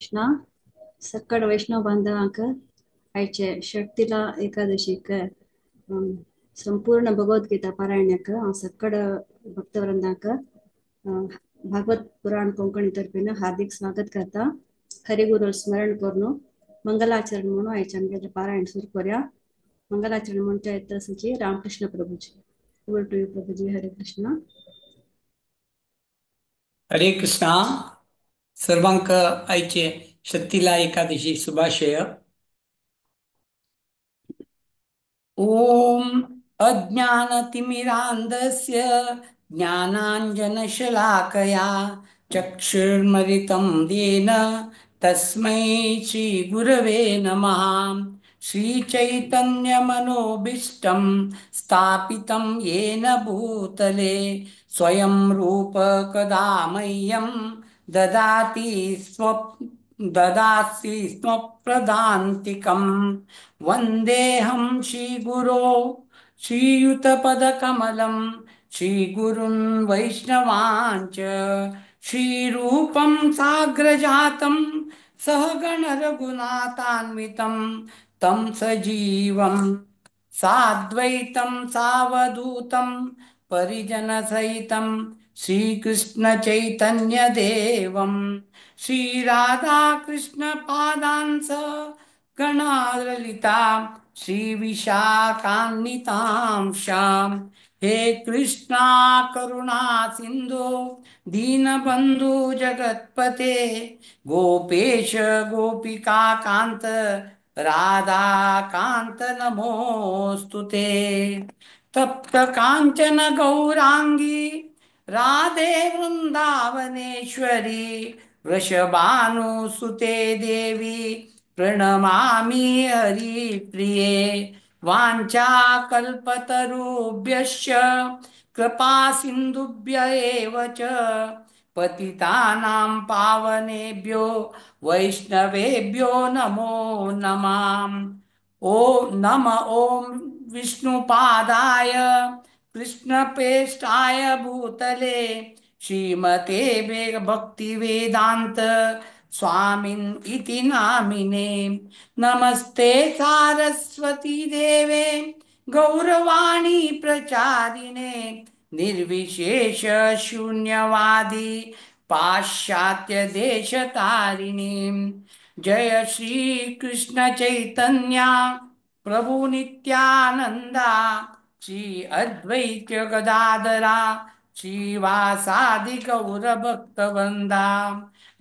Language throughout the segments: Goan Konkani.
कृष्णा। सक्कड वैष्णव बांधवांक आयचे षट्तिला एकादशीक संपूर्ण भगवद्गीता पारायणाक हांव सक्कड भक्तवृंदांक भागवत पुराण कोंकणी तर्फेन हार्दिक स्वागत करता। हरिगुरु स्मरण करून मंगलाचरण म्हणून आयचे आमगेलें पारायण सुरू करूया। मंगलाचरण म्हणचे येता Ramakrishna Prabhuji. Over to you Prabhuji. Hare Krishna. Hare Krishna. सर्वांक आयचे शक्तीला एकादशी शुभाशय। ओम अज्ञानतिमिरान्धस्य ज्ञानाञ्जनशलाकया चक्षुर्मलितं येन तस्मै श्रीगुरवे नमः। श्रीचैतन्यमनोभीष्टं स्थापितं येन भूतले स्वयं रूप कदा मह्यं ददाति स्वप्रदान्तिकं। वन्देऽहं श्रीगुरो श्रीयुतपदकमलं श्रीगुरुं वैष्णवाञ्च श्रीरूपं साग्रजातं सहगण रघुनाथान्वितं तं सजीवं साद्वैतं सावधूतं परिजनसहितं श्रीकृष्ण चैतन्यदेवं श्रीराधाकृष्णपादान् स गणाललिता श्रीविशाखान्वितां श्याम। हे कृष्णा करुणा सिंधु दीनबंधु जगत्पते गोपेश गोपिका कांत राधाकांत नमोस्तुते। तप्त कांचन गौरांगी राधे वृंदावनेश्वरी वृषभानुसुते देवी प्रणमामि हरिप्रिये। वाञ्छाकल्पतरुभ्यश्च कृपा सिन्धुभ्य एव च पतितानां पावनेभ्यो वैष्णवेभ्यो नमो नमः। ॐ नम ॐ विष्णुपादाय कृष्णपेष्टाय भूतले श्रीमते भक्तिवेदान्त स्वामिन् इति नामिने। नमस्ते सारस्वती देवे गौरवाणी प्रचारिणे निर्विशेष शून्यवादी पाश्चात्य देशतारिणे। जय श्री कृष्ण चैतन्य प्रभु नित्यानंदा श्री अद्वैत गदाधरा श्रीवासादि गौरभक्तवृंदा।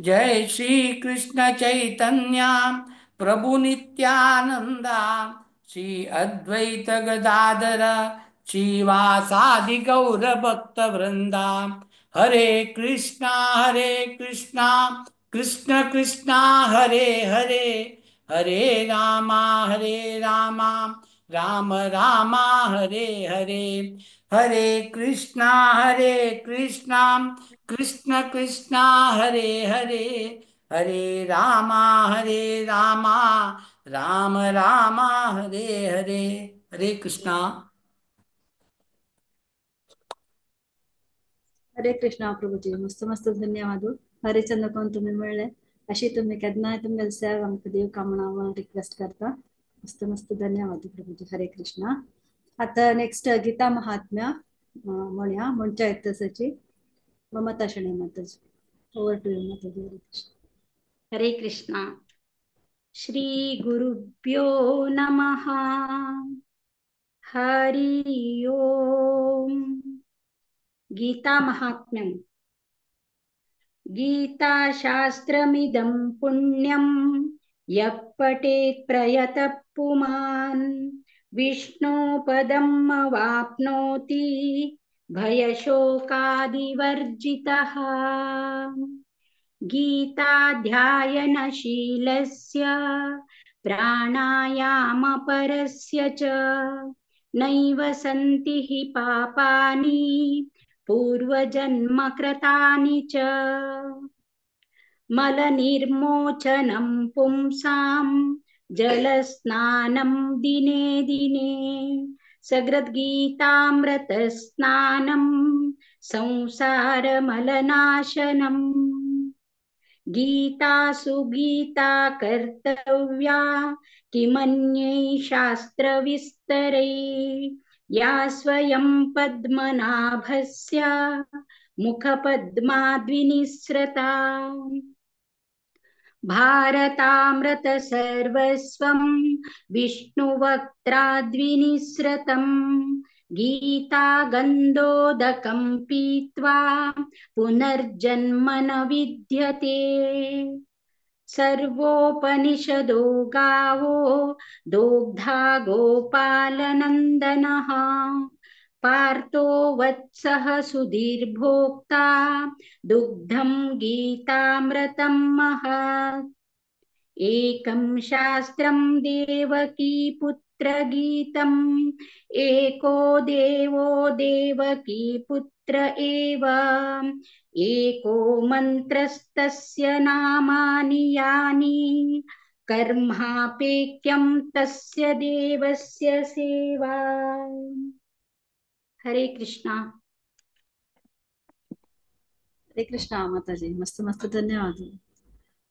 जय श्री कृष्ण चैतन्य प्रभु नित्यानंदा श्री अद्वैत गदाधर श्रीवासादि गौरभक्तवृंदा। हरे कृष्णा कृष्ण कृष्णा हरे हरे, हरे रामा राम रामा हरे हरे। हरे कृष्णा कृष्ण कृष्णा हरे हरे, हरे रामा राम रामा हरे हरे। हरे कृष्णा। हरे कृष्णा प्रभुजी, मस्त मस्त धन्यवाद। हरिचंद्र कोण तुम्ही मिळले अशी तुम्ही केन्नाय तुमगेले सेवा आमकां दिवका म्हूण हांव रिक्वेस्ट करता। मस्त मस्त धन्यवाद प्रभुजी। हरे कृष्णा। आता नेक्स्ट गीता महात्म्य म्हणया म्हणच्या येतसची Mamata Shenoy Mataji. Over to you Mataji. Hare Krishna. Hare Krishna. Shri गुरुभ्यो नमः। हरि ओम। गीता महात्म्यम। गीता शास्त्रमिदं पुण्यं यः पठेत् प्रयतः पुमान् विष्णुपदम् अवाप्नोति भयशोकादिवर्जितः। गीताध्यायनशीलस्य प्राणायामपरस्य च नैव सन्ति हि पापानि पूर्वजन्मकृतानि च। मलनिर्मोचनं पुंसां जलस्नानं दिने दिने सकृद्गीतामृतस्नानं संसारमलनाशनम्। गीतासु गीता कर्तव्या किमन्यै शास्त्रविस्तरै। या स्वयं पद्मनाभस्य मुखपद्माद्विनिसृता। भारतामृत सर्वस्वं विष्णुवक्त्राद्विनिसृतं। गीता गन्धोदकं पीत्वा पुनर्जन्म न विद्यते। सर्वोपनिषदो गावो दोग्धा गोपालनन्दनः। पार्थो वत्सः सुधीर्भोक्ता दुग्धं गीतामृतं महत्। एकं शास्त्रं देवकी पुत्रगीतम् एको देवो देवकी पुत्र एव। एको मन्त्रस्तस्य नामानि यानि कर्मापेक्यं तस्य देवस्य सेवा। हरे कृष्णा। हरे कृष्णा माताजी, मस्त मस्त धन्यवाद।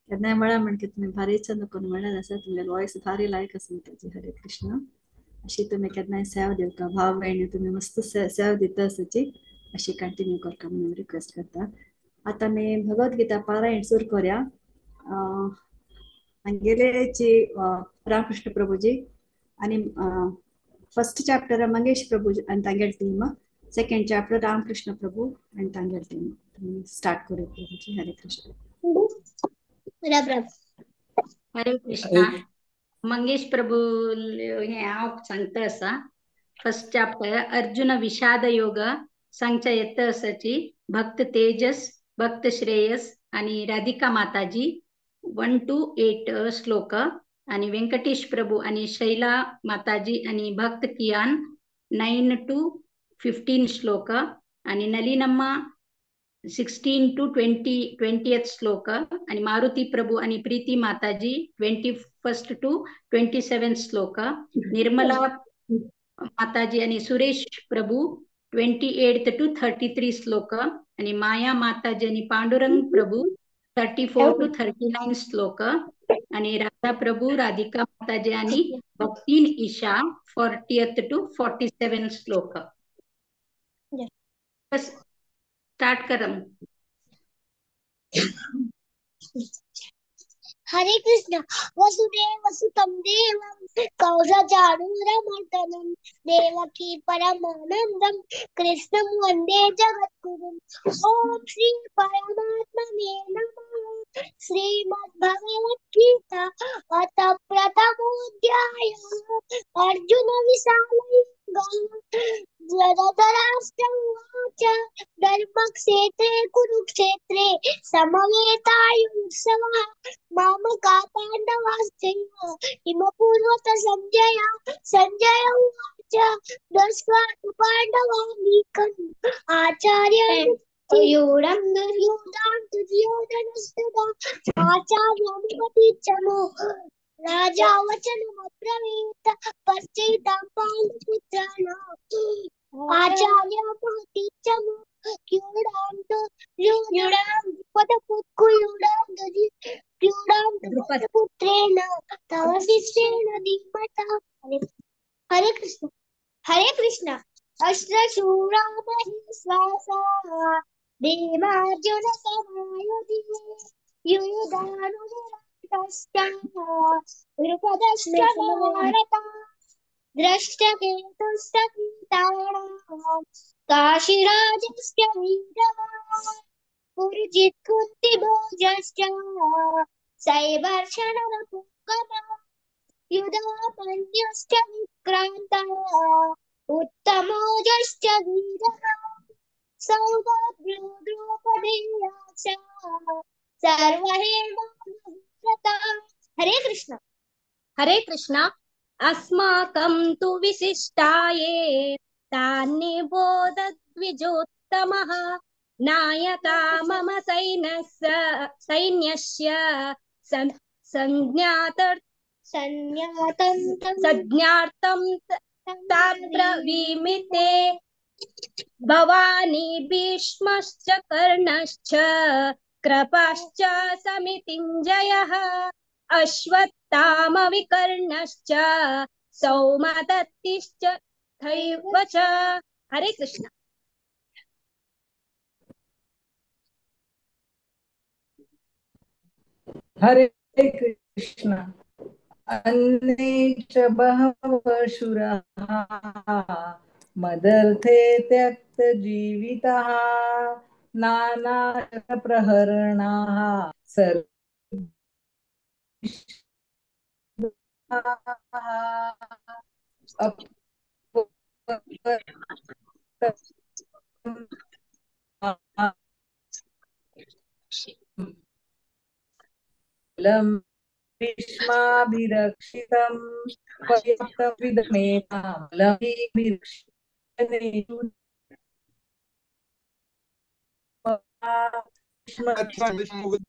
केन्नाय म्हळ्यार म्हण की तुमी भारी चंद करून म्हळ्यार आसा, तुमगे वॉयस भारी लायक आसा माताजी। हरे कृष्णा। अशी तुमी केन्नाय सेवा दिवका भाव भयणी तुमी मस्त सेवा दिता आसाची, अशी कंटिन्यू करका म्हणून रिक्वेस्ट करता। आतां आमी भगवद्गीता पारायण सुरू करूया। हांगेले जी रामकृष्ण प्रभुजी आनी फर्स्ट चॅप्टर मंगेश प्रभु आनी तांगेले टीम, सेकंड चॅप्टर रामकृष्ण प्रभु आनी तांगेले टीम। तुमी स्टार्ट करूया प्रभुजी। हरे कृष्ण। हरे कृष्णा। मंगेश प्रभु हे हांव सांगता आसा। फर्स्ट चॅप्टर अर्जुन विषाद योग सांगच्या येता आसाची भक्त तेजस, भक्त श्रेयस आणि राधिका माताजी 1 to 8 श्लोक आणि व्यंकटेश प्रभू आणि शैला माताजी आणि भक्त कियान 9 to 15 श्लोक आणि नलिनम्मा 16 to 20th श्लोक आणि मारुती प्रभू आणि प्रीती माताजी 21st to 27 श्लोक, निर्मला माताजी आणि सुरेश प्रभू 28th to 33 श्लोक आणि माया माताजी आणि पांडुरंग प्रभू 34 to 39 श्लोक आणि राधा प्रभू राधिका माताजी आणि भक्तीन ईशा 40th to 47 श्लोक। स्टार्ट करम। हरे कृष्ण। वसुदेव सुतं देवं कौसजाणूरमर्दनं देवकी परमानन्दं कृष्णं वन्दे जगद्गुरुं। ओम श्री परमात्मने नमः। श्रीमद्भगवद्गीता अथ प्रथमोऽध्यायः। अर्जुन विषादयोगः। धृतराष्ट्र उवाच धर्मक्षेत्रे कुरुक्षेत्रे समवेतायुत्सवः मामका पाण्डवाश्चैव हिमपूर्वत संजय। संजय उवाच दृष्ट्वा तु पाण्डवानीकम् आचार्य दुर्योधनस्तदा आचार्यमुपतिचमो राजा वचनमब्रवीत् पश्चैतां पाण्डुपुत्राणाम् आचार्य महतीचमो पुत्रेण तव शिष्येण धीमता। हरे कृष्ण। हरे कृष्ण। अश्वशूरा महेश्वासा भीमार्जुन समायुधि युयुधानुरातश्च द्रुपदश्च भारता द्रष्टकेतुश्च काशीराजश्च वीरवान् पुरुजित्कुन्तिभोजश्च सैवर्षणरपुङ्गमः युधामन्युश्च विक्रान्तः उत्तमोजश्च वीरः सौभद्रो द्रौपदेयाश्च सर्वहेमानुव्रतः। हरे कृष्ण। हरे कृष्ण। अस्माकं तु विशिष्टाये तान्निबोधद्विजोत्तमः नायका मम सैन्यस्य संज्ञार्थं ताब्रवीमिते। भवानी भीष्मश्च कर्णश्च कृपाश्च समितिञ्जयः अश्वत्थामविकर्णश्च सौमदत्तिश्च तथैव च। हरे कृष्ण। हरे कृष्ण। अन्ये च बहवः शूराः मदर्थे त्यक्तजीविताः नानाप्रहरणाः सर्वे भीष्माभिरक्षितं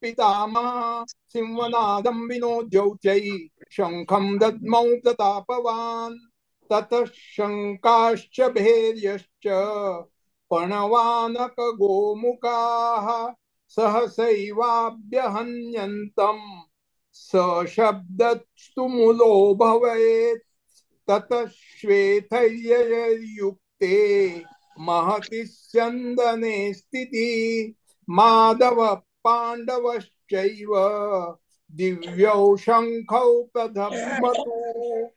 पितामह सिंहनादं विनोद्यौचै शङ्खं दद्मौ प्रतापवान् ततः शङ्काश्च भैर्यश्च पणवानकगोमुखाः सहसैवाभ्यहन्यन्तं सशब्दस्तुमुलो भवेत् ततः श्वेतैर्ययुक्ते महति स्यन्दने स्थिति माधव पाण्डवश्चैव दिव्यौ शङ्खौ प्रधमतु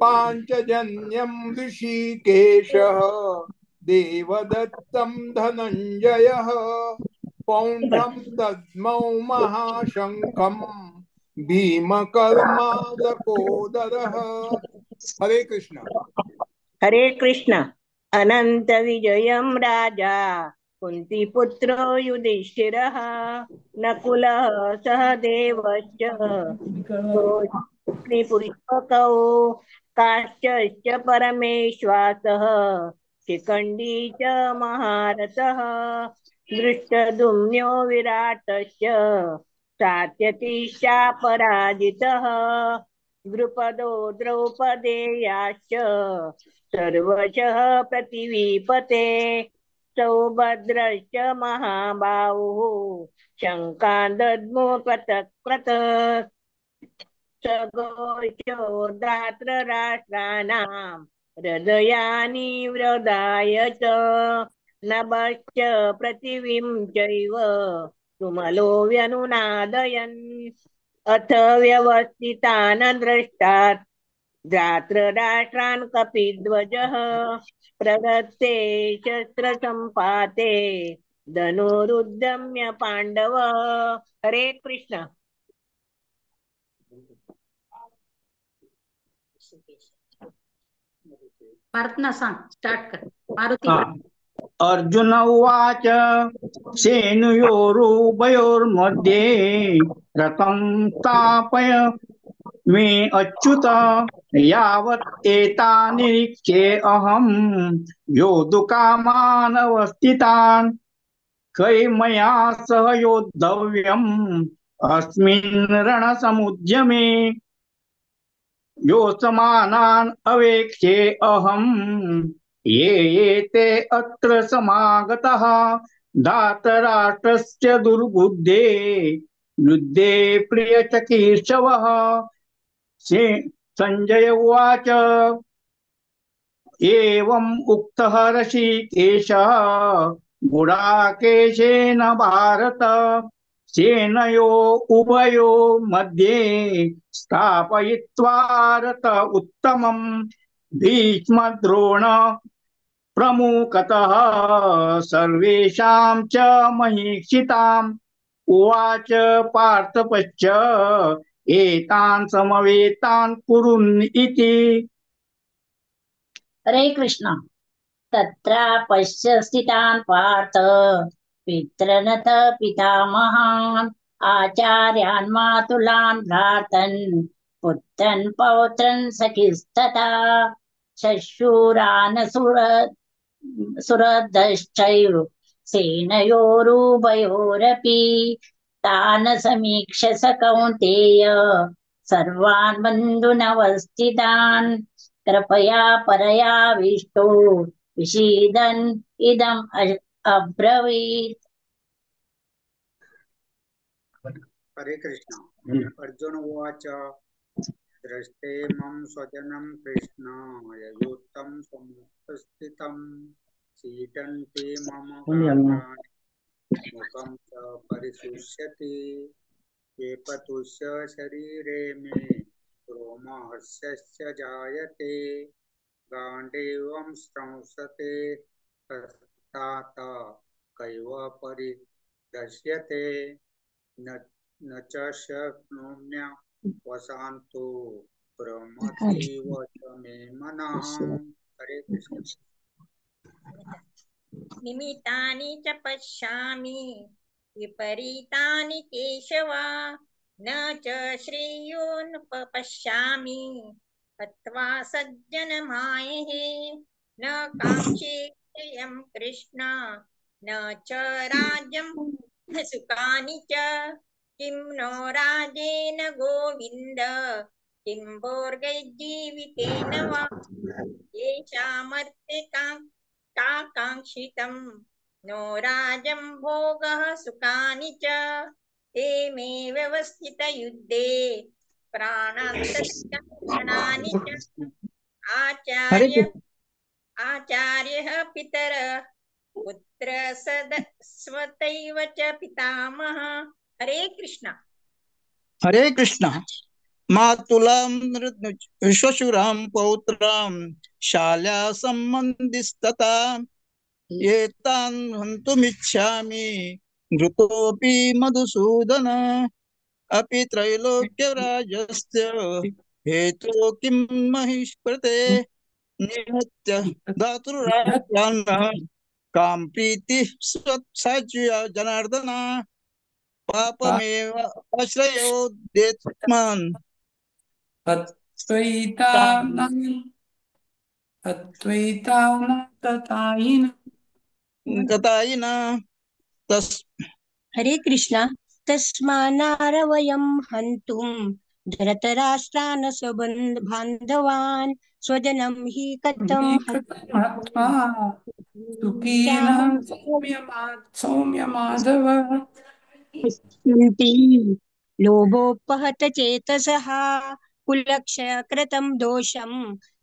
पाञ्चजन्यं ऋषिकेशः देवदत्तं धनञ्जयः पौण्ड्रं दद्मौ महाशङ्खं भीमकर्मादकोदरः। हरे कृष्ण। हरे कृष्ण। अनंत विजयं राजा कुंतीपुत्रो युधिष्ठिरः नकुलः सहदेवश्च पुष्पकौ काश्च परमेश्वासः शिखण्डी च महारथः दृष्टद्युम्नो विराटश्च सात्यकीश्चापराजितः द्रुपदो द्रौपदेयाश्च सर्वशः पृथिवीपते सौभद्रश्च महाबाहुः शङ्कान् दद्मो पृथक् सघोषो धातृराष्ट्राणां हृदयानि व्रदाय च नभश्च पृथिवीं चैव तुमलो व्यनुनादयन् अथ व्यवस्थितान् दृष्टात् धातृराष्ट्रान् कपिध्वजः प्रदत्ते शस्त्रसम्पाते धनुरुद्यम्य पाण्डव। हरे कृष्ण। प्रार्थना सांग स्टार्ट कर। मारुती। अर्जुन उवाच सेनयोरुभयोर्मध्ये रथं स्थापय मे अच्युत यावत् एतानिरीक्षे अहं योद्धुकामानवस्थितान् कै मया सह योद्धव्यम् अस्मिन् रणसमुद्यमे यो समानान् अवेक्षे अहं ये ये ते अत्र समागतः धातराष्ट्रस्य दुर्बुद्धे युद्धे प्रियचकीर्षवः। संजय उवाच एवम् उक्तः ऋषिकेशः गुडाकेशेन भारत सेनयो उभयो मध्ये स्थापयित्वा रथ उत्तमं भीष्मद्रोण प्रमुखतः सर्वेषां च महीक्षिताम् उवाच पार्थ पश्य एतान् समवेतान् कुरुन् इति। हरे कृष्ण। तत्र पश्य स्थितान् पार्थ पितृनथ पितामहान् आचार्यान् मातुलान् भ्रातन् पुत्रन् पौत्रन् सखिस्तथा शशूरान् सुरदश्चैव सेनयोरुभयोरपि तान् समीक्ष्य स कौन्तेय सर्वान् बन्धुनवस्थितान् कृपया परयाविष्टो विषीदन् इदम् अब्रवीत्। हरे कृष्ण। अर्जुन उवाच दृष्टे मम स्वजनं कृष्ण ययोत्तं समुपस्थितं सीदन्ति मम गात्राणि मुखं च परिशुष्यति वेपतुस्य शरीरे मे रोमहर्षस्य जायते गाण्डीवं स्रंसते तात कैव परिदश्यते न च शक्नोम्य वसान्तो प्रमथीव च मे मनः। हरे कृष्ण। निमित्तानि च पश्यामि विपरीतानि केशव न च श्रेयोन् पश्यामि हत्वा सज्जनमायेः न काङ्क्षे जयं कृष्ण न च राज्यं सुखानि च किं नो राजेन गोविन्द किं भोर्गैर्जीवितेन वा येषामर्थे काङ्क्षितं नो राजं भोगः सुखानि च ते मे व्यवस्थितयुद्धे प्राणान्तकानि च। आचार्यः पितरः पुत्र सदस्वतैव च पितामहः। हरे कृष्ण। हरे कृष्ण। मातुलां श्वशुरां पौत्रां शाल्या सम्बन्धिस्तथा एतान् हन्तुमिच्छामि घृतोऽपि मधुसूदन अपि त्रैलोक्यराजस्य हेतो किं महिष्कृते निहत्य धातुराज्यान्नः कां प्रीतिः स्वत्साज्य जनार्दन पापमेव आश्रयो देत्मान् तस्। हरे कृष्ण। तस्मान्नारवयं हन्तुं धृतराष्ट्रान् स्वबान्धवान् स्वजनं हि कथं हत्वा सुखिनः सौम्य माधव पश्यन्ति लोभोपहत चेतसः कुलक्षयकृतं दोषं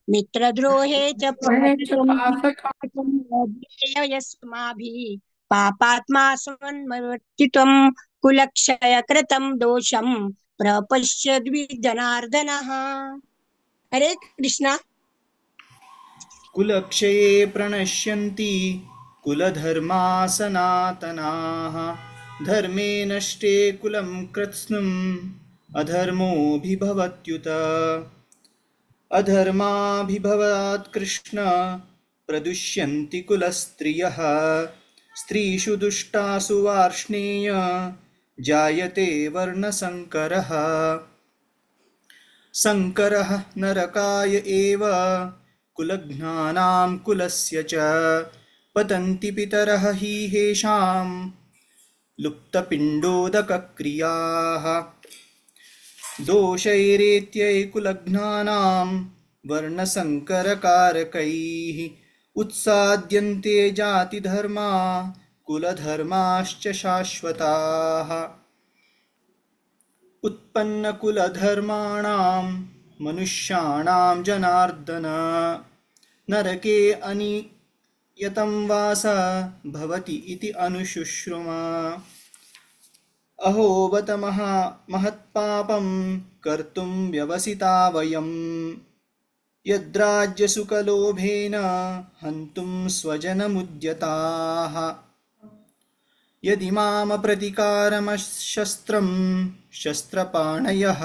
मित्रद्रोहे च पातकं यस्माभिः पापात्मा स्वन्मवर्तित्वं कुलक्षयकृतं दोषं प्रपश्यद्विजनार्दनः। हरे कृष्णा। कुलक्षये प्रणश्यन्ति कुलधर्मा सनातनाः धर्मे नष्टे कुलं कृत्स्नम् अधर्मोऽभिभवत्युत अधर्माभिभवात् कृष्ण प्रदुष्यन्ति कुलस्त्रियः स्त्रीषु दुष्टासु वार्ष्णेय जायते वर्णसंकरः संकरः नरकाय एव कुलघ्नानां कुलस्य च पतन्ति पितरः हि हेषां लुप्तपिण्डोदकक्रियाः दोषैरेत्यै कुलघ्नानां वर्णसंकरकारकैः उत्साद्यन्ते जातिधर्मा कुलधर्माश्च शाश्वताः उत्पन्नकुलधर्माणां मनुष्याणां जनार्दन नरके अनियतं वास भवति इति अनुशुश्रुमा। अहो बत महत्पापं कर्तुं व्यवसिता वयं यद्राज्यसुखलोभेन हन्तुं स्वजनमुद्यताः। यदि मामप्रतिकारमशस्त्रं शस्त्रपाणयः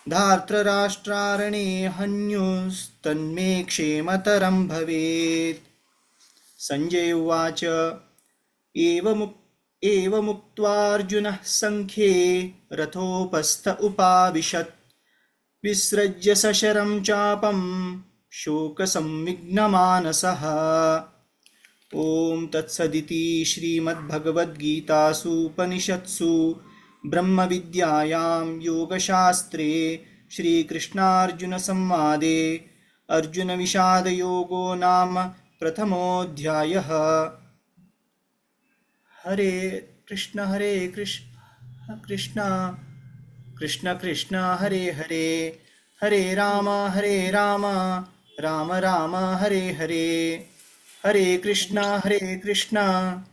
धार्तराष्ट्रारणे हन्युस्तन्मे क्षेमतरं भवेत्। सञ्जय उवाच एवमुक्त्वार्जुनः सङ्ख्ये रथोपस्थ उपाविशत् विसृज्य सशरं चापं शोकसंविघ्नमानसः। ॐ तत्सदिति श्रीमद्भगवद्गीतासूपनिषत्सु ब्रह्मविद्यायां योगशास्त्रे श्रीकृष्णार्जुनसंवादे अर्जुनविषादयोगो नाम प्रथमोऽध्यायः। हरे कृष्ण हरे Krishna Krishna Krishna Krishna Hare Hare Hare Ram Ram Ram Hare Hare Hare Krishna Krishna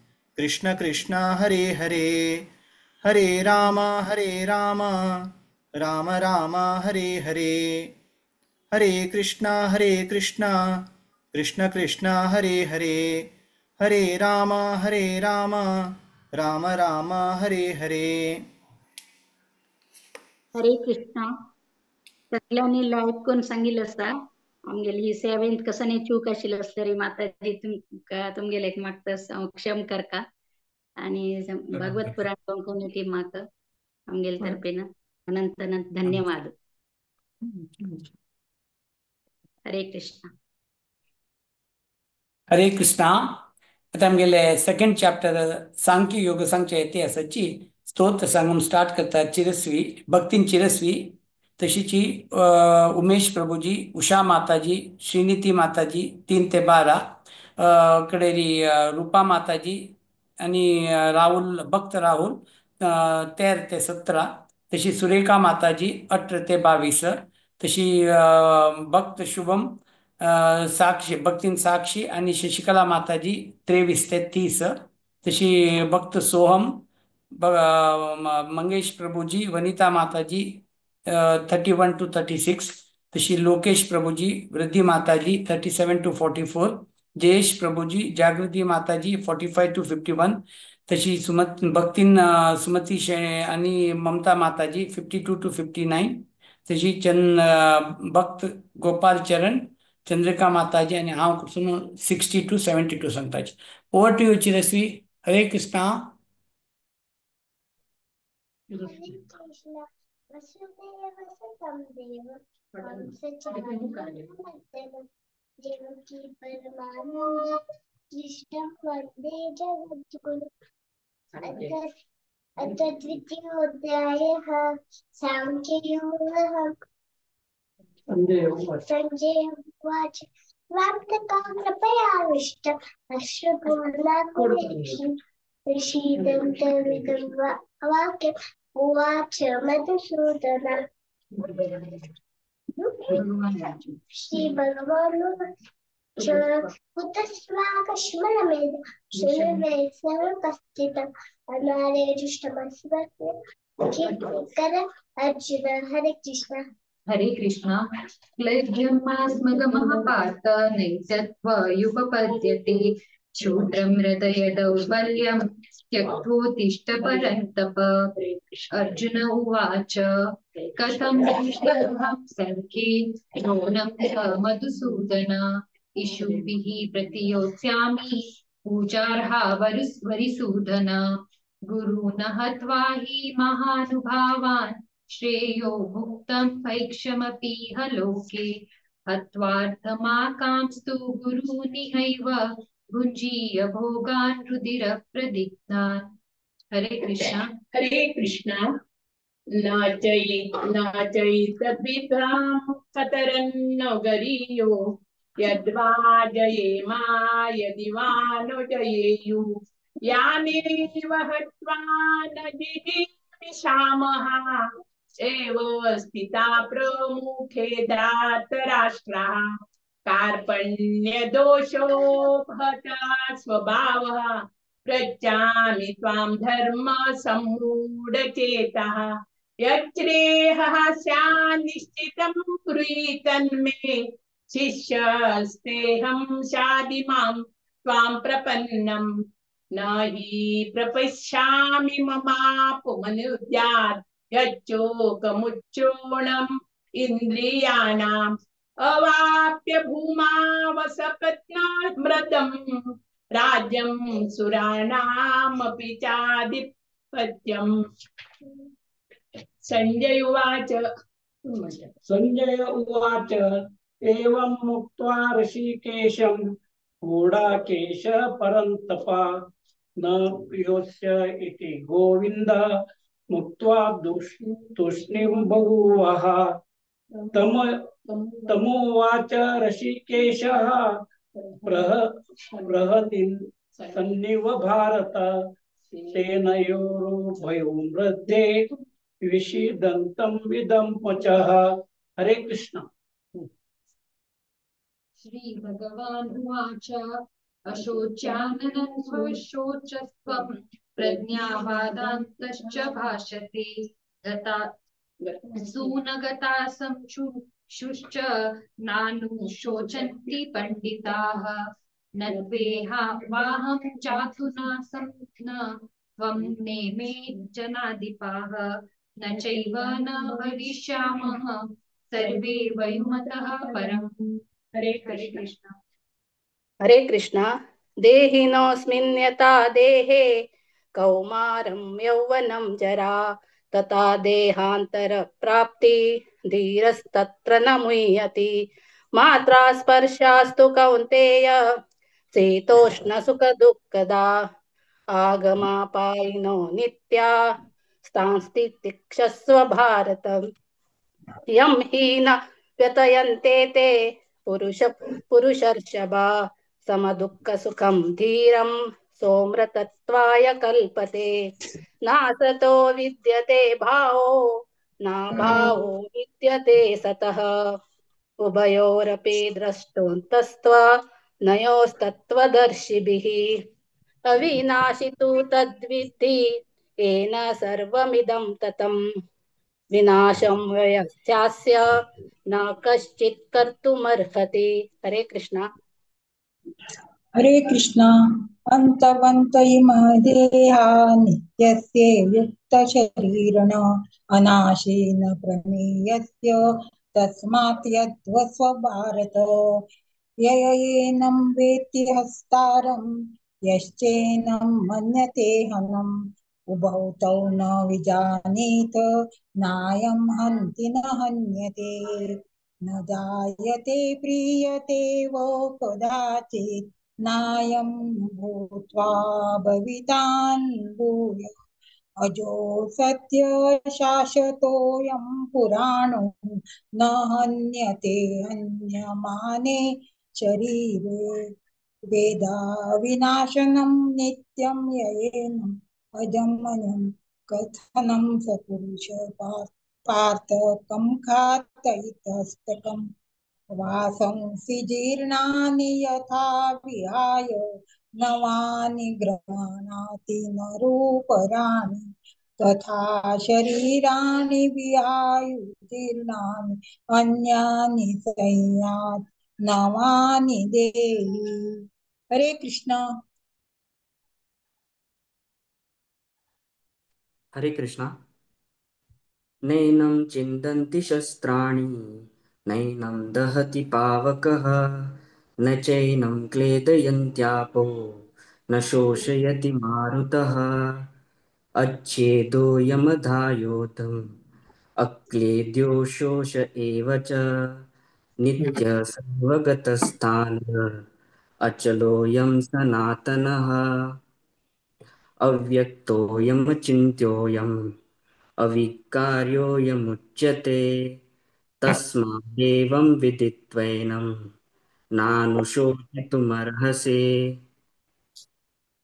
Krishna Hare Hare Hare Ram Ram Ram Hare Hare Hare Krishna Krishna Krishna Hare Hare Hare Ram Ram Ram Hare Hare. Hare Krishna. सगळ्यांनी लायक करून सांगितलं आसा आमगेली ही सेवेंत कसं चूक आशिल्ली आसल्यार माताजी तुमकां तुमगेले एक मागता क्षम करका आणि भागवत पुराण कम्युनिटी म्हाका आमगेले तर्फेन अनंत अनंत धन्यवाद. हरे कृष्ण. हरे कृष्णा. आतां आमगेले सेकंड चॅप्टर सांख्य योग सांगचे इतिहासाची स्तोत्र सांगून स्टार्ट करता. चिरस्वी भक्तीन चिरस्वी तशीची उमेश प्रभुजी, उषा माताजी, श्रीनिती माताजी 3 ते 12 कडेरी रूपा माताजी आणि राहुल भक्त राहुल 13 ते 17 तशी सुरेखा माताजी 18 ते 22 तशी भक्त शुभम साक्षी भक्तीन साक्षी आणि शशिकला माताजी 23 ते 30 तशी भक्त सोहम मंगेश प्रभुजी, वनिता माताजी 31 to 36 तशी लोकेश प्रभुजी, वृद्धी माताजी 37 to 44 Jayesh Prabhuji, जागृती माताजी 45 to 51 तशी सुमत भक्तीन सुमती आणि ममता माताजी 52 to 59 तशी भक्त गोपाल चरण, चंद्रिका माताजी आणि हांव कडसून 60 to 72 सांगताची. Over to you Chirasvi. Hare Krishna. Hare Krishna. Vasudeva सुतं देव कंसचाणूरमर्दनं देवकी परमानंद कृष्णं वंदे जगद्गुरु. अथ द्वितीयोऽध्यायः सांख्ययोगः. संजय उवाच वार्तका कृपयाविष्ट अश्रुपूर्णाकुलेक्षु ऋषिदन्तविदं वाक्यम् उवाच मधुसूदन. श्री भगवानुवाच कुतस्वाकश्मलमेध शृणु सर्वकस्थितम् अनारेजुष्टमस्मत् कर अर्जुन. हरे कृष्ण. हरे कृष्ण. क्लैब्यमास्मगमः पार्थ नैजत्वयुपपद्यते शूद्रं हृदय दौर्बल्यं त्यक्त्वोत्तिष्ठ परन्तप. अर्जुन उवाच कथं दृष्टोऽहं सङ्ख्ये द्रोणं च मधुसूदन इषुभिः प्रतियोत्स्यामि पूजार्हा वरिसूदन. गुरून् हत्वा हि महानुभावान् श्रेयो भुक्तं भैक्षमपीह लोके. हत्वार्थमाकांस्तु गुरूनिहैव भुञ्जीय भोगान् रुधिरप्रदिग्धान्. हरे कृष्ण. हरे कृष्ण. नाचैतद्विधां कतरन्न गरीयो यद्वा जयेमा यदि वा नो जयेयु यानेव हत्वा न जिजीविषामः एव स्थिता प्रमुखे धातराष्ट्राः. कार्पण्यदोषो भता स्वभावः पृच्छामि त्वां धर्म सम्मूढचेतः. यच्छ्रेयः स्यान्निश्चितं ब्रूहि तन्मे शिष्यस्तेऽहं शाधि मां त्वां प्रपन्नं. न हि प्रपश्यामि ममापमनुद्यात् यच्चोकमुच्चोणम् इन्द्रियाणाम् अवाप्य भूमावसपत्नामृतं राज्यं सुराणामपि चाधिपत्यम्. संजय उवाच. संजय उवाच एवं मुक्त्वा ऋषिकेशं गूढाकेश परन्तपा न प्रियोस्य इति गोविन्द मुक्त्वा तूष्णीं बभूवः. तमुवाच ऋषिकेशः प्रहनिन् सन्निव भारत सेनयोरुभयोः मध्ये विषीदन्तं विदं वचः। हरे कृष्ण। श्री भगवान् उवाच अशोच्यानन्वशोचस्त्वं प्रज्ञावादान्तश्च भाषते गता सूनगतासंशुश्च नानुशोचन्ति पण्डिताः। न त्वेहा वाहं जातु नासं न त्वं नेमे जनाधिपाः न चैव न भविष्यामः सर्वे वयुमतः परम्। हरे कृष्ण। हरे कृष्ण। देहिनोऽस्मिन् यथा देहे कौमारं यौवनं जरा तथा देहांतर प्राप्ति धीरस्तत्र न मुह्यति। मात्रा स्पर्शास्तु कौन्तेय शीतोष्ण सुख दुःखदा आगमापायिनो नित्या स्तांस्तितिक्षस्व भारत। यं हि न व्यतयन्ते ते पुरुष पुरुषर्षभा समदुःख सुखं धीरं सोमृतत्वाय कल्पते। नासतो विद्यते भावो नाभावो विद्यते सतः उभयोरपि द्रष्टोऽन्तस्त्वा नयोस्तत्त्वदर्शिभिः। अविनाशि तु तद्विद्धि येन सर्वमिदं ततं विनाशं व्ययस्यास्य न कश्चित् कर्तुमर्हति। हरे कृष्ण। हरे कृष्ण। अन्तवन्त इमा देहा नित्यस्य युक्तशरीरिण अनाशेन प्रमेयस्य तस्मात् यद्वस्व भारत। ययेनं वेत्ति हस्तारं यश्चेनं मन्यते हनम् उभौ तौ न विजानीत नायं हन्ति न हन्यते। न जायते प्रीयते वो कदाचित् नायं भूत्वा भवितान् भूय। अजो सत्य शाश्वतोऽयं पुराणो न हन्यते हन्यमाने शरीरे। वेदा विनाशनं नित्यं ययेनम् अजमनं कथनं सपुरुष पार्थ कं खातयितस्तकं। वासंसि जीर्णानि यथा विहाय नवानि गृह्णाति नरूपराणि तथा शरीराणि विहाय जीर्णानि अन्यानि संयाति नवानि देहि। हरे कृष्ण। हरे कृष्णा। नैनं छिन्दन्ति शस्त्राणि नैनं दहति पावकः न चैनं क्लेदयन्त्यापो न शोषयति मारुतः। अच्छेदोऽयमधायोधम् अक्लेद्यो शोष एव च नित्यः सर्वगतस्थानः अचलोऽयं सनातनः। अव्यक्तोऽयमचिन्त्योऽयम् अविकार्योऽयमुच्यते तस्मादेवं विदित्वैनं नानुशोचितुमर्हसि।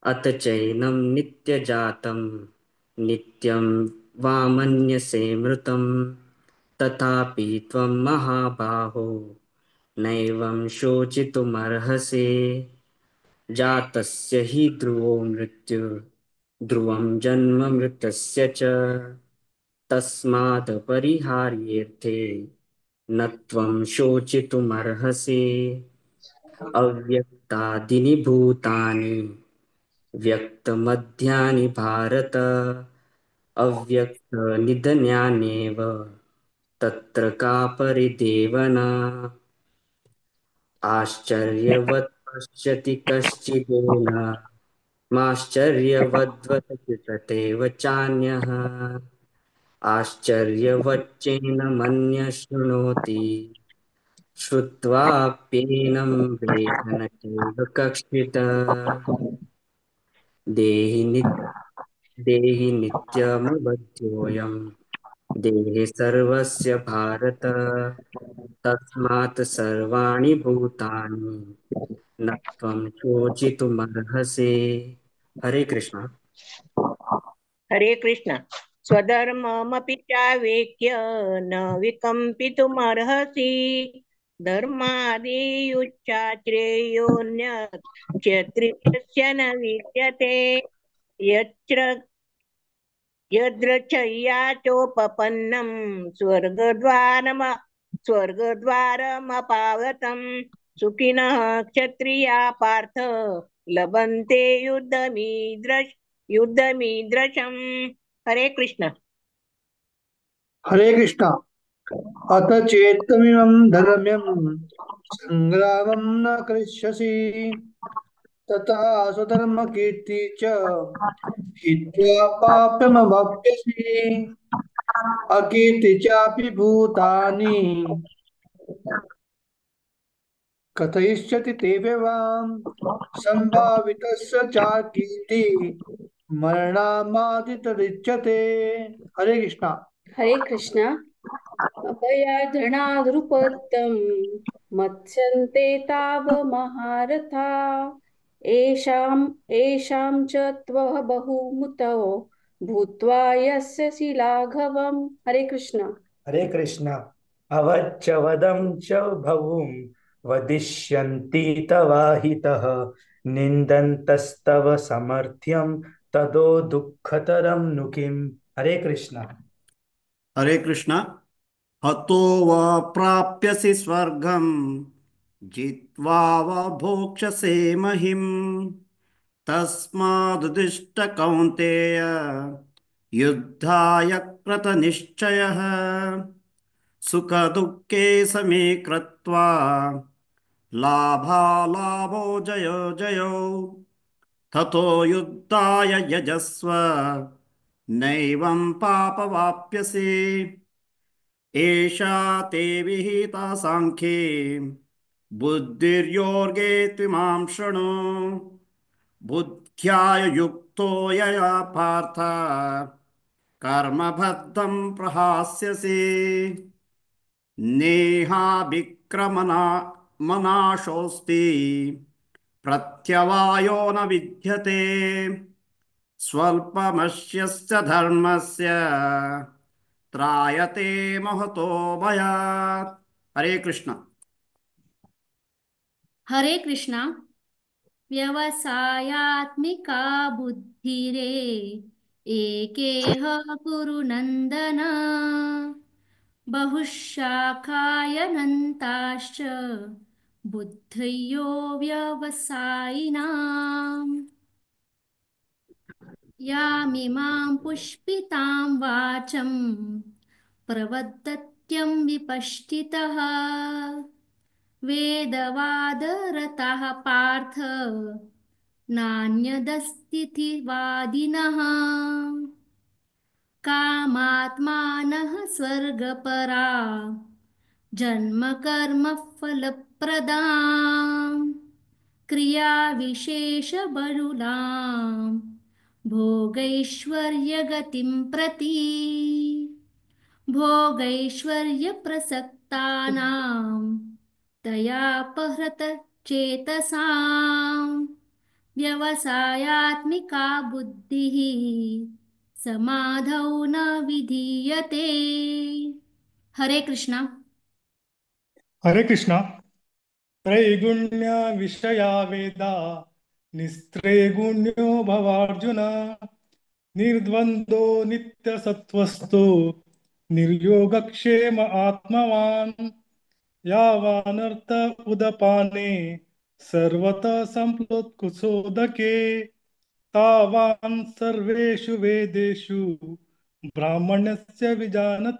अत चैनं नित्यजातं नित्यं वामन्यसे मृतं तथापि त्वं महाबाहो नैवं शोचितुमर्हसि। जातस्य हि ध्रुवो मृत्युर् ध्रुवं जन्म मृतस्य च तस्मादपरिहार्येऽर्थे न त्वं शोचितुमर्हसि। अव्यक्तादीनि भूतानि व्यक्तमध्यानि भारत अव्यक्तनिधनान्येव तत्र का परिदेवना। आश्चर्यवत् पश्यति कश्चिदेन माश्चर्यवद्वदति तथैव चान्यः। आश्चर्यवच्चेनमन्यः शृणोति श्रुत्वाप्येनं वेद न चैव कक्षित। देहि नि देहि नित्यमवध्योऽयं देहे सर्वस्य भारत तस्मात् सर्वाणि भूतानि न त्वं शोचितुमर्हसि। हरे कृष्ण। हरे कृष्ण. स्वधर्ममपि चावेक्य न विकम्पितुमर्हसि धर्मादियुच्चाश्रेयोऽन्यत् क्षत्रियस्य न विद्यते. यत्र यद्रचय्या चोपपन्नं स्वर्गद्वारमपावृतं सुखिनः क्षत्रिया पार्थ लभन्ते युद्धमीदृशम्. हरे कृष्ण. हरे कृष्ण. अथ चेत्त्वमिमं धर्म्यं संग्रामं न करिष्यसि ततः स्वधर्मकीर्ति च हित्वा पाप्यमवाप्यसि अकीर्ति चापि भूतानि कथयिष्यति ते व्यवां संभावितस्य चाकीर्ति मरणामादितरिच्यते. हरे कृष्ण. हरे कृष्ण. अभयाधृणाद्रुपदं मत्स्यन्ते ताव महारथा एषां एषां च त्वः बहुमुतौ भूत्वा यस्य शिलाघवम्. हरे कृष्ण. हरे कृष्ण. अवच्च वदं च भवुं वदिष्यन्ति तवाहितः निन्दन्तस्तव समर्थ्यं तदो दुःखतरं नु किम्. हरे कृष्ण. हरे कृष्ण. हतो वा प्राप्यसि स्वर्गं जित्वा वा भोक्ष्यसे महिं तस्मादुदिष्ट कौन्तेय युद्धाय कृतनिश्चयः सुखदुःखे समे कृत्वा लाभालाभो जयो जयो ततो युद्धाय यजस्व नैवं पापवाप्यसि. एषा ते विहिता सांख्ये बुद्धिर्योगे त्विमां शृणु. बुद्ध्या युक्तो यया पार्थ कर्मबद्धं प्रहास्यसि. नेहाभिक्रमणा मनाशोऽस्ति प्रत्यवायो न विद्यते. स्वल्पमस्यस्य धर्मस्य त्रायते महतो भयात्. हरे कृष्ण. हरे कृष्णा. व्यवसायात्मिका बुद्धिरे एकेह कुरु नन्दन बहुशाखायनन्ताश्च बुद्धयो व्यवसायिनाम्. यामिमां पुष्पितां वाचं प्रवदत्यं विपश्चितः वेदवादरतः पार्थ नान्यदस्तिथि वादिनः. कामात्मानः स्वर्गपरा जन्मकर्मफलप्रदां क्रियाविशेषबहुलां भोगैश्वर्यगतिं प्रति भोगैश्वर्यप्रसक्तानां तयापहृत चेतसां व्यवसायात्मिका बुद्धिः समाधौ न विधीयते. हरे कृष्णा. हरे कृष्णा. त्रैगुण्य विषया वेदा निस्त्रैगुण्यो भवार्जुन निर्द्वन्द्वो नित्यसत्त्वस्तो निर्योगक्षेम आत्मवान् यावानर्थ उदपाने सर्वतः सम्प्लुत्कुसोदके तावान् सर्वेषु वेदेषु ब्राह्मणस्य विजानत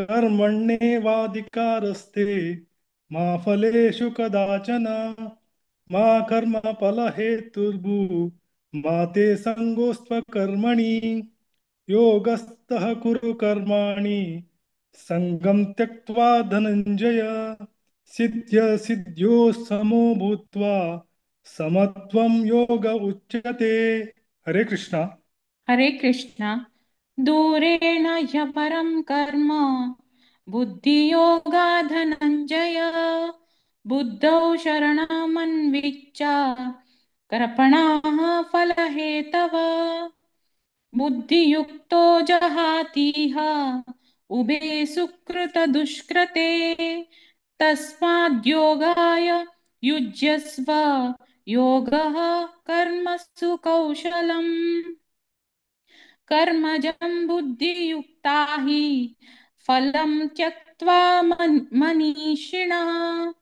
कर्मण्येवाधिकारस्ते मा फलेषु कदाचन मा कर्मफलहेतुर्भू मा ते सङ्गोऽस्त्वकर्मणि योगस्थः कुरु कर्माणि संगम त्यक्त्वा धनंजय सिद्ध्य सिद्ध्यो समो भूत्वा समत्वं योग उच्यते। हरे कृष्णा। हरे कृष्णा। दूरेण ह्यपरं कर्म बुद्धियोगा धनञ्जय बुद्धौ शरणमन्विच्छ कृपणाः फलहेतव। बुद्धियुक्तो जहातीह उभे सुकृतदुष्कृते। तस्माद्योगाय युज्यस्व योगः कर्मसु कौशलम्। कर्मजं बुद्धियुक्ता हि फलं त्यक्त्वा मनीषिणः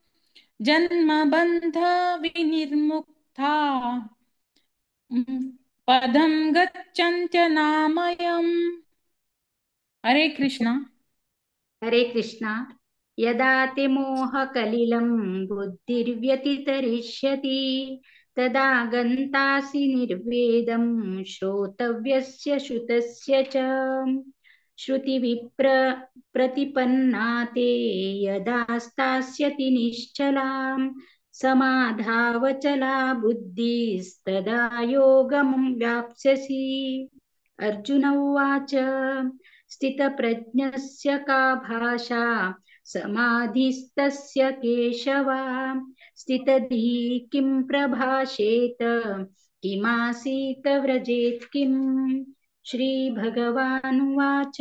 जन्मबन्ध विनिर्मुक्ता पदं गच्छन्त्यनामयम्। हरे कृष्णा। हरे कृष्णा। यदा ते मोहकलिलं बुद्धिर्व्यतितरिष्यति तदा गन्तासि निर्वेदं श्रोतव्यस्य श्रुतस्य च। श्रुतिविप्र प्रतिपन्ना ते यदा स्थास्यति निश्चलां समाधावचला बुद्धिस्तदा योगं व्याप्स्यसि। अर्जुन उवाच स्थितप्रज्ञस्य का भाषा समाधिस्तस्य केशव। स्थितधी किं प्रभाषेत किमासीत व्रजेत् किम्। श्री भगवानुवाच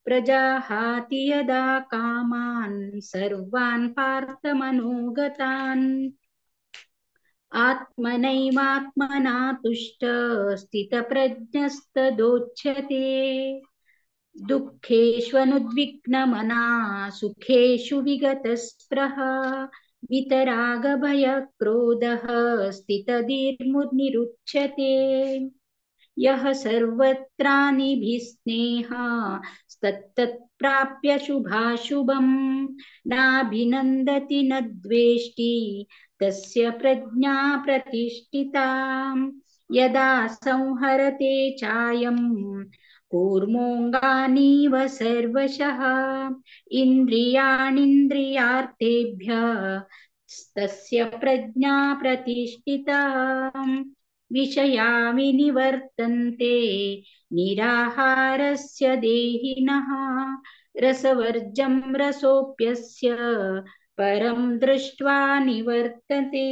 प्रजाहाति यदा कामान् सर्वान् पार्थमनोगतान् आत्मनैवात्मना तुष्ट स्थितप्रज्ञस्तदोच्यते। दुःखेष्वनुद्विग्नमना सुखेषु विगतस्पृह वितरागभयक्रोधः स्थितधीर्मुनिरुच्यते। यः सर्वत्रानिभिस्नेहस्तत्तत्प्राप्य शुभाशुभं नाभिनन्दति न द्वेष्टि तस्य प्रज्ञा प्रतिष्ठिता। यदा संहरते चायं कूर्मोऽङ्गानीव सर्वशः इन्द्रियाणीन्द्रियार्थेभ्यः तस्य प्रज्ञा प्रतिष्ठिता। विषया विनिवर्तन्ते निराहारस्य देहिनः रसवर्जं रसोऽप्यस्य परं दृष्ट्वा निवर्तते।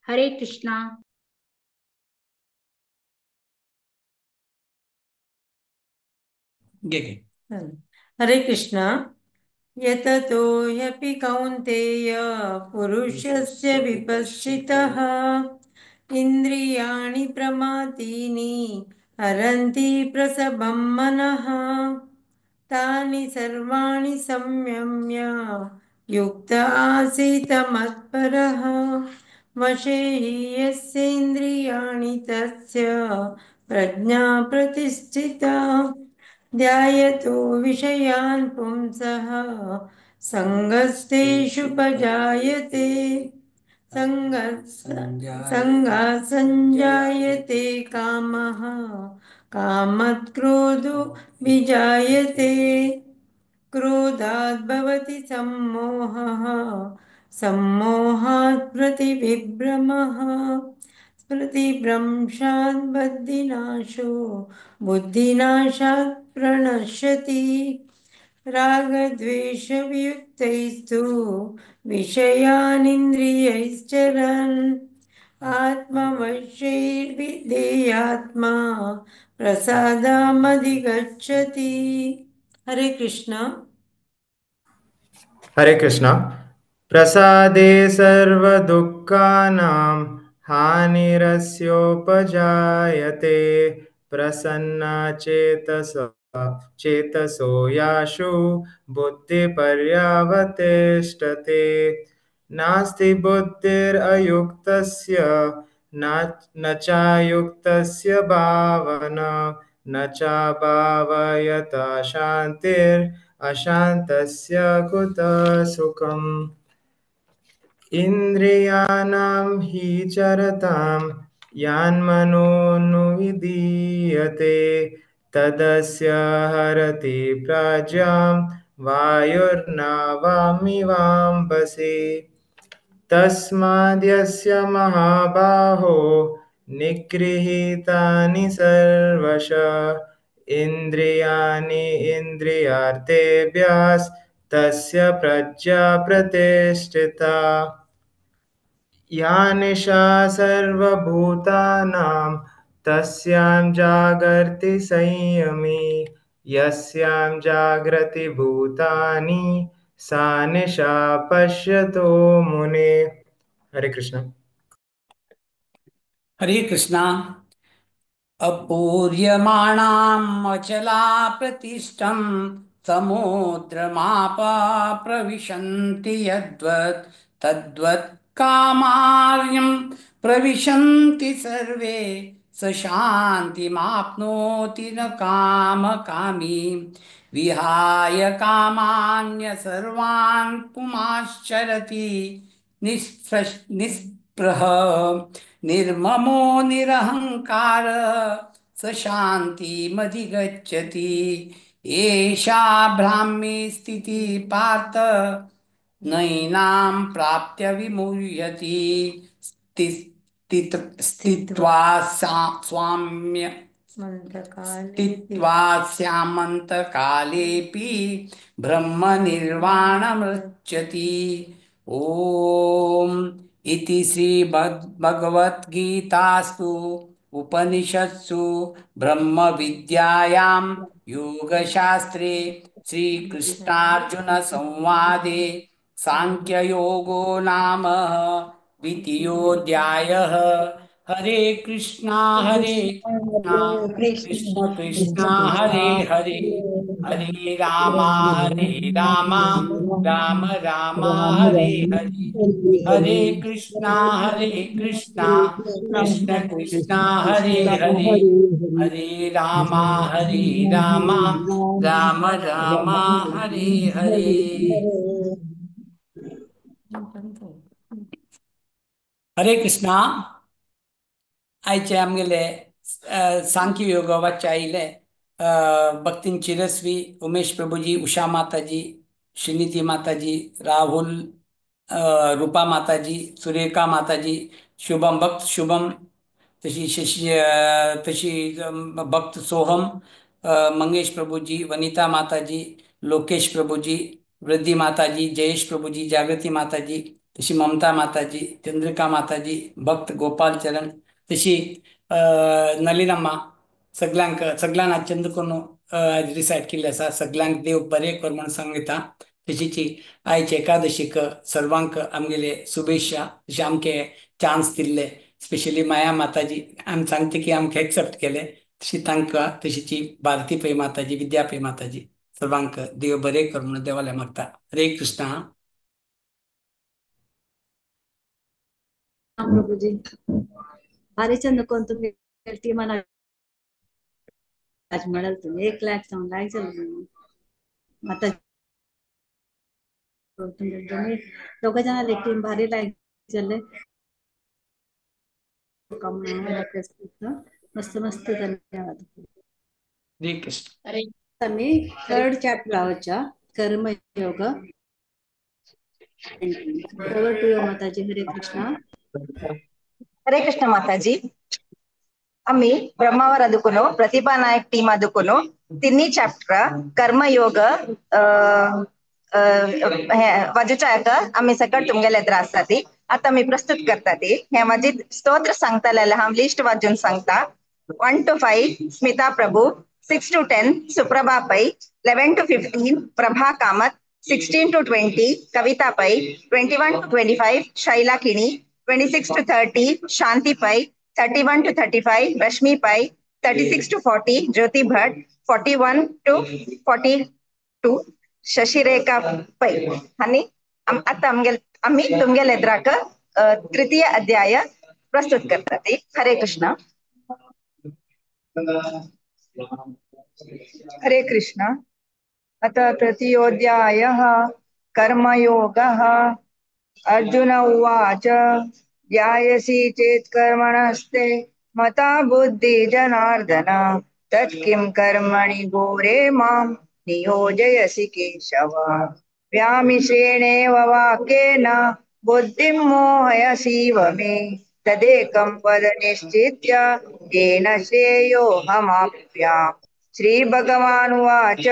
हरे कृष्णा। घे घे। हरे कृष्णा। यततो ह्यपि कौन्तेय पुरुषस्य विपश्चितः इन्द्रियाणि प्रमातीनि हरन्ति प्रसभं मनः। तानि सर्वाणि संयम्य युक्त आसीत मत्परः। वशे हि यस्येन्द्रियाणि तस्य प्रज्ञा प्रतिष्ठिता। ध्यायतो विषयान् पुंसः सङ्गस्तेषुपजायते। सङ्गात् सञ्जायते कामः कामात् क्रोधो विजायते। क्रोधात् भवति सम्मोहः सम्मोहात् प्रतिविभ्रमः प्रतिभ्रंशात् बुद्धिनाशो बुद्धिनाशात् प्रणश्यति। रागद्वेषवियुक्तैस्तु विषयानिन्द्रियैश्चरन् आत्मवश्यैर्विधेयात्मा प्रसादमधिगच्छति। हरे कृष्णा। हरे कृष्णा। प्रसादे सर्वदुःखानां हानिरस्योपजायते। प्रसन्ना चेतसो चेतसो याशु बुद्धिपर्यावतिष्ठते। नास्ति बुद्धिरयुक्तस्य न चायुक्तस्य भावना न च भावयता शान्तिरशान्तस्य कुतः सुखम्। इन्द्रियाणां हि चरतां यान्मनोनुविधीयते तदस्य हरति प्राज्यां वायुर्नावामिवाम्बसि। तस्माद्यस्य महाबाहो निगृहीतानि सर्वश इन्द्रियाणि इन्द्रियार्थेभ्यस्तस्य प्रज्ञा प्रतिष्ठिता। या निशा सर्वभूतानां तस्यां जागर्ति संयमी, यस्यां जाग्रति भूतानि सा निशा पश्यतो मुने। हरे कृष्ण। हरे कृष्णा। अपूर्यमाणाम् अचला प्रतिष्ठं समुद्रमापा प्रविशन्ति यद्वत् तद्वत् कामार्यं प्रविशन्ति सर्वे स शान्तिमाप्नोति न कामकामी। विहाय कामान्य सर्वान् पुमाश्चरति निःस्पृह निर्ममो निरहंकार स शान्तिमधिगच्छति। एषा ब्राह्मी स्थितिः पार्थ नैनां प्राप्य विमुह्यति। स्थित्वा स्वाम्य स्थित्वा स्यामन्तकालेऽपि ब्रह्मनिर्वाणमृच्छति। ॐ इति श्रीमद्भगवद्गीतासु उपनिषत्सु ब्रह्मविद्यायां योगशास्त्रे श्रीकृष्णार्जुनसंवादे सांख्ययोगो नाम द्वितीयोऽध्यायः। हरे कृष्णा हरे कृष्णा कृष्ण कृष्णा हरे हरे, हरे रामा हरे रामा राम राम हरे हरे, हरे कृष्णा कृष्ण कृष्णा हरे हरे, हरे रामा राम राम हरे हरे। हरे कृष्णा। आयचे आमगेले सांख्य योग वाच्य आयिल्ले भक्तीन चिरस्वी उमेश प्रभुजी, उषा माताजी, श्रीनिती माताजी, राहुल, रुपा माताजी, सुरेखा माताजी, शुभम भक्त शुभम, तशी शशी, तशी भक्त सोहम, मंगेश प्रभुजी, वनिता माताजी, लोकेश प्रभुजी, वृद्धि माताजी, जयेश प्रभुजी, जागृति माताजी, तशी ममता माताजी, चंद्रिका माताजी, भक्त गोपाल चरण, तशी नलिनम्मा, सगल्यांक सगळ्यांक चंद करून आयज डिसायड केल्लें आसा। सगल्यांक देव बरें कर म्हूण सांगता। तशीची आयचे एकादशीक सर्वांक आमगेले शुभेच्छा। तशें आमके चान्स दिल्ले स्पेशली माया माताजी आमी सांगता की आमकां एक्सेप्ट केले, तशी तांकां तशीची भारती पै माताजी, विद्या पै माताजी, सर्वांक देव बरें कर म्हूण देवाले मागता। हरे कृष्णा। प्रभुजी भारी चंद कोण तुम्ही टीमान आज म्हणाल तुम्ही 1 लाख साऊंड लायक झालं आता तुम्ही दोघं जण टीम भारी लायक झाले, मस्त मस्त धन्यवाद। आम्ही थर्ड चॅप्टर आहोत कर्मयोग। ओवर टू you माताजी। हरे कृष्णा। हरे कृष्ण माताजी। आम्ही ब्रह्मावर अदुकुनो प्रतिभा नायक टीम अदुकुनो तिन्ही चॅप्टर कर्मयोग वाजुच्या आम्ही सकट तुमगेले त्रास जाती आता मी प्रस्तुत करता ती हे माझी स्तोत्र सांगताले हांव लिस्ट वाजून सांगता। 1 to 5 Smita Prabhu, 6 to 10 Suprabha Pai, 11 to 15 Prabha Kamath, 16 to 20 Kavita Pai, 21 to 25 Shaila Kini, 26 to 30 Shanti Pai, 31 to 35 Rashmi Pai, 36 to 40 Jyoti Bhat, 41 to 42 Shashirekha Pai. आणि आता आम्ही तुमगेले एद्राक तृतीय अध्याय प्रस्तुत करतात। हरे कृष्ण। हरे कृष्ण। अथ तृतीयोऽध्यायः कर्मयोगः। अर्जुन उवाच ध्यायसि चेत् कर्मणस्ते मता बुद्धि जनार्दन तत् किं कर्मणि घोरे मां नियोजयसि केशव। व्यामिश्रेणेव वाक्येन बुद्धिं मोहयसीव मे तदेकं वद निश्चित्य येन श्रेयोऽहमाप्याम्। श्रीभगवानुवाच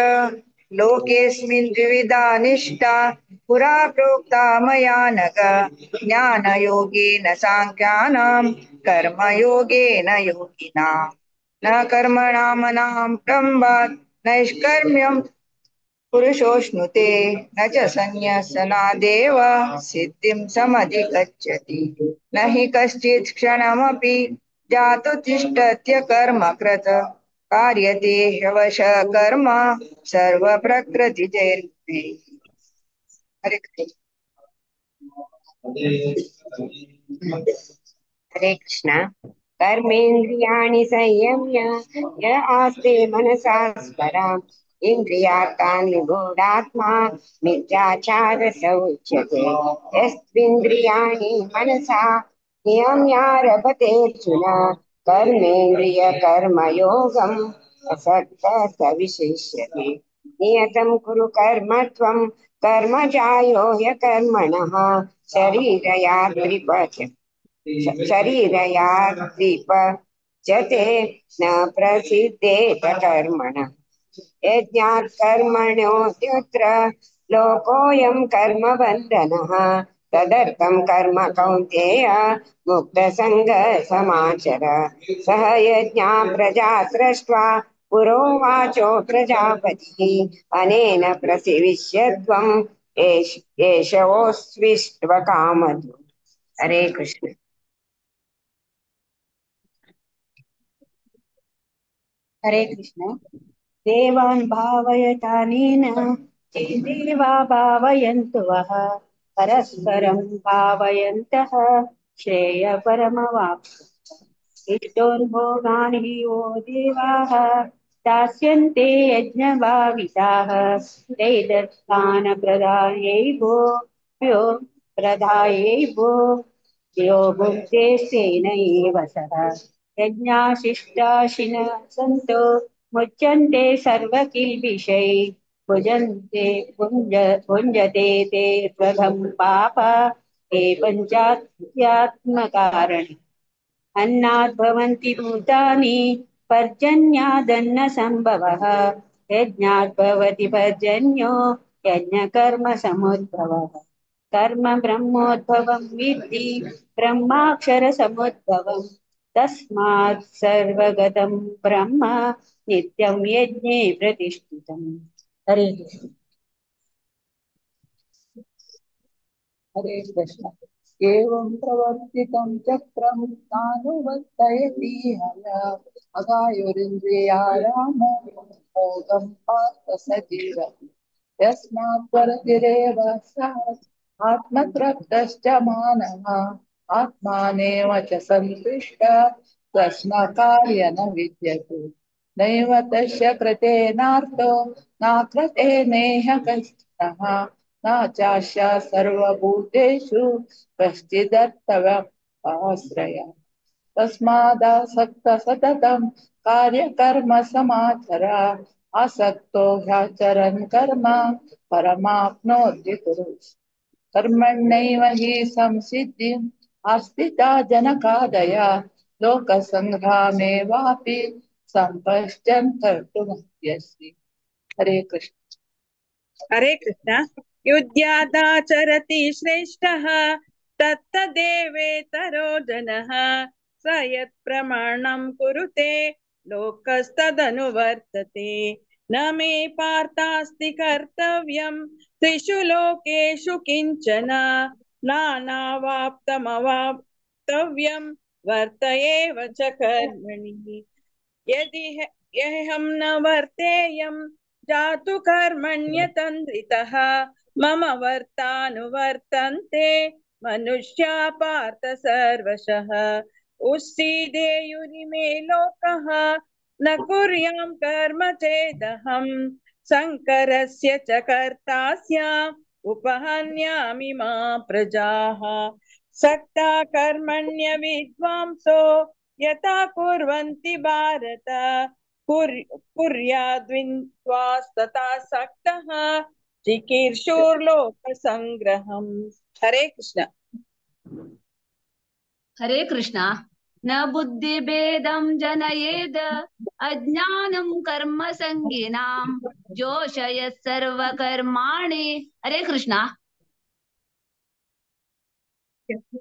लोकेऽस्मिन् द्विविधा निष्ठा पुरा प्रोक्ता मया नघ। ज्ञानयोगेन साङ्ख्यानां कर्मयोगेन योगिनां। न कर्मणामनां प्रम्बात् नैष्कर्म्यं पुरुषोऽश्नुते न च सन्न्यसनादेव सिद्धिं समधिगच्छति। न हि कश्चित् क्षणमपि जातु तिष्ठत्य कर्म कृत कार्यते ह्यवश कर्म सर्वप्रकृतिजैर्गुणैः। हरे कृष्ण। हरे कृष्ण। कर्मेन्द्रियाणि संयम्य य आस्ते मनसा स्मराम् इन्द्रियार्थान् निगूढात्मा मिथ्याचार स उच्यते। यस्त्विन्द्रियाणि मनसा नियम्यारभतेऽर्जुन कर्मेन्द्रिय कर्मयोगम् असक्तः स विशिष्यते। नियतं कुरु कर्म त्वं कर्म जायो ह्यकर्मणः शरीरयात्रिपचते न प्रसिद्धेत कर्मणः। यज्ञात् कर्मणोऽन्यत्र लोकोऽयं कर्मबन्धनः तदर्थं कर्म कौन्तेय मुक्तसङ्गः समाचर। सह यज्ञा प्रजा सृष्ट्वा पुरोवाचो प्रजापतिः अनेन प्रसिविष्यत्वम् एषवोऽस्विष्टकामधु। हरे कृष्ण। हरे कृष्ण। देवान् भावयतानेन ते देवा भावयन्तु वः परस्परं भावयन्तः श्रेय परमवाप्स्यते। इष्टोर्भोगान् हि वो देवाः दास्यन्ते यज्ञभाविताः ते दत्तानप्रदायैवो यो प्रदायैवो यो भुङ्क्ते तेनैव सः। यज्ञाशिष्टाशिनः सन्तो मुच्यन्ते सर्वकिल्बिषैः भुजन्ते भुञ्जते ते स्वधं पाप ते पञ्चात्मकारणे। अन्नाद् भवन्ति भूतानि पर्जन्यादन्न संभवः यज्ञात् भवति पर्जन्यो यज्ञकर्म समुद्भवः। कर्म ब्रह्मोद्भवं विद्धि ब्रह्माक्षर समुद्भवम् तस्मात् सर्वगतं ब्रह्म नित्यं यज्ञे प्रतिष्ठितम्। हरे कृष्ण। हरे कृष्ण। एवं प्रवर्तितं चक्रं तानुवर्तयति हय अगायुरिन्द्रियारामो मोघं पार्थ स जीवति। यस्मात् परतिरेव स्यात् आत्मतृप्तश्च मानवः आत्मानेव च सन्तुष्ट तस्मा कार्य न विद्यते। नैव तस्य कृतेनार्थो न कृते नेह कश्चनः न चास्य सर्वभूतेषु कश्चिदर्थव्यपाश्रयः। तस्मादासक्त सततं कार्यकर्म समाचर आसक्तो ह्याचरन् कर्म परमाप्नोति पुरुष। कर्मण्यैव हि संसिद्धिम् आस्थिता जनकादय लोकसङ्ग्रामेवापि सम्पश्यन् कर्तुमर्हसि। हरे कृष्ण। हरे कृष्ण। युध्यादाचरति श्रेष्ठः तत्तदेवेतरो जनः स यत्प्रमाणं कुरुते लोकस्तदनुवर्तते। न मे पार्थास्ति कर्तव्यं त्रिषु लोकेषु किञ्चन नानावाप्तमवाप्तव्यं वर्त एव च कर्मणि। यदि यहं न वर्तेयं जातु कर्मण्यतन्द्रितः मम वर्तानुवर्तन्ते मनुष्या पार्थ सर्वशः। उस्सीदेयुरिमे लोकः न कुर्यां कर्म चेदहं शङ्करस्य च कर्ता स्याम् उपहन्यामि मा प्रजाः। सक्ता कर्मण्य विद्वांसो यथा कुर्वन्ति भारत कुर्याद्विद्वांस्तथा सक्तः चिकीर्षुर्लोकसङ्ग्रहम्। हरे कृष्ण। हरे कृष्ण। न बुद्धिभेदं जनयेद अज्ञानं कर्म संगिनां जोषयत् सर्वकर्माणि. हरे कृष्णा.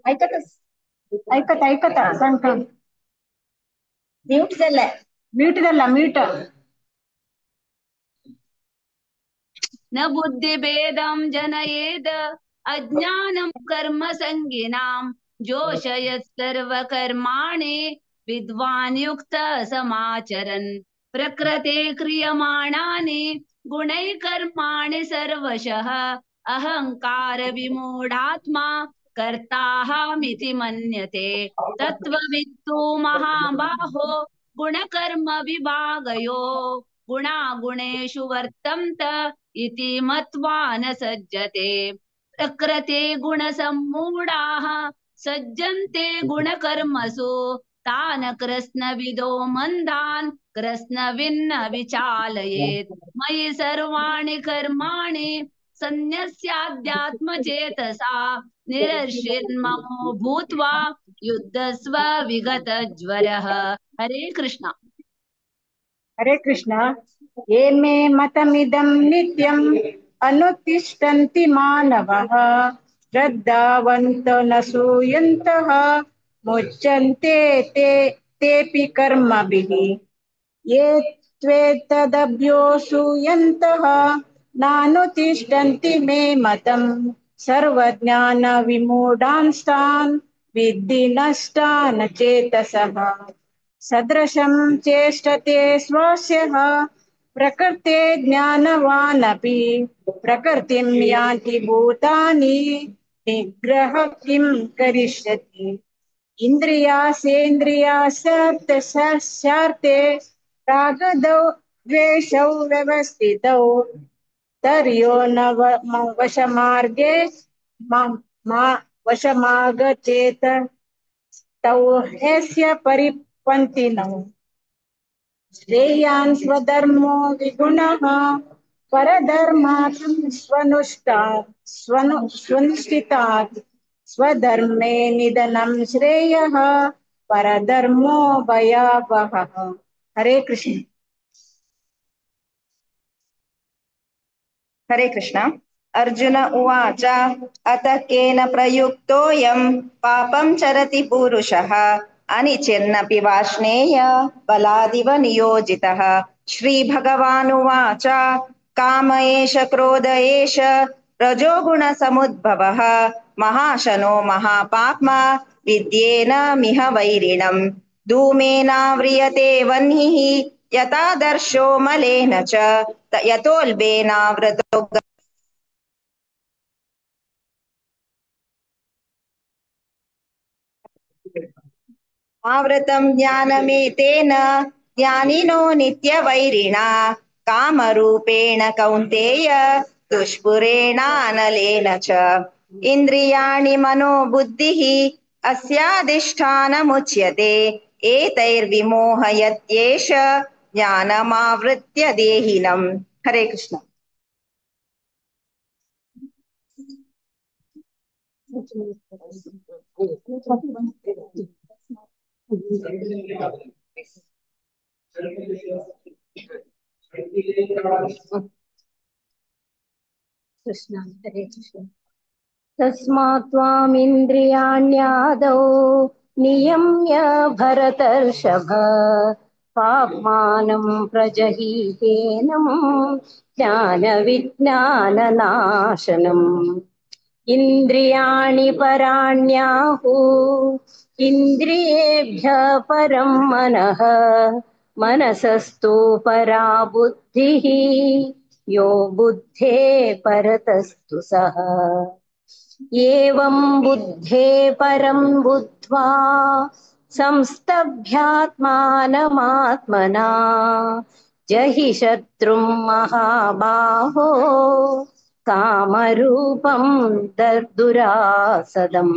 ऐकत ऐकत ऐकत सांगता. म्यूट झालाय, म्यूट झाला, म्यूट. न बुद्धिभेदं जनयेद अज्ञानं कर्म संगिनां जोषयत् सर्वकर्माणि विद्वान् युक्त समाचरन्. प्रकृते क्रियमाणानि गुणैः कर्माणि सर्वशः अहंकार विमूढात्मा कर्ताहमिति मन्यते. तत्त्ववित्तु महाबाहो गुणकर्म विभागयो गुणागुणेषु वर्तन्त इति मत्वा न सज्जते. प्रकृते गुणसम्मूढाः सज्जन्ते गुणकर्मसु तान् कृत्स्नविदो मन्दान् कृत्स्नविन्न विचालयेत्. मयि सर्वाणि कर्माणि सन्न्यस्याध्यात्मचेतसा निरर्षिन्ममो भूत्वा युद्धस्व विगतज्वरः. हरे कृष्णा. हरे कृष्णा. ये मे मतमिदं नित्यम् अनुतिष्ठन्ति मानवः श्रद्धावन्त न सूयन्तः मुच्यन्ते ते तेऽपि कर्मभिः. ये त्वेतदभ्योऽसूयन्तः नानुतिष्ठन्ति मे मतम् सर्वज्ञानविमूढांस्तान् विद्धि नष्टान् चेतसः. सदृशं चेष्टते स्वास्यः प्रकृते ज्ञानवानपि प्रकृतिं यान्ति भूतानि निग्रह किं करिष्यति. इन्द्रियासेन्द्रियास्यार्थे रागदौ द्वेषौ व्यवस्थितौ तर्यो न वशमार्गे वशमागचेत तौ ह्यस्य परिपन्थिनौ. श्रेयान् स्वधर्मो विगुणः परधर्मात् स्वनुष्ठितात् स्वधर्मे निधनं श्रेयः परधर्मो भयावहः. हरे कृष्ण. हरे कृष्ण. अर्जुन उवाच अत केन प्रयुक्तोऽयं पापं चरति पुरुषः अनिचिन्नपि वाष्णेय बलादिव नियोजितः. श्रीभगवानुवाच काम एष क्रोध एष रजोगुणसमुद्भवः महाशनो महापाप्मा विद्येन मिह वैरिणम्. धूमेनाव्रियते वह्निः यथादर्शो मलेन च यतोल्बेनावृतो आवृतं ज्ञानमेतेन ज्ञानिनो नित्यवैरिणा कामरूपेण कौन्तेय दुष्पुरेणानलेन च. इन्द्रियाणि मनो बुद्धिः अस्याधिष्ठानमुच्यते एतैर्विमोहयत्येष ज्ञानमावृत्य देहिनम्. हरे कृष्ण. कृष्ण. हरे कृष्ण. तस्मात् त्वामिन्द्रियाण्यादौ नियम्य भरतर्षभ पाप्मानं प्रजहीतेनं ज्ञानविज्ञाननाशनम्. इन्द्रियाणि पराण्याहु इन्द्रियेभ्यः परं मनः मनसस्तु परा बुद्धिः यो बुद्धे परतस्तु सः. एवं बुद्धे परं बुद्ध्वा संस्तभ्यात्मानमात्मना जहि शत्रुं महाबाहो कामरूपं दुरासदम्.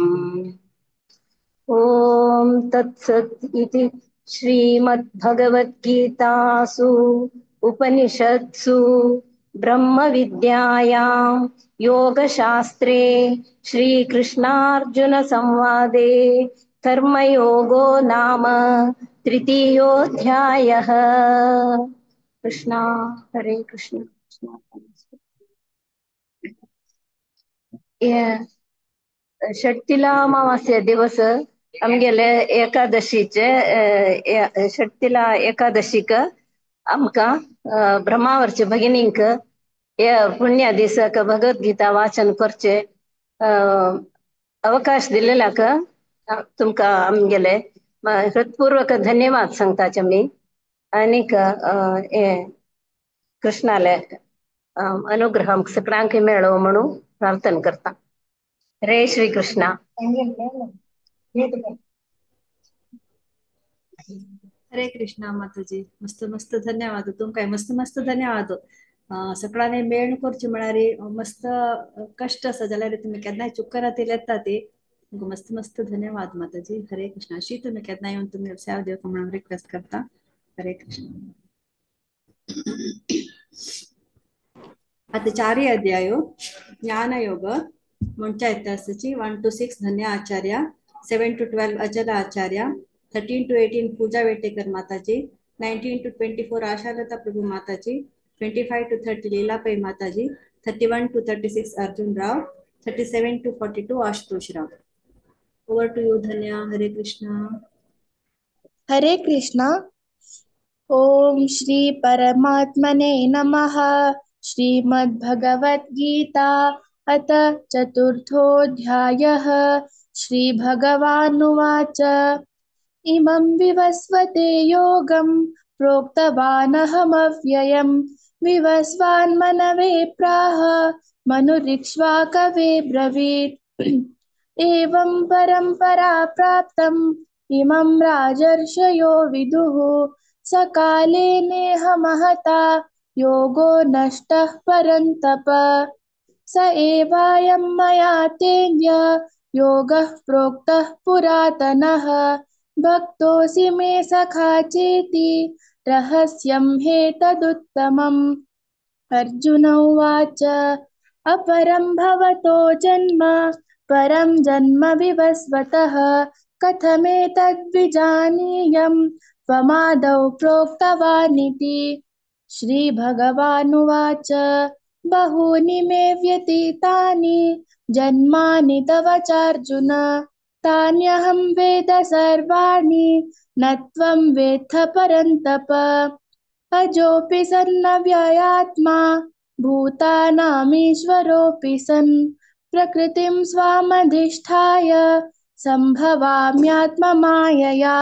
ॐ तत्सत् इति श्रीमद्भगवद्गीतासु उपनिषत्सु ब्रह्मविद्यायां योगशास्त्रे श्रीकृष्णार्जुनसंवादे कर्मयोगो नाम तृतीयोऽध्यायः। कृष्णा हरे कृष्ण। षट्तिला अमावास्या दिवस आमगेले एकादशीचे षट्तिला एकादशीक आमकां ब्रह्मावरचे भगिनींक हे पुण्य दिसाक भगवद्गीता वाचन करचे अवकाश दिलेल्याक तुमकां आमगेले हृत्पूर्वक धन्यवाद सांगताचे आमी। आनीक हे कृष्णाले अनुग्रह आमकां सगळ्यांक मेळो म्हणून प्रार्थना करता। हरे श्री कृष्णा। हरे कृष्णा माताजी, मस्त मस्त धन्यवाद तुमकां, मस्त मस्त धन्यवाद। सगळ्यांनी मेळून करची म्हळ्यार मस्त कष्ट आसा जाल्यार तुमी केन्नाय चुकना ती येता ती। तुमकां मस्त मस्त धन्यवाद माताजी। हरे कृष्णा। अशी तुमी केन्ना येवन तुमी सेवा दिवपाक म्हणून रिक्वेस्ट करता। हरे कृष्ण। आता चारय अध्यायो ज्ञानयोग म्हणच्या इतिहासाची 1 to 6 Dhanya Acharya, 7 to 12 Achala Acharya, 13 to 18 Pooja Vetekar Mataji, 19 to 24 Ashalata Prabhu Mataji, 25 to 30 Leela Pai Mataji, 31 to 36 Arjun Rao, 37 to 42 Ashutosh Rao. Over to you Dhanya. Hare Krishna. Hare Krishna. Om Shri परमात्मने नमः। श्रीमद्भगवद्गीता अथ चतुर्थोऽध्यायः। श्रीभगवानुवाच इमं विवस्वते योगं प्रोक्तवानहमव्ययं विवस्वान्मनवे प्राह मनुरिक्ष्वा कवे ब्रवीत्। एवं परम्परा प्राप्तम् इमं राजर्षयो विदुः सकाले नेह महता योगो नष्टः परन्तप। स एवायं मया तेन्य योगः प्रोक्तः पुरातनः भक्तोऽसि मे सखा चेति रहस्यं हेतदुत्तमम्। अर्जुन उवाच अपरं भवतो जन्म परं जन्म विवस्वतः कथमेतद्विजानीयं त्वमादौ प्रोक्तवानिति। श्रीभगवानुवाच बहूनि मे व्यतीतानि जन्मानि तव चार्जुन तान्यहं वेद सर्वाणि न त्वं वेत्थ परन्तप। अजोऽपि सन्नव्ययात्मा भूतानामीश्वरोऽपि सन् प्रकृतिं स्वामधिष्ठाय संभवाम्यात्ममायया।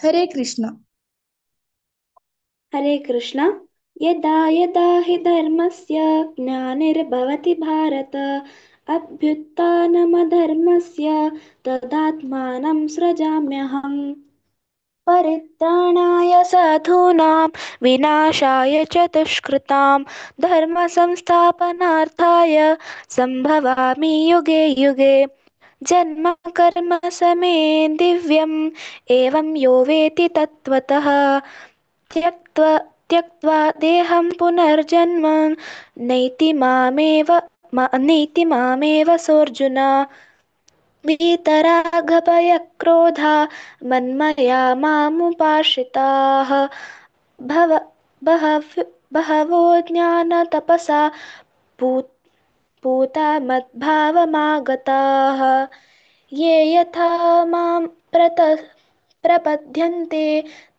हरे कृष्ण। हरे कृष्ण। यदा यदा हि धर्मस्य ग्लानिर्भवति भारत अभ्युत्थानमधर्मस्य तदात्मानं सृजाम्यहम्। परित्राणाय साधूनां विनाशाय च दुष्कृतां धर्म संस्थापनार्थाय संभवामि युगे युगे। जन्म कर्म समे दिव्यम् एवं यो वेति तत्त्वतः त्यक्त्वा त्यक्त्वा देहं पुनर्जन्म नैति मामेव सोऽर्जुन। वीतरागभयक्रोधा मन्मया मामुपाश्रिताः भव बहव बहवो ज्ञानतपसा पूता मद्भावमागताः। ये यथा मां प्रपद्यन्ते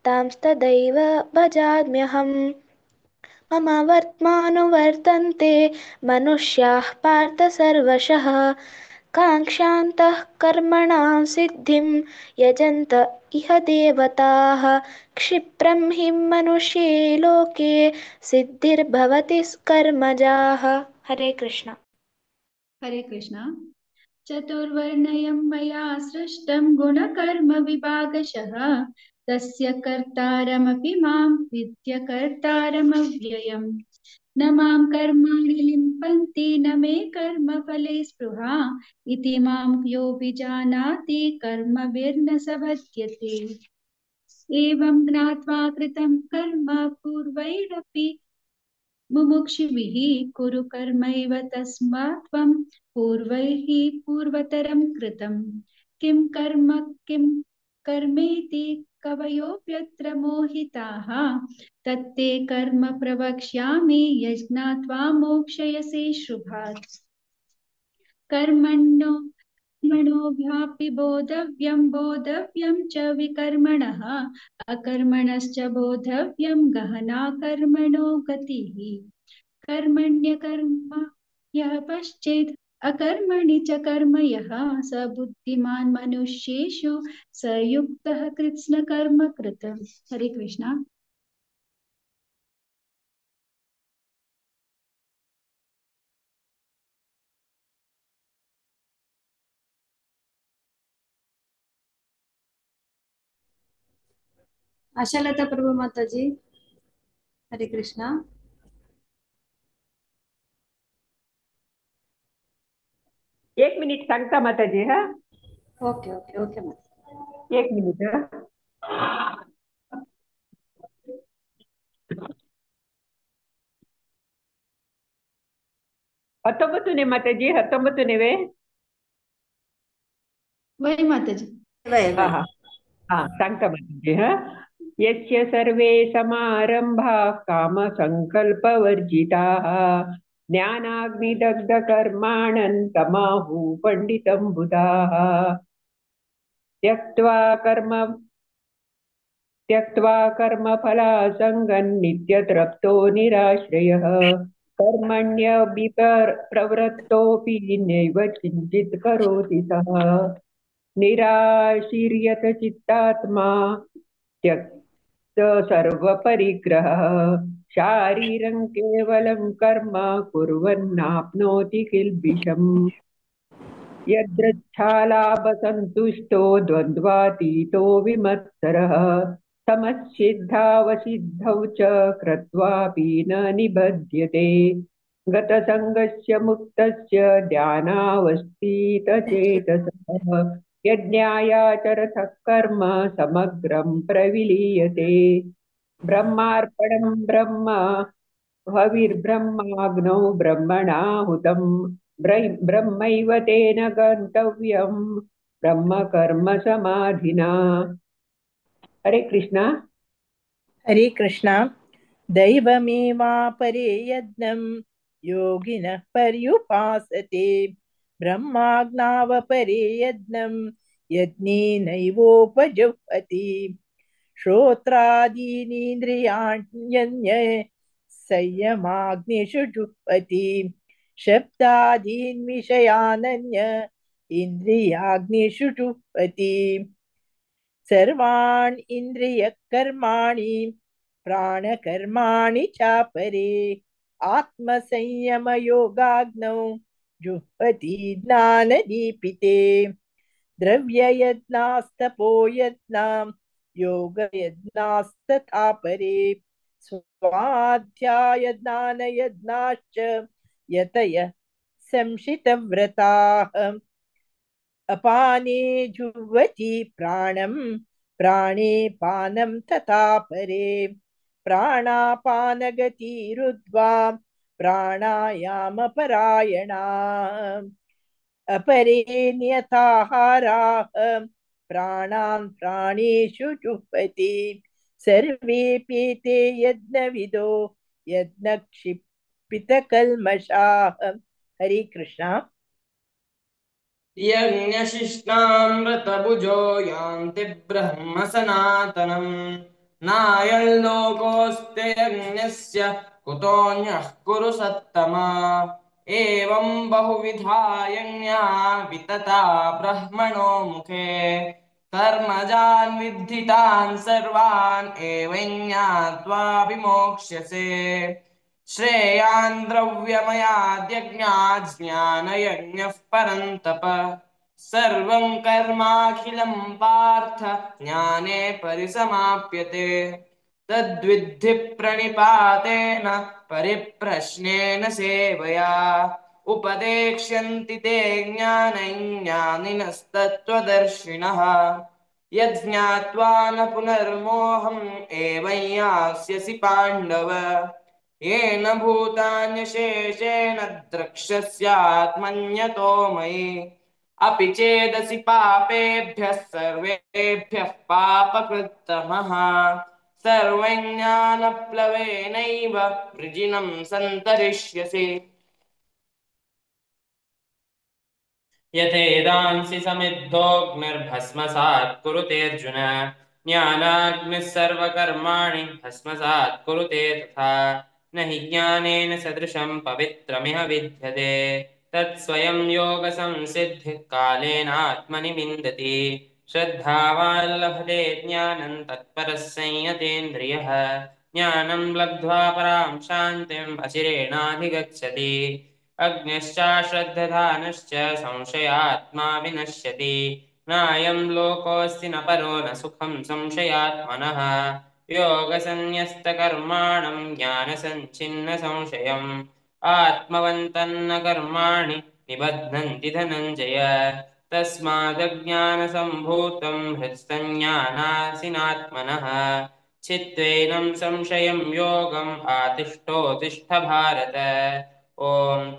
तांस्तदैव भजाम्यहम्। मम वर्त्मानुवर्तन्ते मनुष्याः पार्थ सर्वशः। काङ्क्षान्तः कर्मणां सिद्धिं यजन्त इह देवताः। क्षिप्रं हि मनुष्ये लोके सिद्धिर्भवति कर्मजाः। हरे कृष्ण। हरे कृष्ण। चतुर्वर्णयं मया सृष्टं गुणकर्म विभागशः तस्य कर्तारमपि मां विद्य कर्तारमव्ययम्। न मां कर्माणि लिम्पन्ति न मे कर्मफले स्पृहा इति मां योऽभिजानाति कर्मभिर्न स बध्यते। एवं ज्ञात्वा कृतं कर्म पूर्वैरपि मुमुक्षुभिः कुरु कर्मैव तस्मात् त्वं पूर्वैः पूर्वतरं कृतं। किं कर्म किं कर्मेति कवयोऽप्यत्र मोहिताः। तत्ते कर्म प्रवक्ष्यामि यज्ञात्वा मोक्षयसे शुभात्। कर्मणो कर्मणोऽभ्यापि बोधव्यं बोधव्यं च विकर्मणः अकर्मणश्च बोधव्यं गहना कर्मणो गतिः। कर्मण्यकर्म यः पश्चेत् अकर्मणि च कर्म यः स बुद्धिमान् मनुष्येषु स युक्तः कृत्स्नकर्म कृत। हरे कृष्णा। आशालता प्रभु माता जी, हरे कृष्णा। एक मिनिट सांगता माताजी। हा, ओके ओके ओके माता। एक मिनिट। हा, 19 ने माताजी, 19 ने वे वही माताजी। वय हा वय। हा हा सांगता माताजी। हा, यस्य सर्वे समारंभाः कामसङ्कल्पवर्जिताः ज्ञानाग्निदग्धकर्माणं तमाहु पंडितं बुधाः। त्यक्त्वा कर्मफलासङ्गं नित्यतृप्तो निराश्रयः कर्मण्यभिप्रवृत्तोऽपि नैव किञ्चित् करोति सः। निराशीर्यत चित्तात्मा त्यक्त सर्वपरिग्रहः शारीरं केवलं कर्म कुर्वन्नाप्नोति किल्बिषम्। यदृच्छालाभसन्तुष्टो द्वन्द्वातीतो विमत्सरः समसिद्धावसिद्धौ च कृत्वापि न निबध्यते। गतसङ्गस्य मुक्तस्य ध्यानावस्थितचेतसः यज्ञायाचरतः कर्म समग्रं प्रविलीयते। ब्रह्मार्पणं ब्रह्म हविर्ब्रह्माग्नौ ब्रह्मणाहुतं ब्रह्मैव तेन गन्तव्यं ब्रह्मकर्म समाधिना। हरे कृष्णा। हरे कृष्णा। दैवमेवापरे यज्ञं योगिनः पर्युपासते ब्रह्माग्नावपरे यज्ञं यज्ञेनैवोपजुह्वति। श्रोत्रादीनीन्द्रियाण्यन्ये संयमाग्निषु जुह्वति शब्दादीन् विषयानन्य इन्द्रियाग्निषु जुह्वति। सर्वान् इन्द्रियकर्माणि प्राणकर्माणि चापरे आत्मसंयमयोगाग्नौ जुह्वति ज्ञानदीपिते। द्रव्ययज्ञास्तपोयज्ञा योगयज्ञास्तथा परे स्वाध्यायज्ञानयज्ञाश्च यतयः संशितव्रताः। अपाने जुह्वति प्राणं प्राणे पानं तथा परे प्राणापानगतिरुद्ध्वा प्राणायामपरायणा। अपरे नियताहाराः प्राणान् प्राणेषु जुह्वति सर्वेऽपि ते यज्ञविदो यज्ञक्षिपितकल्मषाः। हरे कृष्णा। यज्ञशिष्टामृतभुजो यान्ति ब्रह्म सनातनम् नायं लोकोऽस्ति यज्ञस्य कुतोऽन्यः कुरु सत्तमा। एवं बहुविधा यज्ञा वितता ब्रह्मणो मुखे कर्मजान् विद्धितान् सर्वान् एवं ज्ञात्वा विमोक्ष्यसे। श्रेयान् द्रव्यमयाद्यज्ञात् ज्ञानयज्ञः परन्तप सर्वं कर्माखिलं पार्थ ज्ञाने परिसमाप्यते। तद्विद्धि प्रणिपातेन परिप्रश्नेन सेवया उपदेक्ष्यन्ति ते ज्ञानं ज्ञानिनस्तत्त्वदर्शिनः। यज्ञात्वा न पुनर्मोहम् एवं यास्यसि पाण्डव येन भूतान्यशेषेण द्रक्ष्यस्यात्मन्यतो मयि। अपि चेदसि पापेभ्यः सर्वेभ्यः पापकृत्तमः सर्वज्ञानप्लवेनैव वृजिनं सन्तरिष्यसि। यथेदांसि समिद्धोऽग्निर्भस्मसात् कुरुतेऽर्जुन ज्ञानाग्निः सर्वकर्माणि भस्मसात् कुरुते तथा। न हि ज्ञानेन सदृशं पवित्रमिह विद्यते तत्स्वयं योगसंसिद्धिः कालेनात्मनि विन्दति। श्रद्धावान् लभते ज्ञानं तत्परः संयतेन्द्रियः ज्ञानं लब्ध्वा परां शान्तिम् अचिरेणाधिगच्छति। अग्निश्चाश्रद्धधानश्च संशयात्मा विनश्यति। नायं लोकोऽस्ति न परो न सुखं संशयात्मनः। योगसन्न्यस्तकर्माणं ज्ञानसञ्छिन्न संशयम् आत्मवन्तं न कर्माणि निबध्नन्ति धनञ्जय। तस्मादज्ञानसम्भूतं हृत्सञ्ज्ञानासिनात्मनः छित्त्वैनं संशयं योगम् आतिष्ठोतिष्ठ भारत। ॐ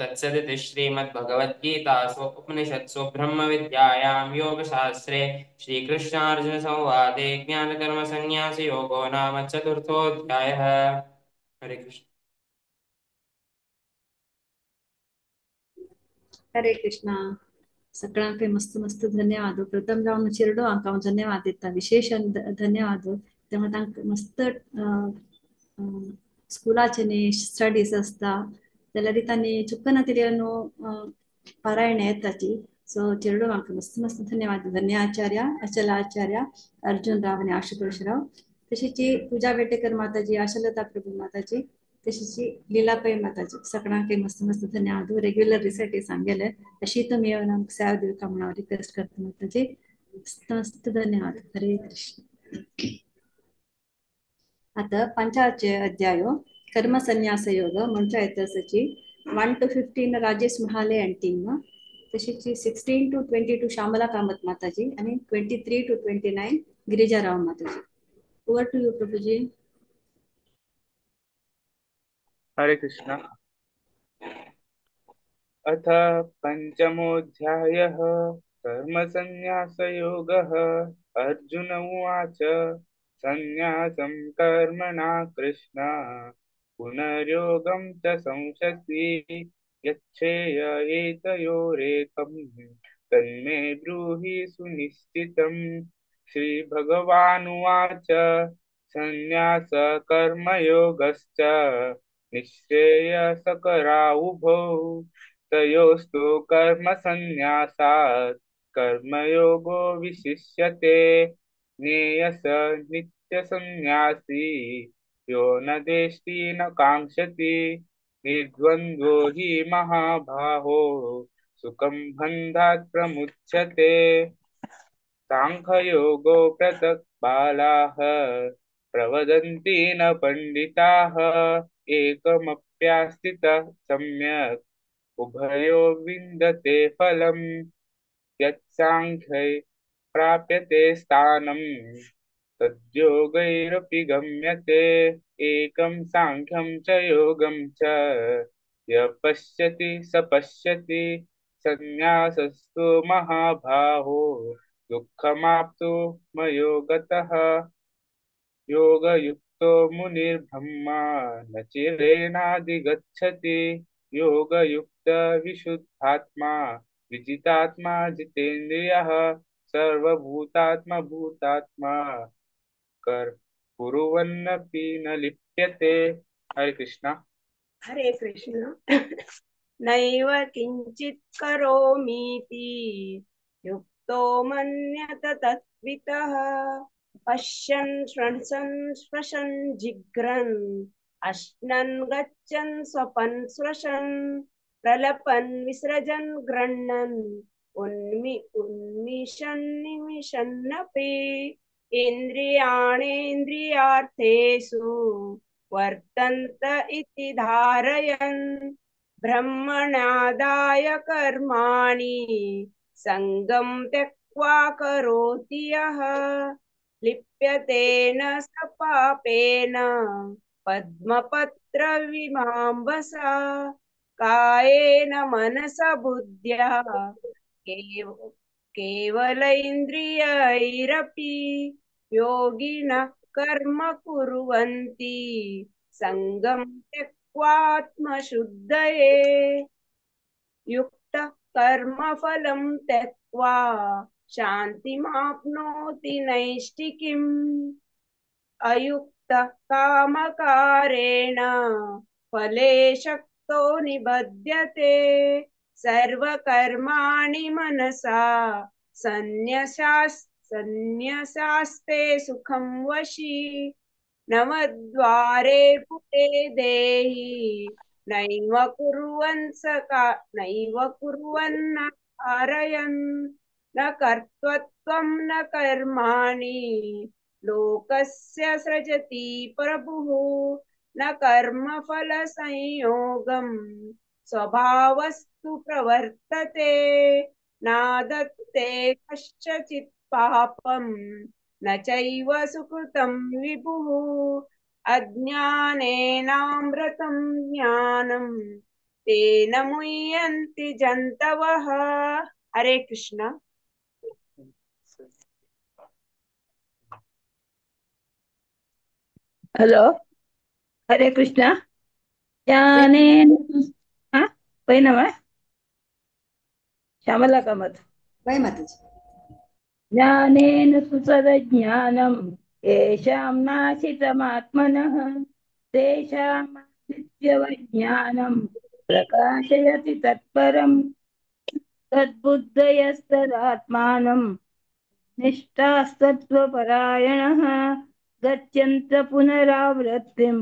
तत्सदिति श्रीमद्भगवद्गीतासु उपनिषत्सु ब्रह्मविद्यायां योगशास्त्रे श्रीकृष्णार्जुनसंवादे ज्ञानकर्मसन्न्यासयोगो नाम चतुर्थोऽध्यायः। हरे कृष्ण। हरे कृष्णा। सगळ्यांक मस्त मस्त धन्यवाद। प्रथम जावन चिरडो हांकां हांव धन्यवाद दिता, विशेष धन्यवाद। तेन्ना तांकां मस्त स्कुलाचे न्ही स्टडीज आसता जाल्यार तांणी चुकना तरी न्हू पारायण येताची। सो चिरडो हांकां मस्त मस्त धन्यवाद। धन्य आचार्य, अचल आचार्य, अर्जुन राव आनी आशुतोष राव, तशीच पूजा वेटेकर माताजी, आशालता प्रभू माताजी, तशीच लीलापै माताजी, सगळ्यांक मस्त मस्त धन्यवाद। रेग्युलर रिसर्ट सांगेले अशी तुमी येवन आमकां सेवा दिवका म्हणून हांव रिक्वेस्ट करता माताजी। मस्त मस्त धन्यवाद। हरे कृष्ण। आतां पंचाचे अध्याय कर्म संन्यास योग म्हणच्या येतसची 1 to 15 Rajesh Mahale and team, तशीच 16 to 22 Shyamala Kamat Mataji आनी 23 to 29 Girija Rao Mataji. Over to you Prabhuji. Hare Krishna. अथ पंचमोऽध्यायः कर्मसन्न्यासयोगः। अर्जुन उवाच संन्यासं कर्मणा कृष्ण पुनर्योगं च संशसि यच्छेय एतयोरेकं तन्मे ब्रूहि सुनिश्चितम्। श्रीभगवानुवाच संन्यास कर्मयोगश्च निःश्रेयसकरावुभौ तयोस्तु कर्मसन्न्यासात् कर्मयोगो विशिष्यते। ज्ञेयस नित्यसन्न्यासी यो न देष्टि न काङ्क्षति निर्द्वन्द्वो हि महाबाहो सुखं बन्धात् प्रमुच्यते। साङ्ख्ययोगो पृथक् बालाः प्रवदन्ति न पण्डिताः एकमप्यास्थितः सम्यक् उभयो विन्दते फलम्। यत्साङ्ख्यै प्राप्यते स्थानं तद्योगैरपि गम्यते। एकं साङ्ख्यं च योगं च यः पश्यति स पश्यति। संन्यासस्तु महाबाहो दुःखमाप्तु मयो गतः। योगयुक्तो मुनिर्ब्रह्मा न चिरेणाधिगच्छति। योगयुक्त विशुद्धात्मा विजितात्मा जितेन्द्रियः सर्वभूतात्मा भूतात्मा कर कुर्वन्नपि न लिप्यते। हरे कृष्णा। हरे कृष्ण। नैव किंचित् करोमीति युक्तो मन्यत तत्वितः पश्यन् श्रृण्वन् स्पृशन् जिघ्रन् अश्नन् गच्छन् स्वपन् स्पृशन् प्रलपन् विसृजन् गृह्णन् उन्मिषन् निमिषन्नपि इन्द्रियाणेन्द्रियार्थेषु वर्तन्त इति धारयन् ब्रह्मणादाय कर्माणि संगं त्यक्त्वा करोति यः लिप्यते न स पापेन पद्मपत्रविमाम्बसा कायेन मनसा बुद्ध्या केवल इन्द्रियैरपि योगिनः कर्म कुर्वन्ति सङ्गं त्यक्त्वात्मशुद्धये। युक्तः कर्मफलं त्यक्त्वा शान्तिमाप्नोति नैष्ठिकीम्। अयुक्तः कामकारेण फले शक्तो निबध्यते। सर्वकर्माणि मनसा सन्न्यसास्ते सुखं वशी। नवद्वारे पुटे देहि नैव कुर्वन् न कारयन्। न कर्तृत्वं न कर्माणि लोकस्य सृजति प्रभुः। न कर्मफलसंयोगं स्वभावस्तु प्रवर्तते। नादत्ते कस्यचित् पापं न चैव सुकृतं विभुः। अज्ञानेनामृतं ज्ञानं तेन मुह्यन्ति जन्तवः। हरे कृष्ण। हॅलो, हरे कृष्ण। ज्ञानेन हा वै नमः। श्यामला कामत। वै माताजी। ज्ञानेन सुतरज्ञानं येषां नाशितमात्मनः तेषामादित्यवज्ञानं प्रकाशयति तत्परं। तद्बुद्धयस्तदात्मानं निष्ठास्तत्त्वपरायणः गच्छन्त पुनरावृत्तिं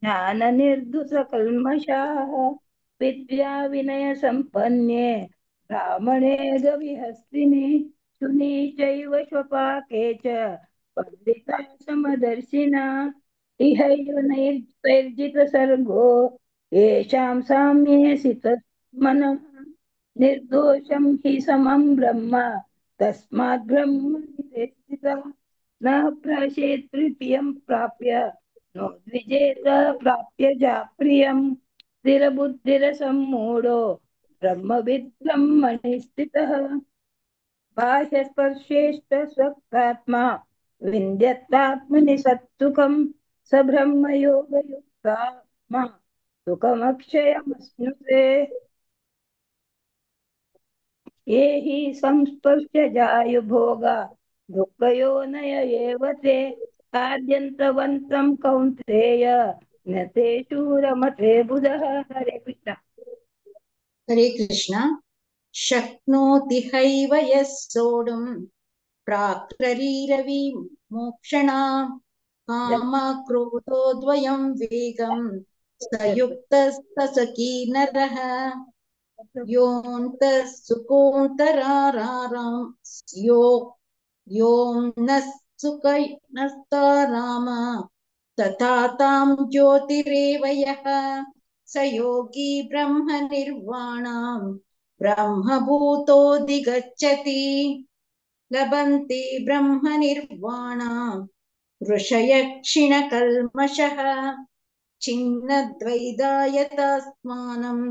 ज्ञाननिर्धुतकल्मषाः। विद्या विनयसम्पन्ने ब्राह्मणे गविहस्तिनि शुनि चैव श्वपाके च पण्डिता समदर्शिना। इहैव नैर्जितसर्गो येषां साम्ये सितमनः। निर्दोषं हि समं ब्रह्म तस्मात् ब्रह्मणि ते स्थितः। न प्राशेत् प्रियं प्राप्य नो द्विजेत प्राप्य जाप्रियं। स्थिरबुद्धिरसम्मूढो ब्रह्मविद् ब्रह्मणि स्थितः। बाह्यस्पर्शेष्टस्वक्तात्मा विन्द्यत्तात्मनि सत्सुखं स ब्रह्मयोगयुक्तात्मा सुखमक्षयमश्नुते। ये हि संस्पर्शजायुभोगा दुःखयोनय एव ते आद्यन्तवन्तं कौन्तेय न तेषु रमते बुधः। हरे कृष्ण। हरे कृष्ण। शक्नोति हैव यः सोढुं प्राक्शरीरविमोक्षणा कामक्रोधोद्वयं वेगं स युक्तस्तसखी नरः। योऽन्तः सुकोऽन्तरारां यो यो नः सुखनस्ताराम तथा तां ज्योतिरेव यः स योगी ब्रह्मनिर्वाणां ब्रह्मभूतोऽधिगच्छति। लभन्ते ब्रह्मनिर्वाणां ऋषयः क्षीणकल्मषः। छिन्नद्वैधायतास्मानं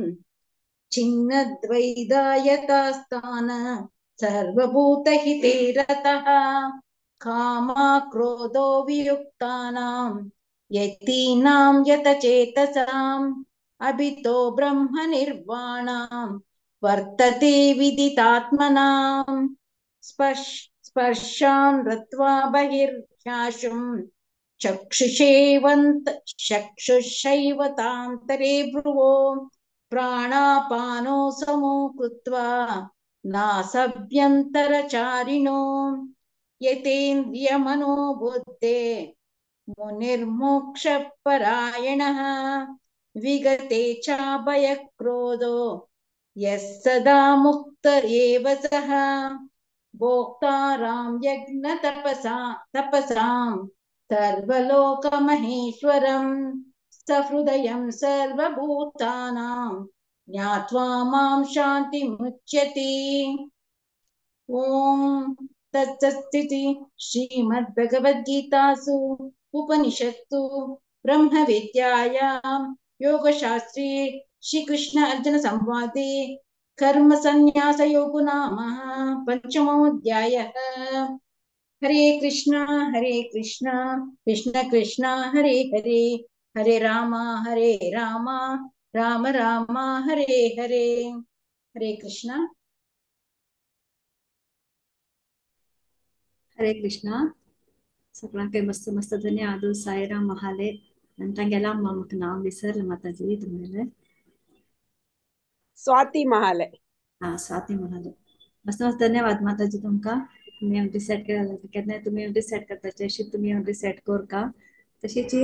छिन्नद्वैधायतास्तान सर्वभूतहिते रतः। कामक्रोधो वियुक्तानां यतीनां यतचेतसाम् अभितो ब्रह्मनिर्वाणां वर्तते विदितात्मनां। स्पर्शान् रत्वा बहिर्ह्याशुं चक्षुषैव तान्तरे भ्रुवो प्राणापानो समो कृत्वा नासभ्यन्तरचारिणो। यतेन्द्रियमनोबुद्धे मुनिर्मोक्षपरायणः। विगते चाभयक्रोधो यः सदा मुक्त एव सः। भोक्तारां यज्ञतपसां सर्वलोकमहेश्वरं सहृदयं सर्वभूतानां ज्ञात्वा मां शान्तिमुच्यते। ॐ तत्सदिति श्रीमद्भगवद्गीतासु उपनिषत्सु ब्रह्मविद्यायां योगशास्त्रे श्रीकृष्ण अर्जुन संवादे कर्मसन्न्यासयोगो नाम पञ्चमोऽध्यायः। हरे कृष्णा कृष्ण कृष्ण हरे हरे, हरे राम राम राम हरे हरे। हरे कृष्णा। हरे कृष्णा। सगळ्यांक मस्त मस्त धन्यवाद साईराम महाले तांगेला म्हाका नाव विसरलें माताजी तुमगेलें। स्वाती महाले। हाँ, स्वाती महाले। मस्त मस्त धन्यवाद माताजी तुमकां। तुमी आमची सेट केला केन्नाय तुमी आमची सेट करता तशी तुमी आमची सेट करका। तशीच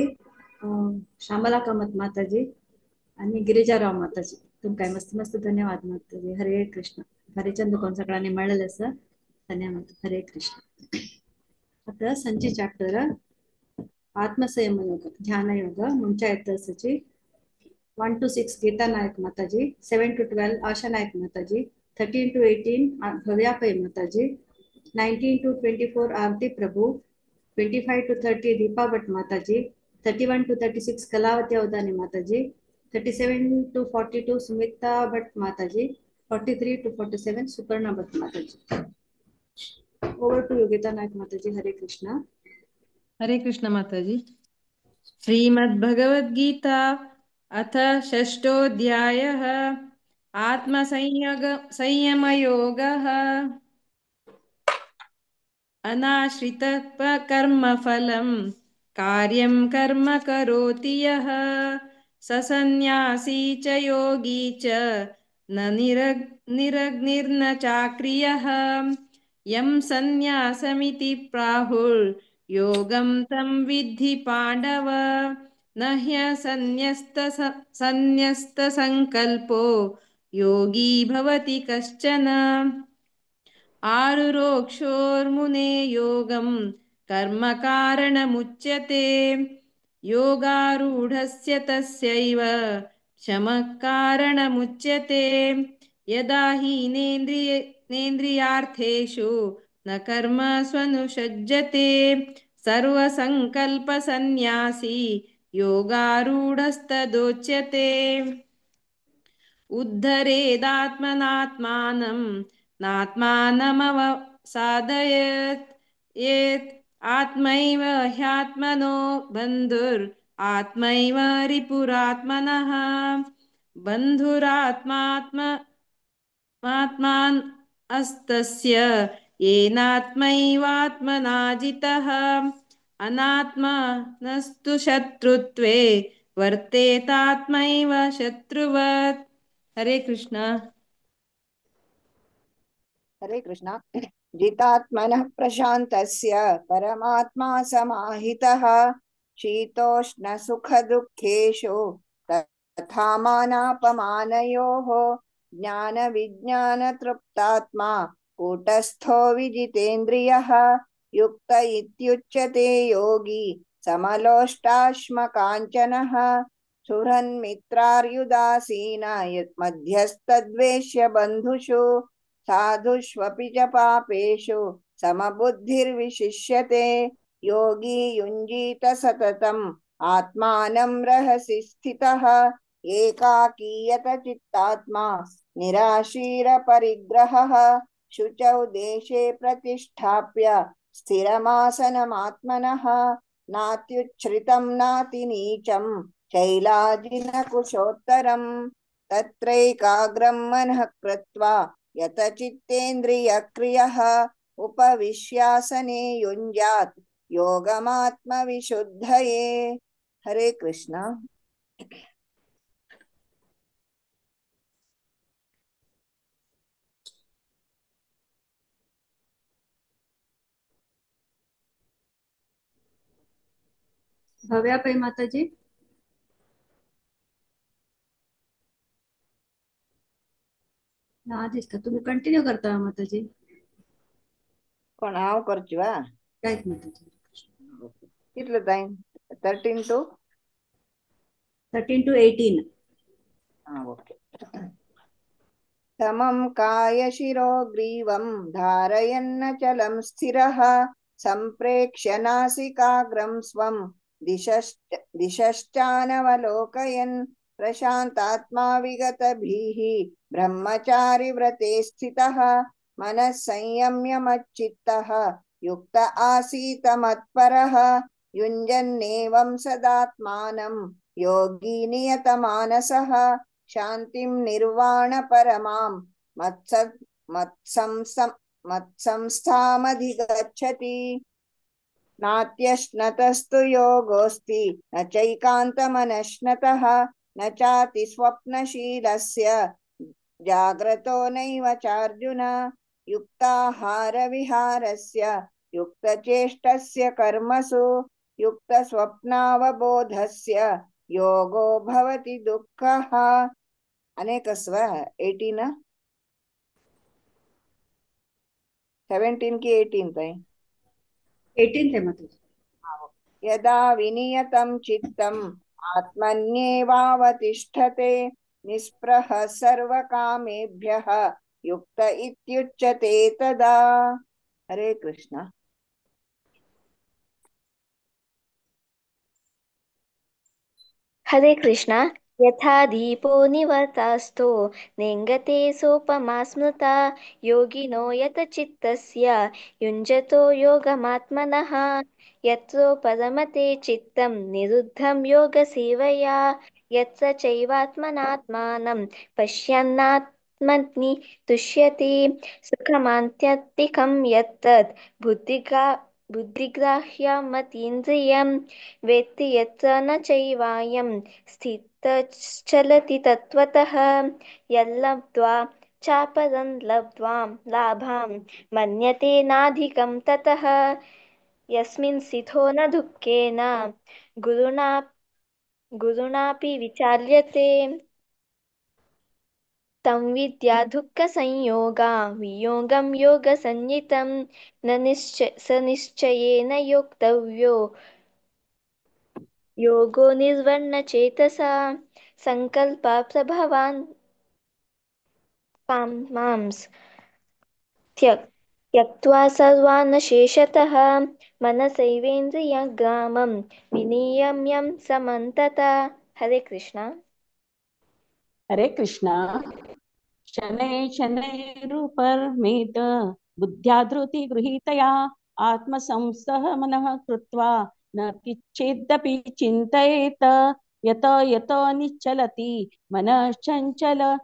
श्यामला कामत माताजी आणि गिरिजाराव माताजी तुमकां मस्त मस्त धन्यवाद माताजी। हरे कृष्ण। हरिचंद कोण सगळ्यांनी मेळ्ळेलें आसा। धन्यवाद। हरे कृष्ण। आता संची चॅप्टर आत्मसंयम योग ध्यान योग ಮುಂಚೆ ಇತ್ತು 1 to 6 Geetha Nayak Mataji, 7 to 12 Asha Nayak Mataji, 13 to 18 Bhavya Pai Mataji, 19 to 24 Aarti Prabhu, 25 to 30 Deepa Bhat Mataji, 31 to 36 Kalavati Avadhani Mataji, 37 to 42 Sumita Bhat Mataji, 43 to 47 Suparna Bhat Mataji. Over to Yogita Nayak Mataji. Hare Krishna. Hare Krishna Mataji. Shrimad Bhagavad Gita अथ षष्ठोऽध्यायः। आत्मसंयमयोगः। अनाश्रितः कर्मफलं कार्यं कर्म करोति यः स सन्न्यासी च योगी च न निरग्निर्न चाक्रियः। यं सन्न्यासमिति प्राहुर्योगं तं विद्धि पाण्डव। न ह्यसन्न्यस्तसङ्कल्पो योगी भवति कश्चन। आरुरोक्षोर्मुने योगं कर्म कारणमुच्यते। योगारूढस्य तस्यैव शमः कारणमुच्यते। यदा हि नेन्द्रियार्थेषु न कर्म स्वनुषज्जते सर्वसङ्कल्पसन्न्यासी योगारूढस्तदोच्यते। उद्धरेदात्मनात्मानं नात्मानमवसादयेत् येत् आत्मैव ह्यात्मनो बन्धुर् आत्मैव रिपुरात्मनः। बन्धुरात्मात्मान् अस्तस्य येनात्मैवात्मना जितः। अनात्मनस्तु शत्रुत्वे वर्तेतात्मैव शत्रुवत्। हरे कृष्णा। हरे कृष्णा। जितात्मनः प्रशान्तस्य परमात्मा समाहितः। शीतोष्णसुखदुःखेषु तथा मानापमानयोः। ज्ञानविज्ञानतृप्तात्मा कूटस्थो विजितेन्द्रियः। युक्त इत्युच्यते योगी समलोष्टाश्मकाञ्चनः। सुहृन्मित्रार्युदासीन मध्यस्तद्वेष्य बन्धुषु। साधुष्वपि च पापेषु समबुद्धिर्विशिष्यते। योगी युञ्जीत सततम् आत्मानं रहसि स्थितः। एकाकीयत चित्तात्मा निराशीरपरिग्रहः। शुचौ देशे प्रतिष्ठाप्य स्थिरमासनमात्मनः। नात्युच्छ्रितं नातिनीचं शैलाजिनकुशोत्तरं। तत्रैकाग्रं मनः कृत्वा यतचित्तेन्द्रियक्रियः। उपविश्यासने युञ्जात् योगमात्मविशुद्धये। हरे कृष्णा। भव्या पै माताजी। ना दिसता तुम्ही कंटिन्यू करता माताजी। कोण हांव करची वा? राईट माताजी। कितलो टाइम? 13 to 13 to 18। हाँ, ओके। समं कायशिरो ग्रीवं धारयन्नचलं स्थिरः। सम्प्रेक्ष्य नासिकाग्रं स्वं दिशश्चानवलोकयन्। प्रशान्तात्मा विगतभीः ब्रह्मचारि व्रते स्थितः। मनः संयम्य मच्चित्तः युक्त आसीत मत्परः। युञ्जन्नेवं सदात्मानं योगी नियतमानसः। शान्तिं निर्वाणपरमां मत्संस्थामधिगच्छति। नात्यश्नतस्तु योगोऽस्ति न चैकान्तमनश्नतः। न चाति स्वप्नशीलस्य जाग्रतो नैव चार्जुन। युक्ताहारविहारस्य युक्तचेष्टस्य कर्मसु युक्तस्वप्नावबोधस्य योगो भवति दुःखः। अनेकस्व 18 17 की 18 ताई 18 है माता। यदा विनियतं चित्तम् आत्मन्येवावतिष्ठते निस्पृह सर्वकामेभ्यः युक्त इत्युच्यते तदा। हरे कृष्ण। हरे कृष्ण। यथा दीपो निवर्तास्तो नेङ्गते सोपमा स्मृता। योगिनो यत चित्तस्य युञ्जतो योगमात्मनः। यत्रो परमते चित्तं निरुद्धं योगसेवया। यत्र चैवात्मनात्मानं पश्यन्नात्मनि तुष्यति। सुखमान्त्यन्तिकं यत्तत् बुद्धिग्राह्यमतीन्द्रियं। वेत्ति यत्र न चैवायं स्थितश्चलति तत्त्वतः। यल्लब्ध्वा चापरं लब्ध्वा लाभां मन्यते नाधिकं ततः। यस्मिन् स्थितो न दुःखेन गुरुणा गुरुणापि विचाल्यते। तं विद्या दुःखसंयोगा वियोगं योगसंज्ञितं। न निश्चय स निश्चयेन योक्तव्यो योगो निर्वर्णचेतसा। सङ्कल्पप्रभवान् कामांस् त्यक्त्वा सर्वान् शेषतः। मनसैवेन्द्रियग्रामं विनियम्यं समन्तत। हरे कृष्ण। हरे कृष्णा। शनै शनैरुपरमेत बुद्ध्या धृति गृहीतया। आत्मसंस्थः मनः कृत्वा न किञ्चिदपि चिन्तयेत। यत यतो निश्चलति मनश्चञ्चल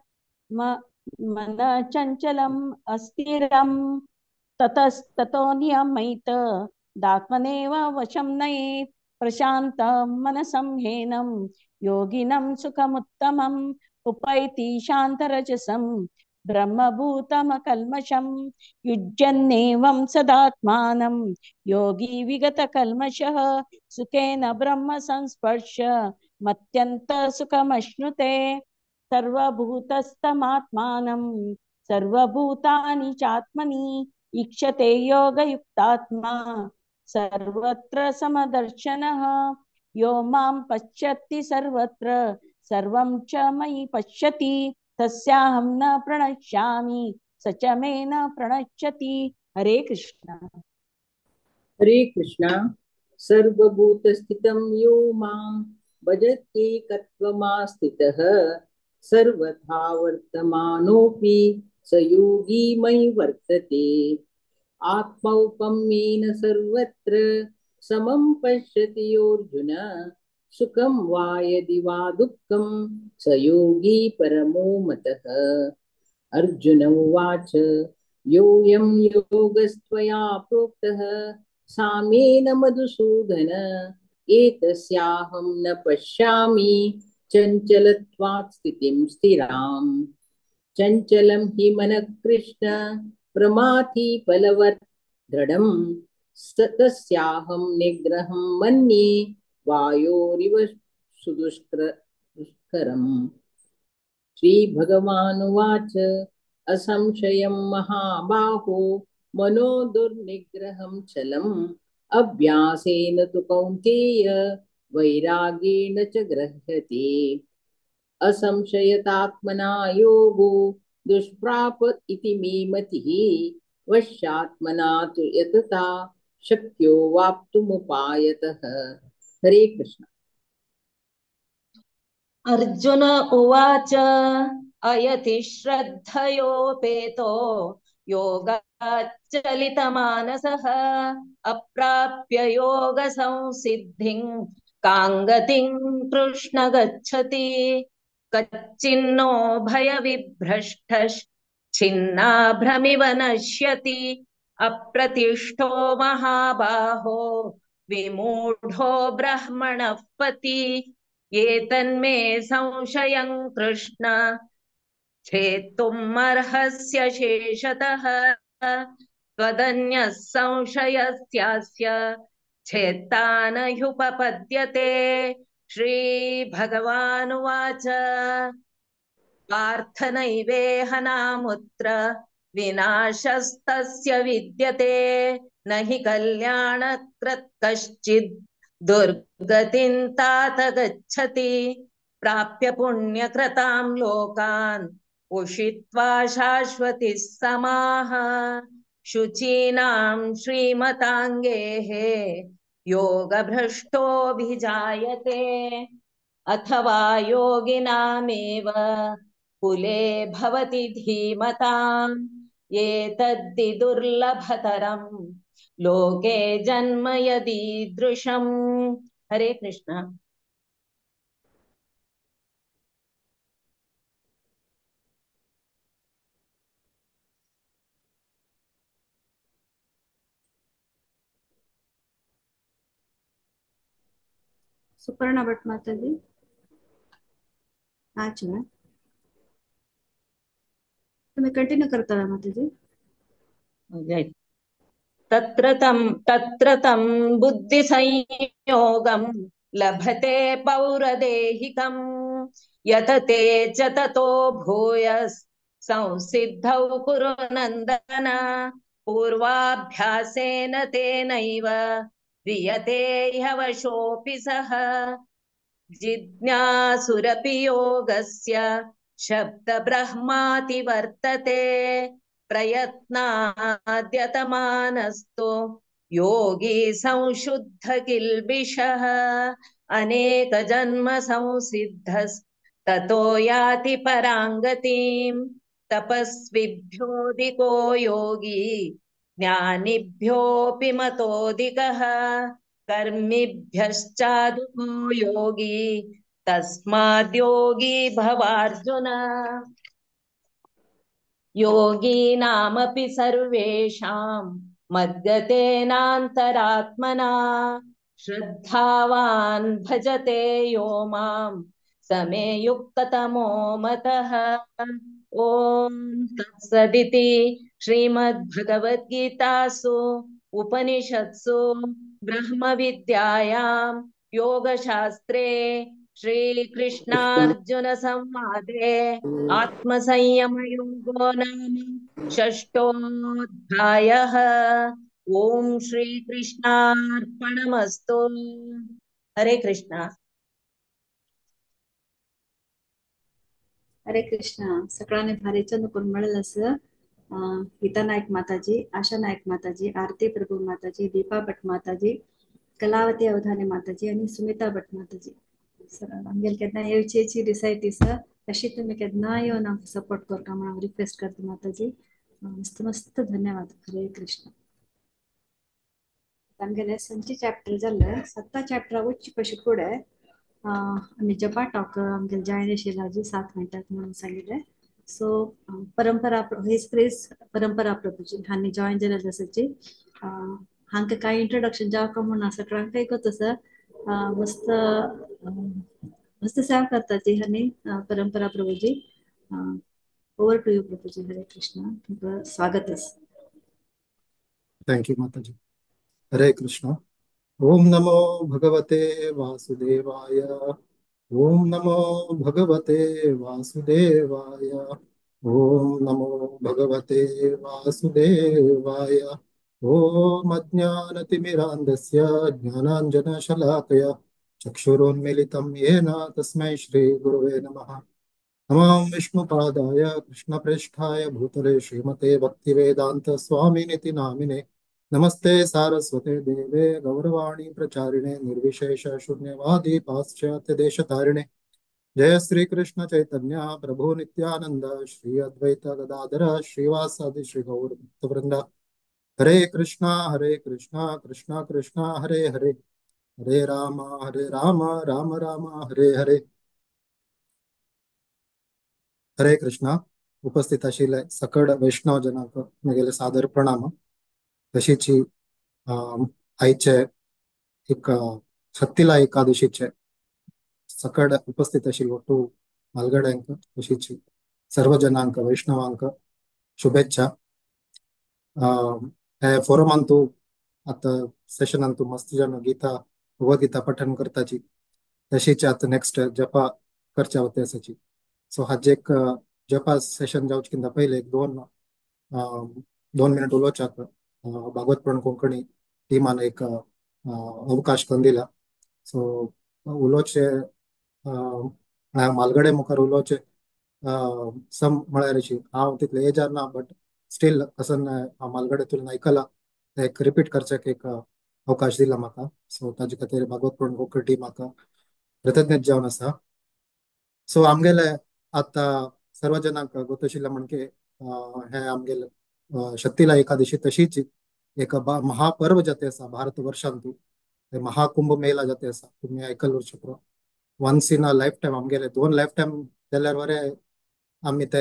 मनश्चञ्चलम् अस्थिरं ततस्ततो नियमयित दात्मनेव वशं नयेत्। प्रशान्तं मनसं हेनं योगिनं सुखमुत्तमम् उपैति शान्तरजसं ब्रह्मभूतमकल्मषं। युज्यन्नेवं सदात्मानं योगी विगतकल्मषः। सुखेन ब्रह्म संस्पर्श मत्यन्तसुखमश्नुते। सर्वभूतस्थमात्मानं सर्वभूतानि चात्मनि ईक्षते योगयुक्तात्मा सर्वत्र समदर्शनः। यो मां पश्यति सर्वत्र सर्वं च मयि पश्यति तस्याहं न प्रणश्यामि स च मे न प्रणश्यति। हरे कृष्ण। हरे कृष्ण। सर्वभूतस्थितं यो मां भजत्येकत्वमास्थितः सर्वथा वर्तमानोऽपि स योगी मयि वर्तते। आत्मौपम्येन सर्वत्र समं पश्यति योऽर्जुन। सुखं वा यदि वा दुःखं स योगी परमो मतः। अर्जुन उवाच योऽयं योगस्त्वया प्रोक्तः साम्येन मधुसूदन। एतस्याहं न पश्यामि चञ्चलत्वात् स्थितिं स्थिराम्। चञ्चलं हि मनः कृष्ण प्रमाथि बलवत् दृढं। तस्याहं निग्रहं मन्ये वायोरिव सुदुष्करम्। श्रीभगवानुवाच असंशयं महाबाहो मनो दुर्निग्रहं चलम्। अभ्यासेन तु कौन्तेय वैरागेण च गृह्यते। असंशयतात्मना योगो दुष्प्राप इति मे मतिः। वश्यात्मना तु यतता शक्यो वाप्तुमुपायतः। हरे कृष्ण। अर्जुन उवाच अयति श्रद्धयोपेतो योगाच्चलितमानसः अप्राप्य योगसंसिद्धिं कां गतिं कृष्ण गच्छति। कच्चिन्नो भयविभ्रष्टश्छिन्नाभ्रमिव नश्यति अप्रतिष्ठो महाबाहो विमूढो ब्रह्मणः पति। एतन्मे संशयं कृष्ण छेत्तुमर्हस्य शेषतः त्वदन्यः संशयस्यास्य छेत्ता न ह्युपपद्यते। श्री भगवानुवाच पार्थ नैवेह नामुत्र विनाशस्तस्य विद्यते न हि कल्याणकृत् कश्चित् दुर्गतिं तात गच्छति। प्राप्य पुण्यकृतां लोकान् उषित्वा शाश्वती समाः शुचीनां श्रीमताङ्गेः योगभ्रष्टोऽभिजायते। अथवा योगिनामेव कुले भवति धीमताम् एतद्धि दुर्लभतरं लोके जन्म यदीदृशम्। हरे कृष्ण। सुपर्णा भट माताजी नाच तुम्ही कंटिन्यू करता माताजी। तत्र तं बुद्धिसंयोगं लभते पौरदेहिकं यतते च ततो भूयस् संसिद्धौ कुरु नन्दन। पूर्वाभ्यासेन तेनैव क्रियते ह्यवशोऽपि सः। जिज्ञासुरपि योगस्य शब्दब्रह्माति वर्तते। प्रयत्नाद्यतमानस्तु योगी संशुद्ध किल्बिषः। अनेक जन्म संसिद्धस्ततो याति परांगतिं। तपस्विभ्योऽधिको योगी ज्ञानिभ्योऽपि मतोऽधिकः। कर्मिभ्यश्चाधिको योगी तस्माद्योगी भवार्जुन। योगीनामपि सर्वेषां मद्गतेनान्तरात्मना श्रद्धावान् भजते यो मां स मे युक्ततमो मतः। ॐ तत्सदिति श्रीमद्भगवद्गीतासु उपनिषत्सु ब्रह्मविद्यायां योगशास्त्रे श्रीकृष्णार्जुन संवादे आत्मसंयमयोगो नाम षष्ठोऽध्यायः। ॐ श्रीकृष्णार्पणमस्तु। हरे कृष्णा। हरे कृष्णा। सगळ्यांनी भारी चंद करून मिळेल असं गीता नायक माताजी, आशा नायक माताजी, आरती प्रभू माताजी, दीपा भट माताजी, कलावती अवधाने माताजी आणि सुमिता भट माताजी। सर आमगेले केन्ना येवची रिसायटी सर अशी तुम्ही केन्ना येवन आमकां सपोर्ट करता म्हणून हांव रिक्वेस्ट करता माताजी। मस्त मस्त धन्यवाद। हरे कृष्ण। आमगेले संचे चॅप्टर जाल्ले 7 चॅप्टर वच्चे पशी फुडें आमी जपा टॉक आमगेले जॉयन आशिल्ला 7 मिनटाक म्हणून सांगिल्लें। सो परंपरा हेच प्रेस परंपरा प्रभूजी हांणी जॉयन जाल्ले आसाची। हांकां कांय इंट्रोडक्शन जावं काय म्हणून सगळ्यांक एक आसा। मस्त मस्त सेवा करता हांणी परंपरा Prabhuji. Over to you Prabhuji. Hare Krishna, तुमकां स्वागत आसा। Thank you माताजी। हरे कृष्णा। ओम नमो भगवते वासुदेवाय। ओम नमो भगवते वासुदेवाय। ओम नमो भगवते वासुदेवाय। ओम अज्ञानतिमिरान्धस्य ज्ञानाञ्जनशलाकया चक्षुरुन्मीलितं येन तस्मै श्रीगुरवे नमः। नमो विष्णुपादाय कृष्णप्रेष्ठाय भूतले श्रीमते भक्तिवेदान्त स्वामिनिति नामिने। नमस्ते सारस्वते देवे गौरवाणी प्रचारिणे निर्विशेष शून्यवादी पाश्चात्य देशतारिणे। जय श्री कृष्ण चैतन्य प्रभु नित्यानंद श्री अद्वैत गदाधर श्रीवासादि श्री गौर भक्तवृंद। हरे कृष्णा कृष्णा कृष्णा हरे हरे, हरे राम राम राम हरे हरे। हरे कृष्णा। उपस्थित आशिल्ले सकड वैष्णव जनांक म्हगेले सादर प्रणाम। तशीची आयचे एक छत्तीला एकादशीचे सकड उपस्थित आशिल्ले ಒಟ್ಟು मालगड्यांक तशीची सर्व जनांक वैष्णवांक शुभेच्छा। हे फोरमांतू आता सेशनांतू मस्त जन गीता भगवद्गीता पठन करताची, तशीच आता नेक्स्ट जपा करच्या होते असाची। सो हाजे एक जपा सेशन जावचे किंदा पहिले एक दोन दोन मिनिट उलोवच्याक भागवत पुराण कोंकणी टीमान एक अवकाश करून दिला। सो उलोवचे मालगडे मुखार उलोवचे सम म्हळ्यार अशी हांव तितले एजार ना, बट स्टील कसन हांव मालगडे तुलन आयकला एक रिपीट करच्याक एक अवकाश दिला म्हाका। सो ताजे खातीर भागवत पुराण कोंकणी टीमाक कृतज्ञ जावन आसा। सो आमगेले आतां सर्व जनांक गोत आशिल्लें म्हणजे हे आमगेले शक्तीला एकादशी तशीच एक महापर्व जाते आसा भारत वर्षांतू, महाकुंभ मेला जाते आसा। तुमी आयकल शकता once in a life time आमगेले दोन लायफ टायम जाल्यार बरें आमी ते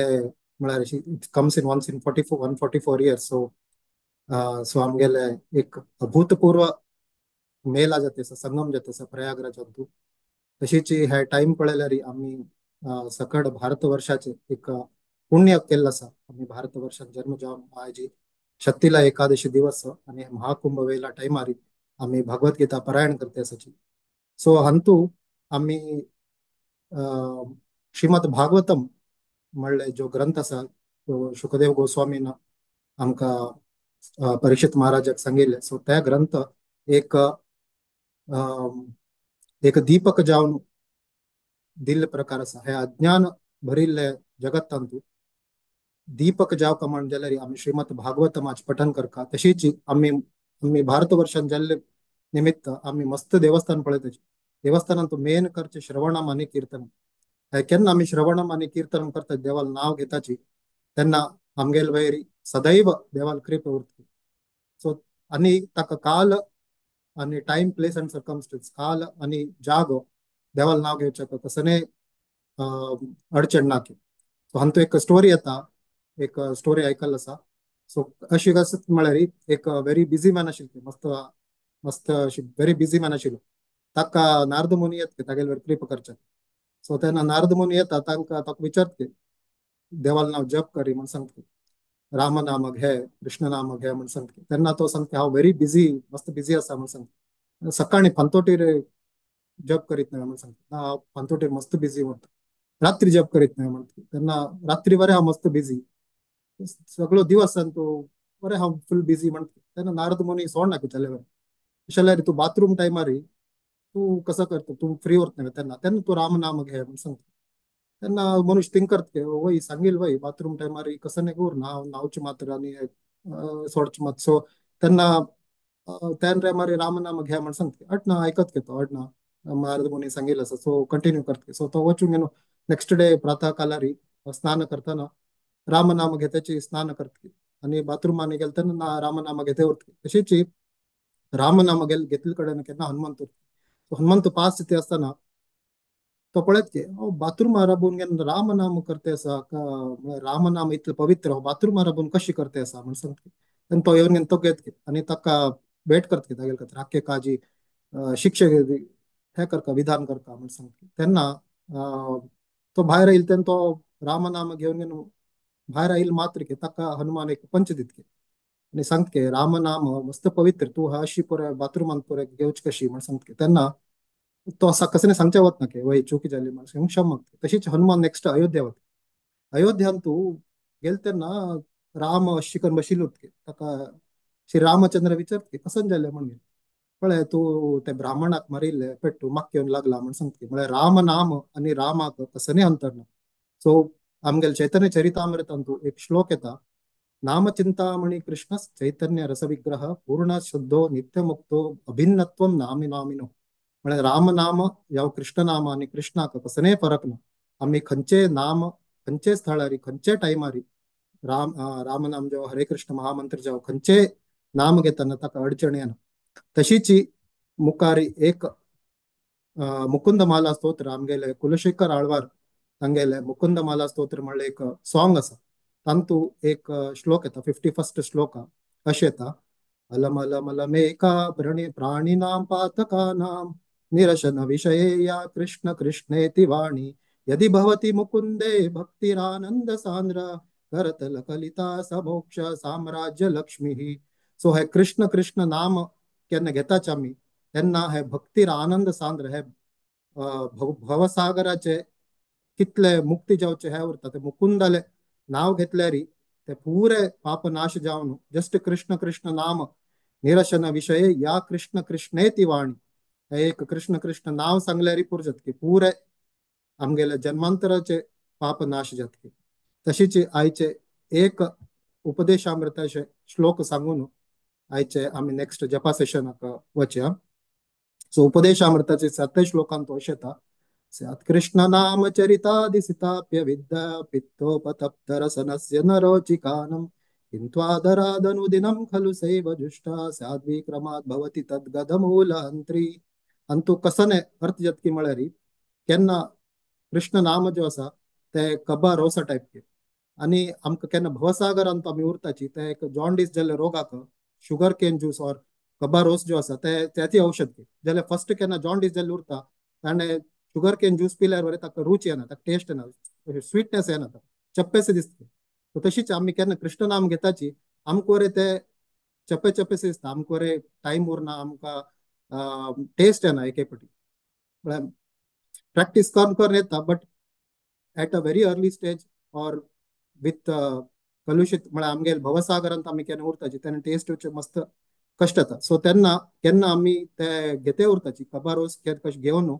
म्हळ्यार it comes in once in 144 years. So so आमगेले एक अभूतपूर्व मेला जाते आसा, संगम जाते आसा प्रयागराजांतू। तशीच हे टायम पळयल्यार आमी सकड भारत वर्षाचे एक पुण्य केल्लें आसा। आमी भारत वर्षात जन्म जावन आयजी शक्तीला एकादशी दिवस आनी महाकुंभ वेला टायमार आमी भगवद्गीता पारायण करते आसाची। सो हांतू आमी श्रीमद भागवतम म्हणले जो ग्रंथ आसा तो शुकदेव गोस्वामीन आमकां परीक्षित महाराजाक सांगिल्लें। सो त्या ग्रंथ एक एक दीपक जावन दिल्ले प्रकार आसा। हे अज्ञान भरिल्ले जगत्तांतू दीपक जाव कमांड जाल्यार आमी श्रीमद भागवतमाच पठन करता। तशीच आमी आमी भारत वर्षान जाल्ले निमित्त आमी मस्त देवस्थान पळयताची। देवस्थानांत मेन करचे श्रवणम आनी कीर्तन। केन्ना आमी श्रवणम आनी कीर्तन करता देवाल नांव घेताची तेन्ना आमगेल वयर सदैव देवाल कृपा उरता। सो आनी ताका काल आनी टायम प्लेस आनी सर्कमस्टन्स, काल आनी जागो देवाल नांव घेवच्याक कसने अडचण ना की। सो हांतू एक स्टोरी येता, एक स्टोरी आयकल्लो आसा। सो अशी कसत म्हळ्यार एक व्हेरी बिझी मॅन आशिल्लो, मस्त मस्त अशी व्हेरी बिझी मॅन आशिल्लो। ताका नारद मुनी येता तागेले वयर कृपा करच्याक। सो तेन्ना नारद मुनी येता तांकां ताका विचारता देवाल नांव जप करी म्हण सांगता, राम नाम घे कृष्ण नाम घे म्हण सांगता। तेन्ना तो सांगता हांव व्हेरी बिझी मस्त बिझी आसा म्हण सांगता। सकाळी फांतोटीर जप करीत न्हय म्हण सांगता, हांव फांतोटीर मस्त बिझी उरता, रात्री जप करीत न्हय म्हणटा। तेन्ना रात्री बरें हांव मस्त बिझी, सगळो दिवस तो बरें हांव फूल बिझी म्हणटा। तेन्ना नारद मुनी सोडना की जाल्यार अशें जाल्यार तूं बाथरूम टायमार तूं कसो करता, तूं फ्री उरता न्हय तेन्ना, तेन्ना तूं राम नाम घे म्हण सांगता। तेन्ना मनुष्य थिंक करता वय सांगील वय बाथरूम टायमार कसो न्ही उरना, हांव न्हांवचें मात्र आनी सोडचें मात्र। सो तेन्ना त्या टायमार राम नाम घे म्हण सांगता। अटना आयकत घेतो अटना नारद मुनी सांगिल्लें आसा। सो कंटिन्यू करता। सो तो वचून गेलो नेक्स्ट डे प्रातः कालारी स्नान करतना राम नाम घेताची स्नान करता आनी बाथरूमान गेले तेन्ना राम नाम घेते उरता। तशीच राम नाम घेतले कडेन केन्ना हनुमंत उरता। हनुमंत पास तिथे आसतना तो पळयत की बाथरूमा राबून गेले राम नाम करते आसा, राम नाम इतलें पवित्र बाथरूमा राबून कशी करते आसा म्हण सांगता। तेन्ना तो येवन तो घेत आनी ताका भेट करता तागेले खातीर आख्खे काजी शिक्षक हे करता विधान करता म्हण सांगता। तेन्ना तो भायर आयल तेन्ना तो राम नाम घेवन घेवन भायर आयल मात्र की ताका हनुमान एक पंच दितके आनी सांगता राम नाम मस्त पवित्र, तूं अशी पुराय बाथरूमान पुराय घेवची कशी म्हण सांगता। तेन्ना तो असा कसने सांगचे वतना की वय चुकी जाली म्हण क्षमा मागता। तशीच हनुमान नेक्स्ट अयोध्या वता। अयोध्यान तूं गेले तेन्ना राम अशी करून बशिल्लो ताका श्री रामचंद्र विचारता कसं जालें म्हण पळय तूं ते ब्राह्मणाक मारिल्ले पेट्टू म्हाका येवन लागला म्हण सांगता। म्हळ्यार राम नाम आनी रामाक कसने अंतर ना। सो आमगेले चैतन्य चरितामृतांतू एक श्लोक येता, नाम चिंतामणि कृष्ण चैतन्य रसविग्रह पूर्ण शुद्धो नित्य मुक्तो अभिन्नत्वम नामि नामिनो। म्हळ्यार राम नाम जावं कृष्ण नाम आनी कृष्णाक कसलेय फरक ना. आमी खंयचे नाम खंयचे स्थळारी खंयचे टायमारी राम राम नाम जावं हरे कृष्ण महामंत्र जावं खंयचे नाम घेतना ताका अडचण येना. तशीच मुखार एक मुकुंदमाला स्तोत्र आमगेले कुलशेखर आळवार तांगेले मुकुंदमाला स्तोत्र म्हणलें एक सॉंग आसा. तांतू एक श्लोक येता, 51st श्लोक अशें येता, अलम अलम अलमेका प्राणिनां पातकानां निरशन विषये या कृष्ण कृष्णेति वाणी यदि भवति मुकुंदे भक्तिरानंद सांद्र करतल कलिता समोक्ष साम्राज्य लक्ष्मी. सो हे कृष्ण कृष्ण नाम केन्ना घेताच आमी तेन्ना हे भक्तीर आनंद सांद्र हे भवसागराचे कितले मुक्ती जावचे हे उरता. ते मुकुंदाले नाव घेतल्यारी ते पुरे पाप नाश जावन जस्ट कृष्ण कृष्ण नाम निरशन विषये या कृष्ण कृष्णेति वाणी हे एक कृष्ण कृष्ण नाव सांगल्यारी पुर जातकी पुरे आमगेले जन्मांतराचे पाप नाश जातकी. तशीच आयचे एक उपदेशामृताचे श्लोक सांगून आयचे आमी नेक्स्ट जपा सेशनाक वचया. सो उपदेशामृताचे 7 श्लोकांत अशें येता, स्यात् कृष्ण नाम चरितादिसिताप्य विद्या पित्तोपतप्तरसनस्य नरोचिकानं किन्त्वादरादनुदिनं खलु सैव जुष्टा स्याद्विक्रमात् भवति तद्गदमूलहन्त्री. अंतु कसने अर्थ जातकी म्हळ्यार केन्ना कृष्ण नाम जो आसा ते कबा रोसा टायप के आनी आमकां केन्ना भवसागरांत आमी उरताची ते एक जॉन्डीस जाल्ल्या रोगाक शुगर केन ज्यूस और कबा रोस जो आसा ते त्याची औषध के. जाल्यार फर्स्ट केन्ना जॉन्डीस जाल्ले उरता ताणें शुगर केन ज्यूस पिल्यार बरें ताका रुच येना, ताका टेस्ट येना, स्वीटनेस येना, ताका चप्पेसे दिसता. तशीच आमी केन्ना कृष्ण नाम घेताची आमकां बरें ते चप्पे चप्पेसे दिसता, आमकां बरें टायम उरना, आमकां टेस्ट येना. एक फावटी म्हळ्यार प्रॅक्टीस करून करून येता, but at a very early stage or with कलुशीत म्हळ्यार आमगेले भवसागरांत आमी केन्ना उरताची तेन्ना टेस्ट येवचे मस्त कश्ट येता. सो तेन्ना केन्ना आमी ते घेते उरताची कबा रोस कशें घेवन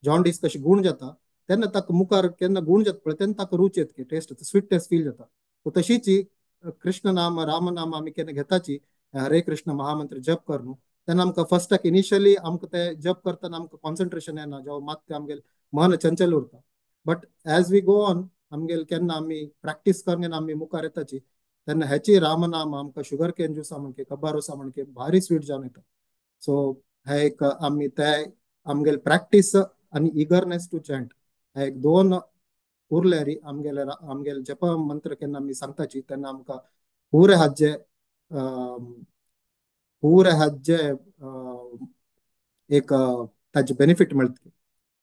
जॉन्डीस कशें गूण जाता तेन्ना ताका मुखार केन्ना गूण जाता पळय तेन्ना ताका रूच येता, टेस्ट येता, स्वीटनेस फील जाता. सो तशीच कृष्ण नाम राम नाम आमी केन्ना घेताची हरे कृष्ण महामंत्र जप करून तेन्ना आमकां फर्स्टाक इनिशियली आमकां ते जप करतना आमकां कॉन्सन्ट्रेशन येना, जावं मात ते आमगेले मन चंचल उरता. But as we go on आमगेले केन्ना आमी प्रॅक्टीस करून केन्ना आमी मुखार येताची तेन्ना हेची रामनाम आमकां शुगर केन ज्युसा म्हणके कब्बा रोसा म्हणके भारी स्वीट जावन येता. सो हे एक आमी ते आमगेले प्रॅक्टीस आनी इगरनेस टू चॅन्ट हे एक दोन उरल्यारी आमगेले आमगेले जप मंत्र केन्ना आमी सांगताची तेन्ना आमकां पुरे हाजे पुरे हाजे एक ताजे बेनिफीट मेळटा.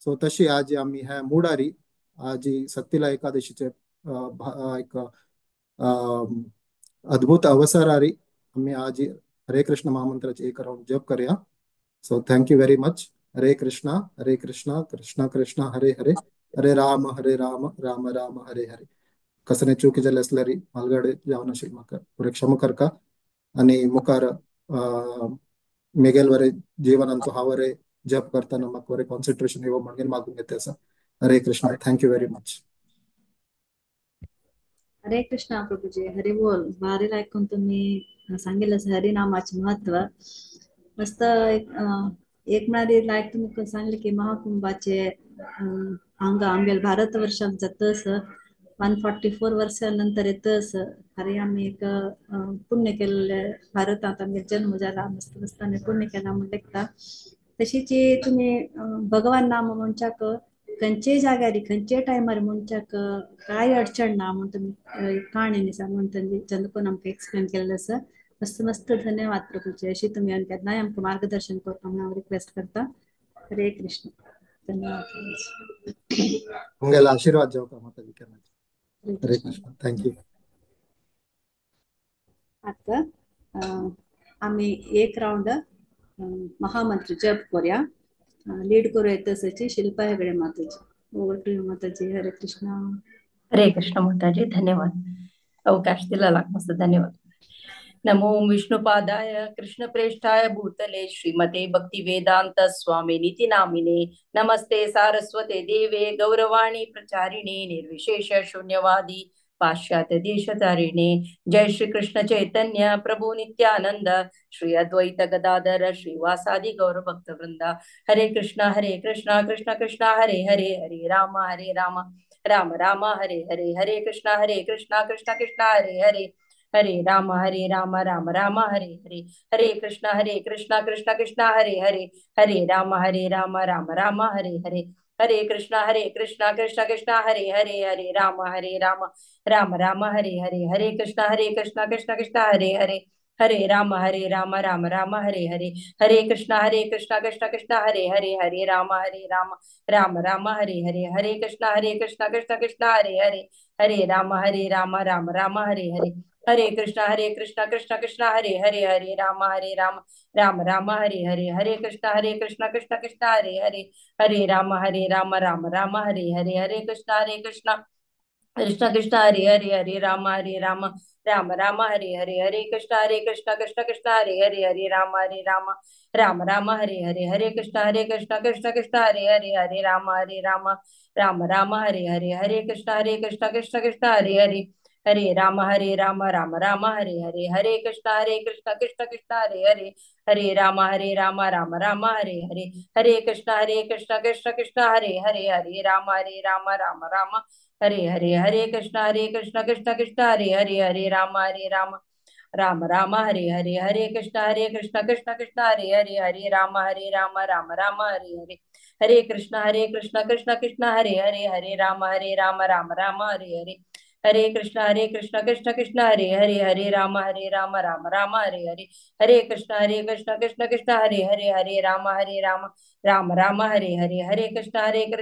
सो तशी आज आमी हे मुडारी आज सत्तिला एकादशीचे एक अद्भुत अवसरारी आमी आज हरे कृष्ण महामंत्राचे एक राउंड जप करया. So thank you very much. Hare Krishna Krishna Krishna Hare Hare, Hare Ram Ram Ram Hare Hare. कसने चुकी जाल्ले आसल्यार मालगाडे जावन आशिल्लें म्हाका पुरे क्षमा करका आनी मुखार मेगेल वरे जीवनांत हांव वरे जप करतना म्हाका वरे कॉन्सन्ट्रेशन येवो म्हणून मागून घेता आसा. Hare Krishna, thank you very much. Hare Krishna Prabhuji, Hari बोल. भारी ऐकून तुम्ही सांगितलं हरिनामाचे महत्व मस्त. एक म्हळ्यार लायक तुमकां सांगले की महाकुंभाचे हांगा आमगेले भारत वर्षाक जातस 144 वर्सां नंतर येतस. हरी आमी एक पुण्य केल्ले भारतांत आमगे जन्म जाला, मस्त मस्त आमी पुण्य केला म्हण लेखता. तशीच तुमी भगवान नाम म्हणच्याक खंयचे जाग्यार खंयचे टायमार म्हणच्याक काय अडचण ना म्हण तुमी काणी सांगून चंद्रकोन आमकां एक्सप्लेन केल्लें आसा. मस्त मस्त धन्यवाद प्रभूजी. अशी तुमी आनी केन्नाय आमकां मार्गदर्शन करपाक म्हूण हांव रिक्वेस्ट करता. हरे कृष्ण, धन्यवाद. तुमगेलो आशीर्वाद जावका माताजी. हरे कृष्ण, thank you. आतां आमी एक राउंड महामंत्र जप करूया. लीड करूया तसची Shilpa Hegde Mataji. Over to you Mataji. Hare Krishna. Hare Krishna Mataji, धन्यवाद. अवकाश दिला मस्त धन्यवाद. नमो विष्णुपादाय कृष्णप्रेष्ठाय भूतले श्रीमते भक्तिवेदांत स्वामिनिति नामिने. नमस्ते सारस्वते देवे गौरवाणी प्रचारिणे निर्विशेष शून्यवादी पाश्चात्य देशतारिणे। जय श्री कृष्ण चैतन्य प्रभु नित्यानंद श्री अद्वैत गदाधर श्रीवासादि गौर भक्त वृंद। हरे कृष्णा कृष्णा कृष्णा हरे हरे, हरे राम राम राम हरे हरे, हरे कृष्णा कृष्णा कृष्णा हरे हरे, हरे राम राम राम हरे हरे, हरे कृष्णा कृष्णा कृष्णा हरे हरे, हरे राम राम राम हरे हरे, हरे कृष्णा कृष्णा कृष्णा हरे हरे, हरे राम राम राम हरे हरे, हरे कृष्णा कृष्णा कृष्णा हरे हरे, हरे राम राम राम हरे हरे, हरे कृष्णा कृष्णा कृष्णा हरे हरे, हरे राम राम राम हरे हरे, हरे कृष्णा कृष्णा कृष्णा हरे हरे, हरे राम राम राम हरे हरे, हरे कृष्णा कृष्णा कृष्णा हरे हरे, हरे राम राम राम हरे हरे, हरे कृष्णा कृष्णा कृष्णा हरे हरे, हरे राम राम राम हरे हरे, हरे कृष्णा कृष्णा कृष्णा हरे हरे, हरे राम राम राम हरे हरे, हरे कृष्णा कृष्णा कृष्णा हरे हरे, हरे राम राम राम हरे हरे, हरे कृष्णा कृष्णा कृष्णा हरे हरे, हरे राम राम राम हरे हरे, हरे कृष्णा कृष्णा कृष्णा हरे हरे, हरे राम राम राम हरे हरे, हरे कृष्णा कृष्णा कृष्णा हरे हरे, हरे राम राम राम हरे हरे, हरे कृष्णा कृष्णा कृष्णा हरे हरे, हरे राम राम राम हरे हरे, हरे कृष्णा कृष्णा कृष्णा हरे हरे, हरे राम राम राम हरे हरे, हरे कृष्णा कृष्णा कृष्णा हरे हरे, हरे राम राम राम हरे हरे, हरे कृष्णा कृष्णा कृष्णा हरे हरे, हरे राम राम राम हरे हरे, हरे कृष्णा कृष्णा कृष्णा हरे हरे, हरे राम राम राम हरे हरे, हरे कृष्णा कृष्णा कृष्णा हरे हरे, हरे राम राम राम हरे हरे, हरे कृष्णा कृष्णा कृष्णा हरे हरे, हरे राम राम राम हरे हरे, हरे कृष्णा कृष्णा कृष्णा हरे हरे, हरे राम राम राम हरे हरे, हरे कृष्णा कृष्णा कृष्णा हरे हरे, हरे राम राम राम हरे हरे, हरे कृष्णा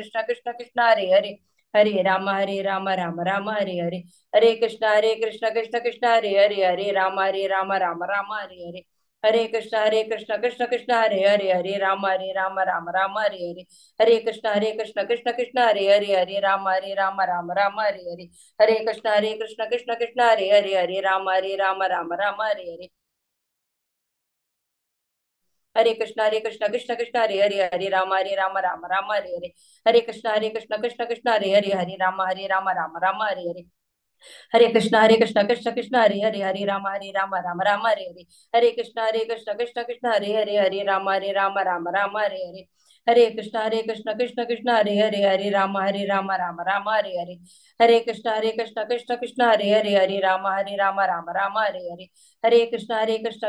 कृष्णा कृष्णा हरे हरे, हरे राम राम राम हरे हरे, हरे कृष्णा कृष्णा कृष्णा हरे हरे, हरे राम राम राम हरे हरे, हरे कृष्णा कृष्णा कृष्णा हरे हरे, हरे राम राम राम हरे हरे, हरे कृष्णा कृष्णा कृष्णा हरे हरे, हरे राम राम राम हरे हरे, हरे कृष्णा कृष्णा कृष्णा हरे हरे, हरे राम राम राम हरे हरे, हरे कृष्णा कृष्णा कृष्णा हरे हरे, हरे राम राम राम हरे हरे, हरे कृष्णा कृष्णा कृष्णा हरे हरे, हरे राम राम राम हरे हरे, हरे कृष्णा कृष्णा कृष्णा हरे हरे, हरे राम राम राम हरे हरे, हरे कृष्णा कृष्णा कृष्णा हरे हरे, हरे राम राम राम हरे हरे, हरे कृष्णा कृष्णा कृष्णा हरे हरे, हरे राम राम राम हरे हरे, हरे कृष्णा कृष्णा कृष्णा हरे हरे, हरे राम राम राम हरे हरे, हरे कृष्णा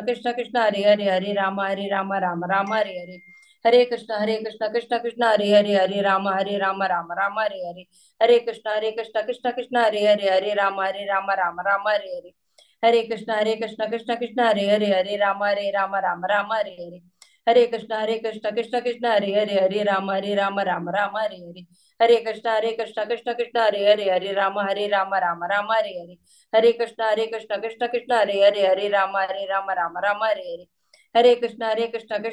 कृष्णा कृष्णा हरे हरे, हरे राम राम राम हरे हरे, हरे कृष्णा कृष्णा कृष्णा हरे हरे, हरे राम राम राम हरे हरे, हरे कृष्णा कृष्णा कृष्णा हरे हरे, हरे राम राम राम हरे हरे, हरे कृष्णा कृष्णा कृष्णा हरे हरे, हरे राम राम राम हरे हरे, हरे कृष्णा कृष्णा कृष्णा हरे हरे, हरे राम राम राम हरे हरे, हरे कृष्णा कृष्णा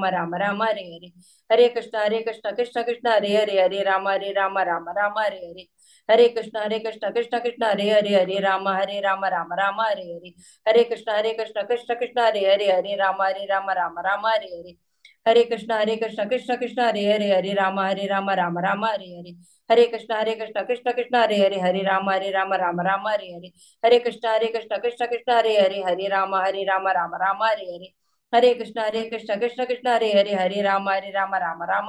कृष्णा हरे हरे, हरे राम राम राम हरे हरे, हरे कृष्णा कृष्णा कृष्णा हरे हरे, हरे राम राम राम हरे हरे, हरे कृष्णा कृष्णा कृष्णा हरे हरे, हरे राम राम राम हरे हरे, हरे कृष्णा कृष्णा कृष्णा हरे हरे, हरे राम राम राम हरे हरे, हरे कृष्णा कृष्णा कृष्णा हरे हरे, हरे राम राम राम हरे हरे, हरे कृष्णा कृष्णा कृष्णा हरे हरे, हरे राम राम राम हरे हरे, हरे कृष्णा कृष्णा कृष्णा हरे हरे, हरे राम राम राम हरे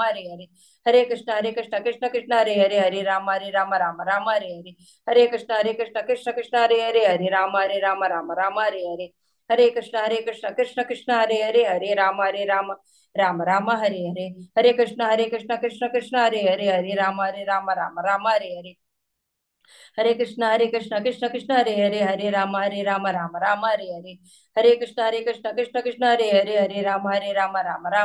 हरे, हरे कृष्णा कृष्णा कृष्णा हरे हरे, हरे राम राम राम हरे हरे, हरे कृष्णा कृष्णा कृष्णा हरे हरे, हरे राम राम राम हरे हरे, हरे कृष्णा कृष्णा कृष्णा हरे हरे, हरे राम राम राम हरे हरे, हरे कृष्णा कृष्णा कृष्णा हरे हरे, हरे राम राम राम हरे हरे, हरे कृष्णा कृष्णा कृष्णा हरे हरे, हरे राम राम राम हरे हरे, हरे कृष्णा कृष्णा कृष्णा हरे हरे, हरे राम राम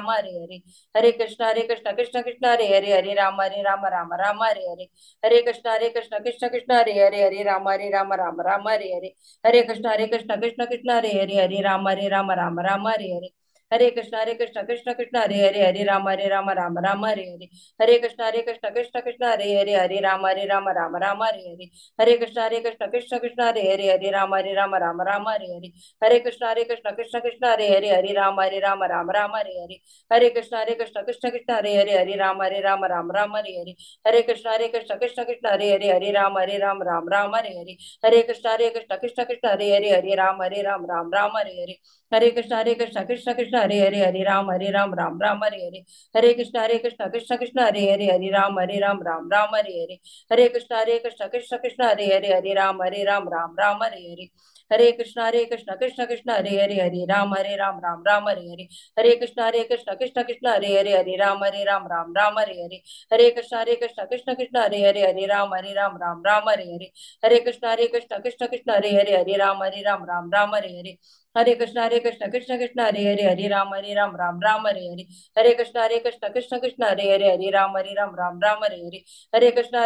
राम हरे हरे, हरे कृष्णा कृष्णा कृष्णा हरे हरे, हरे राम राम राम हरे हरे, हरे कृष्णा कृष्णा कृष्णा हरे हरे, हरे राम राम राम हरे हरे, हरे कृष्णा कृष्णा कृष्णा हरे हरे, हरे राम राम राम हरे हरे, हरे कृष्ण कृष्ण कृष्ण हरे हरे हरे राम राम राम हरे हरे। हरे कृष्ण कृष्ण कृष्ण हरे हरे हरे राम राम राम हरे हरे। हरे कृष्ण कृष्ण कृष्ण हरे हरे हरे राम राम राम हरे हरे। हरे कृष्ण कृष्ण कृष्ण हरे हरे हरे राम राम राम हरे हरे। हरे कृष्ण कृष्ण कृष्ण हरे हरे हरे राम राम राम हरे हरे। हरे कृष्ण कृष्ण कृष्ण हरे हरे हरे राम राम राम हरे हरे। हरे कृष्ण कृष्ण कृष्ण हरे हरे हरे राम राम राम हरे हरे। हरे कृष्ण कृष्ण कृष्ण हरे हरे हरे राम राम राम हरे हरे। हरे कृष्ण कृष्ण कृष्ण हरे हरे हरे राम राम राम हरे हरे। हरे कृष्ण कृष्ण कृष्ण हरे हरे हरे राम राम राम हरे हरे। हरे कृष्ण कृष्ण कृष्ण हरे हरे हरे राम राम राम हरे हरे। हरे कृष्ण कृष्ण कृष्ण हरे हरे हरे राम राम राम हरे हरे। हरे कृष्ण कृष्ण कृष्ण हरे हरे हरे राम राम राम हरे हरे। हरे कृष्ण कृष्ण कृष्ण हरे हरे हरे राम राम राम हरे हरे। हरे कृष्ण कृष्ण कृष्ण हरे हरे हरे राम राम राम हरे हरे। हरे कृष्ण कृष्ण कृष्ण हरे हरे हरे राम राम राम हरे हरे। हरे कृष्ण कृष्ण कृष्ण हरे हरे हरे राम राम राम हरे हरे। हरे कृष्ण कृष्ण कृष्ण हरे हरे हरे राम राम राम हरे हरे। हरे कृष्ण कृष्ण कृष्ण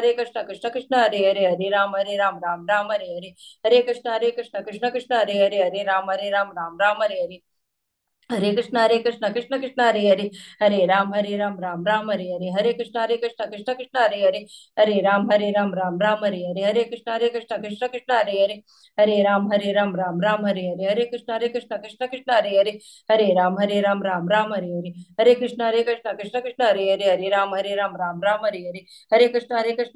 हरे हरे हरे राम राम राम हरे हरे। हरे कृष्ण कृष्ण कृष्ण हरे हरे हरे राम राम राम हरे हरे। हरे कृष्ण कृष्ण कृष्ण हरे हरे हरे राम राम राम हरे हरे। हरे कृष्ण कृष्ण कृष्ण हरे हरे हरे राम राम राम हरे हरे। हरे कृष्ण कृष्ण कृष्ण हरे हरे हरे राम राम राम हरे हरे। हरे कृष्ण कृष्ण कृष्ण हरे हरे हरे राम राम राम हरे हरे। हरे कृष्ण कृष्ण कृष्ण हरे हरे हरे राम राम राम हरे हरे। हरे कृष्ण कृष्ण कृष्ण हरे हरे हरे राम राम राम हरे हरे। हरे कृष्ण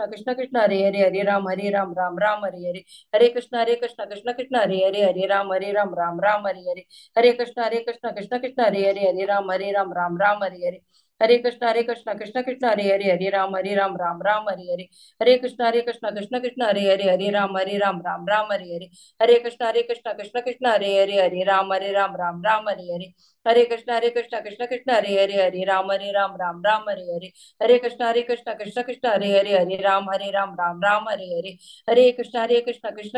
कृष्ण कृष्ण हरे हरे हरे राम राम राम हरे हरे। हरे कृष्ण कृष्ण कृष्ण हरे हरे हरे राम राम राम हरे हरे। हरे कृष्ण कृष्ण कृष्ण हरे हरे हरे राम राम राम हरे हरे। हरे कृष्ण कृष्ण कृष्ण हरे हरे हरे राम राम राम हरे हरे। हरे कृष्ण कृष्ण कृष्ण हरे हरे हरे राम राम राम हरे हरे। हरे कृष्ण कृष्ण कृष्ण हरे हरे हरे राम राम राम हरे हरे। हरे कृष्ण कृष्ण कृष्ण हरे हरे हरे राम राम राम हरे हरे। हरे कृष्ण कृष्ण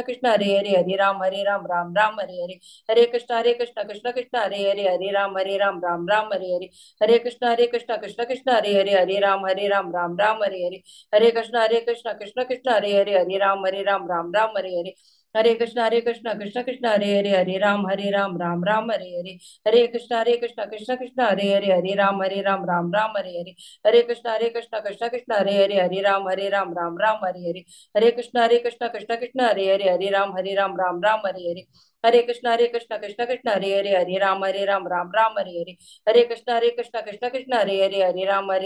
कृष्ण हरे हरे हरे राम राम राम हरे हरे। हरे कृष्ण कृष्ण कृष्ण हरे हरे हरे राम राम राम हरे हरे। हरे कृष्ण कृष्ण कृष्ण हरे हरे हरे राम राम राम हरे हरे। हरे कृष्ण कृष्ण कृष्ण हरे हरे हरे राम राम राम हरे हरे। हरे कृष्ण कृष्ण कृष्ण हरे हरे हरे राम राम राम हरे हरे। हरे कृष्ण कृष्ण कृष्ण हरे हरे हरे राम राम राम हरे हरे। हरे कृष्ण कृष्ण कृष्ण हरे हरे हरे राम राम राम हरे हरे। हरे कृष्ण कृष्ण कृष्ण हरे हरे हरे राम राम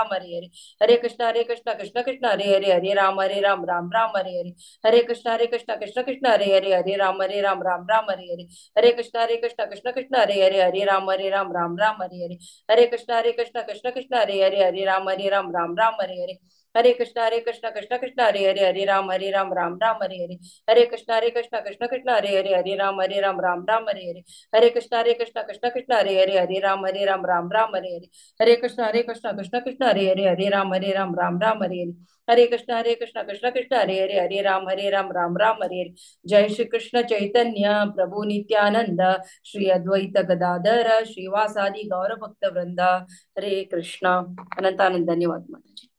राम हरे हरे। हरे कृष्ण कृष्ण कृष्ण हरे हरे हरे राम राम राम हरे हरे। हरे कृष्ण कृष्ण कृष्ण हरे हरे हरे राम राम राम हरे हरे। हरे कृष्ण कृष्ण कृष्ण हरे हरे हरे राम राम राम हरे हरे। हरे कृष्ण कृष्ण कृष्ण हरे हरे हरे राम राम राम हरे हरे। हरे कृष्ण कृष्ण कृष्ण हरे हरे हरे राम राम राम हरे हरे। हरे कृष्ण कृष्ण कृष्ण हरे हरे हरे राम राम राम हरे हरे। हरे कृष्ण कृष्ण कृष्ण हरे हरे हरे राम राम राम हरे हरे। हरे कृष्ण कृष्ण कृष्ण हरे हरे हरे राम राम राम हरे हरे। हरे कृष्ण कृष्ण कृष्ण हरे हरे हरे राम राम राम हरे हरे। जय श्री कृष्ण चैतन्य प्रभु नित्यानंद श्री अद्वैत गदाधर श्रीवासादि गौर भक्त वृंद। हरे कृष्ण। अनंत आनंद धन्यवाद माताजी।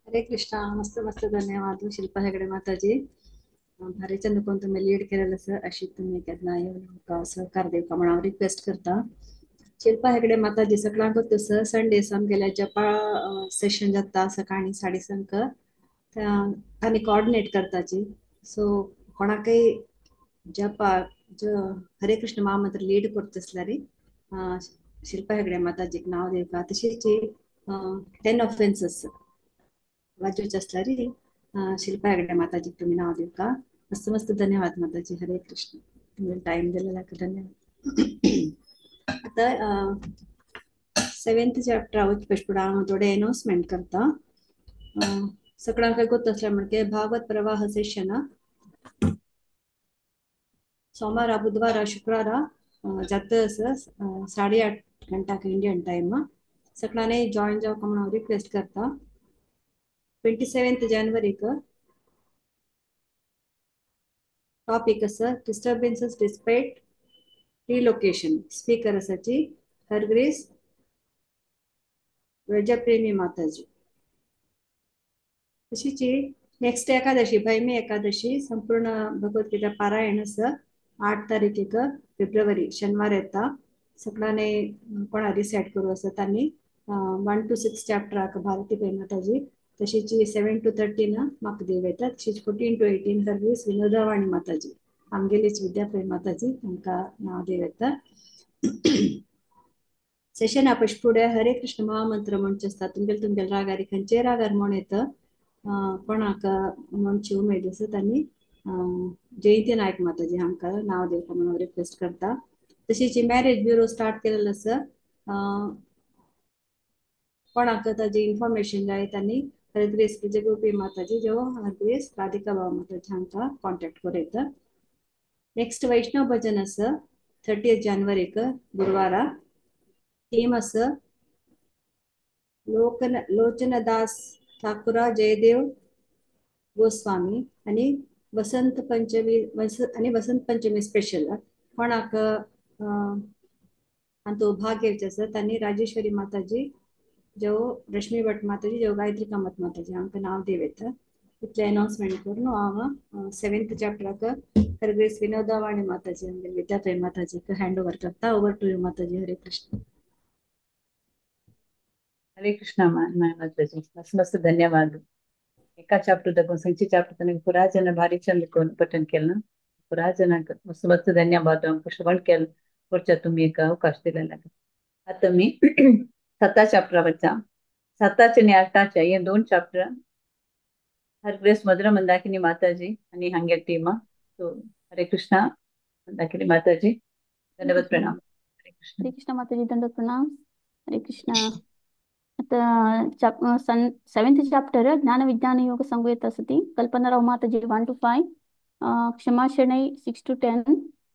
हरे कृष्णा। मस्त मस्त धन्यवाद शिल्पा हेगडे माताजी। भारी चंद कोण तुम्ही लीड केलेलं सर अशी तुम्ही केन्ना येवन सहकार दिवपा म्हणून हांव रिक्वेस्ट करता। शिल्पा हेगडे माताजी सगळ्यांक तसं संडे आमगेल्या जपा सेशन जाता सकाळी 6:30 तांणी कोऑर्डिनेट करताची। सो कोणाकय जपा हरे कृष्ण महामंत्र लीड करता आसल्यार शिल्पा हेगडे माताजीक नांव दिवपा। तशीच 10 ऑफेन्सीस वाजोवचे आसल्यार शिल्पा हेगडे माताजीक तुम्ही नाव दिवका। मस्त मस्त धन्यवाद माताजी। हरे कृष्ण। तुम्ही टाइम दिलेला धन्यवाद। आता 7th chapter वचपा फुडें हांव थोडे अनाउन्समेंट करता। सगळ्यांक गोत आसल्या म्हणजे भागवत प्रवाह सेशन सोमारा बुधवारा शुक्रारा जाता आसा 8:30 घंटाक इंडियन टाइम। सगळ्यांनी जॉईन जावपाक म्हणून हांव रिक्वेस्ट करता। 27 जानेवारीक टॉपिक आसा डिस्टर्बन्सेस डिस्पायट रिलोकेशन। स्पीकर आसाची हरग्रेस व्रजप्रेमी माताजी। तशीच नेक्स्ट एकादशी भैमी एकादशी संपूर्ण भगवद्गीता पारायण आसा 8 तारखेक फेब्रुवारी शेनवार येता. सगळ्यांनी कोणा रिसायट करूं आसा तांणी 1 to 6 चॅप्टराक भारती पै माताजी, तशीच 7 to 13 म्हाका देव येता, तशीच 14 to 18 service Vinodavani Mataji, आमगेलीच विद्या पै माताजी तांकां नांव देव येता. सेशन आपश फुडें हरे कृष्ण महामंत्र म्हणचे आसता. तुमगेले तुमगेले रागारी खंयचेय रागार म्हण येता, कोणाक म्हणची उमेद आसा तांणी जयंती नायक माताजी हांकां नांव दिवपा म्हणून रिक्वेस्ट करता. तशीच मॅरेज ब्युरो स्टार्ट केलेलो आसा. कोणाक ताजी इन्फॉर्मेशन जाय तांणी हरग्रेस विजयगोपी माताजी जो हरग्रेस राधिका बाबा माताजी हांकां कॉन्टेक्ट करूं येता. नेक्स्ट वैष्णव भजन आसा 30 जानेवारीक गुरुवारा. थीम आसा लोचनदास ठाकुरा जयदेव गोस्वामी आनी वसंत पंचमी आनी वसंत पंचमी स्पेशल. कोणाक हातूंत भाग घेवचे आसा तांणी राजेश्वरी माताजी जो रश्मी भट माताजी जो गायत्री कामत माताजी हांकां नांव दिवं येता. इतलें अनाउन्समेंट करून हांव 7th चॅप्टराक हरग्रेस विनोदावाणी माताजी आमगे विद्यापै माताजीक हँड ओवर करता. Over to you Mataji. Hare Krishna. Hare Krishna माताजी, मस्त मस्त धन्यवाद. एका चॅप्टर दाखवून संची चॅप्टर तनक पुरा जन भारी चंद पठन केलं पुरा जनाक मस्त मस्त धन्यवाद. आमकां श्रवण केलं वरच्या तुम्ही एक अवकाश दिलेला. आता मी 7 चॅप्टर वरचा 7 आणि 8 हे 2 चॅप्टर हरग्रेस मधुर मंदाकिनी माताजी आणि हांगेर टीम. सो हरे कृष्णा मंदाकिनी माताजी, धन्यवाद, प्रणाम. हरे कृष्ण. हरे कृष्ण माताजी, दंडवत प्रणाम. हरे कृष्ण. आता 7th chapter ज्ञान विज्ञान योग संगुयत असती. कल्पनाराव माताजी 1 to 5, Kshama Shenoy 6 to 10,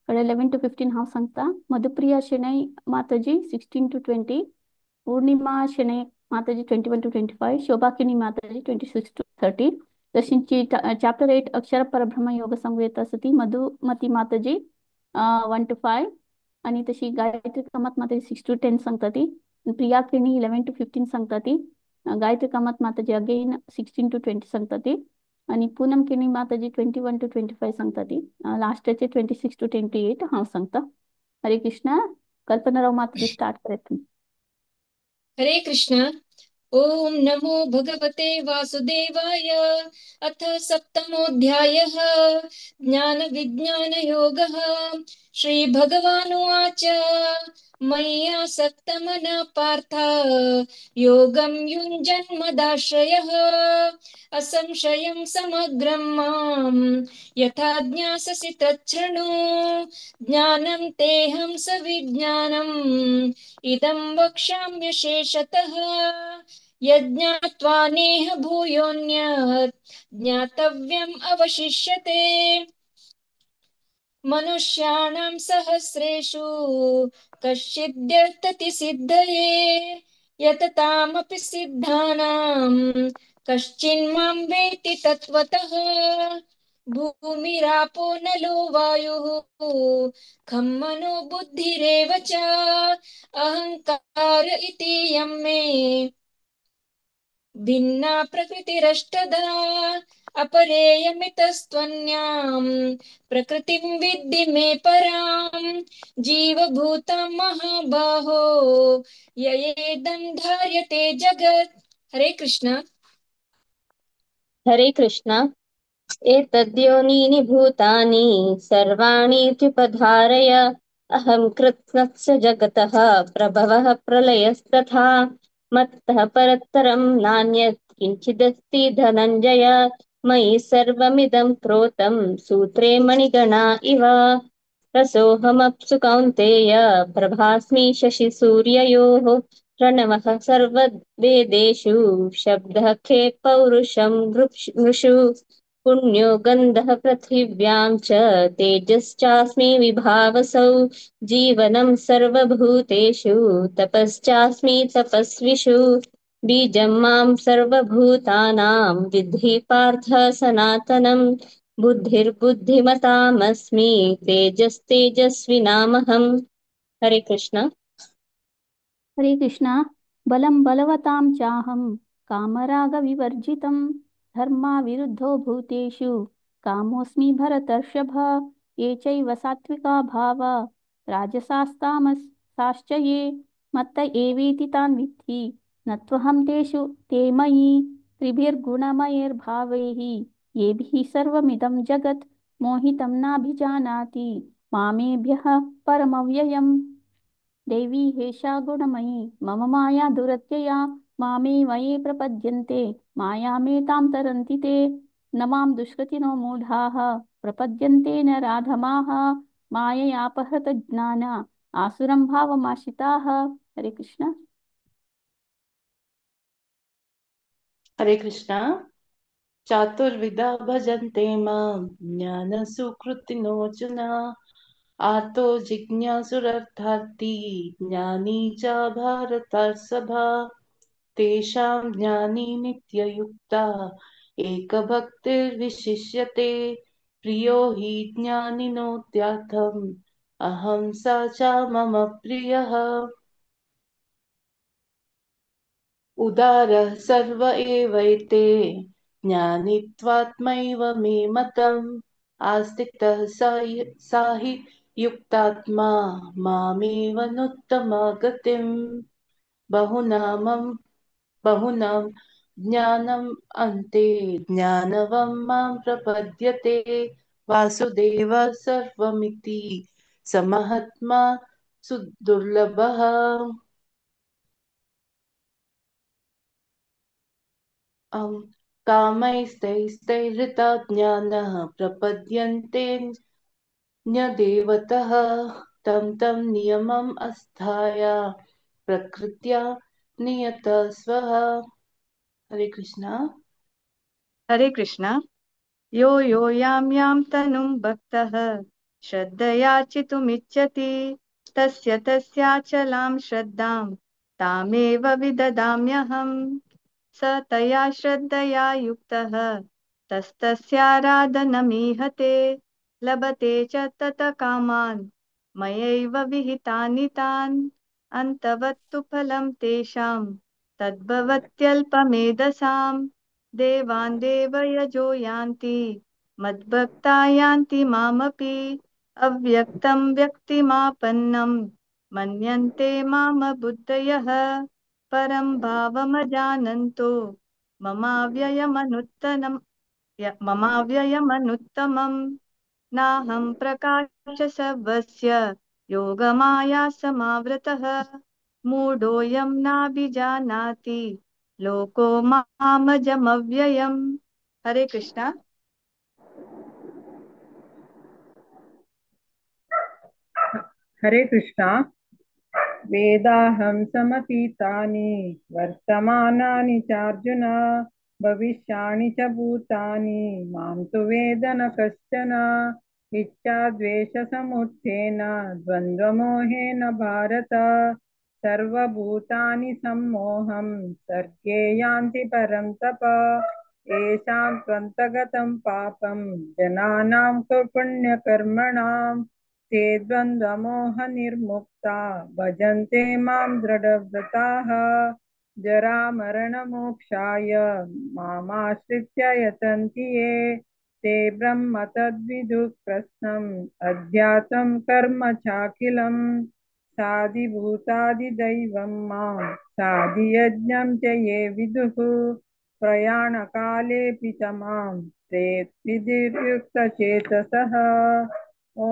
कडे 11 to 15 हांव सांगता. मधुप्रिया शेणै माताजी 16 to 20, Purnima Shenoy Mataji 21 to 25, Shobha Kini Mataji 26 to 30. तशींची chapter 8 अक्षर परब्रह्म योग संगुयत असती. मधुमती माताजी 1 to 5 आणि तशी गायत्री कामत माताजी 6 to 10 सांगता ती. प्रिया किणी 11 to 15 सांगता ती. गायत्री कामत माताजी अगेन 16 to 20 सांगता ती. आणि पूनम किणी माताजी 21 to 25 सांगता ती. लास्टाचे 26 to 28 हांव सांगता. हरे कृष्ण. कल्पनाराव माताजी स्टार्ट करत. हरे कृष्ण. ओम नमो भगवते वासुदेवाय. अथ सप्तमोऽध्यायः ज्ञान विज्ञान योगः. श्री भगवानुवाच मय्यासक्तमनः पार्थ योगं युञ्जन्मदाश्रयः असंशयं समग्रं मां यथा ज्ञास्यसि तच्छृणु. ज्ञानं तेऽहं सविज्ञानम् इदं वक्ष्याम्यशेषतः. यज्ञात्वा नेह भूयोऽन्यत् ज्ञातव्यम् अवशिष्यते. मनुष्याणां सहस्रेषु कश्चिद्यतति सिद्धये यततामपि सिद्धानां कश्चिन्मां वेत्ति तत्त्वतः. भूमिरापो नलो वायुः खं मनो बुद्धिरेव च अहंकार इति यं मे भिन्ना प्रकृतिरष्टधा. अपरेयमितस्त्वन्यां प्रकृतिं विद्धि मे परां जीवभूतं महाबाहो ययेदं धार्यते जगत्. हरे कृष्ण. हरे कृष्ण. एतद्योनीनि भूतानि सर्वाणीत्युपधारय अहं कृत्स्नस्य जगतः प्रभवः प्रलयस्तथा. मत्तः परतरं नान्यत् किञ्चिदस्ति धनञ्जय. मयि सर्वमिदं प्रोतं सूत्रे मणिगणा इव. रसोऽहमप्सु कौन्तेय प्रभास्मि शशिसूर्ययोः. प्रणवः सर्ववेदेषु शब्दः खे पौरुषं नृषु. पुण्यो गन्धः पृथिव्यां च तेजश्चास्मि विभावसौ. जीवनं सर्वभूतेषु तपश्चास्मि तपस्विषु. बीजं मां सर्वभूतानां विद्धि पार्थ सनातनं. बुद्धिर्बुद्धिमतामस्मि तेजस्तेजस्विनामहम्. हरे कृष्ण. हरे कृष्ण. बलं बलवतां चाहं कामरागविवर्जितं धर्माविरुद्धो भूतेषु कामोऽस्मि भरतर्षभ. ये चैव सात्विका भावा राजसास्तामसाश्च ये मत्त एवेति तान् विद्धि न त्वहं तेषु ते मयि त्रिभिर्गुणमयैर्भावैः येभिः सर्वमिदं जगत् मोहितं नाभिजानाति मामेभ्यः परमव्ययम्। देवी हेषा गुणमयी मम माया दुरत्यया मामेव ये प्रपद्यन्ते मायामेतां तरन्ति ते। न मां दुष्कृतिनो मूढाः प्रपद्यन्ते न राधमाः माययापहृतज्ञाना आसुरं भावमाश्रिताः। हरे कृष्ण। हरे कृष्णा। चातुर्विधा भजन्ते मां ज्ञानसुकृतिनोऽर्जुन आर्तो जिज्ञासुरर्थार्थी ज्ञानी च भारतर्षभ। तेषां ज्ञानी नित्ययुक्ता एकभक्तिर्विशिष्यते। प्रियो हि ज्ञानिनोत्यर्थम् अहं स च मम प्रियः। उदारः सर्व एवैते ज्ञानित्वात्मैव मे मतम्। आस्थितः स हि युक्तात्मा मामेव नुत्तमगतिम्। बहुनां ज्ञानम् अन्ते ज्ञानवं मां प्रपद्यते। वासुदेव सर्वमिति स महात्मा सुदुर्लभः। कामैस्तैस्तैर्हृता ज्ञानः प्रपद्यन्ते न्यदेवतः। तं तं नियमम् आस्थाय प्रकृत्या नियतः स्वः। हरे कृष्णा। हरे कृष्णा। यो यो यां यां तनुं भक्तः श्रद्धया चितुमिच्छति तस्य तस्याचलां श्रद्धां तामेव विददाम्यहम्। स तया श्रद्धया युक्तः तस्तस्याराधनमीहते लभते च तत कामान् मयैव विहितानि तान्। अन्तवत्तु फलं तेषां तद्भवत्यल्पमेधसां। देवान् देवयजो यान्ति मद्भक्ता यान्ति मामपि। अव्यक्तं व्यक्तिमापन्नं मन्यन्ते मामबुद्धयः। परं भावमजानन्तो ममाव्ययमनुत्तमम्। नाहं प्रकाशसर्वस्य योगमाया समावृतः। मूढोऽयं नाभिजानाति लोको मामजमव्ययम्। हरे कृष्णा। हरे कृष्णा। वेदाहं समतीतानि वर्तमानानि चार्जुन भविष्याणि च भूतानि मां तु वेद न कश्चन। इच्छाद्वेषसमुत्थेन द्वन्द्वमोहेन भारत सर्वभूतानि सम्मोहं सर्गे यान्ति परं तप। येषां त्वन्तगतं पापं जनानां पुण्यकर्मणां ते द्वन्द्वमोहनिर्मुक्ता भजन्ते मां दृढव्रताः। जरामरणमोक्षाय मामाश्रित्य यतन्ति ये ते ब्रह्म तद्विदुः कृत्स्नम् अध्यात्मं कर्म चाखिलम्। साधिभूतादिदैवं मां साधियज्ञं च ये विदुः प्रयाणकालेऽपि च मां ते विधिर्युक्तचेतसः। ॐ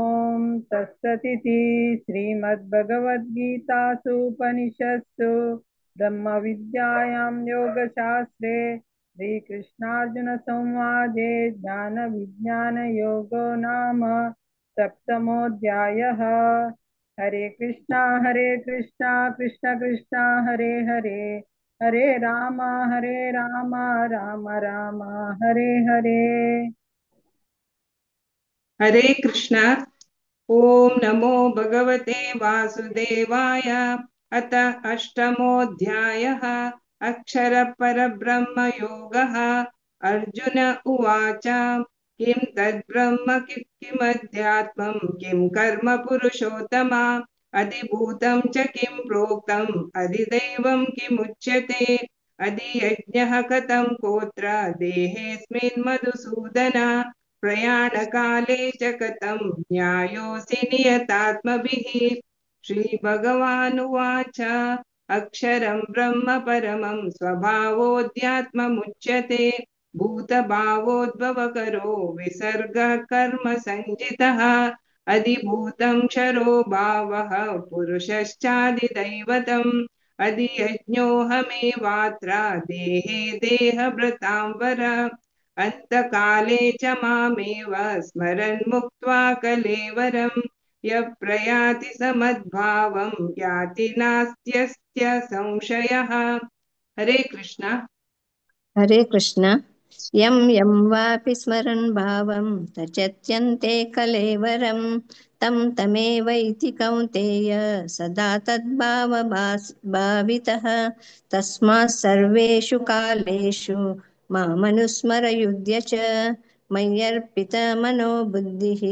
तत्सदिति श्रीमद्भगवद्गीतासूपनिषत्सु ब्रह्मविद्यायां योगशास्त्रे श्रीकृष्णार्जुनसंवादे ज्ञानविज्ञानयोगो नाम सप्तमोऽध्यायः। हरे कृष्णा कृष्ण कृष्ण हरे हरे, हरे राम राम राम हरे हरे। हरे कृष्ण। ॐ नमो भगवते वासुदेवाय। अथ अष्टमोऽध्यायः अक्षरपरब्रह्मयोगः। अर्जुन उवाच, किं तद्ब्रह्म किमध्यात्मं किं कर्म पुरुषोत्तम अधिभूतं च किं प्रोक्तम् अधिदैवं किमुच्यते अधियज्ञः कथं कोत्र देहेऽस्मिन् मधुसूदन। प्रयाणकाले च कथं ज्ञायोऽसि नियतात्मभिः। श्रीभगवानुवाच अक्षरं ब्रह्म परमं स्वभावोऽध्यात्ममुच्यते भूतभावोद्भवकरो विसर्गः कर्म संजितः अधिभूतं क्षरो भावः पुरुषश्चादिदैवतम् अधियज्ञोऽहमेवात्र देहे देहभृतां वर अन्तकाले च मामेव स्मरन् मुक्त्वा कलेवरम् यः प्रयाति समद्भावं याति नास्त्यस्य संशयः। हरे कृष्ण। हरे कृष्ण। यं यं वापि स्मरन् भावं त्यजत्यन्ते कलेवरं तं तमेवैति कौन्तेय सदा तद्भावभावितः। तस्मात् सर्वेषु कालेषु मामनुस्मर युध्य च मय्यर्पितमनो बुद्धिः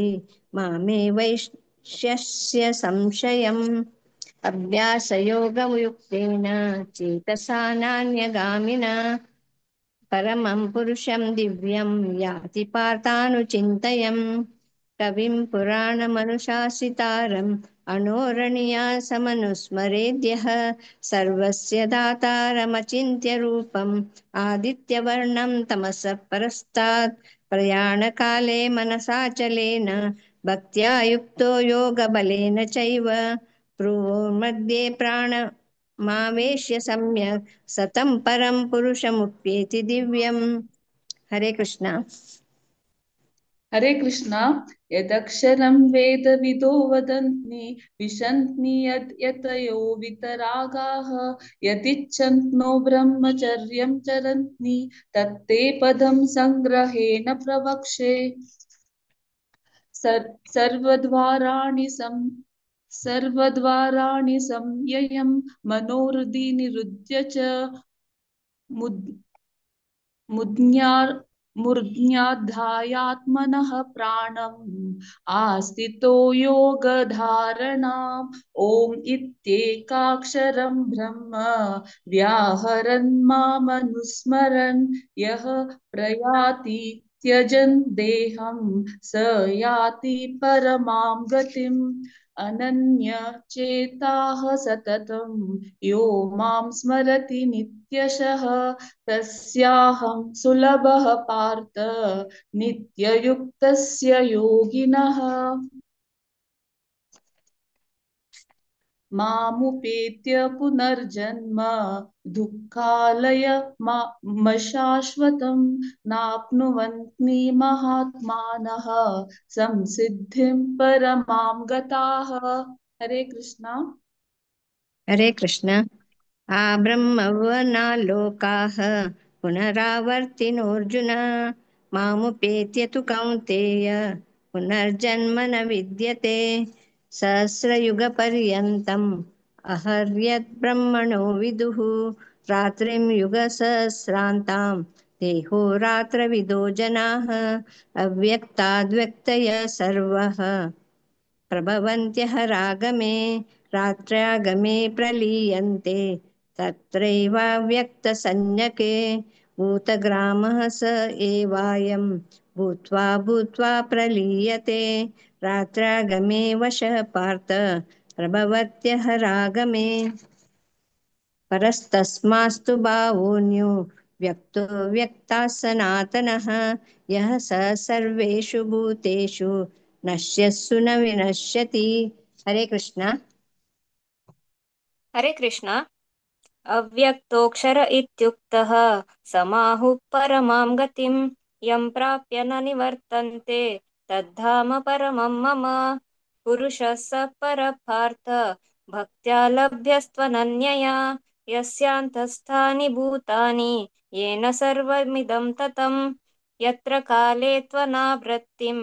मामे वैश्यस्य संशयम्। अभ्यासयोगयुक्तेन चेतसा नान्यगामिना परमं पुरुषं दिव्यं याति पार्थानुचिन्तयम्। कविं पुराणमनुशासितारम् अनोरणीया समनुस्मरेद्यः सर्वस्य दातारमचिन्त्य रूपम् आदित्यवर्णं तमसः परस्तात्। प्रयाणकाले मनसाचलेन भक्त्या युक्तो योगबलेन चैव भ्रुवोर्मध्ये प्राणमावेश्य सम्यक् सतं परं पुरुषमुप्येति दिव्यम्। हरे कृष्ण। हरे कृष्ण। यदक्षरं वेदविदो वदन्ति विशन्ति यद् यतयो वितरागाः यदिच्छन्तो ब्रह्मचर्यं चरन्ति तत्ते पदं संग्रहेण प्रवक्षे। सर्वद्वाराणि संययं मनोहृदि निरुध्य च मूर्ध्याध्यात्मनः प्राणम् आस्थितो योगधारणाम्। ॐ इत्येकाक्षरं ब्रह्म व्याहरन् मामनुस्मरन् यः प्रयाति त्यजन् देहं स याति परमां गतिम्। अनन्य चेताः सततं यो मां स्मरति नित्यशः तस्याहं सुलभः पार्थ नित्ययुक्तस्य योगिनः। मामुपेत्य पुनर्जन्म दुःखालय मशाश्वतं नाप्नुवन्ति महात्मानः संसिद्धिं परमां गताः। हरे कृष्णा। हरे कृष्ण। आब्रह्मवनालोकाः पुनरावर्तिनोऽर्जुन मामुपेत्य तु कौन्तेय पुनर्जन्म न विद्यते। सहस्रयुगपर्यन्तम् अहर्यद् ब्रह्मणो विदुः रात्रिं युगसहस्रान्तां देहोरात्रविदो जनाः। अव्यक्ताद्व्यक्तय सर्वः प्रभवन्त्यः रागमे रात्र्यागमे प्रलीयन्ते तत्रैवाव्यक्तसंज्ञके। भूतग्रामः स एवायं भूत्वा भूत्वा प्रलीयते रात्र्यागमे वशः पार्थ प्रभवत्यः रागमे। परस्तस्मास्तु भावोऽन्यो व्यक्तो व्यक्ताः सनातनः यः स सर्वेषु भूतेषु नश्यत्सु न विनश्यति। हरे कृष्ण। हरे कृष्ण। अव्यक्तोऽक्षर इत्युक्तः समाहुः परमां गतिं यं प्राप्य न निवर्तन्ते तद्धाम परमं मम। पुरुषः स परपार्थ भक्त्या लभ्यस्त्वनन्यया यस्यान्तस्थानि भूतानि येन सर्वमिदं ततं। यत्र काले त्वनावृत्तिं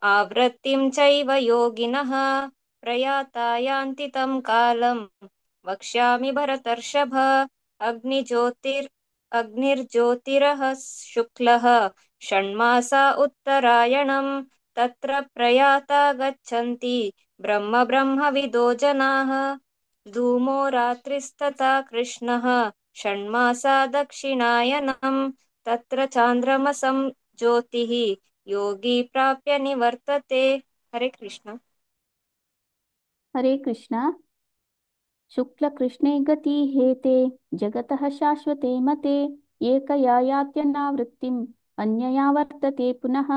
आवृत्तिं चैव योगिनः प्रयाता यान्ति तं कालं वक्ष्यामि भरतर्षभ। अग्निर्ज्योतिरः शुक्लः षण्मासा उत्तरायणं तत्र प्रयाता गच्छन्ति ब्रह्म ब्रह्मविदो जनाः। धूमो रात्रिस्तथा कृष्णः षण्मासा दक्षिणायनं तत्र चान्द्रमसं ज्योतिः योगी प्राप्य निवर्तते। हरे कृष्ण। हरे कृष्णा। शुक्लकृष्णे गति हेते जगतः शाश्वते मते एकया यात्यनावृत्तिम् अन्यया वर्तते पुनः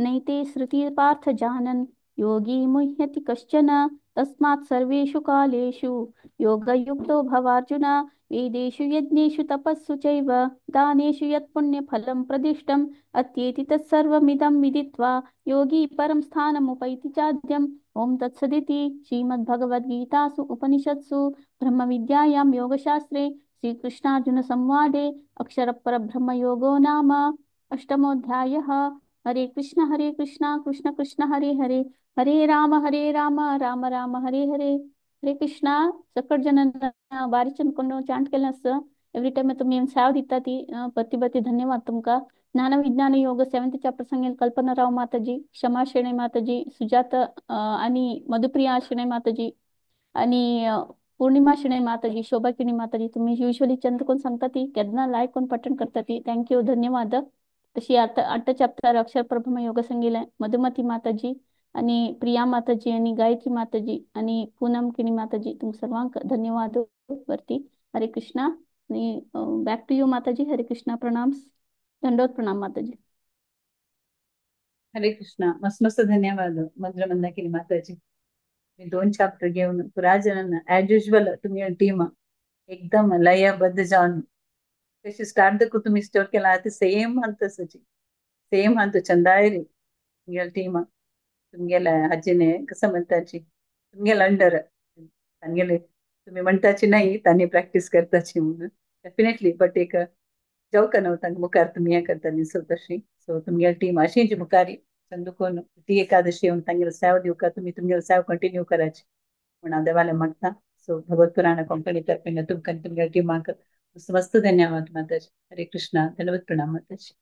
नैते श्रुति पार्थ जानन् योगी मुह्यति कश्चन। तस्मात् सर्वेषु कालेषु योगयुक्तो भवार्जुन। वेदेषु यज्ञेषु तपस्सु चैव दानेषु यत्पुण्यफलं प्रदिष्टम् अत्येति तत्सर्वमिदं विदित्वा योगी परं स्थानमुपैति चाद्यम्। ॐ तत्सदिति श्रीमद्भगवद्गीतासु उपनिषत्सु ब्रह्मविद्यायां योगशास्त्रे श्रीकृष्णार्जुनसंवादे अक्षरपरब्रह्मयोगो नाम अष्टमोऽध्यायः। हरे कृष्ण कृष्ण कृष्ण हरे हरे, हरे राम राम राम हरे हरे। हरे कृष्णा। सकट जणांना बारीक कोण चांट केलें आसता एवरी टायम तुमी साव दिता ती परती परती धन्यवाद तुमकां। ज्ञान विज्ञान योग सेव्हन्थ चॅप्टर सांगेल कल्पना राव माताजी, क्षमा शेणै माताजी, सुजाता आणि मधुप्रिया शेणै माताजी आणि पूर्णिमा शेणै माताजी, शोभा किणी माताजी, तुम्ही युज्युअली चंद कोण सांगता ती केन्ना लायक कोण पठण करता ती thank you धन्यवाद। तशी आता आठ चॅप्टर अक्षर प्रभम योग सांगितलं मधुमती माताजी आणि प्रिया माताजी आणि गायत्री माताजी आणि पूनम किणी माताजी, तुम सर्वांक धन्यवाद वरती। हरे कृष्णा। आणि बॅक टू you माताजी। हरे कृष्णा। प्रणाम, दंडवत प्रणाम माताजी। हरे कृष्णा। मस्त मस्त धन्यवाद मंत्र मंदाकिनी माताजी। मी दोन चॅप्टर घेऊन पुरा जणांना ॲज युजल तुम्ही टीम एकदम लयबद्ध जाऊन कशी स्टार्ट दकू तुम्ही स्टोर केला ते सेम हंत सची सेम हंत चंदायरी तुमगेल टीम तुमगेला आजीने कसं म्हणताची तुमगेल अंडर तांगेले तुम्ही म्हणताची नाही तांणी प्रॅक्टिस करताची म्हणून डेफिनेटली बट एक जाऊ का नव्हता मुखार तुम्ही हे करताली सो तशी सो तुमगेल टीम अशीच मुखारी चंदुकोन ती एकादशी येऊन तांगेल सेव दिवका तुम्ही तुमगेल सेव कंटिन्यू करायची म्हणून देवाला मागता। सो भगवत पुराण कोंकणी तर्फे तुमकां तुमगेल टीमाक मस्त मस्त धन्यवाद माताजी। हरे कृष्णा। धन्यवाद प्रणाम माताजी।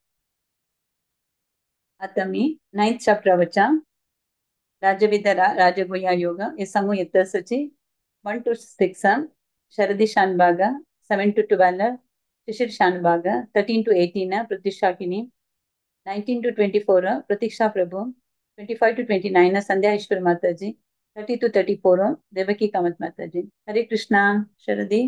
आता मी नाइन्थ चॅप्टरावरच्या राजविद्या राजगुह्या योग हे सांगू येत सची 1 to 6 Sharadi Shanbhag, 7 to 12 Shishir Shanbhag, 13 to 18 Pratisha Kini, 19 to 24 Pratiksha Prabhu, 25 to 29 Sandhya Ishwar Mataji, 30 to 34 Devaki Kamath Mataji. Hare Krishna. Sharadi.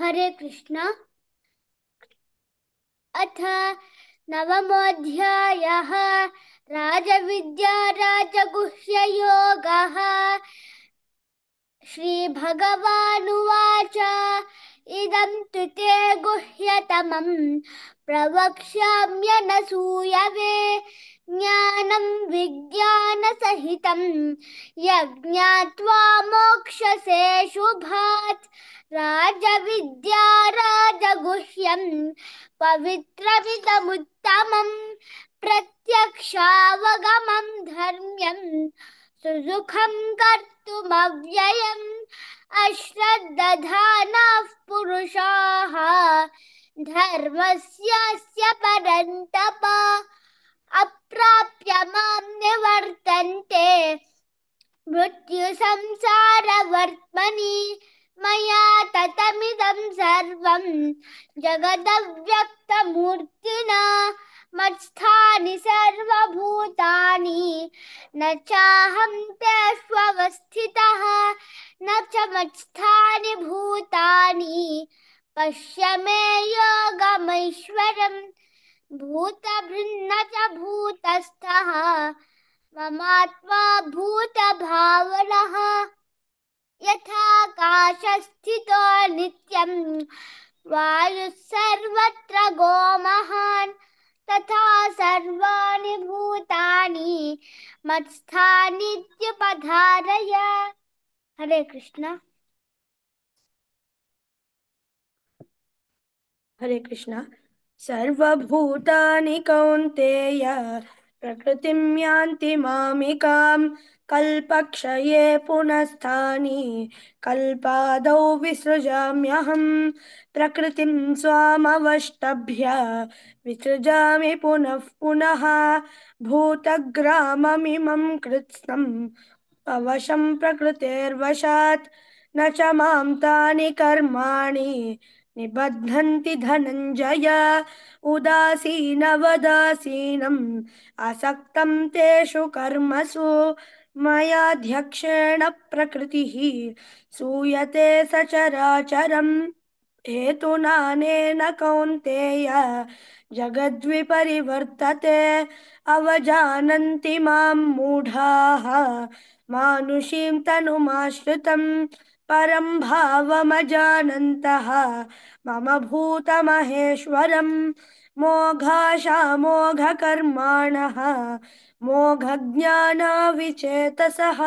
Hare Krishna. अथ नवमोऽध्यायः राजविद्या राजगुह्ययोगः। श्रीभगवानुवाच इदं तु ते गुह्यतमं प्रवक्ष्याम्यनसूयवे ज्ञानं विज्ञानसहितं यज्ञात्वा मोक्षसे शुभात्। राजविद्या राजगुह्यं पवित्रमिदमुत्तमं प्रत्यक्षावगमं धर्म्यं सुसुखं कर्तुमव्ययम्। अश्रद्दधानाः पुरुषाः धर्मस्यास्य परन्तप अप्राप्य मां निवर्तन्ते मृत्युसंसारवर्त्मनि। मया ततमिदं सर्वं जगदव्यक्तमूर्तिना मत्स्थानि सर्वभूतानि न चाहं तेष्वस्थितः न च मत्स्थानि भूतानि। पश्य मे योगमैश्वरं भूतभृन्न च भूतस्थः ममात्मा भूतभावनः। यथाकाशस्थितो नित्यं वायुः सर्वत्र गोमहान् तथा सर्वाणि भूतानि मत्स्थानीत्युपधारय। हरे कृष्णा। हरे कृष्णा। सर्वभूतानि कौन्तेय प्रकृतिं यान्ति मामिकां कल्पक्षये पुनस्थानि कल्पादौ विसृजाम्यहं प्रकृतिं स्वामवष्टभ्य विसृजामि पुनः पुनः भूतग्राममिमं कृत्स्नम् अवशं प्रकृतेर्वशात्। न च मां तानि कर्माणि निबध्नन्ति धनञ्जय। उदासीनवदासीनम् असक्तं तेषु कर्मसु मयाध्यक्षेण प्रकृतिः सूयते सचराचरम्। हेतुनानेन कौन्तेय जगद्विपरिवर्तते। अवजानन्ति मां मूढाः मानुषीं तनुमाश्रितं परं भावमजानन्तः मम भूतमहेश्वरं। मोघाशामोघकर्माणः मोघज्ञानाविचेतसः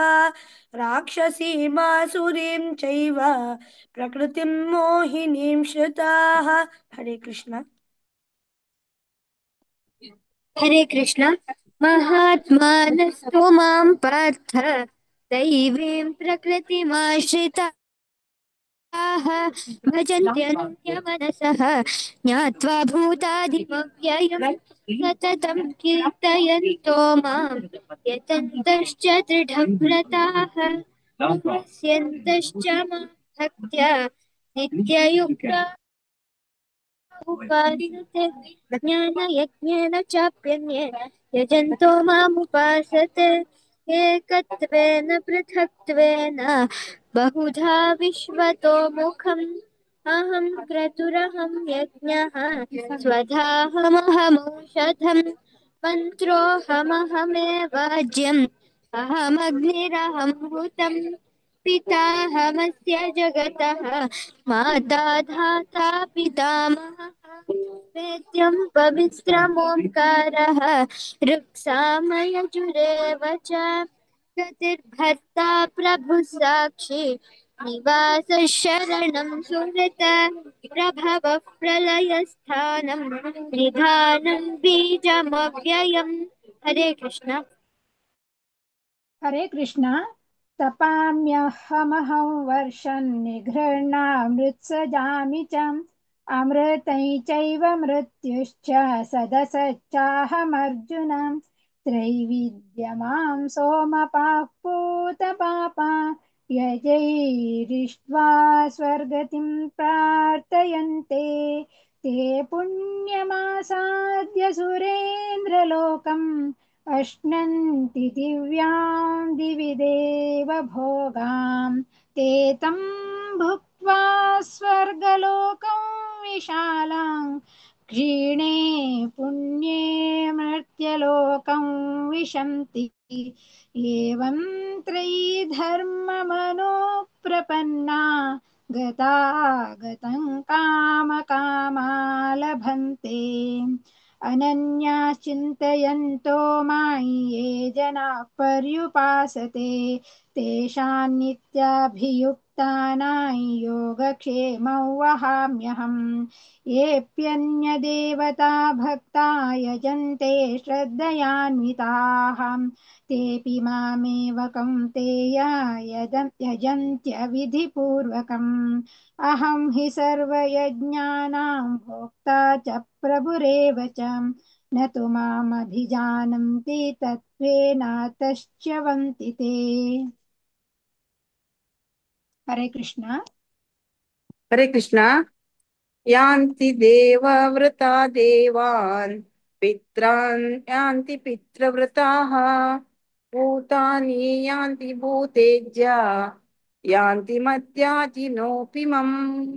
राक्षसीमासुरीं चैव प्रकृतिं मोहिनीं श्रिताः। हरे कृष्ण। हरे कृष्ण। महात्मानस्तु मां पार्थ दैवीं प्रकृतिमाश्रिताः भजन्त्यन्यमनसः ज्ञात्वा भूतादिमव्ययं सततं कीर्तयन्तो मां यतन्तश्च दृढव्रताः नमस्यन्तश्च मां भक्त्या नित्ययुक्ता उपासते। ज्ञानयज्ञेन चाप्यन्ये यजन्तो मामुपासते। एकत्वेन पृथक्त्वेन बहुधा विश्वतो मुखम्। अहं क्रतुरहं यज्ञः स्वधाहमहमौषधम्। मन्त्रोऽहमहमेवाज्यम् अहमग्निरहं हुतम्। पिताहमस्य जगतः माता धाता पितामहः। वेद्यं पवित्रमोङ्कारः ऋक्सामयजुरेव च। गतिर्भर्ता प्रभुः साक्षी निवासः शरणं सुहृत। प्रभवः प्रलयस्थानं निधानं बीजमव्ययम्। हरे कृष्ण। हरे कृष्ण। तपाम्यहमहं वर्षन् निघृणामृत्सजामि च अमृतै चैव मृत्युश्च सदसच्चाहमर्जुन। त्रैविद्यमां सोमपाः पूतपापा यजैरिष्ट्वा स्वर्गतिं प्रार्थयन्ते। ते पुण्यमासाद्य सुरेन्द्रलोकम् अश्नन्ति दिव्यां दिवि देवभोगां। ते तं भुक्त्वा स्वर्गलोकं विशालां क्षीणे पुण्ये मर्त्यलोकं विशन्ति। एवं त्रयी धर्ममनुप्रपन्ना गतागतं कामकामा लभन्ते। अनन्याश्चिन्तयन्तो मां ये जनाः पर्युपासते तेषां नित्याभियुक्तानां योगक्षेमं वहाम्यहम्। येऽप्यन्यदेवता भक्ता यजन्ते श्रद्धयान्विताः तेऽपि मामेव कौन्तेय यजन्त्यविधिपूर्वकम्। अहं हि सर्वयज्ञानां भोक्ता च प्रभुरेव च न तु मामभिजानन्ति तत्त्वेनातश्च्यवन्ति ते। हरे कृष्ण। हरे कृष्ण। यान्ति देवव्रता देवान् पित्रान् यान्ति पितृव्रताः भूतानि यान्ति भूतेज्या यान्ति मद्याजिनोऽपि मम।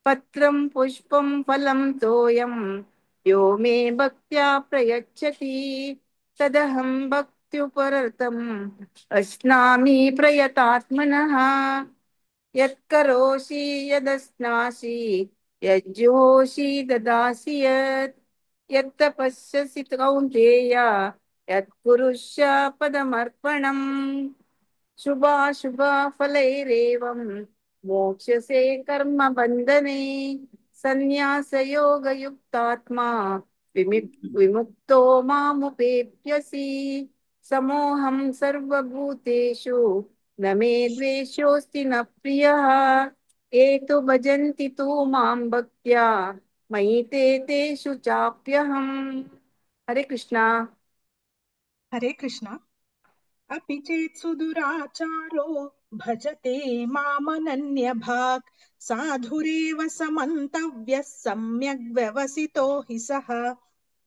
पत्रं पुष्पं फलं तोयं यो मे भक्त्या प्रयच्छति तदहं भक्त्युपरतम् अश्नामि प्रयतात्मनः। यत्करोषि यदश्नासि यज्जुहोषि ददासि यत् यत्तपस्यसि कौन्तेय यत्कुरुष्य पदमर्पणम्। शुभाशुभफलैरेवं मोक्ष्यसे कर्मबन्धने सन्न्यासयोगयुक्तात्मा विमुक्तो मामुपेप्यसि। समोऽहं सर्वभूतेषु न मे द्वेषोऽस्ति न प्रियः। ये तु भजन्ति तु मां भक्त्या मयि ते तेषु चाप्यहम्। हरे कृष्णा। हरे कृष्णा। अपि चेत् सुदुराचारो भजते मामनन्यभाक् साधुरेव समन्तव्यः सम्यग् व्यवसितो हि सः।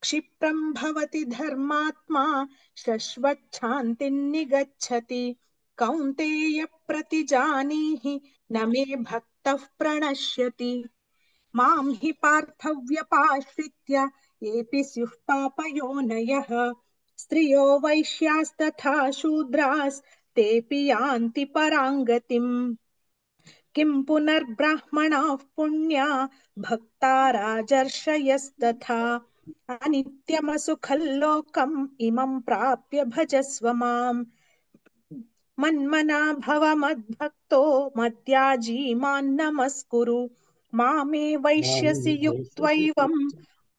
क्षिप्रं भवति धर्मात्मा शश्वच्छान्तिं निगच्छति। कौन्तेय प्रतिजानीहि न मे भक्तः प्रणश्यति। मां हि पार्थव्यपाश्रित्य येऽपि स्युः पापयोनयः स्त्रियो वैश्यास्तथा शूद्रास्तेऽपि यान्ति पराङ्गतिम्। किं पुनर्ब्राह्मणाः पुण्या भक्ता राजर्षयस्तथा अनित्यमसुखं लोकम् इमं प्राप्य भजस्व माम्। मन्मना भव मद्भक्तो मद्याजी मां नमस्कुरु। मामे वैश्यसि युक्त्वैवम्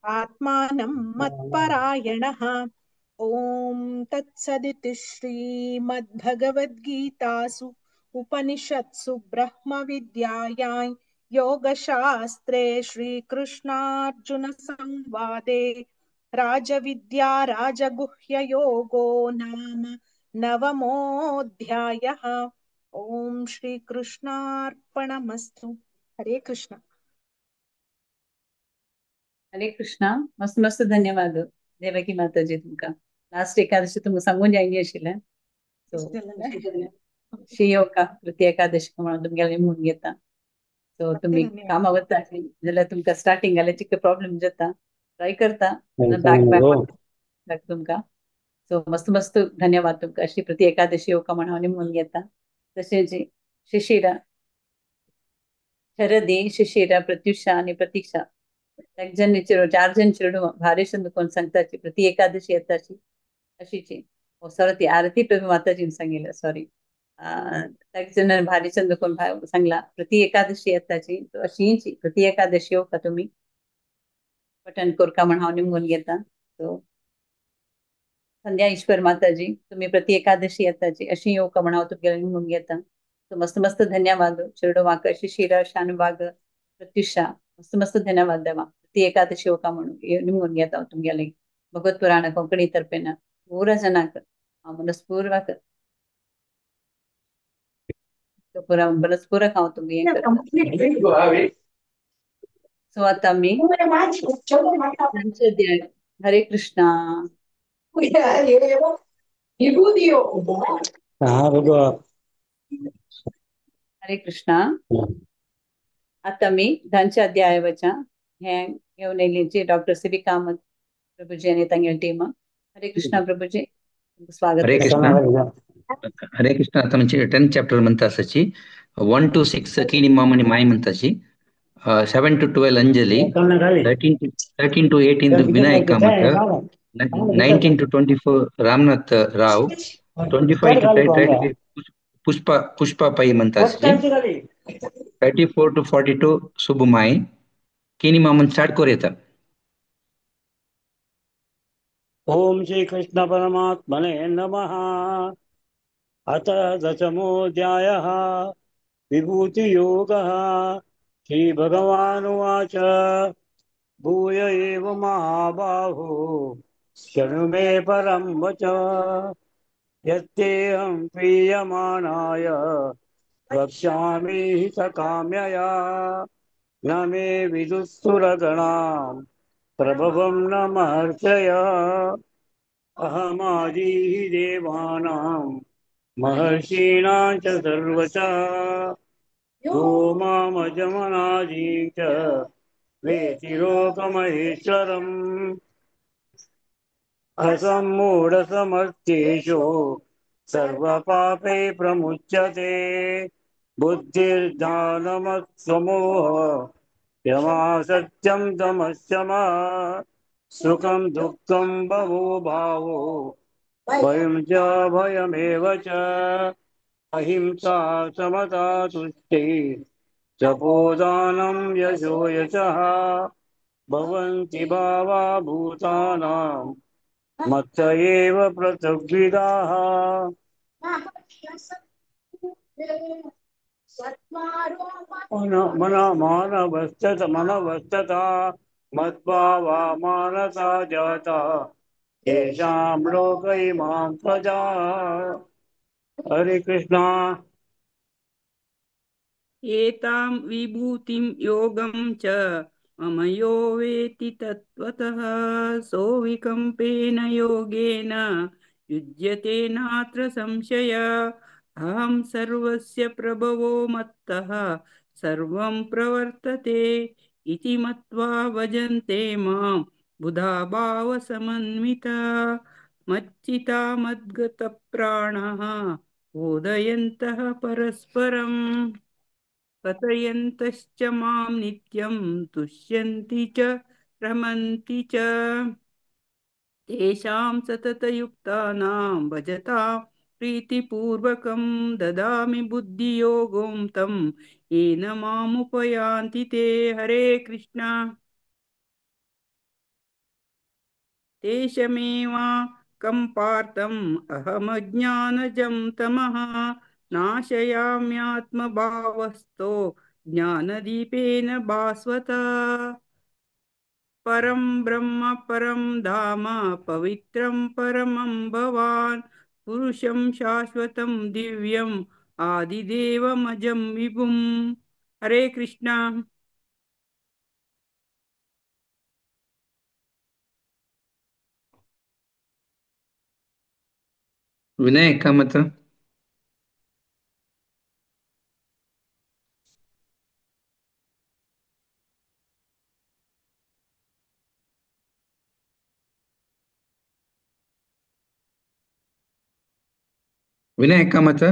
आत्मानं मत्परायणः। ॐ तत्सदिति श्रीमद्भगवद्गीतासु उपनिषत्सु ब्रह्मविद्यायां योगशास्त्रे श्रीकृष्णार्जुन संवादे राजविद्या राजगुह्ययोगो नाम नवमोऽध्यायः। ॐ श्रीकृष्णार्पणमस्तु। हरे कृष्ण। हरे कृष्णा। मस्त मस्त धन्यवाद देवकी माताजी तुमका। लास्ट एकादशी तुमकां सांगून जायनी आशिल्लें। सो श्री योगा प्रति एकादशी म्हणून तुमगेले म्हणून घेता। सो तुमी कामा वता जाल्यार तुमकां स्टार्टिंग जाल्यार चिक्के प्रॉब्लेम जाता, ट्राय करता बॅक बॅक तुमकां। सो मस्त मस्त धन्यवाद तुमकां। अशी प्रति एकादशी योगा म्हणून हांव म्हणून घेता। तशेंच शिशिरा शरदी शिशिरा प्रत्युषा आनी प्रतीक्षा एक जण चार जण चेडूं भारी कोण सांगताची प्रति एकादशी येताची अशीची सॉरी ती आरती प्रभू माताजीन सांगितलं सॉरी एक जण भारी चंद कोण सांगला प्रति एकादशी येताची अशीची प्रति एकादशी येवका तुमी पठण करका म्हण हांव निमगून घेता। सो संध्या ईश्वर माताजी तुम्ही प्रति एकादशी येताची अशी येवका म्हण हांव तुमगेले निमगून घेता। सो मस्त मस्त धन्यवाद चेडूं शिशिरा शानबाग प्रत्युषा मस्त मस्त धन्यवाद देवा प्रति एकादशी येवका म्हणून निमगून घेता तुमगेले भगवत पुराण कोंकणी तर्फेन पूरा जनाक हांव मनस्पूर्वक पुरा मनस्पूर्वक हांव तुमकां हें करता। सो आतां आमी हरे कृष्णा। हरे कृष्णा। आतां आमी धांच्या अध्याय वचा हें घेवन येयल्ली डॉक्टर सी बी कामत प्रभुजी आनी तांगेली टीम। हरे कृष्णा प्रभुजी, स्वागत। हरे कृष्णा। हरे कृष्णा। आतां म्हणजे 10th chapter म्हणता आसाची 1 to 6 किणी माम आनी माय म्हणताची, 7 to 12 Anjali, 13 to 18 Vinayak Kamath, 19 to 24 Ramnath Rao, 25 to 33 Pushpa Pushpa Pai म्हणताची, 34 to 42 सुबुमाई। किणी मामन स्टार्ट करूं येता। ओम श्री कृष्ण परमात्मने नमः। अथ दशमोऽध्यायः विभूतियोगः। श्री भगवानुवाच भूय एव महाबाहो शृणु मे परं वचः यत्तेऽहं प्रीयमाणाय वक्ष्यामि हितकाम्यया न मे विदुस्सुरगणां प्रभवं न महर्षय। अहमादिः देवानां महर्षीणां च सर्वशः यो मामजमनादीं च वेति लोकमहेश्वरम्। असम्मूढसमर्थेषु सर्वपापै प्रमुच्यते। बुद्धिर्ज्ञानमत्समोह यमा सत्यं तमश्चमा सुखं दुःखं भवो भावो भयं च भयमेव च अहिंसा समता तुष्टिः तपोदानं यशो यशः भवन्ति भावा भूतानां मत्त एव पृथग्विदाः। मनवस्तथा मनवस्तथा मद्भावा मानसा जाता येषां लोक इमां प्रजाः। हरे कृष्णा। एतां विभूतिं योगं च मम यो वेति तत्त्वतः सोऽविकम्पेन योगेन युज्यते नात्र संशय। अहं सर्वस्य प्रभवो मत्तः सर्वं प्रवर्तते इति मत्वा भजन्ते मां बुधा भावसमन्विता। मच्चिता मद्गतप्राणः बोधयन्तः परस्परं कथयन्तश्च मां नित्यं तुष्यन्ति च रमन्ति च। तेषां सततयुक्तानां भजतां प्रीतिपूर्वकं ददामि बुद्धियोगं तं येन मामुपयान्ति ते। हरे कृष्णा। तेषमेवा कम्पार्थम् अहमज्ञानजं तमः नाशयाम्यात्मभावस्तो ज्ञानदीपेन भास्वता। परं ब्रह्म परं धाम पवित्रं परमं भवान् पुरुषं शाश्वतं दिव्यम् आदिदेवमजं विभुम्। हरे कृष्णा। विनय कामत। विनय कामत।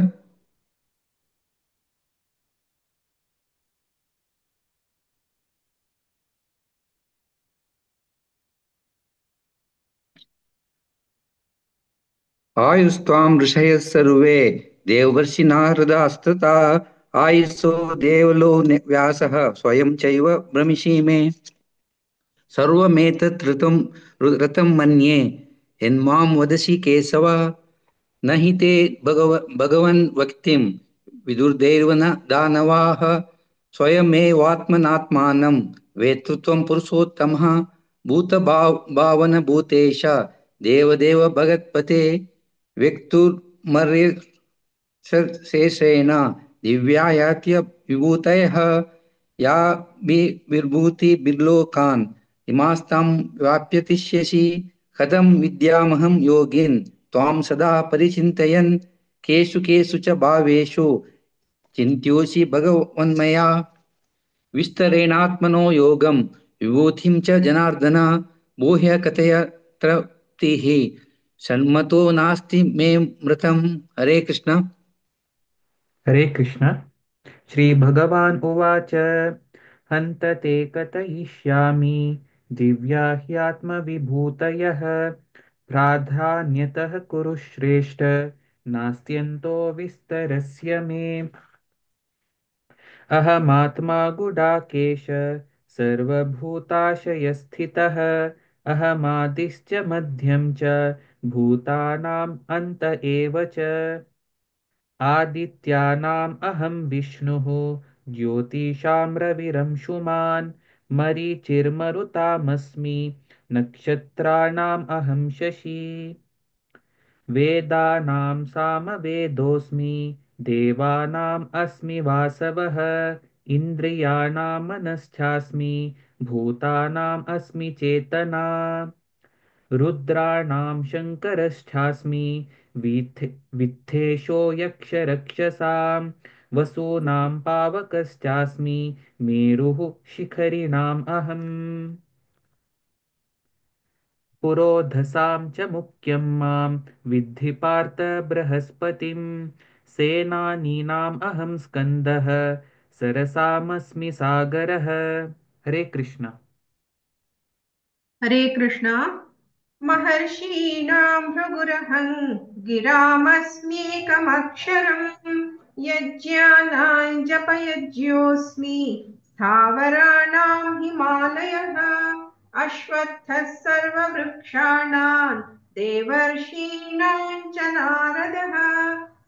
आयुस्त्वां ऋषयः सर्वे देवर्षि नारदास्तथा आयुषो देवलो व्यासः स्वयं चैव भ्रमिषि मे। सर्वमेतत् ऋतं ऋतं मन्ये यन्मां वदसि केशव। न हि ते भगवन् वक्तिं विदुर्दैव न दानवाः। स्वयमेवात्मनात्मानं वेत्तु त्वं पुरुषोत्तमः। भूतभावन भूतेश देवदेव भगत्पते। व्यक्तुर्मर्यशेषेण दिव्यायात्य विभूतयः। या विभूतिर्लोकान् इमास्तां व्याप्य तिष्यसि। कथं विद्यामहं योगिन् त्वां सदा परिचिन्तयन्। केषु केषु च भावेषु चिन्त्योऽसि भगवन्मया। विस्तरेणात्मनो योगं विभूतिं च जनार्दन। भूय कथय तृप्तिः षण्मतो नास्ति मे मृतम्। हरे कृष्ण। हरे कृष्ण। श्री भगवान् उवाच। हन्त ते कथयिष्यामि दिव्या ह्यात्मविभूतयः। प्राधान्यतः कुरु श्रेष्ठ नास्त्यन्तो विस्तरस्य मे। अहमात्मा गुडाकेश सर्वभूताशयस्थितः। अहमादिश्च मध्यं च भूतानाम् अन्त एव च। आदित्यानाम् अहं विष्णुः ज्योतिषां रविरंशुमान्। मरीचिर्मरुतामस्मि नक्षत्राणाम् अहं शशी। वेदानां सामवेदोऽस्मि देवानाम् अस्मि वासवः। इन्द्रियाणां मनश्चास्मि भूतानाम् अस्मि चेतना। रुद्राणां शङ्करश्चास्मि वित्थेशो यक्षरक्षसां। वसूनां पावकश्चास्मि मेरुः शिखरिणाम् अहम्। पुरोधसां च मुख्यं मां विद्धि पार्थ बृहस्पतिं। सेनानीनाम् अहं स्कन्दः सरसामस्मि सागरः। हरे कृष्ण। हरे कृष्ण। महर्षीणां भृगुरहं गिरामस्म्येकमक्षरम् यज्ञानां जपयज्ञोऽस्मि स्थावराणां हिमालयः। अश्वत्थः सर्ववृक्षाणां देवर्षीणां च नारदः।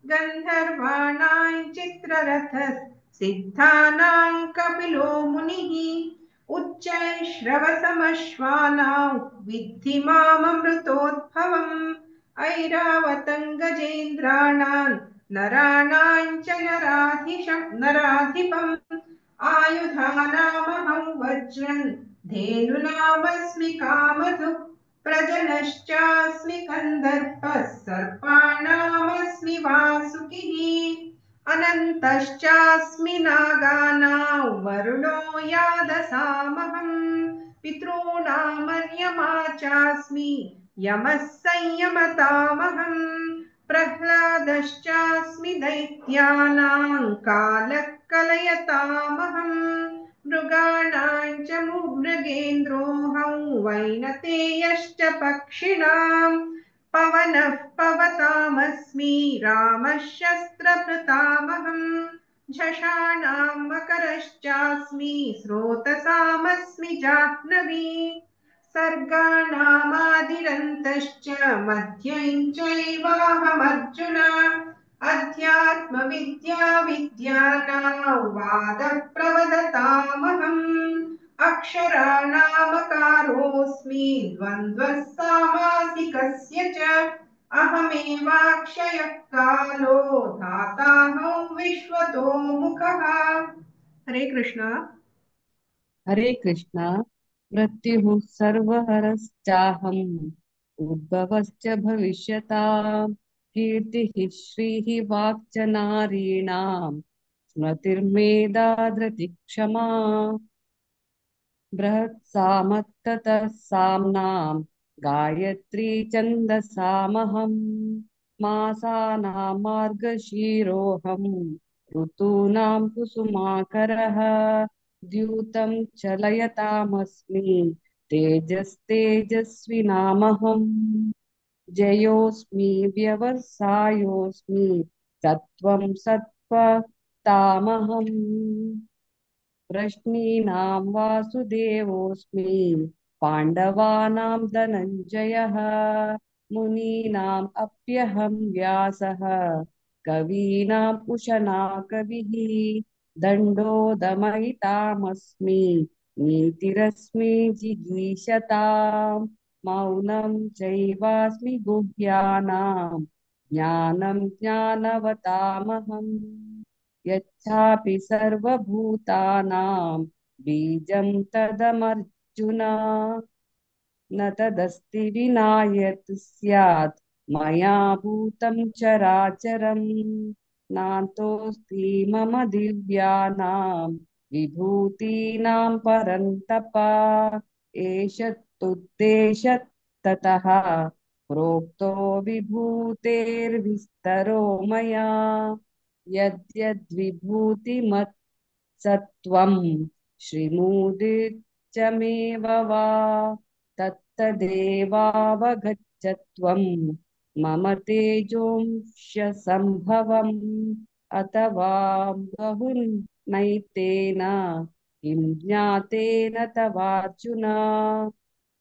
गन्धर्वाणां चित्ररथः सिद्धानां कपिलो मुनिः। उच्चैश्रवसमश्वानां विद्धि माममृतोद्भवम्। ऐरावतं गजेन्द्राणां नराणां च नराधिपम् आयुधानामहं वज्रं धेनुनामस्मि कामधुक् प्रजनश्चास्मि कन्दर्पः सर्पाणामस्मि वासुकिः अनन्तश्चास्मि नागानां वरुणो यादसामहं पितॄणामर्यमा चास्मि यमः संयमतामहं प्रह्लादश्चास्मि दैत्यानां कालः कलयतामहं मृगाणां च मृगेन्द्रोऽहं वैनतेयश्च पक्षिणां पवनः पवतामस्मि रामः शस्त्रभृतामहं झषाणां मकरश्चास्मि स्रोतसामस्मि जाह्नवी सर्गाणामादिरन्तश्च मध्यं चैवाहमर्जुन अध्यात्मविद्या विद्यानां वादः प्रवदतामहम् अक्षराणामकारोऽस्मि द्वन्द्वः सामासिकस्य च अहमेवाक्षयः कालो धाताहं विश्वतो मुखः। हरे कृष्ण। हरे कृष्ण। मृत्युः सर्वहरश्चाहम् उद्भवश्च भविष्यताम् कीर्तिः श्रीः वाक्च नारीणां स्मृतिर्मेधा धृतिः क्षमा बृहत्सामत्ततः साम्नां गायत्री छन्दसामहं मासानां मार्गशीरोऽहं ऋतूनां कुसुमाकरः द्यूतं चलयतामस्मि तेजस्तेजस्विनामहं जयोस्मि व्यवसायोस्मि सत्त्वं सत्त्वतामहं वृष्णीनां वासुदेवोऽस्मि पाण्डवानां धनञ्जयः मुनीनाम् अप्यहं व्यासः कवीनाम् उशना कविः दण्डो दमयितामस्मि नीतिरस्मि जिगीषतां मौनं चैवास्मि गुह्यानां ज्ञानं ज्ञानवतामहं यच्छापि सर्वभूतानां बीजं तदमर्जुन न तदस्ति विना यत् स्यात् मया भूतं चराचरं नान्तोऽस्ति मम दिव्यानां विभूतीनां परन्तप एष तुद्देशततः प्रोक्तो विभूतेर्विस्तरो मया यद्यद्विभूतिमत् सत्त्वं श्रीमुदिचमेव वा तत्तदेवावगच्छत्वं मम तेजोंश सम्भवम् अथवा बहुनैतेन किं ज्ञातेन तवार्जुन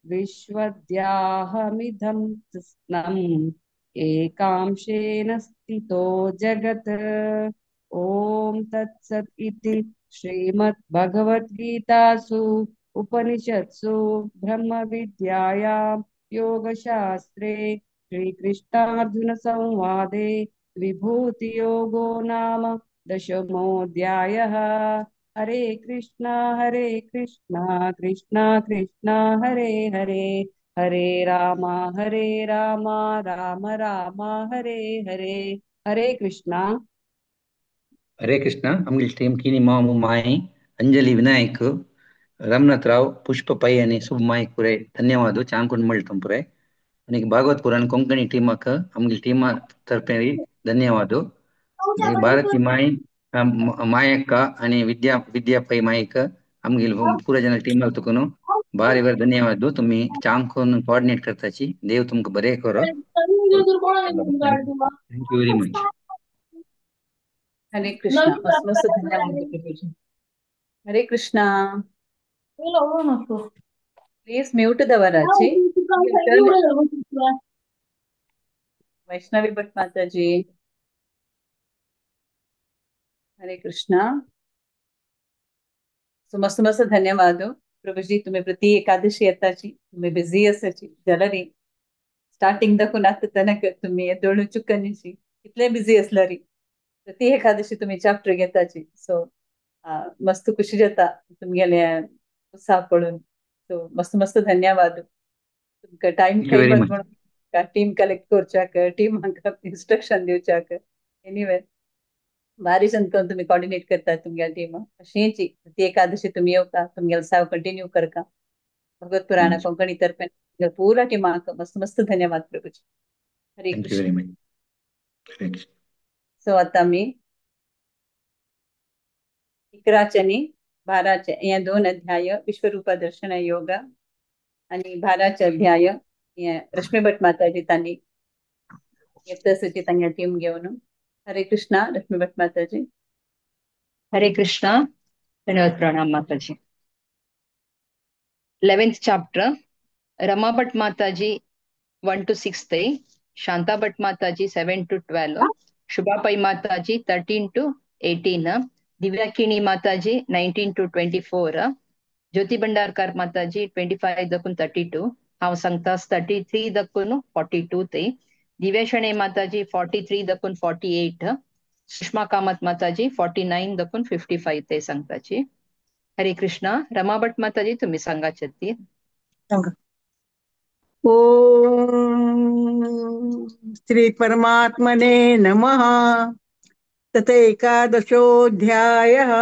विश्वद्याहमिदं कृत्स्नम् एकांशेन स्थितो जगत्। ॐ तत्सत् इति श्रीमद्भगवद्गीतासु उपनिषत्सु ब्रह्मविद्यायां योगशास्त्रे श्रीकृष्णार्जुनसंवादे विभूतियोगो नाम दशमोऽध्यायः। हरे कृष्णा कृष्णा कृष्णा हरे हरे हरे रामा राम राम हरे हरे। हरे कृष्णा। हरे कृष्ण। आमगेली टीम किनी मामू माई अंजलि विनायक रामनाथ राव पुष्प पै आणि शुभ माईक पुरे धन्यवाद चांकुन मळटम पुरे आणि भागवत पुराण कोंकणी टीमाक आमगेली टीमा तर्फे धन्यवाद। भारती माई मायक्क आणि विद्या विद्या पै माईक आमगेली पुरा जन टीम तुकून भारी भारी धन्यवाद। तुम्ही चांकून कोऑर्डिनेट करताची देव तुमका बरे करो। Thank you very much. Hare Krishna. मस्त मस्त धन्यवाद प्रभुजी। हरे कृष्णा। प्लीज म्यूट दवराची। वैष्णवी भट्ट माताजी हरे कृष्णा। सो मस्त मस्त धन्यवाद प्रभुजी। तुम्ही प्रति एकादशी येताची तुम्ही बिझी आसाची जाल्यार स्टार्टिंग दाखून आतां तनक तुम्ही दोळू चुकनीची कितले बिझी आसल्यारी ती एकादशी तुमी चॅप्टर घेताची. सो मस्त खुशी जाता तुमगेले उत्साह पळोवन. सो मस्त मस्त धन्यवाद तुमकां time Thank you very खंय much. म्हणून टीम कलेक्ट करच्याक, टीमाक इन्स्ट्रक्शन दिवच्याक. एनिवे भारी करून तुमी कॉर्डिनेट करतात तुमगेल्या टीमा. अशीच ती एकादशी तुमी येवका, तुमगेले सेवा कंटिन्यू करका. भगवत पुराण कोंकणी तर्फे पुरा टीमाक मस्त मस्त धन्यवाद प्रभूजी. हरे Thank you Krishna. very much. Hare Krishna. So आता आमी 11चे आनी 12चे हे दोन अध्याय विश्वरूपा दर्शन योग आणि 12चे अध्याय हे रश्मी भट माताजी तांणी येतसची तांगे टीम घेवन. हरे कृष्णा रश्मी भट माताजी. हरे कृष्णा. धन्यवाद प्रणाम माताजी. 11th chapter, Rama Bhatt Mataji 1 to 6 तई, Shanta Bhatt Mataji 7 to 12, Shubha Pai Mataji 13 to 18, Divya Kini Mataji 19 to 24, Jyoti Bhandarkar Mataji 25 दकून 32, हांव सांगतास 33 दकून 42 तई, दिव्या शणे माताजी 43 दकून 48, सुषमा कामत माताजी 49 दकून 55 ते सांगताची. हरे कृष्णा. रमा भट माताजी तुम्ही सांगाचे ती. ओम श्री परमात्मने नमः. तत एकादशोऽध्यायः.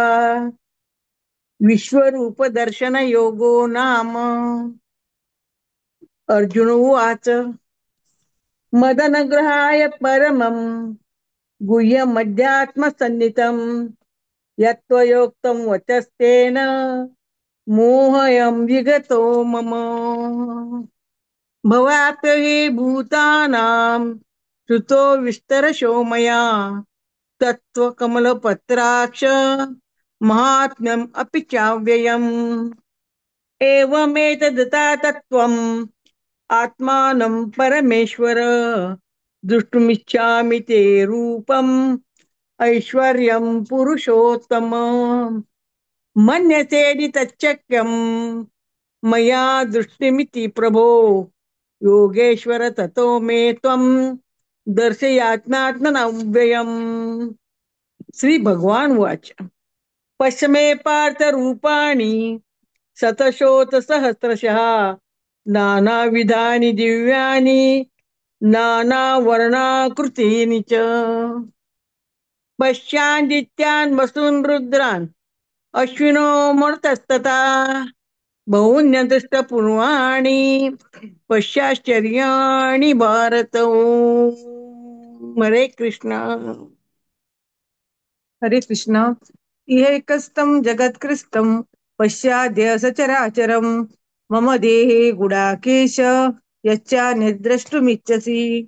विश्वरूपदर्शनयोगो नाम. अर्जुन उवाच. मदनुग्रहाय परमं गुह्यमध्यात्मसन्नितं यत्त्वयोक्तं वचस्तेन मोहयं विगतो मम. भवाप्यये भूतानां श्रुतो विस्तरशो मया तत्त्वकमलपत्राक्ष महात्म्यम् अपि चाव्ययम्. एवमेतदता तत्त्वम् आत्मानं परमेश्वर द्रष्टुमिच्छामि ते रूपम् ऐश्वर्यं पुरुषोत्तम. मन्यसेदि तच्चक्यं मया दृष्टिमिति प्रभो योगेश्वर ततो मे त्वं दर्शयात्मात्मनव्ययम्. श्री भगवान उवाच. पश्य मे पार्थ रूपाणि शतशोत सहस्रशः नानाविधानि दिव्यानि नानावर्णाकृतीनि च. पश्यादित्यान् वसून् रुद्रान् अश्विनो मरुतस्तथा बहून्यदृष्टपूर्वाणि पश्याश्चर्याणि भारत. हरे कृष्ण. हरे कृष्ण. इहैकस्तं जगत्कृस्तं पश्याद्य सचराचरं मम देहे गुडाकेश यच्चान्यद्द्रष्टुमिच्छसि.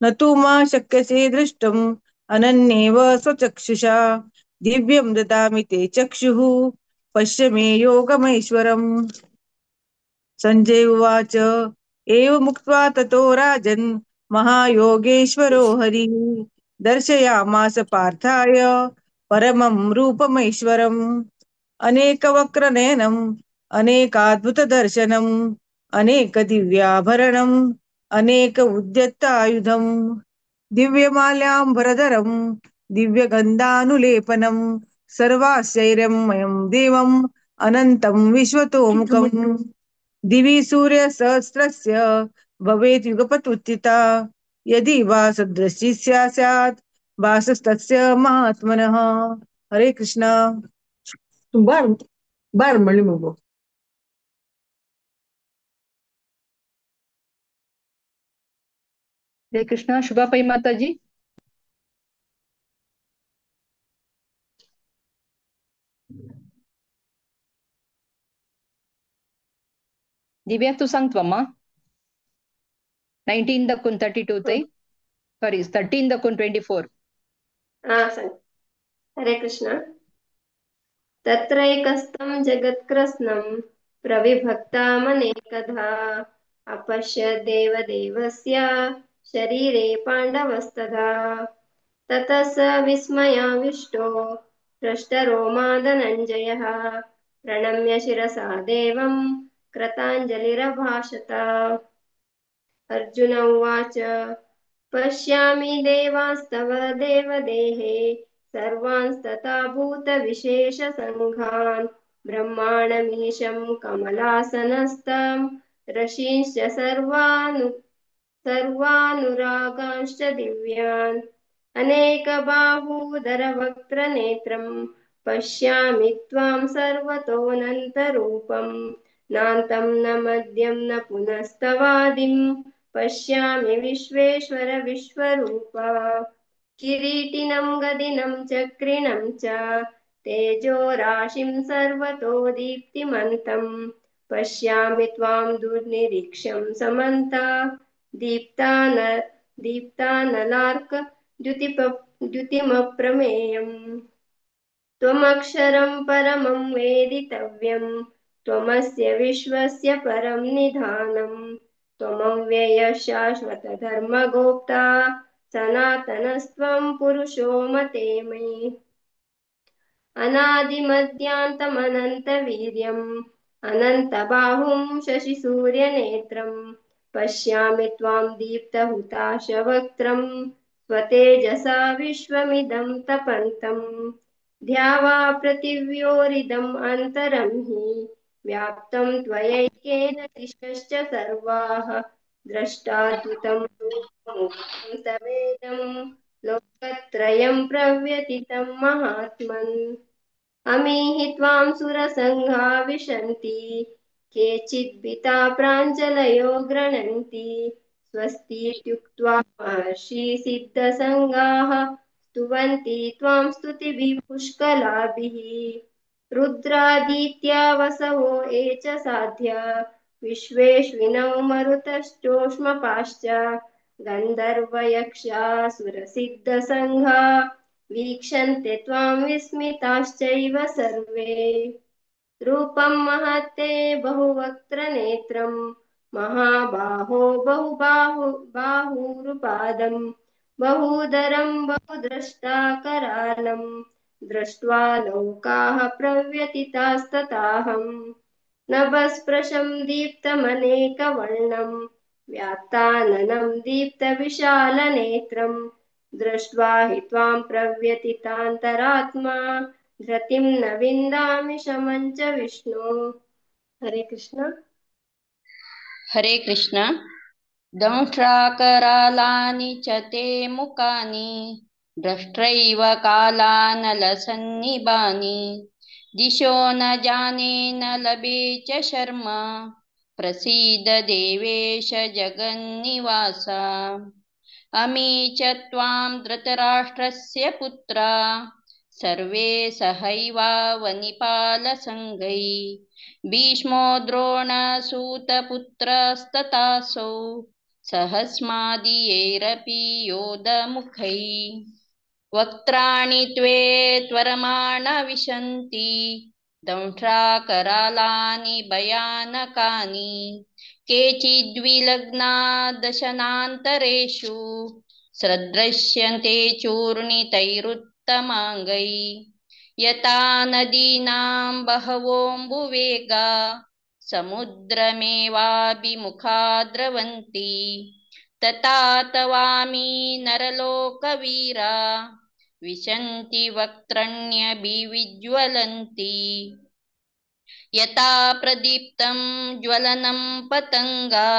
न तु मा शक्यसे द्रष्टुम् अनन्येव स्वचक्षुषा दिव्यं ददामि ते चक्षुः पश्य मे योगमैश्वरम्. संजय उवाच. एवमुक्त्वा ततो राजन् महायोगेश्वरो हरिः दर्शयामास पार्थाय परमं रूपमैश्वरम्. अनेकवक्रनयनम् अनेकाद्भुतदर्शनम् अनेकदिव्याभरणम् अनेक उद्यतायुधम् दिव्यमाल्याम्बरधरं दिव्यगन्धानुलेपनं सर्वाश्चर्यमयं देवम् अनन्तं विश्वतोमुखम्. दिवि सूर्यसहस्रस्य भवेत् युगपत् उत्थिता यदि वा सदृशी स्यात् वासस्तस्य महात्मनः. हरे कृष्णा. बार बार म्हणली मग. हरे कृष्णा. शुभा पै माताजी. दिव्या तू सांगतो अम्मा. 19 दकून 32 तई, सॉरी 13 दकून 24. हा सांग. हरे कृष्ण. तत्रैकस्तं जगत्कृत्स्नं प्रविभक्तामनेकधा अपश्य देवदेवस्य शरीरे पाण्डवस्तथा. ततः स विस्मयाविष्टो हृष्टरोमा धनञ्जयः प्रणम्य शिरसा देवं कृताञ्जलिरभाषत. अर्जुन उवाच. पश्यामि देवास्तव देवदेहे सर्वांस्तथा भूतविशेषसङ्घान् ब्रह्माणमीशं कमलासनस्थं ऋषींश्च सर्वानुरागांश्च दिव्यान् अनेकबाहूदरवक्त्रनेत्रं पश्यामि त्वां सर्वतोऽनन्तरूपं नान्तं न मध्यं न पुनस्तवादिं पश्यामि विश्वेश्वर विश्वरूप। किरीटिनं गदिनं चक्रिणं च तेजोराशिं सर्वतो दीप्तिमन्तं पश्यामि त्वां दुर्निरीक्ष्यं समन्ता दीप्तानलार्क द्युतिमप्रमेयम्। त्वमक्षरं परमं वेदितव्यं त्वमस्य विश्वस्य परं निधानं त्वमव्ययः शाश्वतधर्मगोप्ता सनातनस्त्वं पुरुषो मते मे। अनादिमध्यान्तमनन्तवीर्यम् अनन्तबाहुं शशिसूर्यनेत्रं पश्यामि त्वां दीप्तहुताशवक्त्रं स्वतेजसा विश्वमिदं तपन्तम्। ध्यावा पृथिव्योरिदम् अन्तरं हि व्याप्तं त्वयैकेन दिशश्च सर्वाः द्रष्टाद्भुतं रूपमुग्रं तवेदं लोकत्रयं प्रव्यथितं महात्मन्। अमीहि त्वां सुरसङ्घा विशन्ति केचिद्भिता प्राञ्जलयो गृह्णन्ति स्वस्तीत्युक्त्वा महर्षि सिद्धसङ्घाः स्तुवन्ति त्वां स्तुतिभिः पुष्कलाभिः। रुद्रादित्या वसवो ये च साध्या विश्वेश्विनौ मरुतश्चोष्मपाश्च गन्धर्वयक्षासुरसिद्धसङ्घा वीक्षन्ते त्वां विस्मिताश्चैव सर्वे। रूपं महत्ते बहुवक्त्रनेत्रं महाबाहो बहुबाहु बाहुरुपादं बहूदरं बहुद्रष्टाकरालं दृष्ट्वा लोकाः प्रव्यथितास्तथाहम्। नभस्पृशं दीप्तमनेकवर्णं व्याप्ताननं दीप्तविशालनेत्रं दृष्ट्वा हि त्वां प्रव्यथितान्तरात्मा धृतिं न विन्दामि शमं च विष्णु। हरे कृष्ण। हरे कृष्ण। दंष्ट्राकरालानि च ते मुखानि द्रष्ट्रैव कालानलसन्निभानि दिशो न जाने न लभे च शर्म प्रसीद देवेश जगन्निवास। अमी च त्वां धृतराष्ट्रस्य पुत्रा सर्वे सहैवावनिपालसङ्घै भीष्मो द्रोणसूतपुत्रस्तथासौ सहस्मादीयैरपि योधमुखै। वक्त्राणि त्वे त्वरमाण विशन्ति दंष्ट्राकरालानि भयानकानि केचिद्विलग्ना दशनान्तरेषु सदृश्यन्ते चूर्णितैरुत्तमाङ्गै। यथा नदीनां बहवोऽम्बुवेगा समुद्रमेवाभिमुखा द्रवन्ति तथा तवामि नरलोकवीरा विशन्ति वक्त्रण्यभिविज्वलन्ति। यथा प्रदीप्तं ज्वलनं पतङ्गा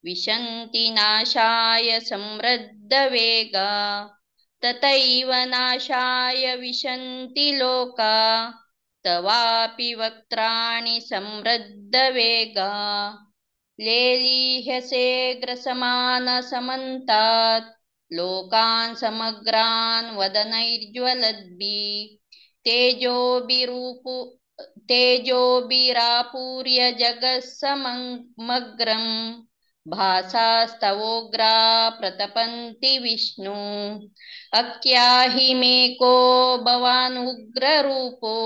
विशन्ति नाशाय समृद्धवेगा तथैव नाशाय विशन्ति लोका तवापि वक्त्राणि समृद्धवेगा। लेलीह्यसे ग्रसमान समन्तात् लोकान् समग्रान् वदनैर्ज्वलद्भिः तेजोभिरापूर्य जगत्समग्रं भासास्तवोग्रा प्रतपन्ति विष्णु। अख्याहि मे को भवान् उग्ररूपो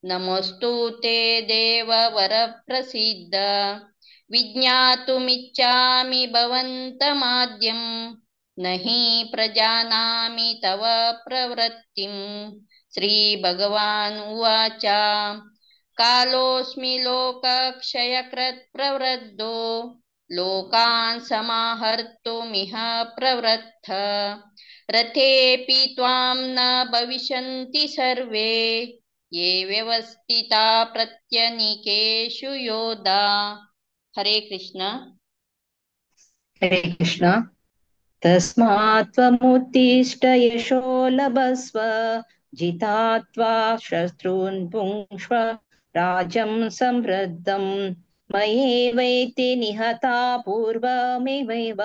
नमोऽस्तु ते देववरप्रसिद्ध। विज्ञातुमिच्छामि भवन्तमाद्यं न हि प्रजानामि तव प्रवृत्तिं। श्रीभगवान् उवाच कालोऽस्मि लोकक्षयकृत् प्रवृद्धो लोकान् समाहर्तुमिह प्रवृत्त। रथेऽपि त्वां न भविष्यन्ति सर्वे ये व्यवस्थिता प्रत्यनीकेषु योधा। हरे कृष्ण। हरे कृष्ण। तस्मात् त्वमुत्तिष्ठ यशो लभस्व जितात्वा शत्रून् भुङ्क्ष्व राज्यं समृद्धं। मयैवैते निहता पूर्वमेवैव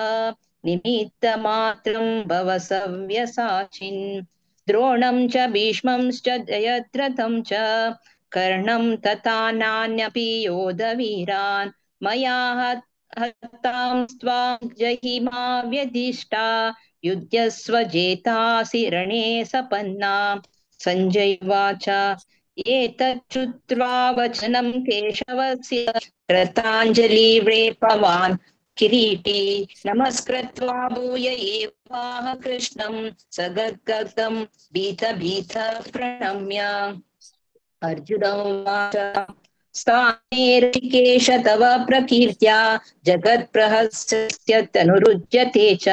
निमित्तमात्रं भव सव्यसाचिन्। द्रोणं च भीष्मंश्च जयद्रथं च कर्णं तथा नान्यपि योधवीरान् मया हतां त्वां जहि मा व्यधिष्ठा युध्यस्व जेतासि रणे सपन्ना। सञ्जय उवाच एतच्छ्रुत्वा वचनं केशवस्य कृताञ्जलिव्रेपवान् किरीटी नमस्कृत्वा भूय एवाह कृष्णं सगद्गदं भीत भीत प्रणम्य। अर्जुन उवाच स्थाने ऋषिकेश तव प्रकीर्त्या जगत्प्रहस्यत्यनुरुज्यते च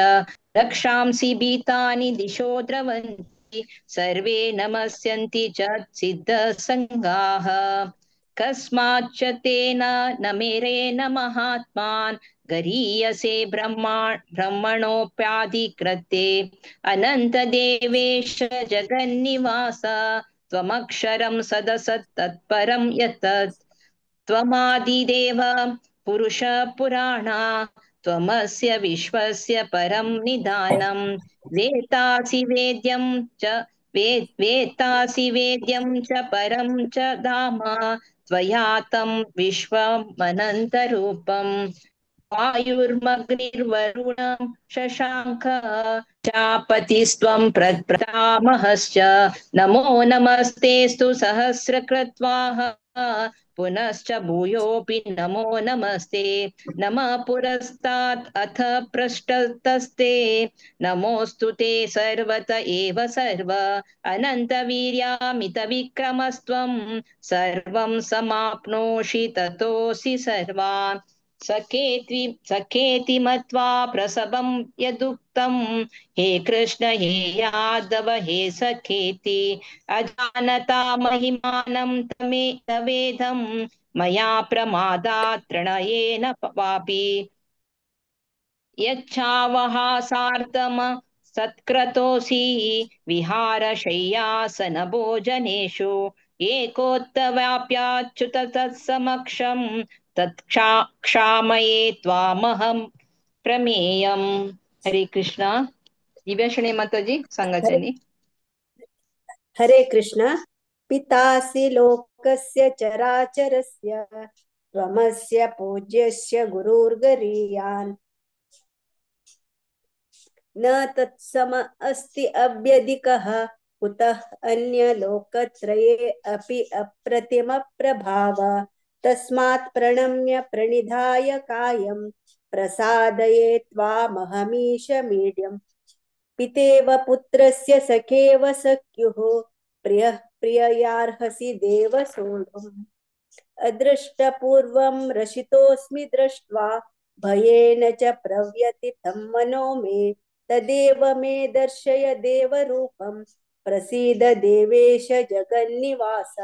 रक्षांसि भीतानि दिशो द्रवन्ति सर्वे नमस्यन्ति च सिद्धसङ्गाः। कस्माच्च तेन न मेरेण महात्मान् गरीयसे ब्रह्मणोऽप्याधिकृते। अनन्तदेवेश जगन्निवास त्वमक्षरं सदसत् तत्परं यत्तत्। त्वमादिदेव पुरुष पुराणा त्वमस्य विश्वस्य परं निधानं। वेत्तासि वेद्यं च वेत्तासि वेद्यं च परं च धाम त्वया तं विश्वमनन्तरूपम्। वायुर्मग्निर्वरुणं शशाङ्क चापतिस्त्वं प्रतामहश्च। नमो नमस्तेस्तु सहस्रकृत्वाः पुनश्च भूयोऽपि नमो नमस्ते। नमः पुरस्तात् अथ पृष्ठतस्ते नमोऽस्तु ते सर्वत एव सर्व। अनन्तवीर्यामितविक्रमस्त्वं सर्वं समाप्नोषि ततोऽसि सर्वान्। सखेति सखेति मत्वा प्रसभं यदुक्तं हे कृष्ण हे यादव हे सखेति। अजानता महिमानं तमे तवेदं मया प्रमादात् प्रणयेन वापि। यच्छावहासार्थम सत्क्रतोऽसि विहारशय्यासनभोजनेषु एकोत्तव्याप्याच्युत तत्समक्षं तत्क्षामये त्वामहं प्रमेयम्। हरे कृष्ण। दिव्या माताजी सांगाचनी। हरे कृष्ण। पितासि लोकस्य चराचरस्य त्वमस्य पूज्यस्य गुरुर्गरीयान्। न तत्सम अस्ति अव्यधिकः कुतः अन्य लोकत्रये अपि अप्रतिम प्रभाव। तस्मात् प्रणम्य प्रणिधाय कायं प्रसादये त्वामहमीश मीड्यम्। पितेव पुत्रस्य सखेव सख्युः प्रियः प्रिययार्हसि देव सोढुम्। अदृष्टपूर्वं रसितोऽस्मि दृष्ट्वा भयेन च प्रव्यथितं मनो मे। तदेव मे दर्शय देवरूपं प्रसीद देवेश जगन्निवास।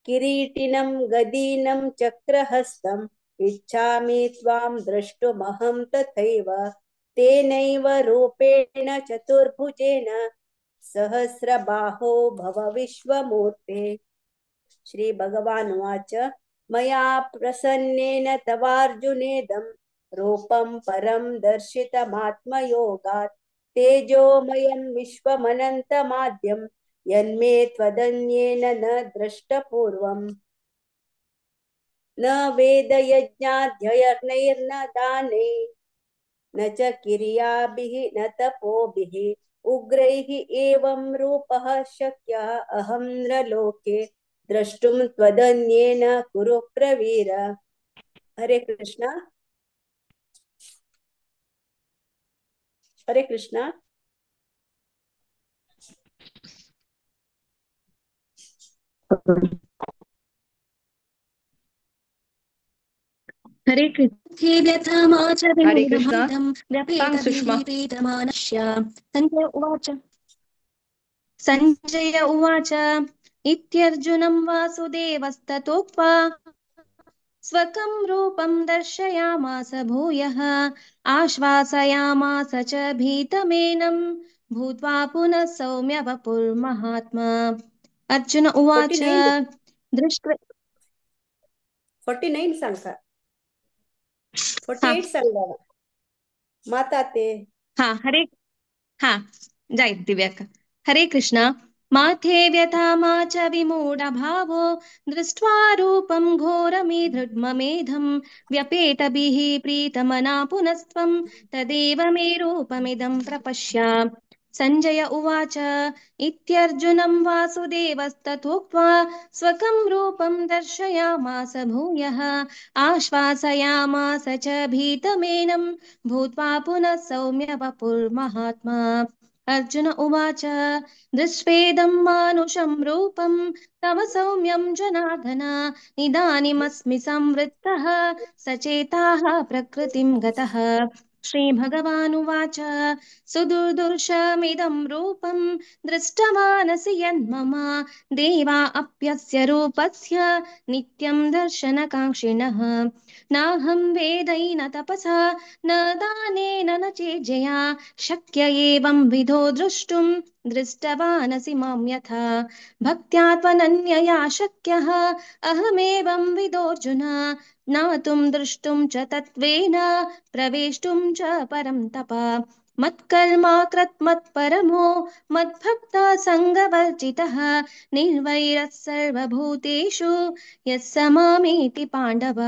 किरीटिनं गदीनं चक्रहस्तम् इच्छामि त्वां द्रष्टुमहं तथैव। तेनैव रूपेण चतुर्भुजेन सहस्रबाहो भव विश्वमूर्ते। श्री भगवानुवाच मया प्रसन्नेन तवार्जुनेदं रूपं परं दर्शितमात्मयोगात्। तेजोमयं विश्वमनन्तमाद्यं यन्मे त्वदन्येन न दृष्टपूर्वम्। न वेदयज्ञाध्ययनैर्न दानैः न च क्रियाभिः न तपोभिः। उग्रैः एवं रूपः शक्यः अहं नृलोके द्रष्टुं त्वदन्येन कुरु प्रवीर। हरे कृष्ण। हरे कृष्ण। हरे कृष्ण। हरे कृष्णा। सांग सुषमा। संजय उवाच। संजय उवाच इत्यर्जुनं वासुदेवस्ततोक्त्वा स्वकं रूपं दर्शयामास भूयः आश्वासयामास च भीतमेनं भूत्वा पुनः सौम्य वपुर्महात्मा। अर्जुन उवाच 49 दृष्ट्वा 49 सांगता, हा 48 सांगला माता ते। हा हरे हा जाय दिव्याका। हरे कृष्णा। माथे व्यथा मा च विमूढभावो दृष्ट्वा रूपं घोरमीदृग्ममेधं व्यपेतभिः प्रीतमना पुनस्त्वं तदेव मे रूपमिदं प्रपश्य। संजय उवाच इत्यर्जुनं वासुदेवस्तथोक्त्वा स्वकं रूपं दर्शयामास भूयः आश्वासयामास च भीतमेनं भूत्वा पुनः सौम्य वपुर्महात्मा। अर्जुन उवाच दृष्ट्वेदं मानुषं रूपं तव सौम्यं जनार्दन इदानीमस्मि संवृत्तः सचेताः प्रकृतिं गतः। श्रीभगवानुवाच सुदुर्दुर्शमिदं रूपं दृष्टवानसि यन्मम देवा अप्यस्य रूपस्य नित्यं दर्शनकाङ्क्षिणः। नाहं वेदैन तपसा न दानेन न चेज्जया शक्य एवं विधो द्रष्टुं दृष्टवानसि मां यथा। भक्त्या त्वनन्यया शक्यः अहमेवं विदोऽर्जुन ज्ञातुं द्रष्टुं च तत्त्वेन प्रवेष्टुं च परं तप। मत्कर्मा कृत्मत्परमो मद्भक्ता सङ्गवर्जितः निर्वैरः सर्वभूतेषु यः स मामेति पाण्डव।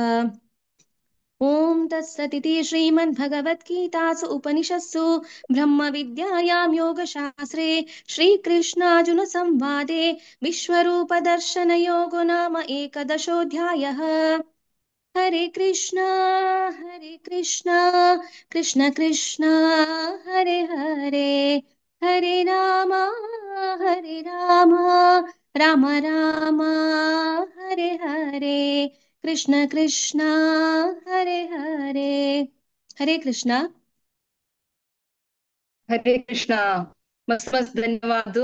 ॐ तत्सदिति श्रीमद्भगवद्गीतासु उपनिषत्सु ब्रह्मविद्यायां योगशास्त्रे श्रीकृष्णार्जुनसंवादे विश्वरूपदर्शनयोगो नाम एकादशोऽध्यायः। हरे कृष्णा कृष्ण कृष्ण हरे हरे हरे राम राम राम हरे हरे कृष्ण कृष्ण हरे हरे। हरे कृष्णा। हरे कृष्णा। मस्त मस्त धन्यवाद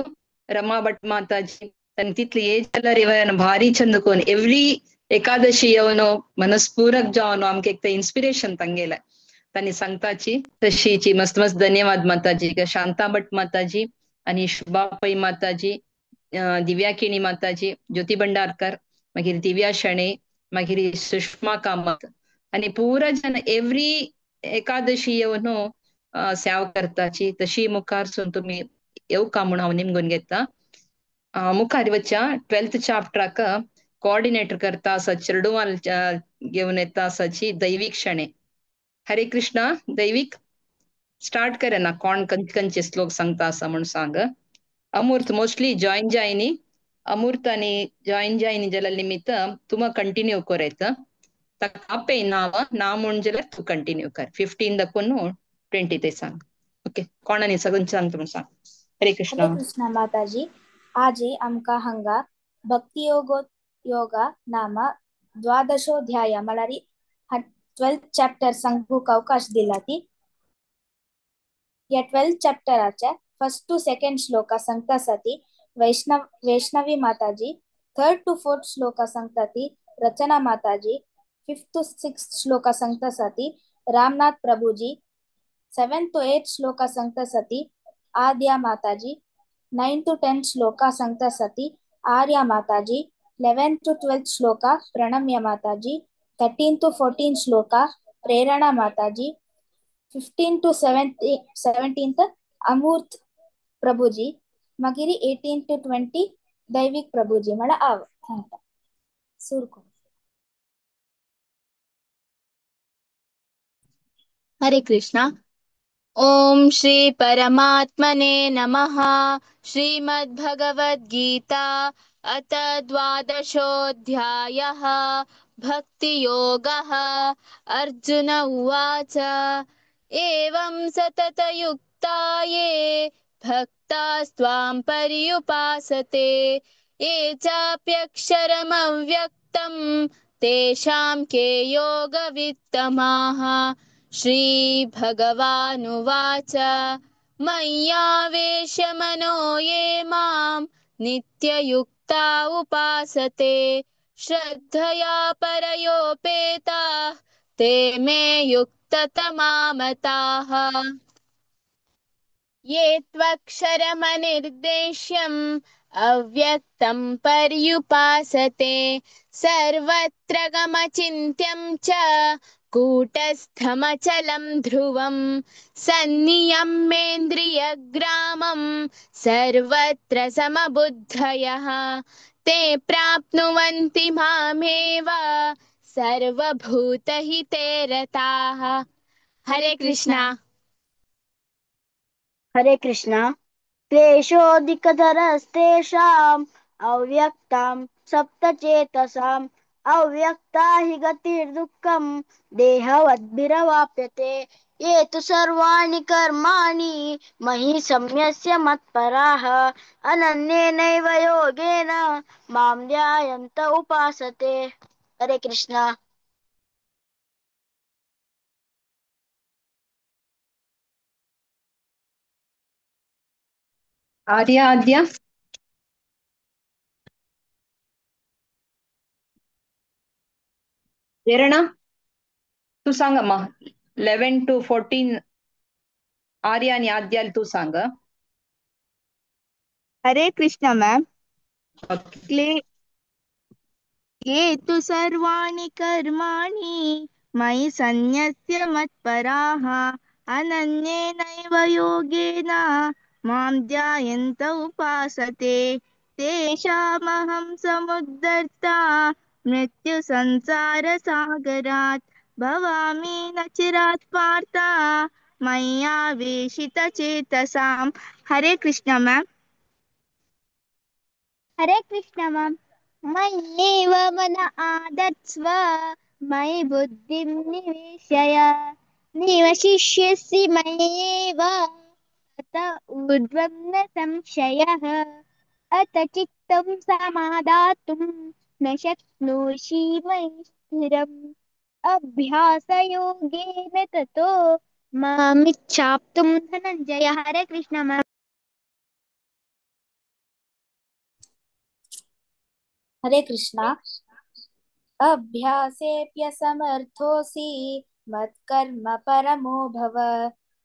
रमा भट माताजी। तन तितली एज जाल्यार इवन भारी चंद कोन एवरी एकादशी येवन मनस्पूरक जावन आमकां एक इन्स्पिरेशन तांगेलें तांणी सांगताची तशीची। मस्त मस्त धन्यवाद माताजी। शांता भट माताजी आणि शुभा पै माताजी, दिव्या केणी माताजी, ज्योती भंडारकर, मागीर दिव्या शणे, मागीर सुषमा कामत आणि पुरा जन एवरी एकादशी येवन सेवा करताची। तशी मुखार सून तुमी येवका म्हूण हांव निमगून घेता। मुखार वच्च्या 12th चॅप्टराक कोऑर्डिनेटर करता आसा चेडवान घेवन येता आसाची दैवीक शणे। हरे कृष्णा। दैवीक स्टार्ट करे ना कोण खंयचे श्लोक सांगता आसा म्हूण सांग। अमूर्त मोस्टली जॉईन जायनी अमूर्त आनी जॉईन जायनी जाल्यार निमित्त तुमा कंटिन्यू करयत ताका आपय नांव ना म्हूण जाल्यार तूं कंटिन्यू कर 15 दाखोवन 20 ते सांग। ओके कोण आनी सगळ्यांक सांगता म्हूण सांग। हरे कृष्णा। हरे कृष्णा माताजी। आजी आमकां हांगा भक्ती योगा नाम द्वादशोध्याय म्हळ्यार 12th chapter सांगूंक अवकाश दिला ती। ह्या 12th चॅप्टराच्या फर्स्ट टू सेकंड श्लोका सांगता आसा ती वैष्णवी माताजी, थर्ड टू फोर्थ श्लोका सांगता ती रचना माताजी, फिफ्थ टू सिक्स्थ श्लोका सांगता आसा ती रामनाथ प्रभुजी, 7th to 8th shloka सांगता आसा ती आद्या माताजी, 9 to 10 shloka सांगता आसा ती आर्या माताजी, 11 to 12 shloka Pranamya Mataji, 13 to 14 shloka Prerana Mataji, 15 to 17 Amurth Prabhuji, मागीर 18 to 20 दैविक प्रभुजी म्हळ्यार हांव सांगता। सुरू कर। हरे कृष्णा। ओम श्री परमात्मने नमः। श्रीमद्भगवद्गीता अथ द्वादशोऽध्यायः भक्तियोगः। अर्जुन उवाच एवं सततयुक्ता ये भक्तास्त्वां पर्युपासते ये चाप्यक्षरमव्यक्तं तेषां के योगवित्तमाः। श्रीभगवानुवाच मय्यावेश्य मनो ये मां नित्ययुक्ता उपासते श्रद्धया परयोपेताः ते मे युक्ततमामताः। ये त्वक्षरमनिर्देश्यम् अव्यक्तं पर्युपासते सर्वत्र गमचिन्त्यं च कूटस्थमचलं ध्रुवं सन्नियम्येन्द्रियग्रामं सर्वत्र समबुद्धयः ते प्राप्नुवन्ति मामेव सर्वभूतहिते रताः। हरे कृष्णा। हरे कृष्णा। क्लेशोऽधिकतरस्तेषाम् अव्यक्तां सप्तचेतसाम् अव्यक्ता हि गतिर्दुःखं देहवद्भिरवाप्यते। ये तु सर्वाणि कर्माणि मयि संयस्य मत्पराः अनन्येनैव योगेन मां ध्यायन्त उपासते। हरे कृष्णा। आर्य आद्या प्रेरणा तू सांग अम्मा 11 to 14 आर्य आणि आद्याला तू सांग. हरे कृष्णा मॅम. ओके. क्ले ये तु सर्वाणि कर्माणि मयि सन्न्यस्य मत्पराः अनन्येनैव योगेन मां ध्यायन्त उपासते तेषामहं समुद्धर्ता मृत्युसंसारसागरात् भवामि न चिरात् पार्थ मय्यावेशितचेतसाम्. हरे कृष्णा मॅम. हरे कृष्णा मॅम. मय्येव मन आदत्स्व मयि बुद्धिं निवेशय निवशिष्यसि मय्येव अत ऊर्ध्वं न संशयः। अत चित्तं समादातुं न शक्नोषि मयि स्थिरम् अभ्यासयोगेन ततो मामिच्छाप्तुं धनञ्जय. हरे कृष्ण मॅम. हरे कृष्णा. अभ्यासेऽप्यसमर्थोऽसि मत्कर्म परमो भव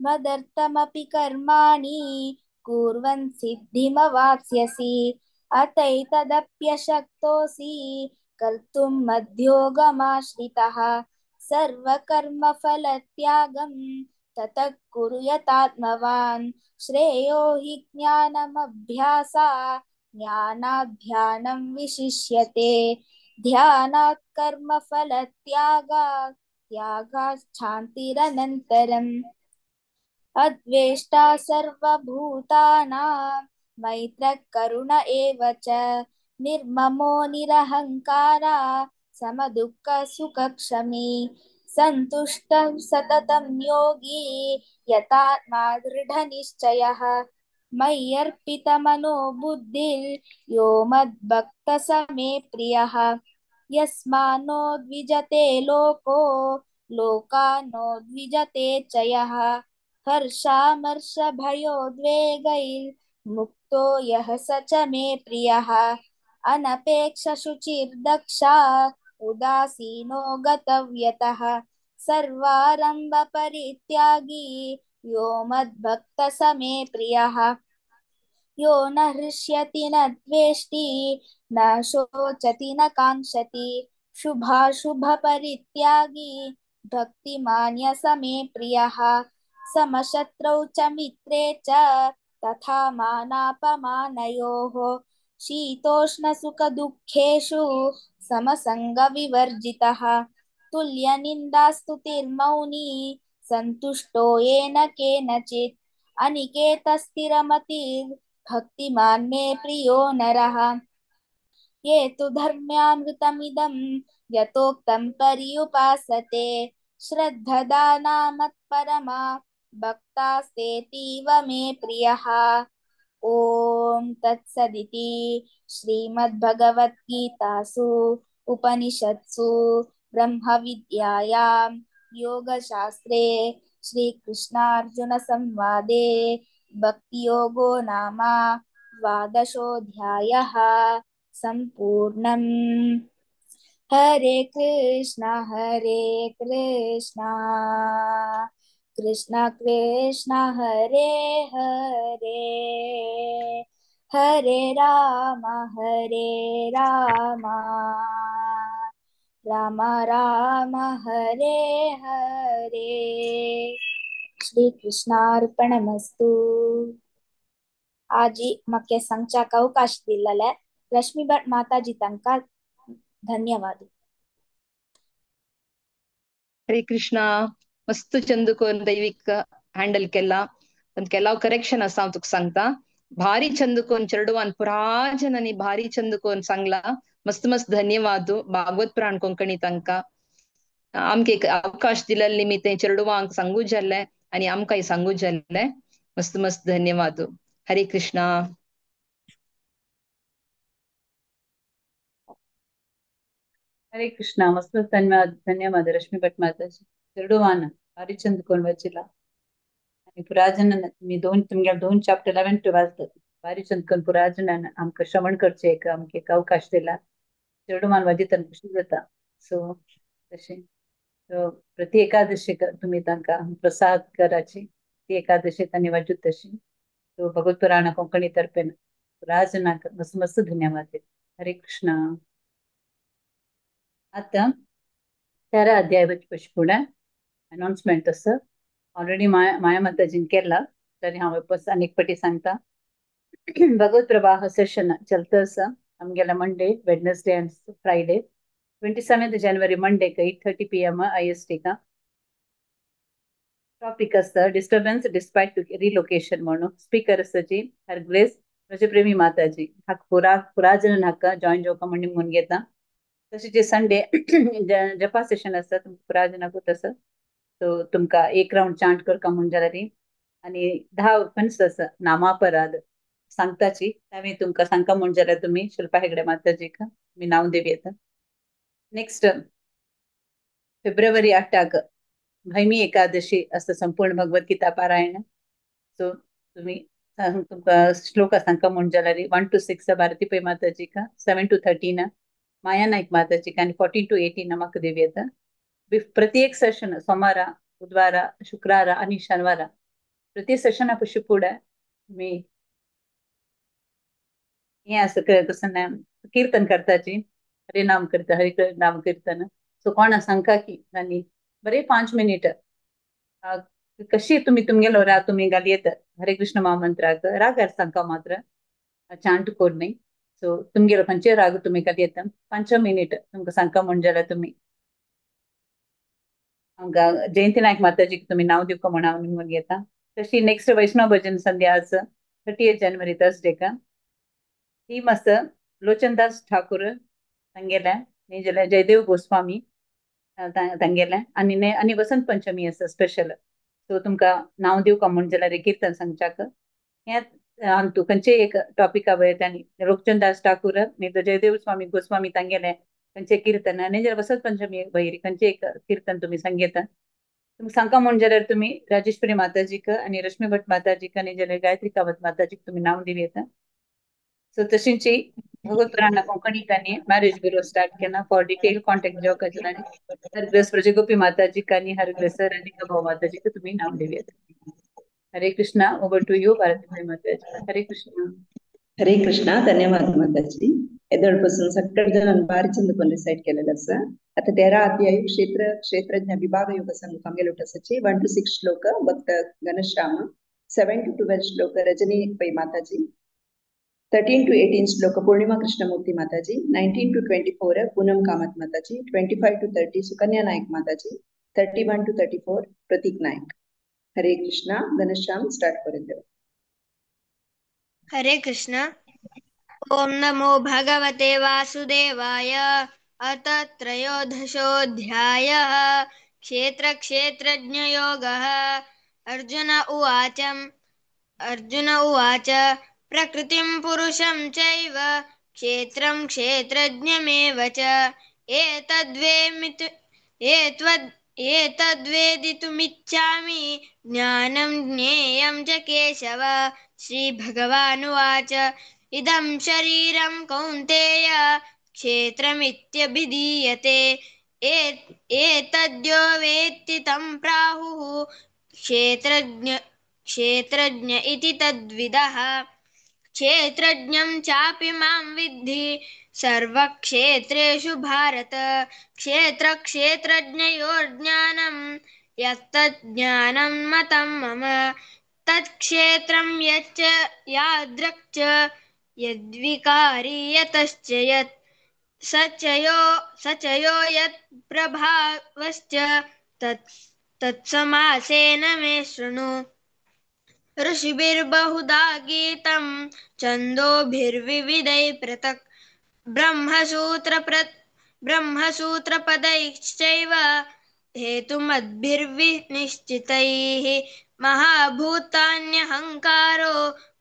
मदर्थमपि कर्माणि कुर्वन् सिद्धिमवाप्स्यसि। अतैतदप्यशक्तोऽसि कर्तुं मद्योगमाश्रितः सर्वकर्मफलत्यागं ततः कुरु यतात्मवान्। श्रेयो हि ज्ञानमभ्यासा ज्ञानाध्यानं विशिष्यते। ध्यानात् कर्मफलत्यागात् त्यागात् शान्तिरनन्तरम्। अद्वेष्टा सर्वभूतानां मैत्रः करुण एव च निर्ममो निरहङ्कारा समदुःखसुखक्षमी सन्तुष्टं सततं योगी यतात्मा दृढनिश्चयः। मय्यर्पितमनो बुद्धिर्यो मद्भक्तः स मे प्रियः। यस्मान्नो द्विजते लोको लोकानो द्विजते च यः। हर्षामर्षभयोद्वेगैर्मुक्तो यः स च मे प्रियः। अनपेक्षशुचिर्दक्षा उदासीनो गतव्यतः सर्वारम्भपरित्यागी यो मद्भक्तः स मे प्रियः। यो न हृष्यति न द्वेष्टि न शोचति न काङ्क्षति शुभाशुभपरित्यागी भक्तिमान् स मे प्रियः। समशत्रौ च मित्रे च तथा मानापमानयोः शीतोष्णसुखदुःखेषु समसङ्गविवर्जितः। तुल्यनिन्दास्तुतिर्मौनी सन्तुष्टो येन केनचित् अनिकेतस्थिरमतिर्भक्तिमान् मे प्रियो नरः। ये तु धर्म्यामृतमिदं यतोक्तं पर्युपासते श्रद्धदाना मत्परमा भक्तास्तेतीव मे प्रियः। ॐ तत्सदिति श्रीमद्भगवद्गीतासु उपनिषत्सु ब्रह्मविद्यायां योगशास्त्रे श्रीकृष्णार्जुनसंवादे भक्तियोगो नाम द्वादशोऽध्यायः सम्पूर्णम्। हरे कृष्णा हरे कृष्णा कृष्णा कृष्णा हरे हरे, हरे राम हरे राम राम राम हरे हरे। श्री कृष्णार्पणमस्तु। आजी मक्के सांगच्याक अवकाश दिल्लले रश्मी भट माताजी तांकां धन्यवाद। हरे कृष्णा। मस्त चंद कोन दैविक हँडल केला, पण केलाव करेक्शन असा हांव तुका सांगता। भारी चंद कोन चेडवान पुरा जनांनी भारी चंद कोन सांगला। मस्त मस्त धन्यवाद भागवत पुराण कोंकणी तांकां आमकां एक अवकाश दिल्ले निमित्त चेडवांक सांगू जाल्लें आनी आमकांय सांगू जाल्लें। मस्त मस्त धन्यवाद। हरे कृष्णा। हरे कृष्णा। मस्त मस्त धन्यवाद धन्यवाद रश्मी भट माताजी। चेडवान भारी चंद कोण वचिला आनी पुराजनान तुमी दोन तुमगे दोन चॅप्टर 11 12 भारी चंद कोण पुराजनान आमकां श्रवण करचें एक आमकां एक अवकाश दिला। चेडवान वाजितान खुशी जाता। सो तशें सो प्रति एकादशीक तुमी तांकां प्रसाद कराची, ती एकादशी तांणी वाजूत तशी। सो भगवत पुराण कोंकणी तर्फेन पुराजनाक मस्त मस्त धन्यवाद। हरे कृष्णा। आतां 13 अध्याय पशपुणा अनाउन्समेंट आसा। ऑलरेडी माया माया माताजीन केला तरी हांव वापस आनी एक पटी सांगता। भगवत प्रवाह सेशन चलता आसा आमगेल्या Monday, Wednesday and Friday. 27 January मंडेक 8:30 PM IST का टॉपिक आसा डिस्टर्बन्स डिस्पायट रिलोकेशन म्हणून। स्पीकर आसा जी हर ग्रेस ब्रजप्रेमी माताजी। हाका पुरा पुरा जण हाका जॉईन जावका म्हण म्हणून घेता। तशें जे संडे जपा सेशन आसा तुमकां पुरा जणांकूच आसा। सो तुमकां एक रावंड चांट करका म्हूण जाल्यार आनी 10 ऑफन्स आसा नामापराध सांगताची तांणी तुमकां सांगका म्हूण जाल्यार तुमी शिल्पा हेगडे माताजीक तुमी नांव दिवं येता। नेक्स्ट फेब्रुवारी 8 भैमी एकादशी आसा संपूर्ण भगवत गीता पारायण। सो तुमी तुमकां श्लोक सांगका म्हूण जाल्यार 1 to 6 Bharati Pai माताजीक, 7 to 13 माया नायक माताजीक आनी 14 to 18 म्हाका दिवं येता। प्रत्येक सेशन सोमारा, बुधवारा, शुक्रारा आनी शनिवारा प्रति सेशना पशी फुडें तुमी हें आसा कसं कीर्तन करताची, हरे नाम करता, हरे नाम कीर्तन। सो कोणा सांगका की आनी बरे 5 मिनिट कशी तुमी तुमगेलो राग तुमी घाल येता हरे कृष्ण महामंत्राक रागार सांगका मात्र चांट कोर न्ही। सो तुमगेलो खंयचे राग तुमी घाल येता 5 मिनिट तुमकां सांगका म्हूण जाल्यार तुमी आमकां जयंती नायक माताजीक तुमी नांव दिवका म्हूण हांव निमून घेता। तशी नेक्स्ट वैष्णव भजन संध्या आसा 30 जानेवारी थर्सडेका। थीम आसा लोचनदास ठाकूर तांगेलें न्ही जाल्यार जयदेव गोस्वामी तांगेलें आनी आनी वसंत पंचमी आसा स्पेशल। सो तुमकां नांव दिवका म्हूण जाल्यार कीर्तन सांगच्याक हें अंतू खंयचे एक टॉपिका वयर तांणी लोचनदास ठाकूर न्ही तर जयदेव स्वामी गोस्वामी तांगेलें खंयचें कीर्तन आनी जाल्यार वसंत पंचमी वयर खंयचें एक कीर्तन तुमी सांगता। तुमकां सांगका म्हूण जाल्यार तुमी राजेश्वरी माताजीक आनी रश्मी भट माताजीक आनी जाल्यार गायत्री कामत माताजीक तुमी नांव दिवं येता। सो तशींची भगवत पुराण कोंकणी आनी मॅरेज ब्युरो स्टार्ट केला। फॉर डिटेल कॉन्टॅक्ट जावका जाल्यार हरग्रेस ब्रजगोपी माताजीक आनी हरग्रेस राधिका भाऊ माताजीक तुमी नांव दिवं येता। Hare Krishna. Over to you Bharati Mataji. Hare Krishna. Hare Krishna. धन्यवाद माताजी। एदोळपासून सगळे जणांनी भारी चंद कोण रिसाइट केलेलं आसा। आता 13 अध्याय क्षेत्र क्षेत्रज्ञ विभाग योग सांगू आमगेले आसाची। 1 to 6 श्लोक भक्त घनश्याम, 7 to 12 श्लोक रजनी पै माताजी, 13 to 18 श्लोक पूर्णिमा कृष्णमूर्ति माताजी, 19 to 24 Poonam Kamat Mataji, 25 to 30 Sukanya Naik Mataji, 31 to 34 Pratik Naik. Hare Krishna. Ghanshyam start करें। हरे कृष्णा। ओम नमो भगवते वासुदेवाय। अथ त्रयोदशोऽध्यायः क्षेत्र क्षेत्रज्ञयोगः। अर्जुन उवाच। अर्जुन उवाच प्रकृतिं पुरुषं चैव क्षेत्रं क्षेत्रज्ञमेव च एतद्वेमितु एत्वद् एतद्वेदितुमिच्छामि ज्ञानं ज्ञेयं च केशव। श्रीभगवानुवाच इदं शरीरं कौन्तेय क्षेत्रमित्यभिधीयते। एतद्यो वेत्ति तं प्राहुः क्षेत्रज्ञ क्षेत्रज्ञ इति तद्विदः। क्षेत्रज्ञं चापि मां विद्धि सर्वक्षेत्रेषु भारत। क्षेत्रक्षेत्रज्ञयोर्ज्ञानं यत्तज्ज्ञानं मतं मम। तत्क्षेत्रं यच्च यादृक् च यद्विकारी यतश्च यत् स च यो यत् प्रभावश्च तत् तत्समासेन मे शृणु। ऋषिभिर्बहुधा गीतं छन्दोभिर्विविधैः पृथक् ब्रह्मसूत्रपदैश्चैव हेतुमद्भिर्विनिश्चितैः। महाभूतान्यहङ्कारो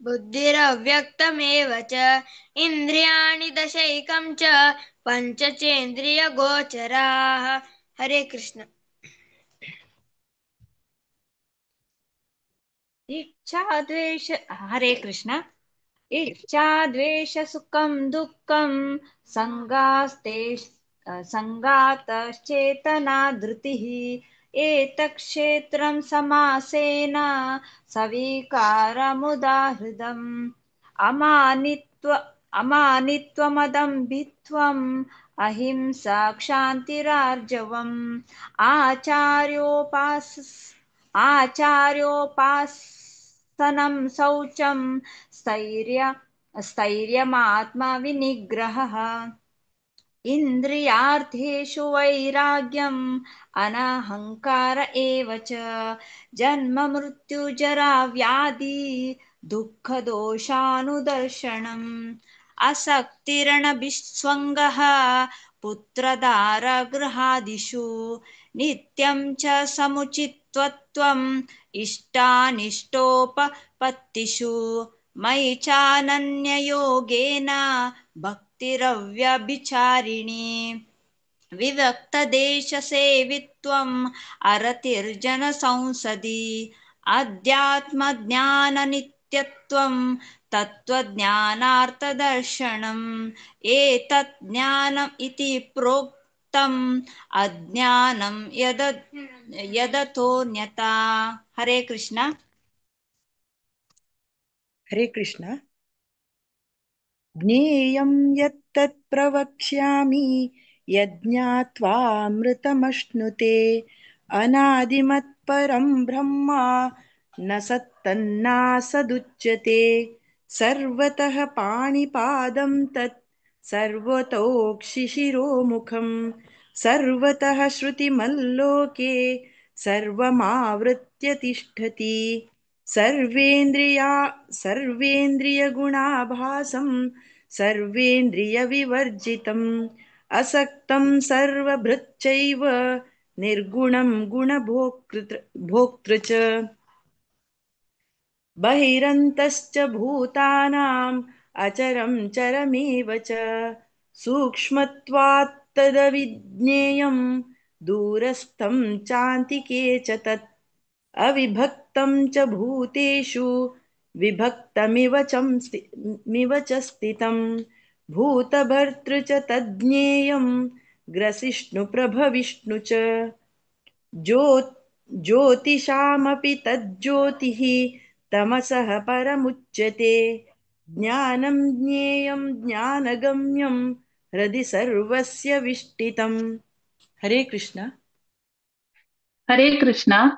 बुद्धिरव्यक्तमेव च इन्द्रियाणि दशैकं च पञ्चचेन्द्रियगोचराः। हरे कृष्ण। इच्छा द्वेष, हरे कृष्ण। इच्छा द्वेष सुखं दुःखं संगास्ते संगातश्चेतना धृतिः एतत्क्षेत्रं समासेन सविकारमुदाहृदम्। अमानित्वमदम्भित्वम् अहिंसा क्षान्तिरार्जवम् आचार्योपासनं शौचं स्थैर्यमात्मविनिग्रहः इन्द्रियार्थेषु वैराग्यम् अनहङ्कार एव च जन्म मृत्यु जरा व्याधि दुःखदोषानुदर्शनम् असक्तिरणभिस्वङ्गः पुत्रदारगृहादिषु नित्यं च समुचित्वत्वम् इष्टानिष्टोपपत्तिषु मयि चानन्ययोगेन भक्तिरव्यभिचारिणी विविक्तदेशसेवित्वम् अरतिर्जनसंसदि अध्यात्मज्ञाननित्यत्वं तत्त्वज्ञानार्थदर्शनम् एतत् ज्ञानम् इति प्रोक्तम् अज्ञानं यदतोऽन्यथा। हरे कृष्ण। हरे कृष्ण। ज्ञेयं यत्तत् प्रवक्ष्यामि यज्ञात्वामृतमश्नुते अनादिमत्परं ब्रह्म न सत्तन्नासदुच्यते। सर्वतः पाणिपादं तत् सर्वतोक्षिशिरोमुखं सर्वतः श्रुतिमल्लोके सर्वमावृत्य तिष्ठति। सर्वेन्द्रियगुणाभासं सर्वेन्द्रियविवर्जितम् असक्तं सर्वभृच्चैव निर्गुणं गुणभोक्तृ च। बहिरन्तश्च भूतानाम् अचरं चरमेव च सूक्ष्मत्वात् तदविज्ञेयं दूरस्थं चान्तिके च तत्। अविभक्तं च भूतेषु विभक्तमिव च स्थितं भूतभर्तृ च तज्ज्ञेयं ग्रसिष्णुप्रभविष्णु च। ज्योतिषामपि तज्ज्योतिः तमसः परमुच्यते। ज्ञानं ज्ञेयं ज्ञानगम्यं हृदि सर्वस्य विष्ठितम्। हरे कृष्ण। हरे कृष्ण।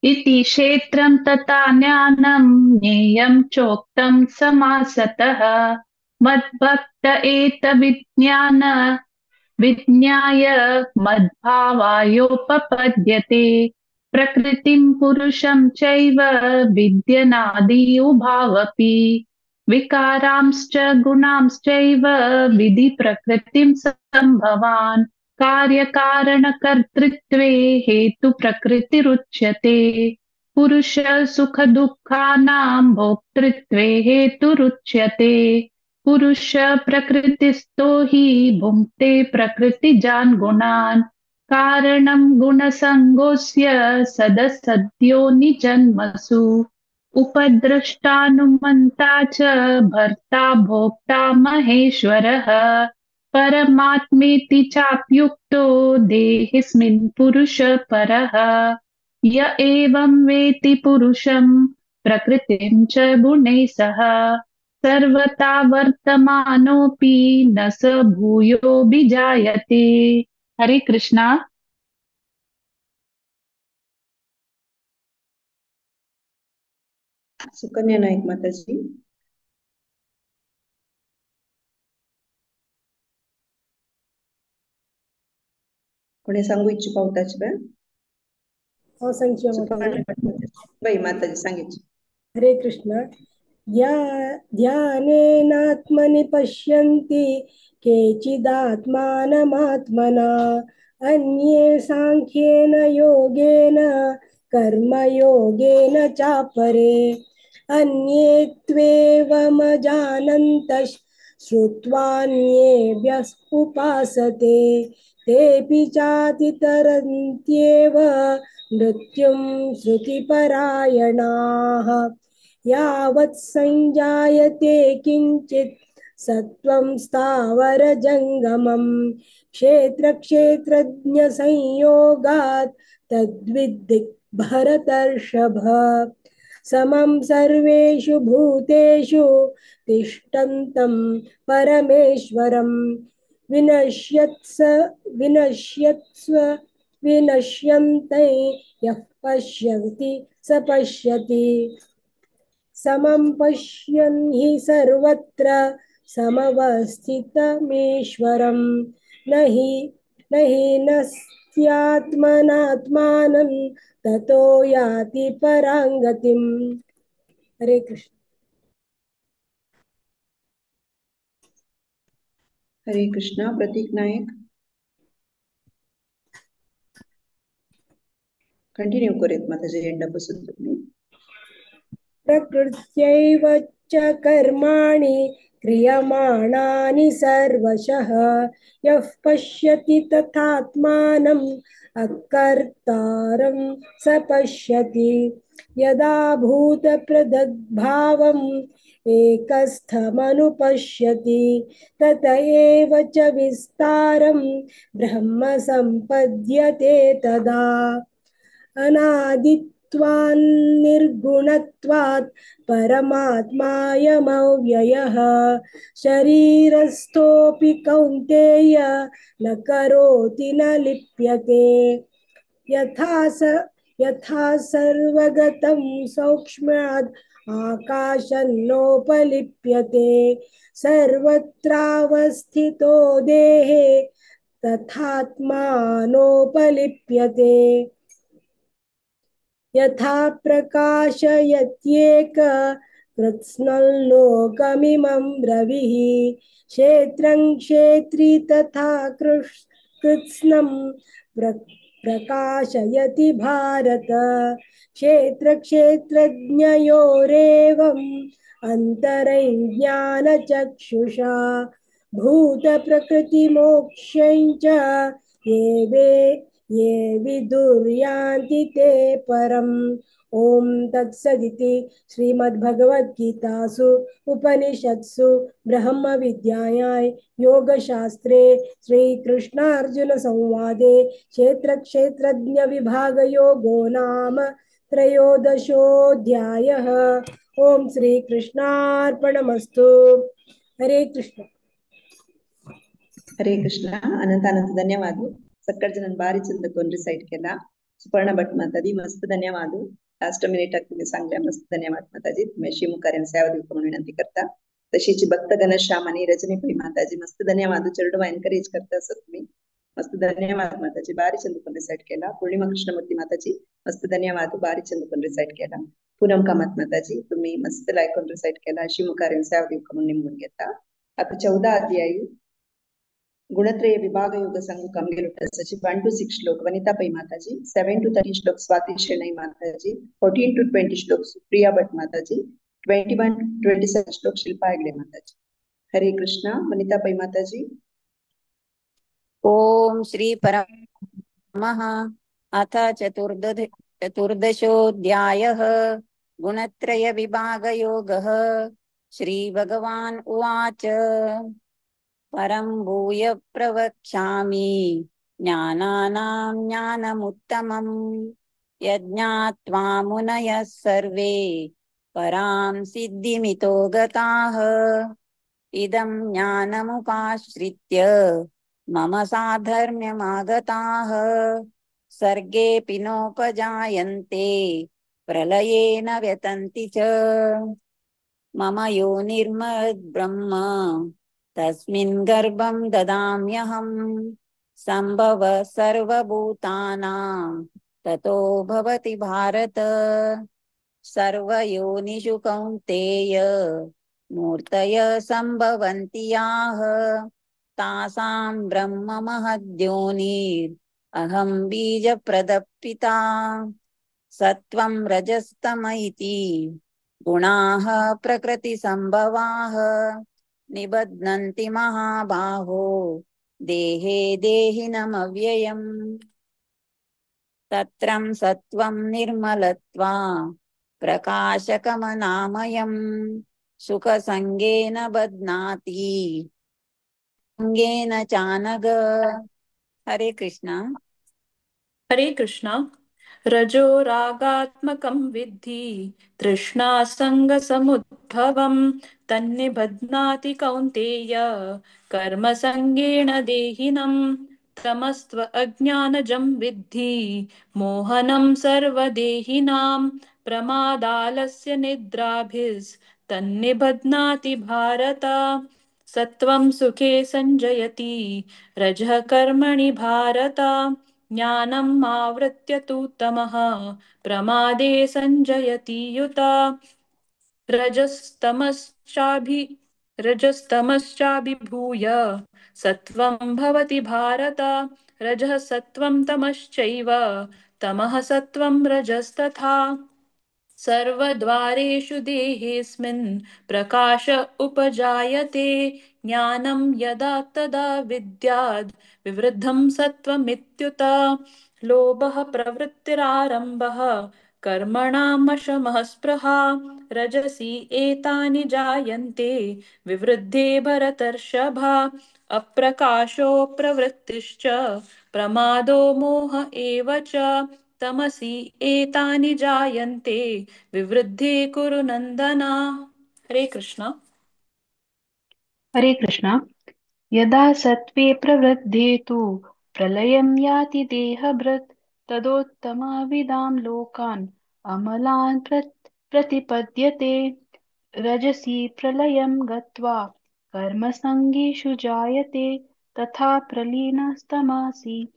इति क्षेत्रं तथा ज्ञानं ज्ञेयं चोक्तं समासतः। मद्भक्त एतविज्ञान विज्ञाय मद्भावायोपपद्यते। प्रकृतिं पुरुषं चैव विद्यनादि उभावपि विकारांश्च गुणांश्चैव विधि प्रकृतिं संभवान्। कार्यकारणकर्तृत्वे हेतु प्रकृतिरुच्यते। पुरुष सुखदुःखानां भोक्तृत्वे हेतुरुच्यते। पुरुष प्रकृतिस्थो हि भुङ्क्ते प्रकृतिजान् गुणान्। कारणं गुणसङ्गोऽस्य सदसद्यो निजन्मसु। उपद्रष्टानुमन्ता च भर्ता भोक्ता महेश्वरः। परमात्मेति चाप्युक्तो देहेऽस्मिन् पुरुषपरः। य एवं वेति पुरुषं प्रकृतिं च गुणैः सह सर्वथा वर्तमानोऽपि न स भूयोऽभिजायते। हरे कृष्णा। सुकन्या नायक माताजी। कोणी सांगू इच्छित पावताची बा? हो सांगची माताजी. बाई माताजी सांगायची. हरे कृष्ण. ध्यानेनात्मनि पश्यन्ति केचिदात्मानमात्मना अन्ये सांख्येन योगेन कर्मयोगेन चापरे अन्ये त्वेवमजानन्तः श्रुत्वान्येभ्यः उपासते तेऽपि चातितरन्त्येव मृत्युं श्रुतिपरायणाः। यावत् संजायते किञ्चित् सत्त्वं स्थावरजङ्गमं क्षेत्रक्षेत्रज्ञसंयोगात् तद्विद्धि भरतर्षभ। समं सर्वेषु भूतेषु तिष्ठन्तं परमेश्वरं विनश्यत्स्व विनश्यन्ते यः पश्यति स पश्यति। समं पश्यन् हि सर्वत्र समवस्थितमीश्वरं न हि नस्त्यात्मनात्मानं ततो याति परां गतिम्। हरे कृष्ण. हरे कृष्णा. प्रतीक नायक कंटिन्यू करूयात माताजी एंडापासून तुम्ही. प्रकृत्यैव च कर्माणि क्रियमाणानि सर्वशः यः पश्यति तथात्मानम् अकर्तारं स पश्यति। यदा भूतप्रदग्भावम् एकस्थमनुपश्यति तत एव च विस्तारं ब्रह्म सम्पद्यते तदा। अनादित्वान्निर्गुणत्वात् परमात्मायमव्ययः शरीरस्थोऽपि कौन्तेय न करोति न लिप्यते। यथा सर्वगतं सौक्ष्म्याद् आकाशन्नोपलिप्यते सर्वत्रावस्थितो देहे तथात्मानोपलिप्यते। यथा प्रकाशयत्येक कृत्स्नलोकमिमं रविः क्षेत्रं क्षेत्री तथा कृत्स्नं प्रकाशयति भारत। क्षेत्रक्षेत्रज्ञयोरेवम् अन्तरञ्ज्ञानचक्षुषा भूतप्रकृतिमोक्षं च ये विदुर्यान्ति ते परम्। ॐ तत्सदिति श्रीमद्भगवद्गीतासु उपनिषत्सु ब्रह्मविद्यायां योगशास्त्रे श्रीकृष्णार्जुनसंवादे क्षेत्रक्षेत्रज्ञविभागयोगो नाम त्रयोदशोऽध्यायः। ॐ श्रीकृष्णार्पणमस्तु. हरे कृष्ण. हरे कृष्ण. अनंत अनंत धन्यवाद. सक्कड़ जन भारी चंद कोन रिसाइट केला. सुपर्णा भट माताजी मस्त धन्यवाद. लास्ट मिनिट तुम्ही सांगल्या मस्त धन्यवाद माताजी. तुम्ही शिवमुखार्यान सेवा दिवका म्हणून विनंती करता. तशीच भक्त घनश्याम आणि रजनी पै माताजी मस्त धन्यवाद. चेडवा एनकरेज करता असं तुम्ही मस्त धन्यवाद माताजी. भारी चंद कोन रिसाइट केला. पूर्णिमा कृष्णमूर्ती माताजी मस्त धन्यवाद. भारी चंद कोन रिसाइट केला. पूनम कामत माताजी तुम्ही मस्त लायक कोन रिसाइट केला. शिवमुखार्यान सेवा दिवका म्हणून निमून घेता. आता 14 अध्यायी गुणत्रय विभाग योग संघ कमगेलुटसची 1 to 6 श्लोक वनिता पै माताजी, 7 to 13 श्लोक स्वाति शेणई माताजी, 14 to 20 श्लोक सुप्रिया भट माताजी, 21 to 27 श्लोक शिल्पा हेगडे माताजी. हरे कृष्ण. वनिता पै माताजी. ओम श्री परमः. अथ चतुर्दशोऽध्यायः गुणत्रय विभागयोगः. श्री भगवान् उवाच. परं भूय प्रवक्ष्यामि ज्ञानानां ज्ञानमुत्तमं यज्ञात्वा मुनयः सर्वे परां सिद्धिमितो गताः. इदं ज्ञानमुपाश्रित्य मम साधर्म्यमागताः. सर्गेऽपि नोपजायन्ते प्रलये न व्यतन्ति च. मम योनिर्मद्ब्रह्म तस्मिन् गर्भं ददाम्यहम्. संभव सर्वभूतानां ततो भवति भारत. सर्वयोनिषु कौन्तेय मूर्तय संभवन्ति याः. तासां ब्रह्म महद्योनिर् अहं बीजप्रदपिता. सत्वं रजस्तम इति गुणाः प्रकृतिसंभवाः. निबध्नन्ति महाबाहो देहे देहिनमव्ययम्. तत्रं सत्वं निर्मलत्वा प्रकाशकमनामयम्. सुखसंगेन बध्नाति संगेन चानघ. हरे कृष्णा. हरे कृष्णा. रजो रागात्मकं विद्धि तृष्णासङ्गसमुद्भवं तन्निबध्नाति कौन्तेय कर्मसङ्गेन देहिनं. तमस्त्व अज्ञानजं विद्धि मोहनं सर्वदेहिनां. प्रमादालस्य निद्राभिस्तन्निबध्नाति भारत. सत्वं सुखे सञ्जयति रजः कर्मणि भारत. ज्ञानम् आवृत्य तु तमः प्रमादे सञ्जयति युत. रजस्तमश्चाभिभूय सत्वं भवति भारत. रजः सत्वं तमश्चैव तमः सत्वं रजस्तथा. सर्वद्वारेषु देहेऽस्मिन् प्रकाश उपजायते. ज्ञानं यदा तदा विद्याद् विवृद्धं सत्त्वमित्युत. लोभः प्रवृत्तिरारम्भः कर्मणामशमः स्पृहा. रजसि एतानि जायन्ते विवृद्धे भरतर्षभा. अप्रकाशो प्रवृत्तिश्च प्रमादो मोह एव च. तमसि एतानि जायन्ते विवृद्धे कुरु नन्दन. हरे कृष्ण. हरे कृष्ण. यदा सत्त्वे प्रवृद्धे तु प्रलयं याति देहभृत् तदोत्तमविदां लोकान् अमलान् प्रतिपद्यते. रजसि प्रलयं गत्वा कर्मसङ्गेषु जायते तथा प्रलीनस्तमसि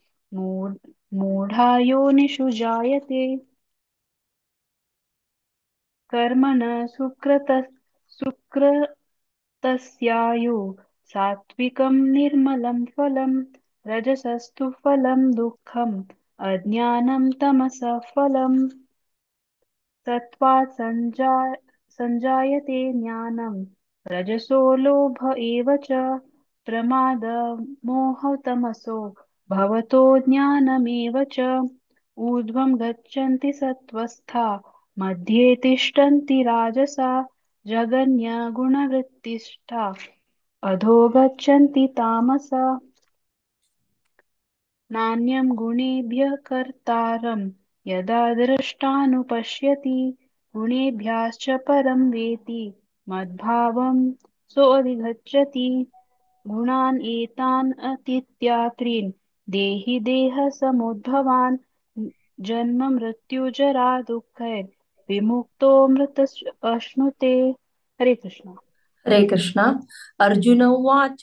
मूढायोनिषु जायते. कर्मण सुकृतस्यायु सात्विकं निर्मलं फलं रजसस्तु फलं दुःखम् अज्ञानं तमसः फलम्. सत्त्वात् संजायते ज्ञानं रजसो लोभ एव च. प्रमाद मोहतमसो भवतो ज्ञानमेव च. ऊर्ध्वं गच्छन्ति सत्त्वस्था मध्ये तिष्ठन्ति राजसा. जघन्य गुणवृत्तिष्ठा अधो गच्छन्ति तामसा. नान्यं गुणेभ्यः कर्तारं यदा द्रष्टानुपश्यति गुणेभ्यश्च परं वेति मद्भावं सोऽधिगच्छति. गुणान् एतान् अतीत्यात्रीन् देहि देह समुद्भवान्. जन्म मृत्यु जरा दुःखैर् विमुक्तो मृत अश्नुते. हरे कृष्ण. हरे कृष्ण. अर्जुन उवाच.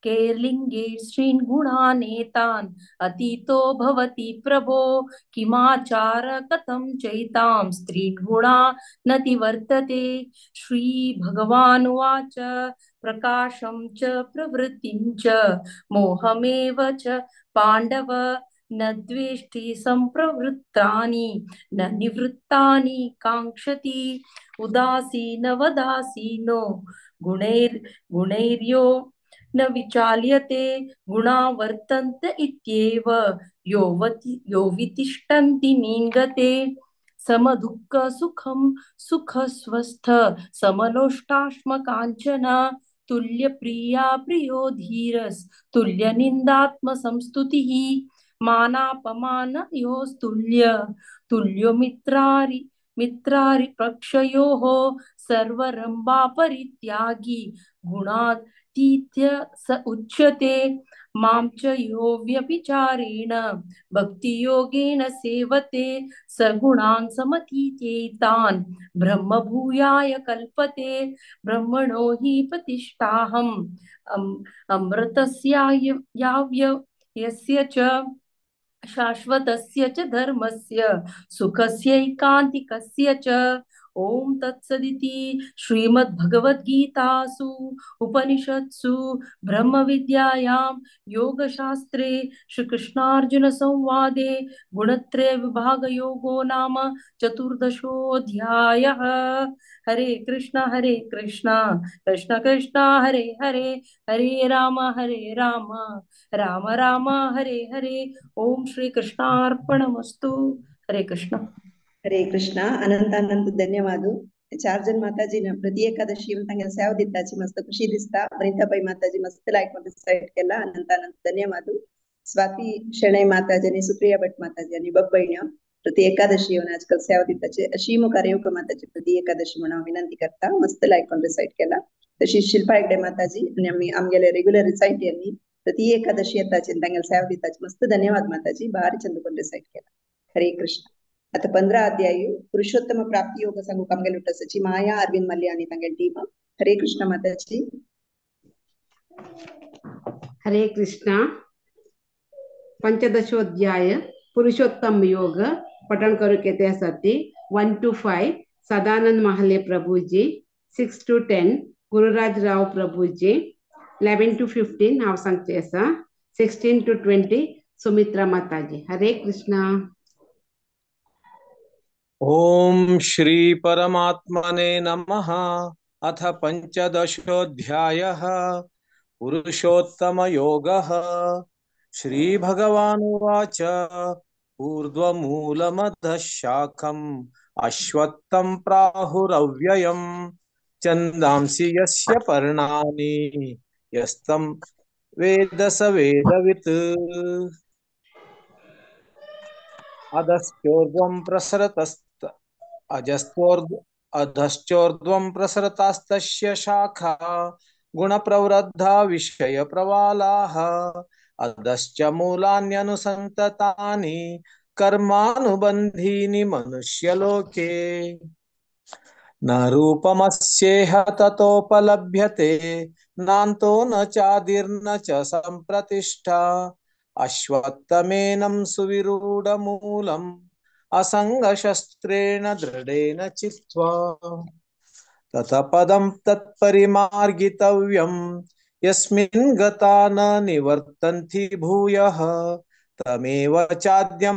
कैर्लिङ्गे श्रीन् गुणानेतान् अतीतो भवति प्रभो. किमाचार कथं चैतां स्त्रीन् गुणानति वर्तते. श्री भगवानुवाच. प्रकाशं च प्रवृत्तिं च मोहमेव च पाण्डव न द्वेष्टि संप्रवृत्तानि न निवृत्तानि काङ्क्षति। उदासीन वदासीनो गुणैर्यो न विचाल्यते गुणा वर्तन्त इत्येव यो वितिष्ठन्ति निङ्गते। समदुःख सुखं सुख स्वस्थ समलोष्टाश्म काञ्चन तुल्य प्रिया प्रियो धीरस् तुल्य निन्दात्म संस्तुतिः मानापमानयोस्तुल्य तुल्यो मित्रारि मित्रारि पक्षयोः सर्वरम्भा परित्यागी गुणातीत्य स उच्यते। मां च यो व्यभिचारेण भक्तियोगेन सेवते स गुणान् समतीत्येतान् ब्रह्मभूयाय कल्पते। ब्रह्मणो हि प्रतिष्ठाहम् अमृतस्याव्ययस्य च शाश्वतस्य च धर्मस्य सुखस्यैकान्तिकस्य च। ओम तत्सदिति श्रीमद्भगवद्गीतासु उपनिषत्सु ब्रह्मविद्यायां योगशास्त्रे श्रीकृष्णार्जुन संवादे गुणत्रय विभागयोगो नाम चतुर्दशोऽध्यायः। हरे कृष्ण कृष्ण कृष्ण हरे हरे, हरे राम राम राम हरे हरे। ओम श्री कृष्णार्पणमस्तु। हरे कृष्ण। हरे कृष्ण। अनंत अनंत धन्यवाद। चार जन माताजीन प्रति एकादशी तांगेल सेवा दिताची मस्त खुशी दिसता। वनिता पै माताजी मस्त लायक रिसाइट केला। अनंत अनंत धन्यवाद। स्वाती शेणै माताजी आणि सुप्रिया भट माताजी आणि बब्बैण्य प्रति एकादशी येऊन आजकाल सेवा दिताची अशी मुखार येवक माताजी प्रति एकादशी म्हणून विनंती करता। मस्त लायक रिसाइट केला। तशी शिल्पा हेगडे माताजी आणि आम्ही आमगेले रेग्युलर रिसाइट यांनी प्रति एकादशी येताची तांगेल सेवा दिताची मस्त धन्यवाद माताजी। भारी चंद रिसाइट केला। हरे कृष्ण। आता 15 अध्याय पुरुषोत्तम प्राप्ती योग सांगू कामगेल उठासाची माया अरविंद मल्ले आणि तांगेल टीम। हरे कृष्ण माताजी। हरे कृष्ण। पंचदशोध्याय पुरुषोत्तम योग पठन करू केते आसाती 1 to 5 Sadanand Mahale Prabhuji, 6 to 10 Gururaj Rao Prabhuji, 11 to 15 हांव सांगचे आसा, 16 to 20 Sumitra Mataji. Hare Krishna. Om Shri परमात्मने नमः। अथ पंचदशोऽध्यायः पुरुषोत्तम योगः। श्री भगवानुवाच ऊर्ध्वमूलमधः शाखम् अश्वत्थं प्राहुरव्ययं छन्दांसि यस्य पर्णानि यस्तं वेद स वेदवित्। अधश्चोर्ध्वं प्रसरतस्त अधश्चोर्ध्वं प्रसरतास्तस्य शाखा गुणप्रवृद्धा विषयप्रवालाः अधश्च मूलान्यनुसन्ततानि कर्मानुबन्धीनि मनुष्यलोके। न रूपमस्येह ततोपलभ्यते नान्तो न चादिर्न च संप्रतिष्ठा अश्वत्थमेनं सुविरूढमूलम् असंगशस्त्रेण दृढेन चित्वा। ततः पदं तत्परिमार्गितव्यं यस्मिन् गता न निवर्तन्ति भूयः तमेव चाद्यं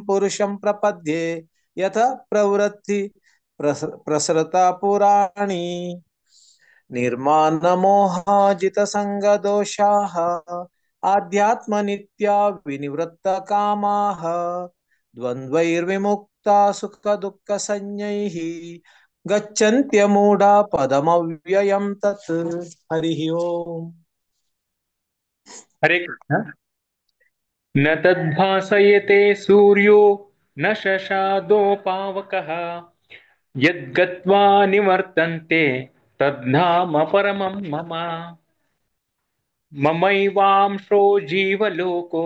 पुरुषं प्रपद्ये यथ प्रवृत्ति प्रसरता पुराणी। निर्माणमोहाजितसङ्गदोषाः आध्यात्मनित्या विनिवृत्तकामाः द्वन्द्वैर्विमुक्ता सुखदुःखसंज्ञैः गच्छन्त्यमूढा पदमव्ययं तत्। हरिः ओम। हरे कृष्ण। न तद्भासयते सूर्यो न शशादो पावकः यद्गत्वा निवर्तन्ते तद्धाम परमं मम। ममैवांशो जीवलोको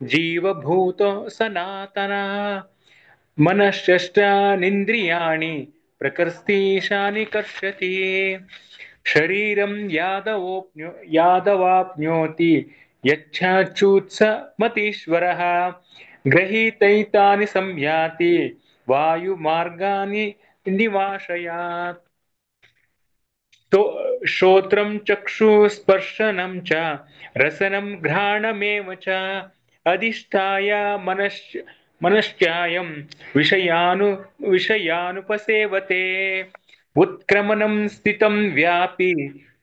जीवभूतो सनातनः मनःषष्ठानीन्द्रियाणि प्रकृतिशानि कर्षति। शरीरं यादवाप्नोति यच्छाच्युत्स मतीश्वरः गृहीतैतानि संयाति वायुमार्गानि निवाशयात्। श्रोत्रं चक्षुस्पर्शनं च रसनं घ्राणमेव च अधिष्ठाय मनश्चायं विषयानुपसेवते। उत्क्रमणं स्थितं व्यापी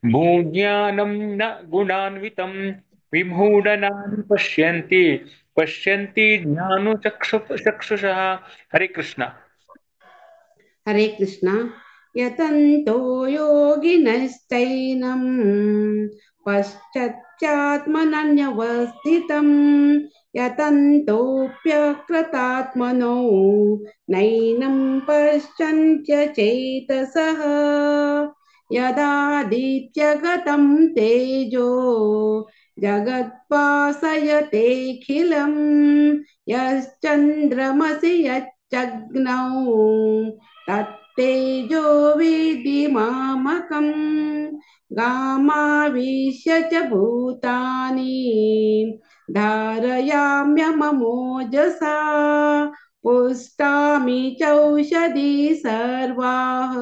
भूज्ञानं न गुणान्वितं विमूढनानि पश्यन्ति पश्यन्ति ज्ञानुचक्षुषः। हरे कृष्ण। हरे कृष्ण। यतन्तो योगिनश्चैनं पश्चात्मनन्यवस्थितं यतन्तोऽप्यकृतात्मनो नैनं पश्यन्त्य चेतसः। यदादित्यगतं तेजो जगद्भासयतेऽखिलं यश्चन्द्रमसि यच्चग्नौ तत्तेजो विद्धि मामकं। गामाविश्य च भूतानि धारयाम्यममोजसा पुष्टामि चौषधि सर्वाः।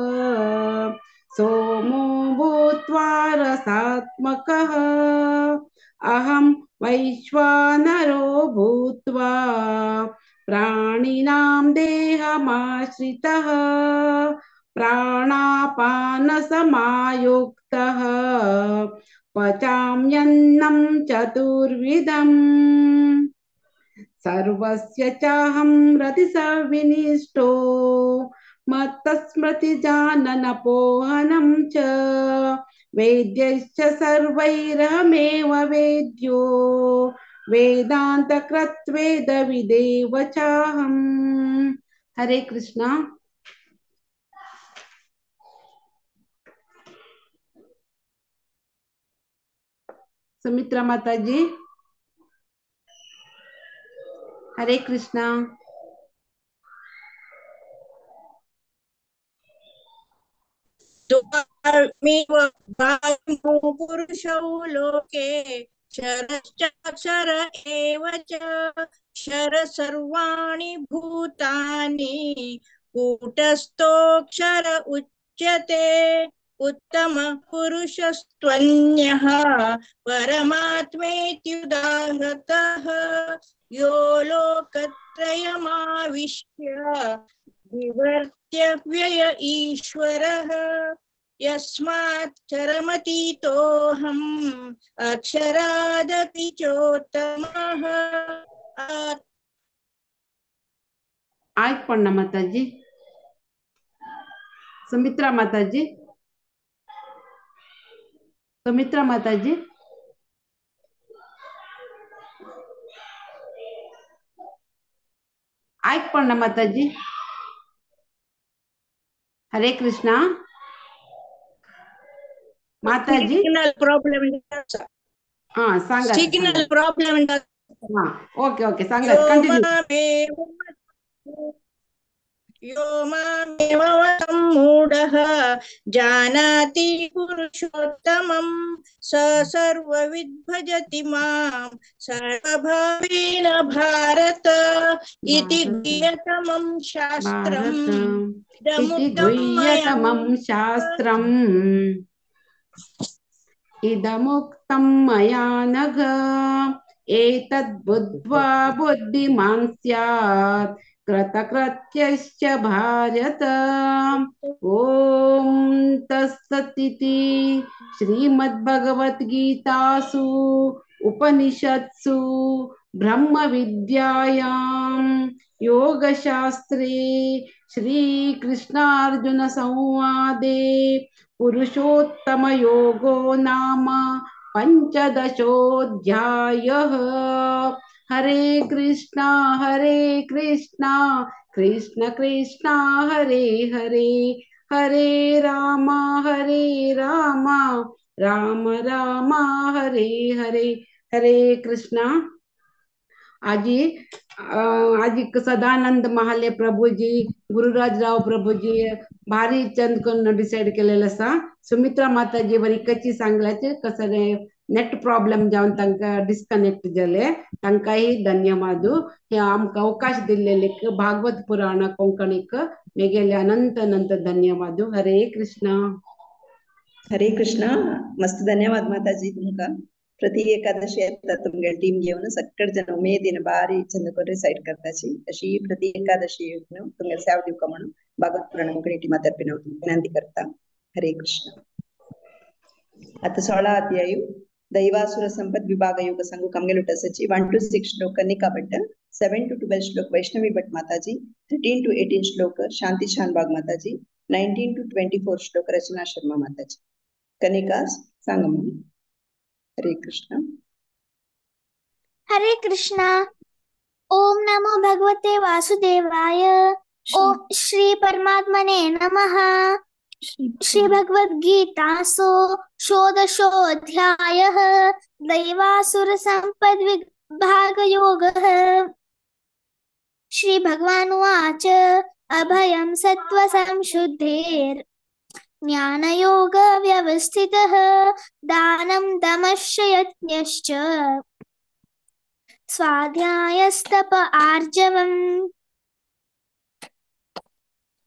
सोमो भूत्वा रसात्मकः अहं वैश्वानरो भूत्वा प्राणिनां देहमाश्रितः प्राणापानसमायुक्तः पचाम्यन्नं चतुर्विधम्। सर्वस्य चाहं हृदि सविनिष्टो मत्तस्मृतिजाननपोहनं च वेद्यश्च सर्वैरहमेव वेद्यो वेदान्तकृत्वेदविदेव चाहम्। हरे कृष्णा। सुमित्रा माता जी, हरे कृष्णा। पुरुषौ लोके क्षरश्चाक्षर एव च क्षर सर्वाणि भूतानि कूटस्थोऽक्षर उच्यते। उत्तम पुरुषस्त्वन्यः परमात्मेत्युदाहृतः यो लोकत्रयमाविश्य विवर्त्यव्यय ईश्वरः। यस्मात् क्षरमतीतोऽहम् अक्षरादपि चोत्तमः। आज पढ़ना माता जी, सुमित्रा माता जी, सुमित्रा माता जी। आज पढ़ना माता जी। हरे कृष्णा माता जी। Signal problem. हाँ सांगा, सिग्नल प्रॉब्लम। हाँ ओके ओके सांगा, कंटिन्यू। यो मामेव सम्मूढः जानाति पुरुषोत्तमं स सर्वविद् भजति मां सर्वभावेन भारत इति गुह्यतमं शास्त्रम्। इति गुह्यतमं शास्त्रम् इदमुक्तं मया नघ एतद् बुद्ध्वा बुद्धिमान् स्यात् कृतकृत्यश्च भारत। ॐ तत्सदिति श्रीमद्भगवद्गीतासु उपनिषत्सु ब्रह्मविद्यायां योगशास्त्रे श्रीकृष्णार्जुनसंवादे पुरुषोत्तमयोगो नाम पञ्चदशोऽध्यायः। हरे कृष्णा हरे कृष्णा कृष्ण कृष्णा हरे हरे, हरे राम राम राम हरे हरे। हरे कृष्णा। आजी आजी सदानंद महाले प्रभुजी, गुरुराज राव प्रभुजी भारी चंद करून डिसाइड केलेलं आसा। सुमित्रा माताजी वरी सांगल्याचे कसं नेट प्रॉब्लेम जावन तांकां डिस्कनेक्ट जाले, तांकांय धन्यवाद। हे आमकां अवकाश दिल्लेले भागवत पुराण कोंकणीक मेगेले अनंत अनंत धन्यवाद। हरे कृष्णा। हरे कृष्णा। मस्त धन्यवाद माताजी तुमका। प्रति एकादशी येता तुमगे टीम घेवन सगळे जण उमेदीन बारी चंद करून रिसाइट करताची. अशी प्रति एकादशी तुमगे सेवा दिवका म्हणून भागवत पुराण कोंकणी टीमा तर्फे विनंती करता. हरे कृष्ण. आता 16 अध्याय दैवासुर संपद विभाग योग संघ कमगेलुटसची 1 to 6 श्लोक निका भट्ट, 7 to 12 श्लोक वैष्णवी भट्ट माताजी, 13 to 18 श्लोक शांति शानबाग माताजी, 19 to 24 श्लोक रचना शर्मा माताजी. कनिका सांग. हरे कृष्ण. हरे कृष्णा. ओम नमो भगवते वासुदेवाय. ओम श्री परमात्मने नमः. श्री भगवद गीता सो षोडशोऽध्यायः दैवासुर संपद विभाग योगः. श्री भगवानुवाच अभयं सत्व संशुद्धेर् ज्ञानयोग व्यवस्थितः दानं दमश्च यज्ञश्च स्वाध्यायस्तप आर्जवम्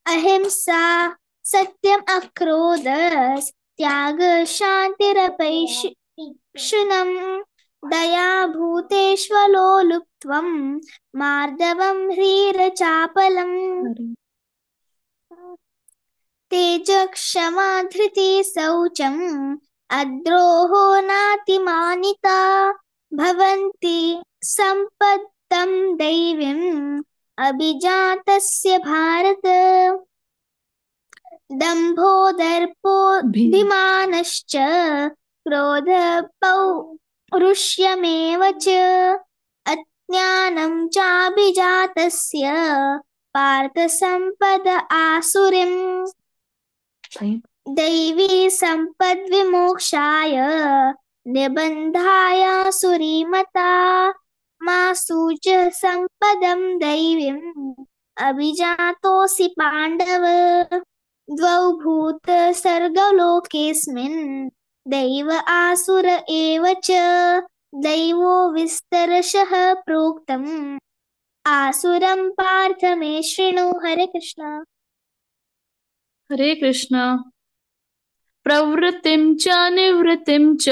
अहिंसा सत्यम अक्रोधस् त्याग शांतिरपैशुनम् दया भूतेष्वलोलुप्त्वं मार्दवं ह्रीरचापलम् तेज क्षमा धृति शौचं अद्रोहो नातिमानिता भवन्ति संपत्तं दैवीम् अभिजातस्य भारत. दंभो दर्पोऽभिमानश्च क्रोध पौरुष्यमेव च अज्ञानं चाभिजातस्य पार्थ संपद आसुरीम्. दैवी संपद्विमोक्षाय निबन्धाय सुरीमता मा सूच संपदं दैवीम् अभिजातोऽसि पाण्डव. द्वौ भूत सर्गलोकेऽस्मिन् दैव आसुर एव च दैवो विस्तरशः प्रोक्तम् आसुरं पार्थ मे शृणु. हरे कृष्ण. हरे कृष्ण. प्रवृत्तिं च निवृत्तिं च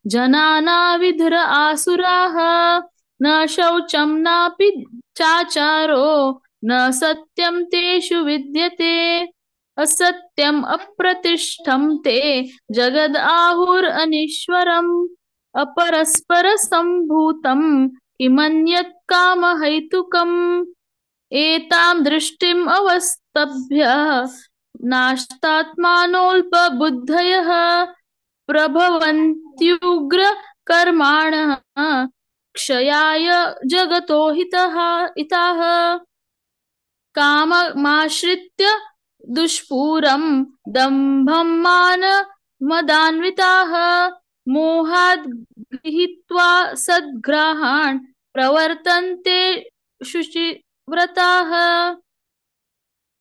जनाना विधुर आसुराः न शौचं नापि चाचारो न सत्यं तेषु विद्यते. असत्यम् अप्रतिष्ठं ते जगद् आहुर् अनीश्वरम् अपरस्पर संभूतं किमन्यत् कामहैतुकम्. एतां दृष्टिम् अवस्तभ्य नाष्टात्मानोऽल्पबुद्धयः प्रभवन्त्युग्र कर्माणः क्षयाय जगतो हितः इताः. काममाश्रित्य दुष्पूरं दम्भं मान मदान्विताः मोहाद् गृहीत्वा सद्ग्राहान् प्रवर्तन्ते शुचिव्रताः.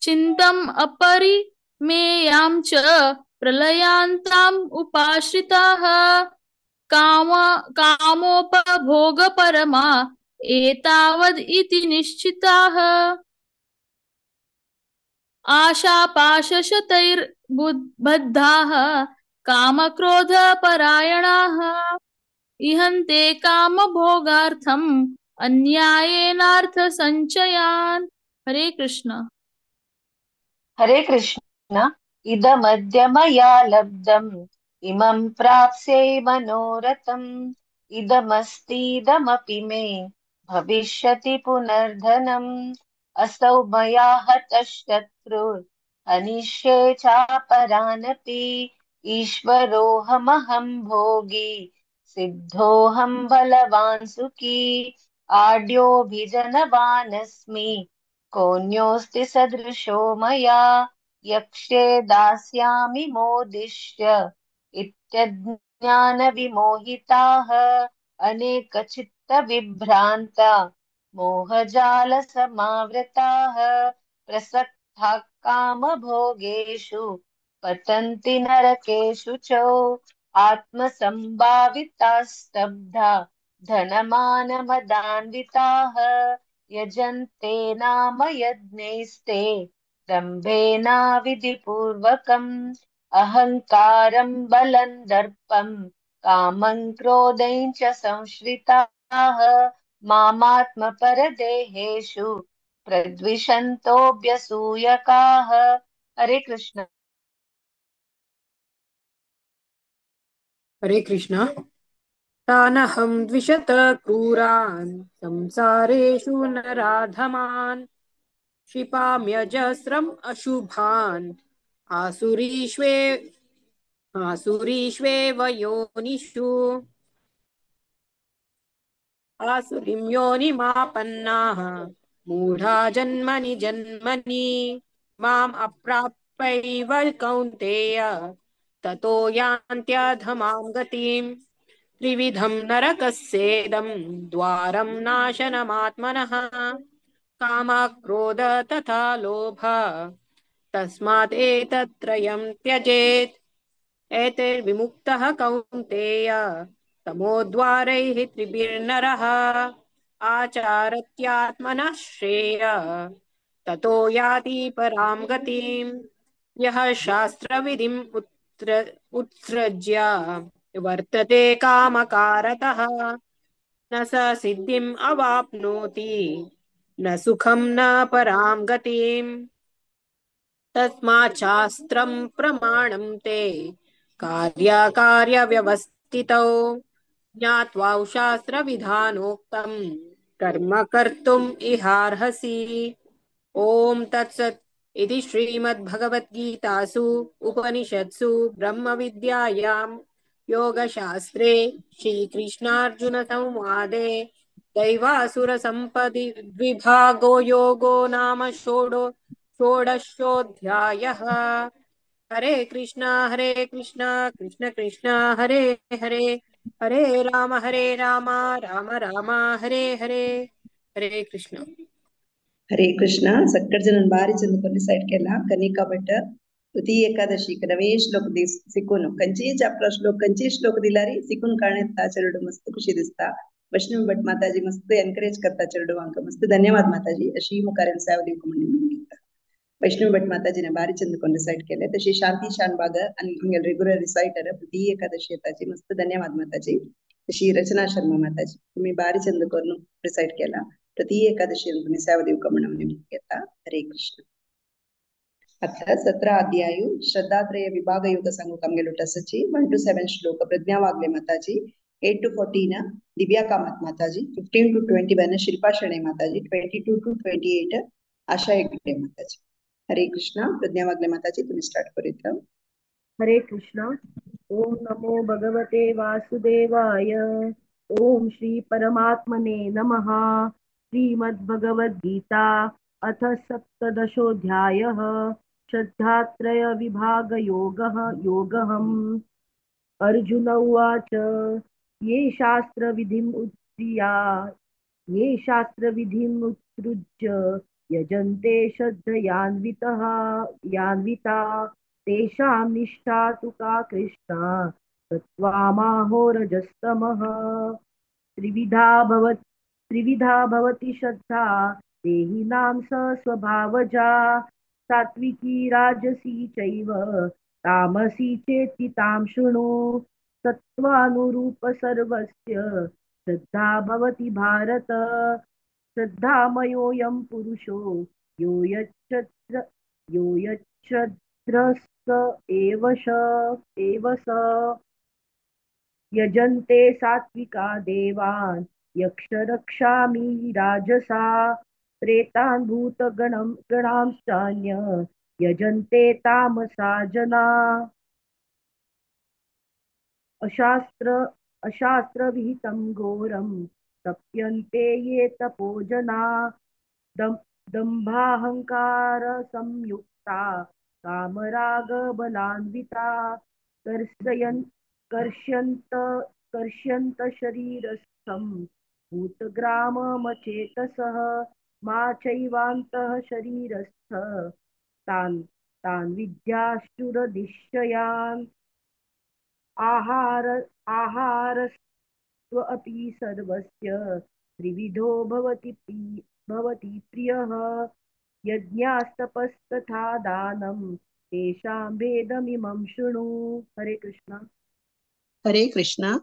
चिन्तम् अपरिमेयां च प्रलयान्ताम् उपाश्रिताः कामोपभोगपरमा एतावद् इति निश्चिताः. आशापाशशतैर्बद्धाः कामक्रोधपरायणाः इहन्ते कामभोगार्थम् अन्यायेनार्थसञ्चयान्. हरे कृष्ण. हरे कृष्ण. इदमद्य मया लब्धम् इमं प्राप्स्ये मनोरथम् इदमस्तीदमपि मे भविष्यति पुनर्धनम्. असौ मया हतः शत्रुर् हनिष्ये चापरानपि. ईश्वरोऽहमहं भोगी सिद्धोऽहं बलवान् सुखी. आढ्योऽभिजनवानस्मि कोऽन्योऽस्ति सदृशो मया. यक्ष्ये दास्यामि मोदिष्य इत्यज्ञानविमोहिताः. अनेकचित्तविभ्रान्ता मोहजालसमावृताः. प्रसक्ताः कामभोगेषु पतन्ति नरकेषु च. आत्मसंभाविताः स्तब्धा धनमानमदान्विताः. यजन्ते नाम यज्ञैस्ते दम्भेनाविधिपूर्वकम्. अहङ्कारं बलं दर्पं कामं क्रोधं च संश्रिताः मामात्मपरदेहेषु प्रद्विषन्तोऽभ्यसूयकाः। हरे कृष्ण। हरे कृष्ण। तानहं द्विषत क्रूरान् संसारेषु नराधमान् क्षिपाम्यजस्रम् अशुभान् आसुरीष्वेव योनिषु आसुरीं योनिमापन्नाः मूढा जन्मनि जन्मनि माम् अप्राप्यैव कौन्तेय ततो यान्त्यधमां गतिम्। त्रिविधं नरकस्येदं द्वारं नाशनमात्मनः कामक्रोध तथा लोभ तस्मात् एतत्त्रयं त्यजेत्। एतैर्विमुक्तः कौन्तेय तमोद्वारैः त्रिभिर्नरः आचारत्यात्मनः श्रेय ततो याति परां गतिम्। यः शास्त्रविधिम् उत्सृज्य वर्तते कामकारतः न स सिद्धिम् अवाप्नोति न सुखं न परां गतिम्। तस्मात् शास्त्रं प्रमाणं ते कार्याकार्यव्यवस्थितौ ज्ञात्वा शास्त्रविधानोक्तं कर्म कर्तुम् इहार्हसि। ॐ तत्सत् इति श्रीमद्भगवद्गीतासु उपनिषत्सु ब्रह्मविद्यायां योगशास्त्रे श्रीकृष्णार्जुनसंवादे दैवासुरसम्पदि विभागो योगो नाम षोडशोऽध्यायः। हरे कृष्णा कृष्ण कृष्ण हरे हरे, हरे राम राम राम हरे हरे। हरे कृष्ण। हरे कृष्ण। सक्कर जन बारी चंद कोनी साइड केला कनिका भट तृतीय एकादशी नवे श्लोक सिकून कंची चॅप्टर श्लोक कंची श्लोक दिलारी सिकून काढण्यात चेरडू मस्त खुशी दिसता। वैष्णवी भट माताजी मस्त एनकरेज करता चेरडू मस्त धन्यवाद माताजी। अशी मुखार सेवा दिवंक म्हणून वैष्णवी भट माताजीने बारी चंद कोण रिसाइट केले। तशी शांती शानबाग आणि रेग्युलर रिसाइटर तृतीय एकादशी येताची मस्त धन्यवाद माताजी। तशी रचना शर्मा माताजी तुम्ही बारी चंद करून रिसाइट केला तृतीय एकादशी तुम्ही सेवा दिवंक म्हणून येता। हरे कृष्ण। आता 17 अध्यायु श्रद्धात्रय विभाग योग सांगू कामगे लोटसची 1 to 7 श्लोक प्रज्ञा वागले माताजी, 8 to 14 Divya Kamat Mataji, 15 to 21 Shilpa Shenoy Mataji, 22 to 28 Asha Hegde Mataji. Hare Krishna. Pragya Wagle Mataji तुम्ही स्टार्ट करूया। हरे कृष्ण। ओम नमो भगवते वासुदेवाय। ओम श्री परमात्मने नमः। श्रीमद्भगवद्गीता अथ सप्तदशोऽध्यायः श्रद्धात्रय विभागयोगः योगहम्। अर्जुन उवाच ये शास्त्रविधिम् उत्सृज्य यजन्ते श्रद्धयान्विता तेषां निष्ठा तु का कृष्णा तत्त्वामाहोरजस्तमः। त्रिविधा भवति श्रद्धा देहिनां स स्वभावजा सात्विकी राजसी चैव तामसी चेति तां शृणु। सत्त्वानुरूप सर्वस्य श्रद्धा भवति भारत। श्रद्धामयोऽयं पुरुषो यो यच्छ्रद्धस्स एव स। यजन्ते सात्विका देवान् यक्षरक्षामि राजसा प्रेतान् भूतगणांश्चान्य यजन्ते तामसा जना। अशास्त्रविहितं घोरं तप्यन्ते ये तपो जना। दम्भाहङ्कारसंयुक्ता कामरागबलान्विता कर्ष्यन्त शरीरस्थं भूतग्राममचेतसः मा चैवान्तः शरीरस्थ तान् तान् विद्याशुरनिश्चयान्। आहारस्त्व अपि सर्वस्य त्रिविधो भवति प्रियः। यज्ञास्तपस्तथा दानं तेषां भेदमिमं शृणु। हरे कृष्णा। हरे कृष्ण.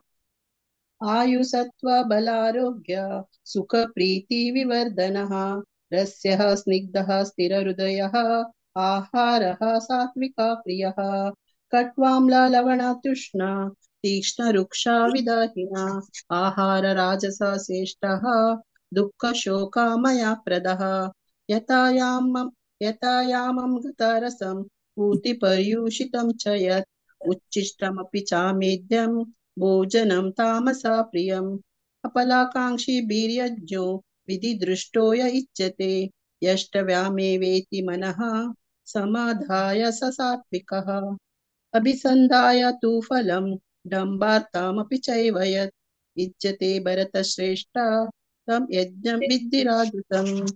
आयु सत्व बलारोग्य सुख प्रीति विवर्धनः रस्यः स्निग्धः स्थिरहृदयः आहारः सात्विका प्रियः कट्वाम्ला लवणतृष्णा तीक्ष्ण रुक्षा विदाहिना आहार राजसा श्रेष्ठः दुःख शोकामया प्रदः यतायामं गतरसं पूतिपर्युषितं च यत् उच्छिष्टमपि चामेद्यं भोजनं तामसा प्रियम् अपलाकांक्षी वीर्यज्ञो विधिदृष्टो य इच्छते यष्टव्यामेवेति मनः समाधाय स सात्विकः अभिसन्धाय तु फलं डम्बार्तामपि चैव यत् इच्छते भरतश्रेष्ठ तं यज्ञं विद्धि राजसम्.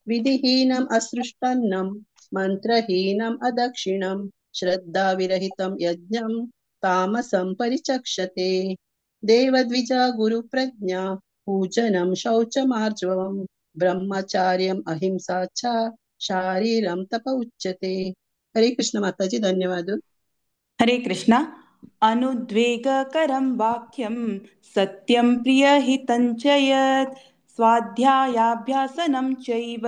विधिहीनम् असृष्टन्नं मन्त्रहीनम् अदक्षिणं श्रद्धाविरहितं यज्ञं तामसं परिचक्षते. देवद्विजा गुरुप्रज्ञा पूजनं शौचमार्जवं ब्रह्मचार्यम् अहिंसा च शारीरं तप उच्यते. हरे कृष्ण माताजी, धन्यवाद. हरे कृष्ण. अनुद्वेगकरं वाक्यं सत्यं प्रियहितं च यत् स्वाध्यायाभ्यासनं चैव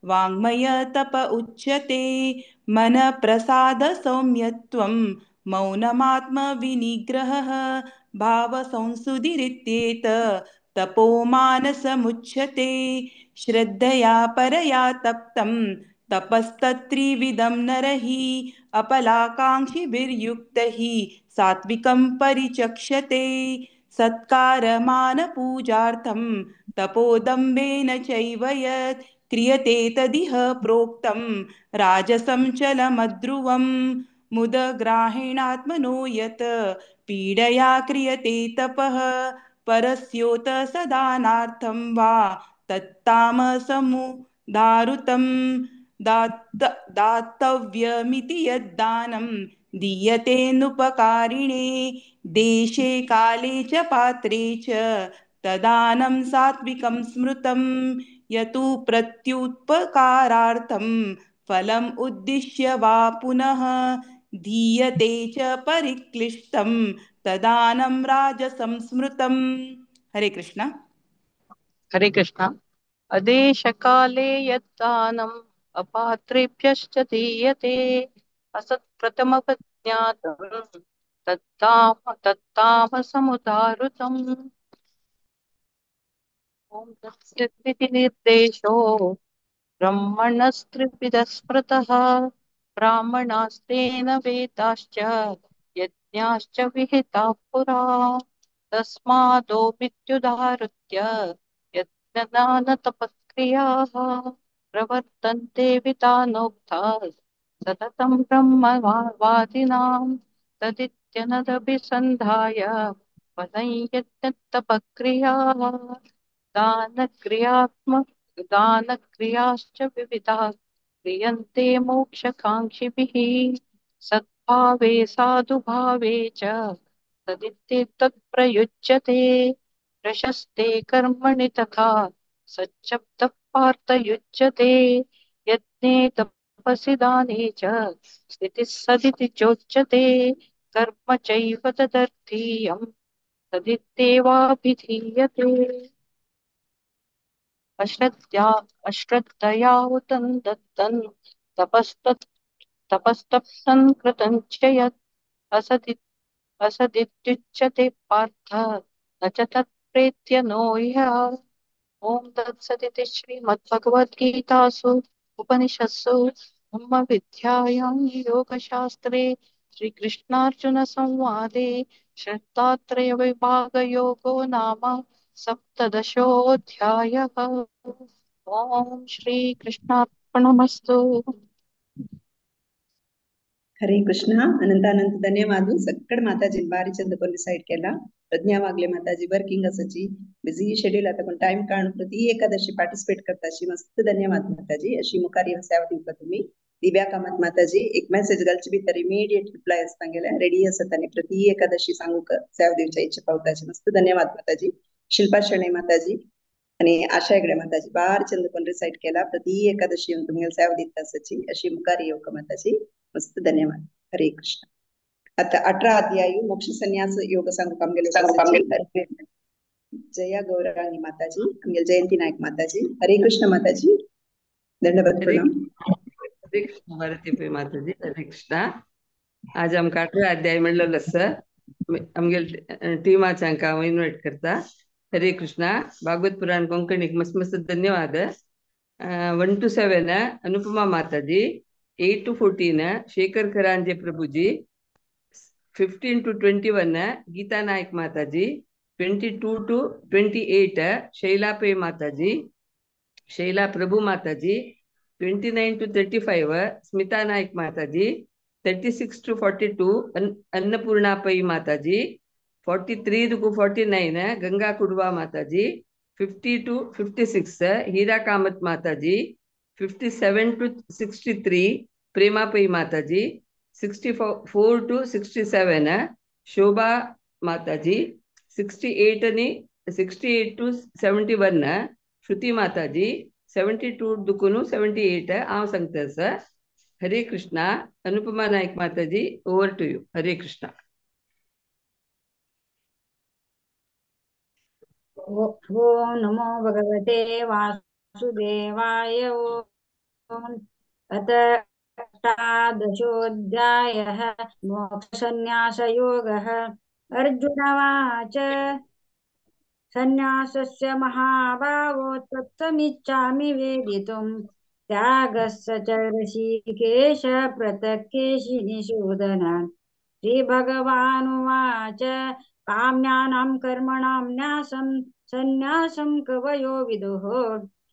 वाङ्मय तप उच्यते. मनप्रसादसौम्यत्वं मौनमात्मविनिग्रहः भावसंसुधिरित्येत तपो मानसमुच्यते. श्रद्धया परया तप्तं तपस्तत्त्रिविधं नरहि अपलाकाङ्क्षिभिर्युक्तैः सात्विकं परिचक्षते. सत्कारमानपूजार्थं तपोदम्भेन चैव यत् क्रियते तदिह प्रोक्तं राजसं चलमध्रुवं मुदग्राहेणात्मनो यत् पीडया क्रियते तपः परस्योत सदानार्थं वा तत्तामसमुदारुतं दातव्यमिति यद्दानं दीयतेऽनुपकारिणे देशे काले च पात्रे च तदानं सात्विकं स्मृतं. यतु प्रत्युत्पकारार्थं फलम् उद्दिश्य वा पुनः दीयते च परिक्लिष्टं तदानं राजसं स्मृतम्. हरे कृष्ण. हरे कृष्ण. अदेशकाले यद्दानम् अपात्रेभ्यश्च दीयते असत्प्रथमपज्ञातं तत्तामसमुदाहृतम्. ॐ तत्सदिति निर्देशो ब्रह्मणस्त्रिविधः स्मृतः ब्राह्मणास्तेन वेदाश्च यज्ञाश्च विहिताः पुरा. तस्मादो मित्युदाहृत्य यज्ञदानतपक्रियाः प्रवर्तन्ते वितानोक्ताः सततं ब्रह्मवादिनां तदित्यनदभिसन्धाय फलं यज्ञतपक्रियाः दानक्रियाश्च विविधाः क्रियन्ते मोक्षकाङ्क्षिभिः. सद्भावे साधुभावे च तदिति तत्प्रयुज्यते. प्रशस्ते कर्मणि तथा सच्छब्दः पार्थयुज्यते. यज्ञे तपसि दाने च स्थितिः सदिति चोच्यते. कर्म चैव तदर्थीयं तदित्येवाभिधीयते. अश्रद्धया उतं दत्तं तपस्तप्सन् कृतं च यत् असदित्युच्यते पार्थ न च तत्प्रेत्य नो ह्य. ॐ तत्सदिति श्रीमद्भगवद्गीतासु उपनिषत्सु ब्रह्मविद्यायां योगशास्त्रे श्रीकृष्णार्जुनसंवादे श्रद्धात्रयविभागयोगो नाम सप्तदशोऽध्यायः. ॐ श्रीकृष्णार्पणमस्तु. हरे कृष्ण. अनंत अनंत धन्यवाद. सगळ माताजी बारी चंद कोण डिसाईड केला. प्रज्ञा वागले माताजी वर्किंग असाची बिझी शेड्यूल आता कोण टाइम काढून प्रति एकादशी पार्टिसिपेट करता अशी मस्त धन्यवाद माताजी. अशी मुखार येवन सेवा दिवपा तुम्ही. दिव्या कामत माताजी एक मेसेज घालची भितर इमिडिएट रिप्लाय आसता गेले रेडी आसत आनी प्रति एकादशी सांगूक सेवा दिवच्या इच्छा पावताची मस्त धन्यवाद माताजी. शिल्पा शणै माताजी आणि आशा हेगडे माताजी बार चंद कोण रिसाईड केला. प्रति एकादशी येवन तुमगेले सेवा दिता आसाची अशी मुखार येवका माताजी मस्त धन्यवाद. हरे कृष्ण. आता 18 अध्याय मोक्ष संन्यास योग सांगूक आमगेले जया गौरांगी माताजी, आमगेले जयंती नायक माताजी. हरे कृष्ण माताजी, दंडवत प्रणाम. हरे कृष्ण भारती माताजी, हरे कृष्ण. आज आमकां 18 अध्याय मेळ्ळलो आसा. आमगेले टिमाच्यांक हांव इन्वायट करता. हरे कृष्ण. भागवत पुराण कोंकणीक मस्त मस्त धन्यवाद. 1 to 7 Anupama Mataji, 8 to 14 Shekhar Karanje Prabhuji, 15 to 21 Geeta Naik Mataji, 22 to 28 Shaila Pai Mataji, Shaila Prabhu Mataji, 29 to 35 Smita Naik Mataji, 36 to 42 Annapurna Pai Mataji, 43 to 49 Ganga Kudwa Mataji, 50 to 56 Hira Kamath Mataji, 57 to 63 Prema Pai Mataji, 64 to 67 Shobha Mataji, 68 to 71 Shruti Mataji, 72 दुकुनु 78 हांव सांगता आसा. Hare Krishna. Anupama Naik Mataji, over to you. Hare Krishna. Om नमो भगवते वासुदेवाय. ओम अथ अष्टादशोऽध्यायः मोक्षसंन्यासयोगः. अर्जुन उवाच, संन्यासस्य महाभावो तत्त्वमिच्छामि वेदितुं, त्यागस्य च ऋषिकेश पृथक् केशिनिषूदन. श्रीभगवानुवाच, काम्यानां कर्मणां न्यासं सन्न्यासं कवयो विदुः,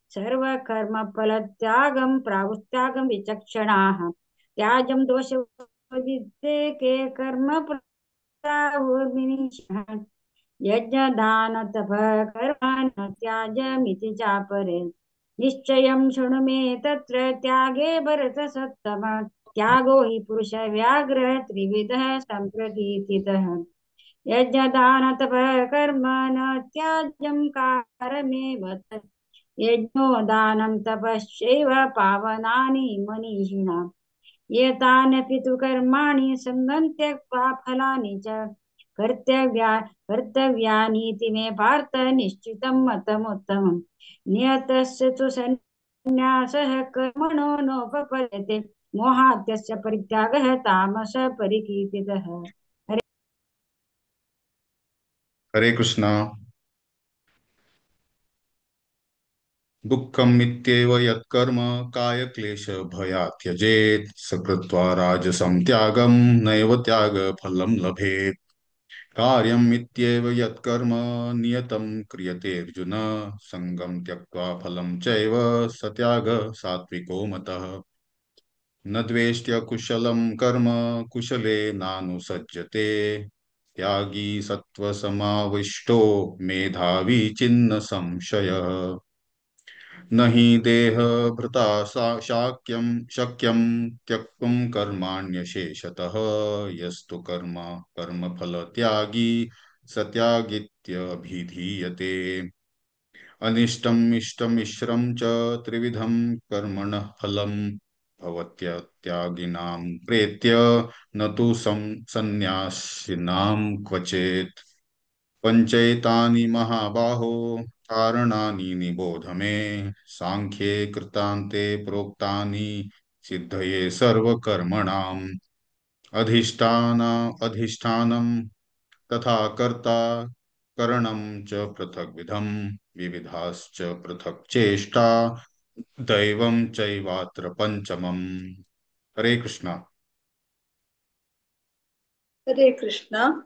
सर्वकर्मफलत्यागं प्राहुस्त्यागं विचक्षणाः, त्याजं दोषवदिते के कर्म प्राहुर्विनिशः, यज्ञदानतपः कर्म न त्याजमिति चापरे, निश्चयं शृणु मे तत्र त्यागे भरतसत्तम, त्यागो हि पुरुषव्याघ्र त्रिविधः सम्प्रकीर्तितः, यज्ञदानतपः कर्म न त्याज्यं कारमेव तत्, यज्ञो दानं तपश्चैव पावनानि मनीषिणाम्, एतान्यपि तु कर्माणि सङ्गं त्यक्त्वा फलानि च कर्तव्यानीति मे पार्थ निश्चितं मतमुत्तमम्. नियतस्य तु सन्न्यासः कर्मणो नोपपद्यते, मोहात्यस्य परित्यागः तामस परिकीर्तितः. हरे कृष्णा. दुःखम् इत्येव यत्कर्म कायक्लेशभयात् त्यजेत्, स कृत्वा राजसं त्यागं नैव त्यागफलं लभेत्. कार्यम् इत्येव यत्कर्म नियतं क्रियते अर्जुन, सङ्गं त्यक्त्वा फलं चैव स त्याग सात्विको मतः. न द्वेष्ट्य कुशलं कर्म कुशले नानुसज्जते, त्यागी सत्त्वसमाविष्टो मेधावी छिन्न संशयः. न हि देहभृता शाक्यं शक्यं त्यक्तुं कर्माण्यशेषतः, यस्तु कर्म कर्मफलत्यागी स त्यागीत्यभिधीयते. अनिष्टम् इष्टमिश्रं च त्रिविधं कर्मणः फलं भवत्यत्यागिनां प्रेत्य न तु सन्न्यासिनां क्वचित्. पंचैतानि महाबाहो कारणानि निबोध मे, सांख्ये कृतान्ते प्रोक्तानि सिद्धये सर्वकर्मणाम्. अधिष्ठानं तथा कर्ता करणं च पृथग्विधं, विविधाश्च पृथक् चेष्टा दैवं चैवात्र पंचमम्. हरे कृष्णा. हरे कृष्णा.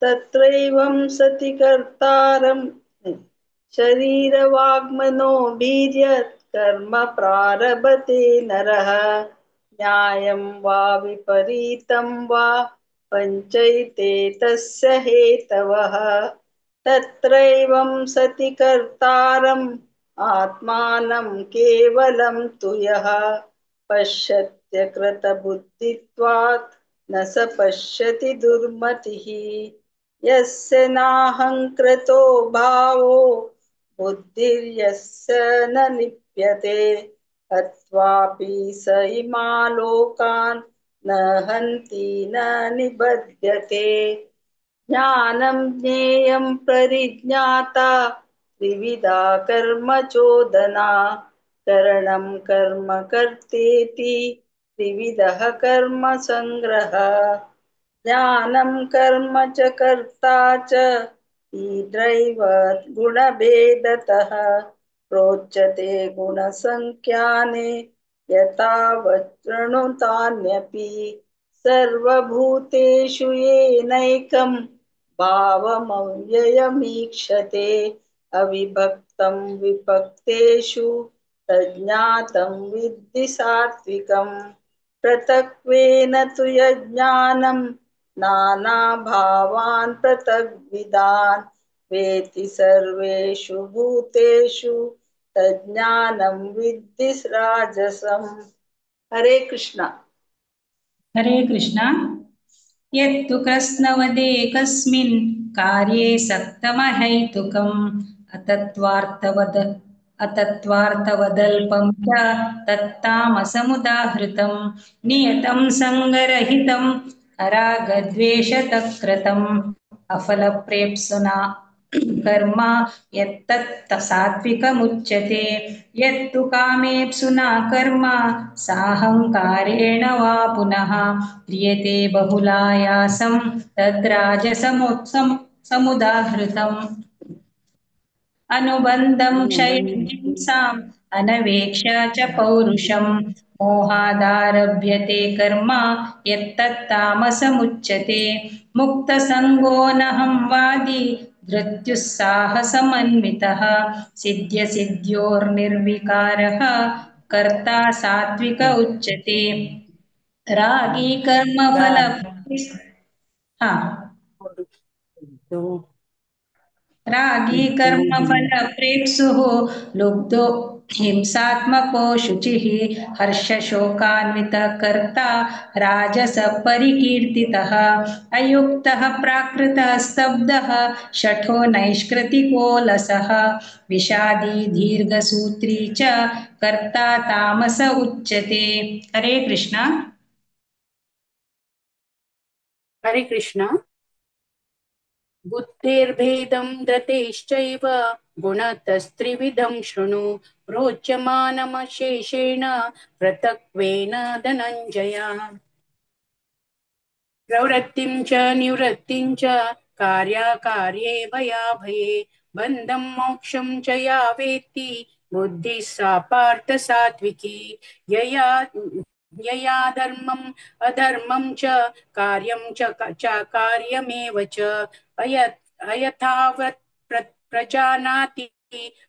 तत्रैवं सति कर्तारं शरीरवाग्मनो वीर्यत् कर्म प्रारभते नरः, न्यायं वा विपरीतं वा पञ्चैते तस्य हेतवः. तत्रैवं सति कर्तारम् आत्मानं केवलं तु यः पश्यत्यकृतबुद्धित्वात् न स पश्यति दुर्मतिः. यस्य नाहङ्कृतो भावो बुद्धिर्यस्य न लिप्यते, हत्वापि स इमा लोकान् न हन्ति न निबध्यते। ज्ञानं ज्ञेयं परिज्ञाता त्रिविधा कर्म चोदना। करणं कर्म कर्तेति त्रिविधः कर्म संग्रह। ज्ञानं कर्म च कर्ता च ईद्रैव गुणभेदतः। प्रोच्यते गुणसंख्याने यथावत् शृणुतान्यपि। सर्वभूतेषु येनैकं भावमव्ययमीक्षते। अविभक्तं विभक्तेषु तज्ज्ञातं विद्धि सात्विकम्। पृथक्त्वेन तु यज्ञानं नानाभावान् पृथग्विदान् वेति सर्वेषु भूतेषु तज्ज्ञानं विद्धि राजसम्। हरे कृष्णा। हरे कृष्णा। यत्तु कृत्स्नवदेकस्मिन् कार्ये सक्तमहैतुकम् अतत्त्वार्थवदल्पं च तत्तामसमुदाहृतं नियतं सङ्गरहितं अरागद्वेषतक्रतम् अफलप्रेप्सुना कर्म यत्तत् सात्विकमुच्यते। यत्तु कामेप्सुना कर्म साहङ्कारेण वा पुनः क्रियते बहुलायासं तद्राजसमुदाहृतम्। अनुबन्धं क्षयहिंसाम् अनवेक्ष च पौरुषं मोहादारभ्यते कर्म यत्तत्तामसमुच्यते। मुक्तसङ्गो नहं वादी धृत्युत्साहसमन्वितः सिद्ध्यसिद्ध्योर्निर्विकारः कर्ता सात्विक उच्यते। रागी कर्मफल रागी कर्मफल प्रेप्सुः लुब्धो हिंसात्मको शुचिः हर्षशोकान्वितः कर्ता राजस परिकीर्तितः। अयुक्तः प्राकृतः स्तब्धः शठो नैष्कृतिको लसः विषादी दीर्घसूत्री च कर्ता तामस उच्यते। हरे कृष्णा। हरे कृष्णा। बुद्धिर्भेदं धृतेश्चैव गुणतस्त्रिविधं शृणु प्रोच्यमानमशेषेण पृथक्त्वेन धनञ्जय। प्रवृत्तिं च निवृत्तिं च कार्याकार्ये भयाभये बन्धं मोक्षं च या वेत्ति बुद्धिः सा पार्थ सात्विकी। यया यया धर्मम् अधर्मं च कार्यं च कार्यमेव च अयथावत् प्रजानाति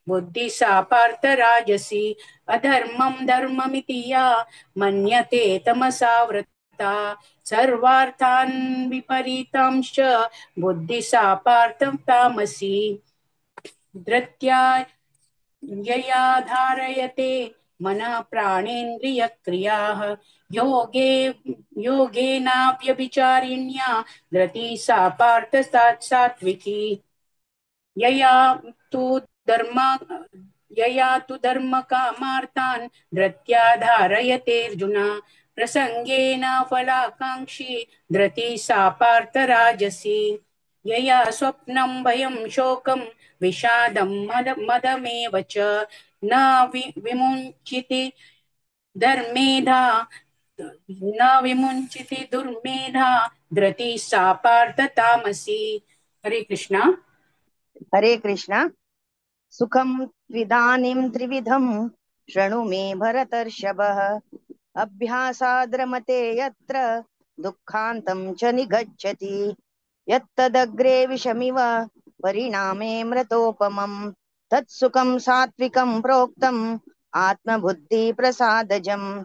बुद्धिः सा पार्थ राजसी। अधर्मं धर्ममिति या मन्यते तमसावृता सर्वार्थान् विपरीतांश्च बुद्धिः सा पार्थ तामसी। धृत्या यया धारयते मनः प्राणेन्द्रियक्रियाः योगे योगेनाव्यभिचारिण्या धृतिः सा पार्थ सात्विकी। यया तु धर्मकामार्थान् धृत्या धारयतेऽर्जुन प्रसङ्गेन फलाकाङ्क्षी धृतिः सा पार्थ राजसी। यया स्वप्नं भयं शोकं विषादं मदमेव च न विमुञ्चिति धर्मेधा न विमुञ्चिति दुर्मेधा धृतिः सा पार्थ तामसी। हरे कृष्णा। हरे कृष्णा। सुखं त्विदानीं त्रिविधं शृणु मे भरतर्षभः। अभ्यासाद्रमते यत्र दुःखान्तं च निगच्छति। यत्तदग्रे विषमिव परिणामे मृतोपमम् तत्सुखं सात्विकं प्रोक्तम् आत्मबुद्धिप्रसादजम्।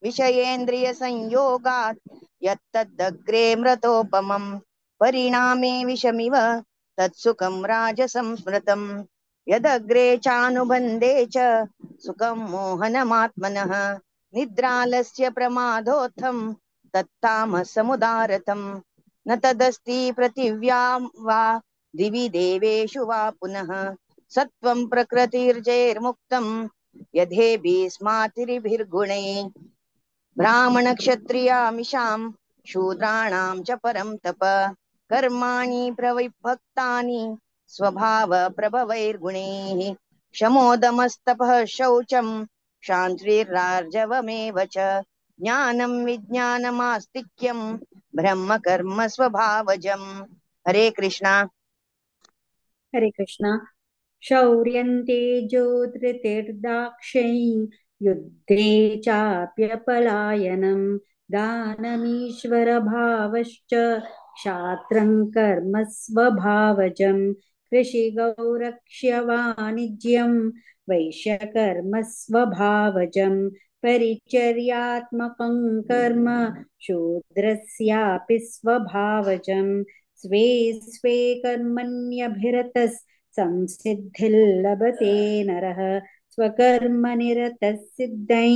विषयेन्द्रियसंयोगात् यत्तदग्रे मृतोपमम् परिणामे विषमिव तत्सुखं राजसं स्मृतम्। यदग्रे चानुबन्धे च सुखं मोहनमात्मनः निद्रालस्य प्रमादोत्थं तत्तामसमुदारतम्। न तदस्ति पृथिव्यां वा दिवि देवेषु वा पुनः सत्त्वं प्रकृतिर्जैर्मुक्तं यथेभिस्मातिभिर्गुणैः। ब्राह्मणक्षत्रियामिषां शूद्राणां च परं तप। कर्माणि प्रविभक्तानि स्वभावप्रभवैर्गुणैः शमोदमस्तपः शौचं शान्तिरार्जवमेव च ज्ञानं विज्ञानमास्तिक्यं ब्रह्म कर्म स्वभावजम्। हरे कृष्णा। हरे कृष्णा। शौर्यं तेजो धृतिर्दाक्षै युद्धे चाप्यपलायनं दानमीश्वरभावश्च क्षात्रं कर्म स्वभावजं कृषिगौरक्ष्य वाणिज्यं वैश्यकर्म स्वभावजं परिचर्यात्मकं कर्म शूद्रस्यापि स्वभावजं स्वे स्वे कर्मण्यभिरतः संसिद्धिर्लभते नरः स्वकर्मनिरतः सिद्धै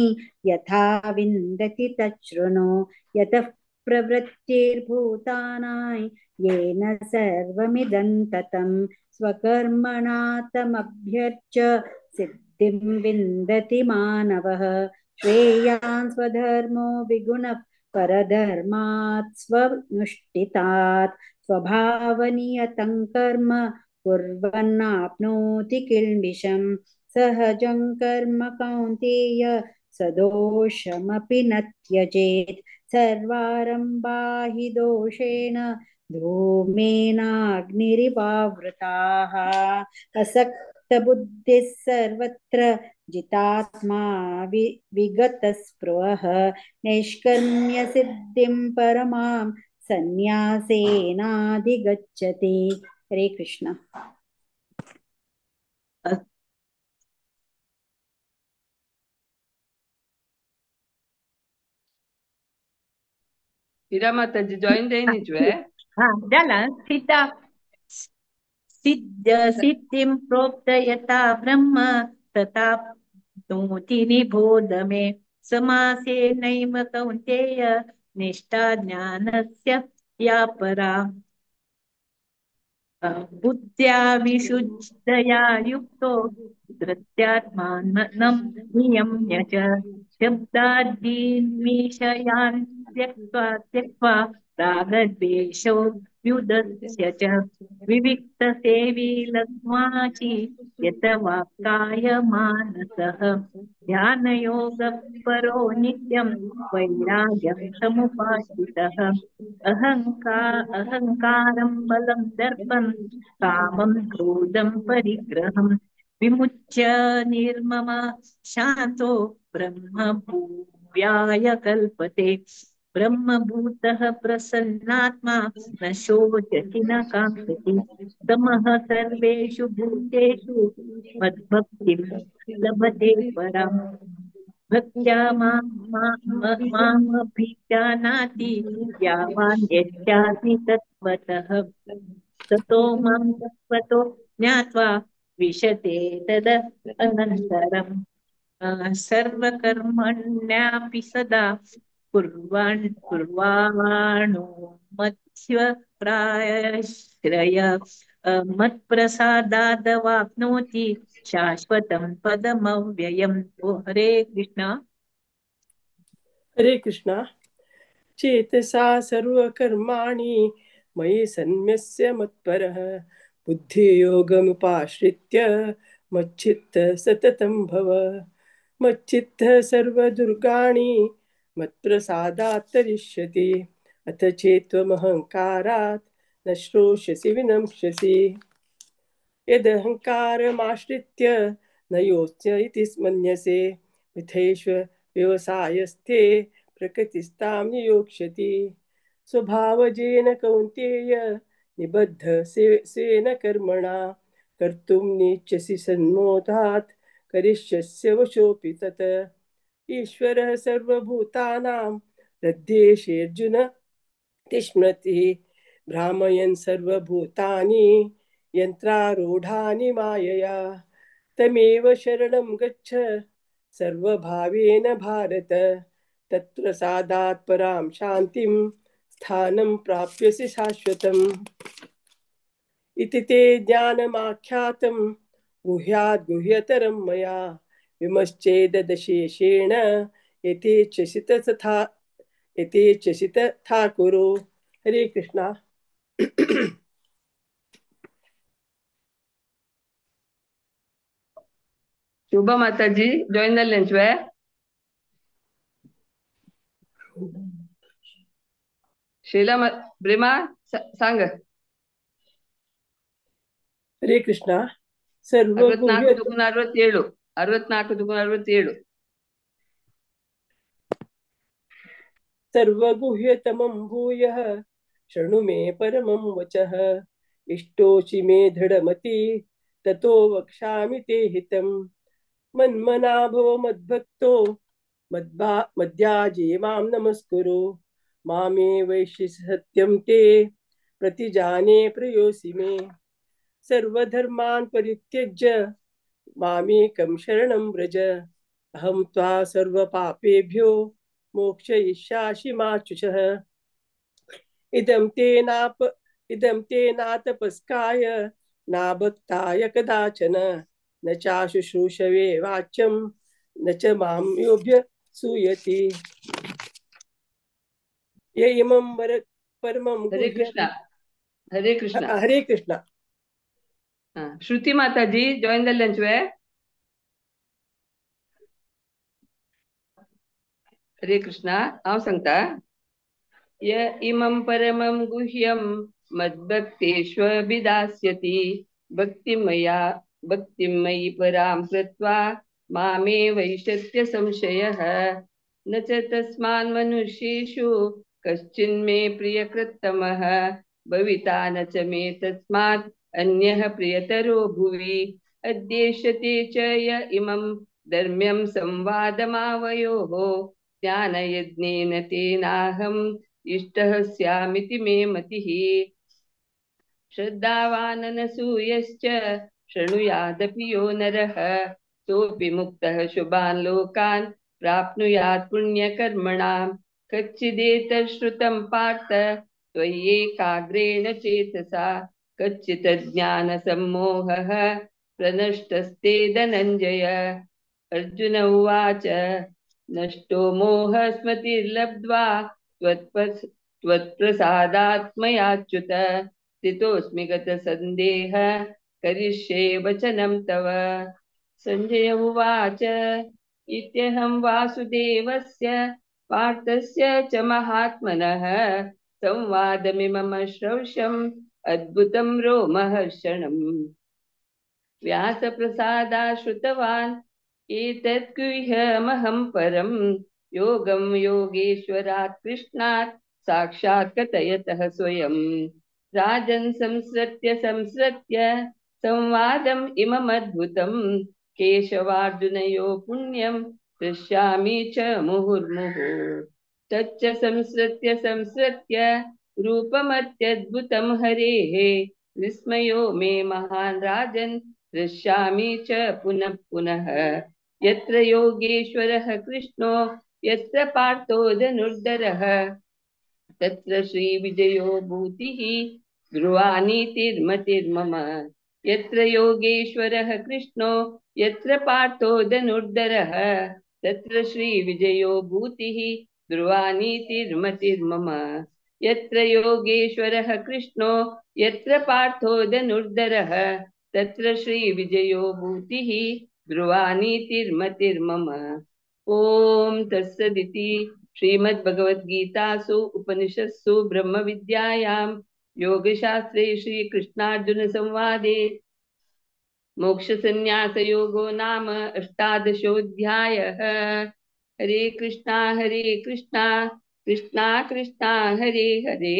यथा विन्दति तच्छृणु यतः प्रवृत्तिर्भूतानां येन सर्वमिदं ततं स्वकर्मणा तमभ्यर्च्य सिद्धिं विन्दति मानवः। श्रेयान् स्वधर्मो विगुणः परधर्मात् स्वनुष्ठितात् स्वभावनियतं कर्म कुर्वन्नाप्नोति किल्बिषं सहजं कर्म कौन्तेय सदोषमपि न त्यजेत्। सर्वारम्भा हि दोषेण धूमेनाग्निरिवावृताः असक्तबुद्धिः सर्वत्र जितात्मा विगतस्पृहः नैष्कर्म्य सिद्धिं परमां सन्न्यासेनाधिगच्छति। हरे कृष्ण। हीरा माताजी जॉइन देनी है। हाँ जाला सीता सिद्ध सिद्धिं प्रोक्त यथा ब्रह्म तथा नोति निबोध मे समासेनैव कौन्तेय निष्ठा ज्ञानस्य या परा। बुद्ध्या विशुद्धया युक्तो धृत्यात्मानं नियम्य च शब्दादीन् विषयान् त्यक्त्वा त्यक्त्वा रागद्वेषो व्युदस्य च विविक्तसेवी लघ्वाचि यत वाक्काय मानसः ध्यानयोगपरो नित्यं वैराग्यं समुपाश्रितः अहङ्कारं बलं दर्पं कामं क्रोधं परिग्रहं विमुच्य निर्मम शान्तो ब्रह्मभूयाय कल्पते। ब्रह्मभूतः प्रसन्नात्मा न शोचति न काङ्क्षति समः सर्वेषु भूतेषु मद्भक्तिं लभते पराम्। भक्त्या मामभिजानाति यावान् यच्चास्मि तत्त्वतः ततो मां तत्त्वतो ज्ञात्वा विशते तद अनन्तरम्। सर्वकर्मण्यापि सदा कुर्वाणो मत्स्वप्रायश्रय मत्प्रसादादवाप्नोति शाश्वतं पदमव्ययम्। ओ हरे कृष्णा। हरे कृष्णा। चेतसा सर्वकर्माणि मयि सन्न्यस्य मत्परः बुद्धियोगमुपाश्रित्य मच्चित्त सततं भव। मच्चित्त सर्वदुर्गाणि मत्प्रसादात् तरिष्यति अथ चेत्त्वमहङ्कारात् न श्रोष्यसि विनंक्ष्यसि। यदहङ्कारमाश्रित्य न योत्स्य इति मन्यसे मिथैष्व व्यवसायस्ते प्रकृतिस्तां नियोक्ष्यति। स्वभावजेन कौन्तेय निबद्ध स्वेन कर्मणा कर्तुं नेच्छसि सन्मोहात् करिष्यस्य वशोऽपि तत्। ईश्वरः सर्वभूतानां हृद्देशेऽर्जुन तिष्ठति भ्रामयन् सर्वभूतानि यन्त्रारूढानि मायया। तमेव शरणं गच्छ सर्वभावेन भारत तत्प्रसादात् परां शान्तिं स्थानं प्राप्यसि शाश्वतम्। इति ते ज्ञानमाख्यातं गुह्याद् गुह्यतरं मया विमश्चेदशेषेण यथेच्छसि तथा यथेच्छसि तथा कुरु। हरे कृष्णा। शुभा माताजी जॉईन जाल्ले शैला प्रेमा सांग। हरे कृष्णा। सर्व 64 2 67 64 सर्वगुह्यतमं भूयः शृणु मे परमं वचः इष्टोषि मे दृढमति ततो वक्ष्यामि ते हितम्। मन्मना भव मद्भक्तो मद्याजी मां नमस्कुरु मामे वैश्यसि सत्यं ते प्रतिजाने प्रयोसि मे। सर्वधर्मान् परित्यज्य मामेकं शरणं व्रज अहं त्वा सर्वपापेभ्यो मोक्षयिष्यामि मा शुचः। इदं ते नातपस्काय नाभक्ताय कदाचन न चाशुश्रूषवे वाच्यं न च मां योऽभ्यसूयति। ये इमं परमं हरे कृष्णा। हरे कृष्णा। हरे कृष्णा। श्रुति माताजी जॉईन जाल्ले। हरे कृष्णा। हांव सांगता। य इमं परमं गुह्यं मद्भक्तेष्वभिदास्यति भक्तिमया भक्तिमयि परां कृत्वा मामे वैशत्य संशयः। न च तस्मान् मनुष्येषु कश्चिन्मे प्रियकृत्तमः भविता न च मे तस्मात् अन्यः प्रियतरो भुवि। अद्येष्यते च य इमं धर्म्यं संवादमावयोः ज्ञानयज्ञेन तेनाहम् इष्टः स्यामिति मे मतिः। श्रद्धावाननसूयश्च शृणुयादपि यो नरः सोऽपि मुक्तः शुभान् लोकान् प्राप्नुयात् पुण्यकर्मणां। कच्चिदेतत् श्रुतं पार्थ त्वय्येकाग्रेण चेतसा कच्चित् ज्ञानसम्मोहः प्रनष्टस्ते धनञ्जय। अर्जुन उवाच नष्टो मोहः स्मृतिर्लब्ध्वा त्वत्प्रसादात्मयाच्युत स्थितोऽस्मि गतसन्देहः करिष्ये वचनं तव। सञ्जय उवाच इत्यहं वासुदेवस्य पार्थस्य च महात्मनः संवादमिमं श्रौष्यम् अद्भुतं रोमहर्षणम्। व्यासप्रसादात् श्रुतवान् एतत् गुह्यमहं परं योगं योगेश्वरात् कृष्णात् साक्षात् कथयतः स्वयं। राजन् संसृत्य संसृत्य संवादम् इममद्भुतं केशवार्जुनयो पुण्यं हृष्यामि च मुहुर्मुहुः। तच्च संसृत्य संसृत्य रूपमत्यद्भुतं हरेः विस्मयो मे महान् राजन् हृष्यामि च पुनः पुनः। यत्र योगेश्वरः कृष्णो यत्र पार्थो धनुर्धरः तत्र श्रीविजयो भूतिः ध्रुवा नीतिर्मतिर्मम। यत्र योगेश्वरः कृष्णो यत्र पार्थो धनुर्धरः तत्र श्रीविजयो भूतिः ध्रुवा नीतिर्मतिर्मम। यत्र योगेश्वरः कृष्णो यत्र पार्थो धनुर्धरः तत्र श्रीविजयो भूतिः ध्रुवा नीतिर्मतिर्मम। ॐ तत्सदिति श्रीमद्भगवद्गीतासु उपनिषत्सु ब्रह्मविद्यायां योगशास्त्रे श्रीकृष्णार्जुनसंवादे मोक्षसंन्यासयोगो नाम अष्टादशोऽध्यायः। हरे कृष्णा कृष्णा कृष्णा हरे हरे,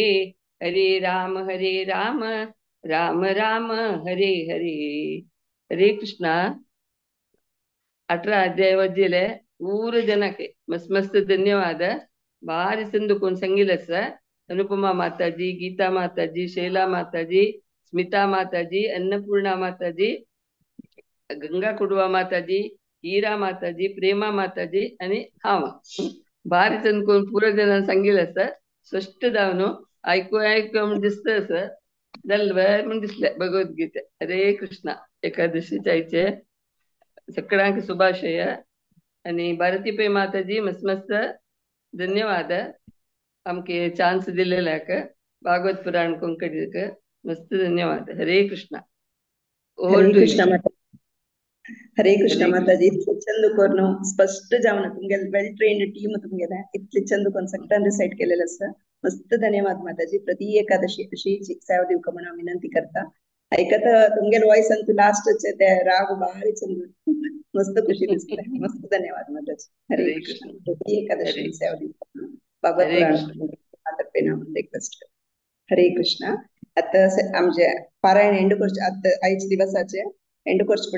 हरे राम राम राम हरे हरे। हरे कृष्णा। 18 अध्याय वज्जिले ಊರು ಜನಕ್ಕೆ ಮಸ್ತ್ ಮಸ್ತ್ ಧನ್ಯವಾದ. ಭಾರಿ ಸಂದುಕೊಂಡ್ ಸಂಗಿಲ್ಲ ಸರ್. ಅನುಪಮಾ ಮಾತಾಜಿ, ಗೀತಾ ಮಾತಾಜಿ, ಶೈಲಾ ಮಾತಾಜಿ, ಸ್ಮಿತಾ ಮಾತಾಜಿ, ಅನ್ನಪೂರ್ಣ ಮಾತಾಜಿ, ಗಂಗಾ ಕುಡುವ ಮಾತಾಜಿ, ಹೀರಾ ಮಾತಾಜಿ, ಪ್ರೇಮಾ ಮಾತಾಜಿ आणि हांव भारी चंदकून पुरो जन सांगिल्लें आसा. स्पश्ट जावन आयकू आयकू म्हूण दिसता आसा जालें बरें म्हूण दिसलें भगवद्गीता. हरे कृष्णा. एकादशी जायचे सगळ्यांक शुभाशय. आनी भारती पै माताजी मस्त मस्त धन्यवाद आमके चान्स दिलेल्याक भागवत पुराण कोंकणीक मस्त धन्यवाद. हरे कृष्णा. हरे कृष्ण माता. हरे कृष्ण माताजी. इतले चंद करून स्पष्ट जावन तुमगेले वेल ट्रेन्ड टीम तुमगेले इतले चंद करून सगळ्यां रिसाइट केलेले आसा. मस्त धन्यवाद माताजी. प्रति एकादशी अशी सेवा दिवका म्हणून हांव विनंती करता. ऐकत तुमगेले वॉयस अंतू लास्टचे ते राग भारी चंद मस्त खुशी दिसता. मस्त धन्यवाद माताजी. हरे कृष्ण. प्रति एकादशी सेवा दिवका भागवत पुराण तर्फे रिक्वेस्ट. हरे कृष्ण. आता आमचे पारायण एंड करचे, आता आयचे दिवसाचे एंड करचे.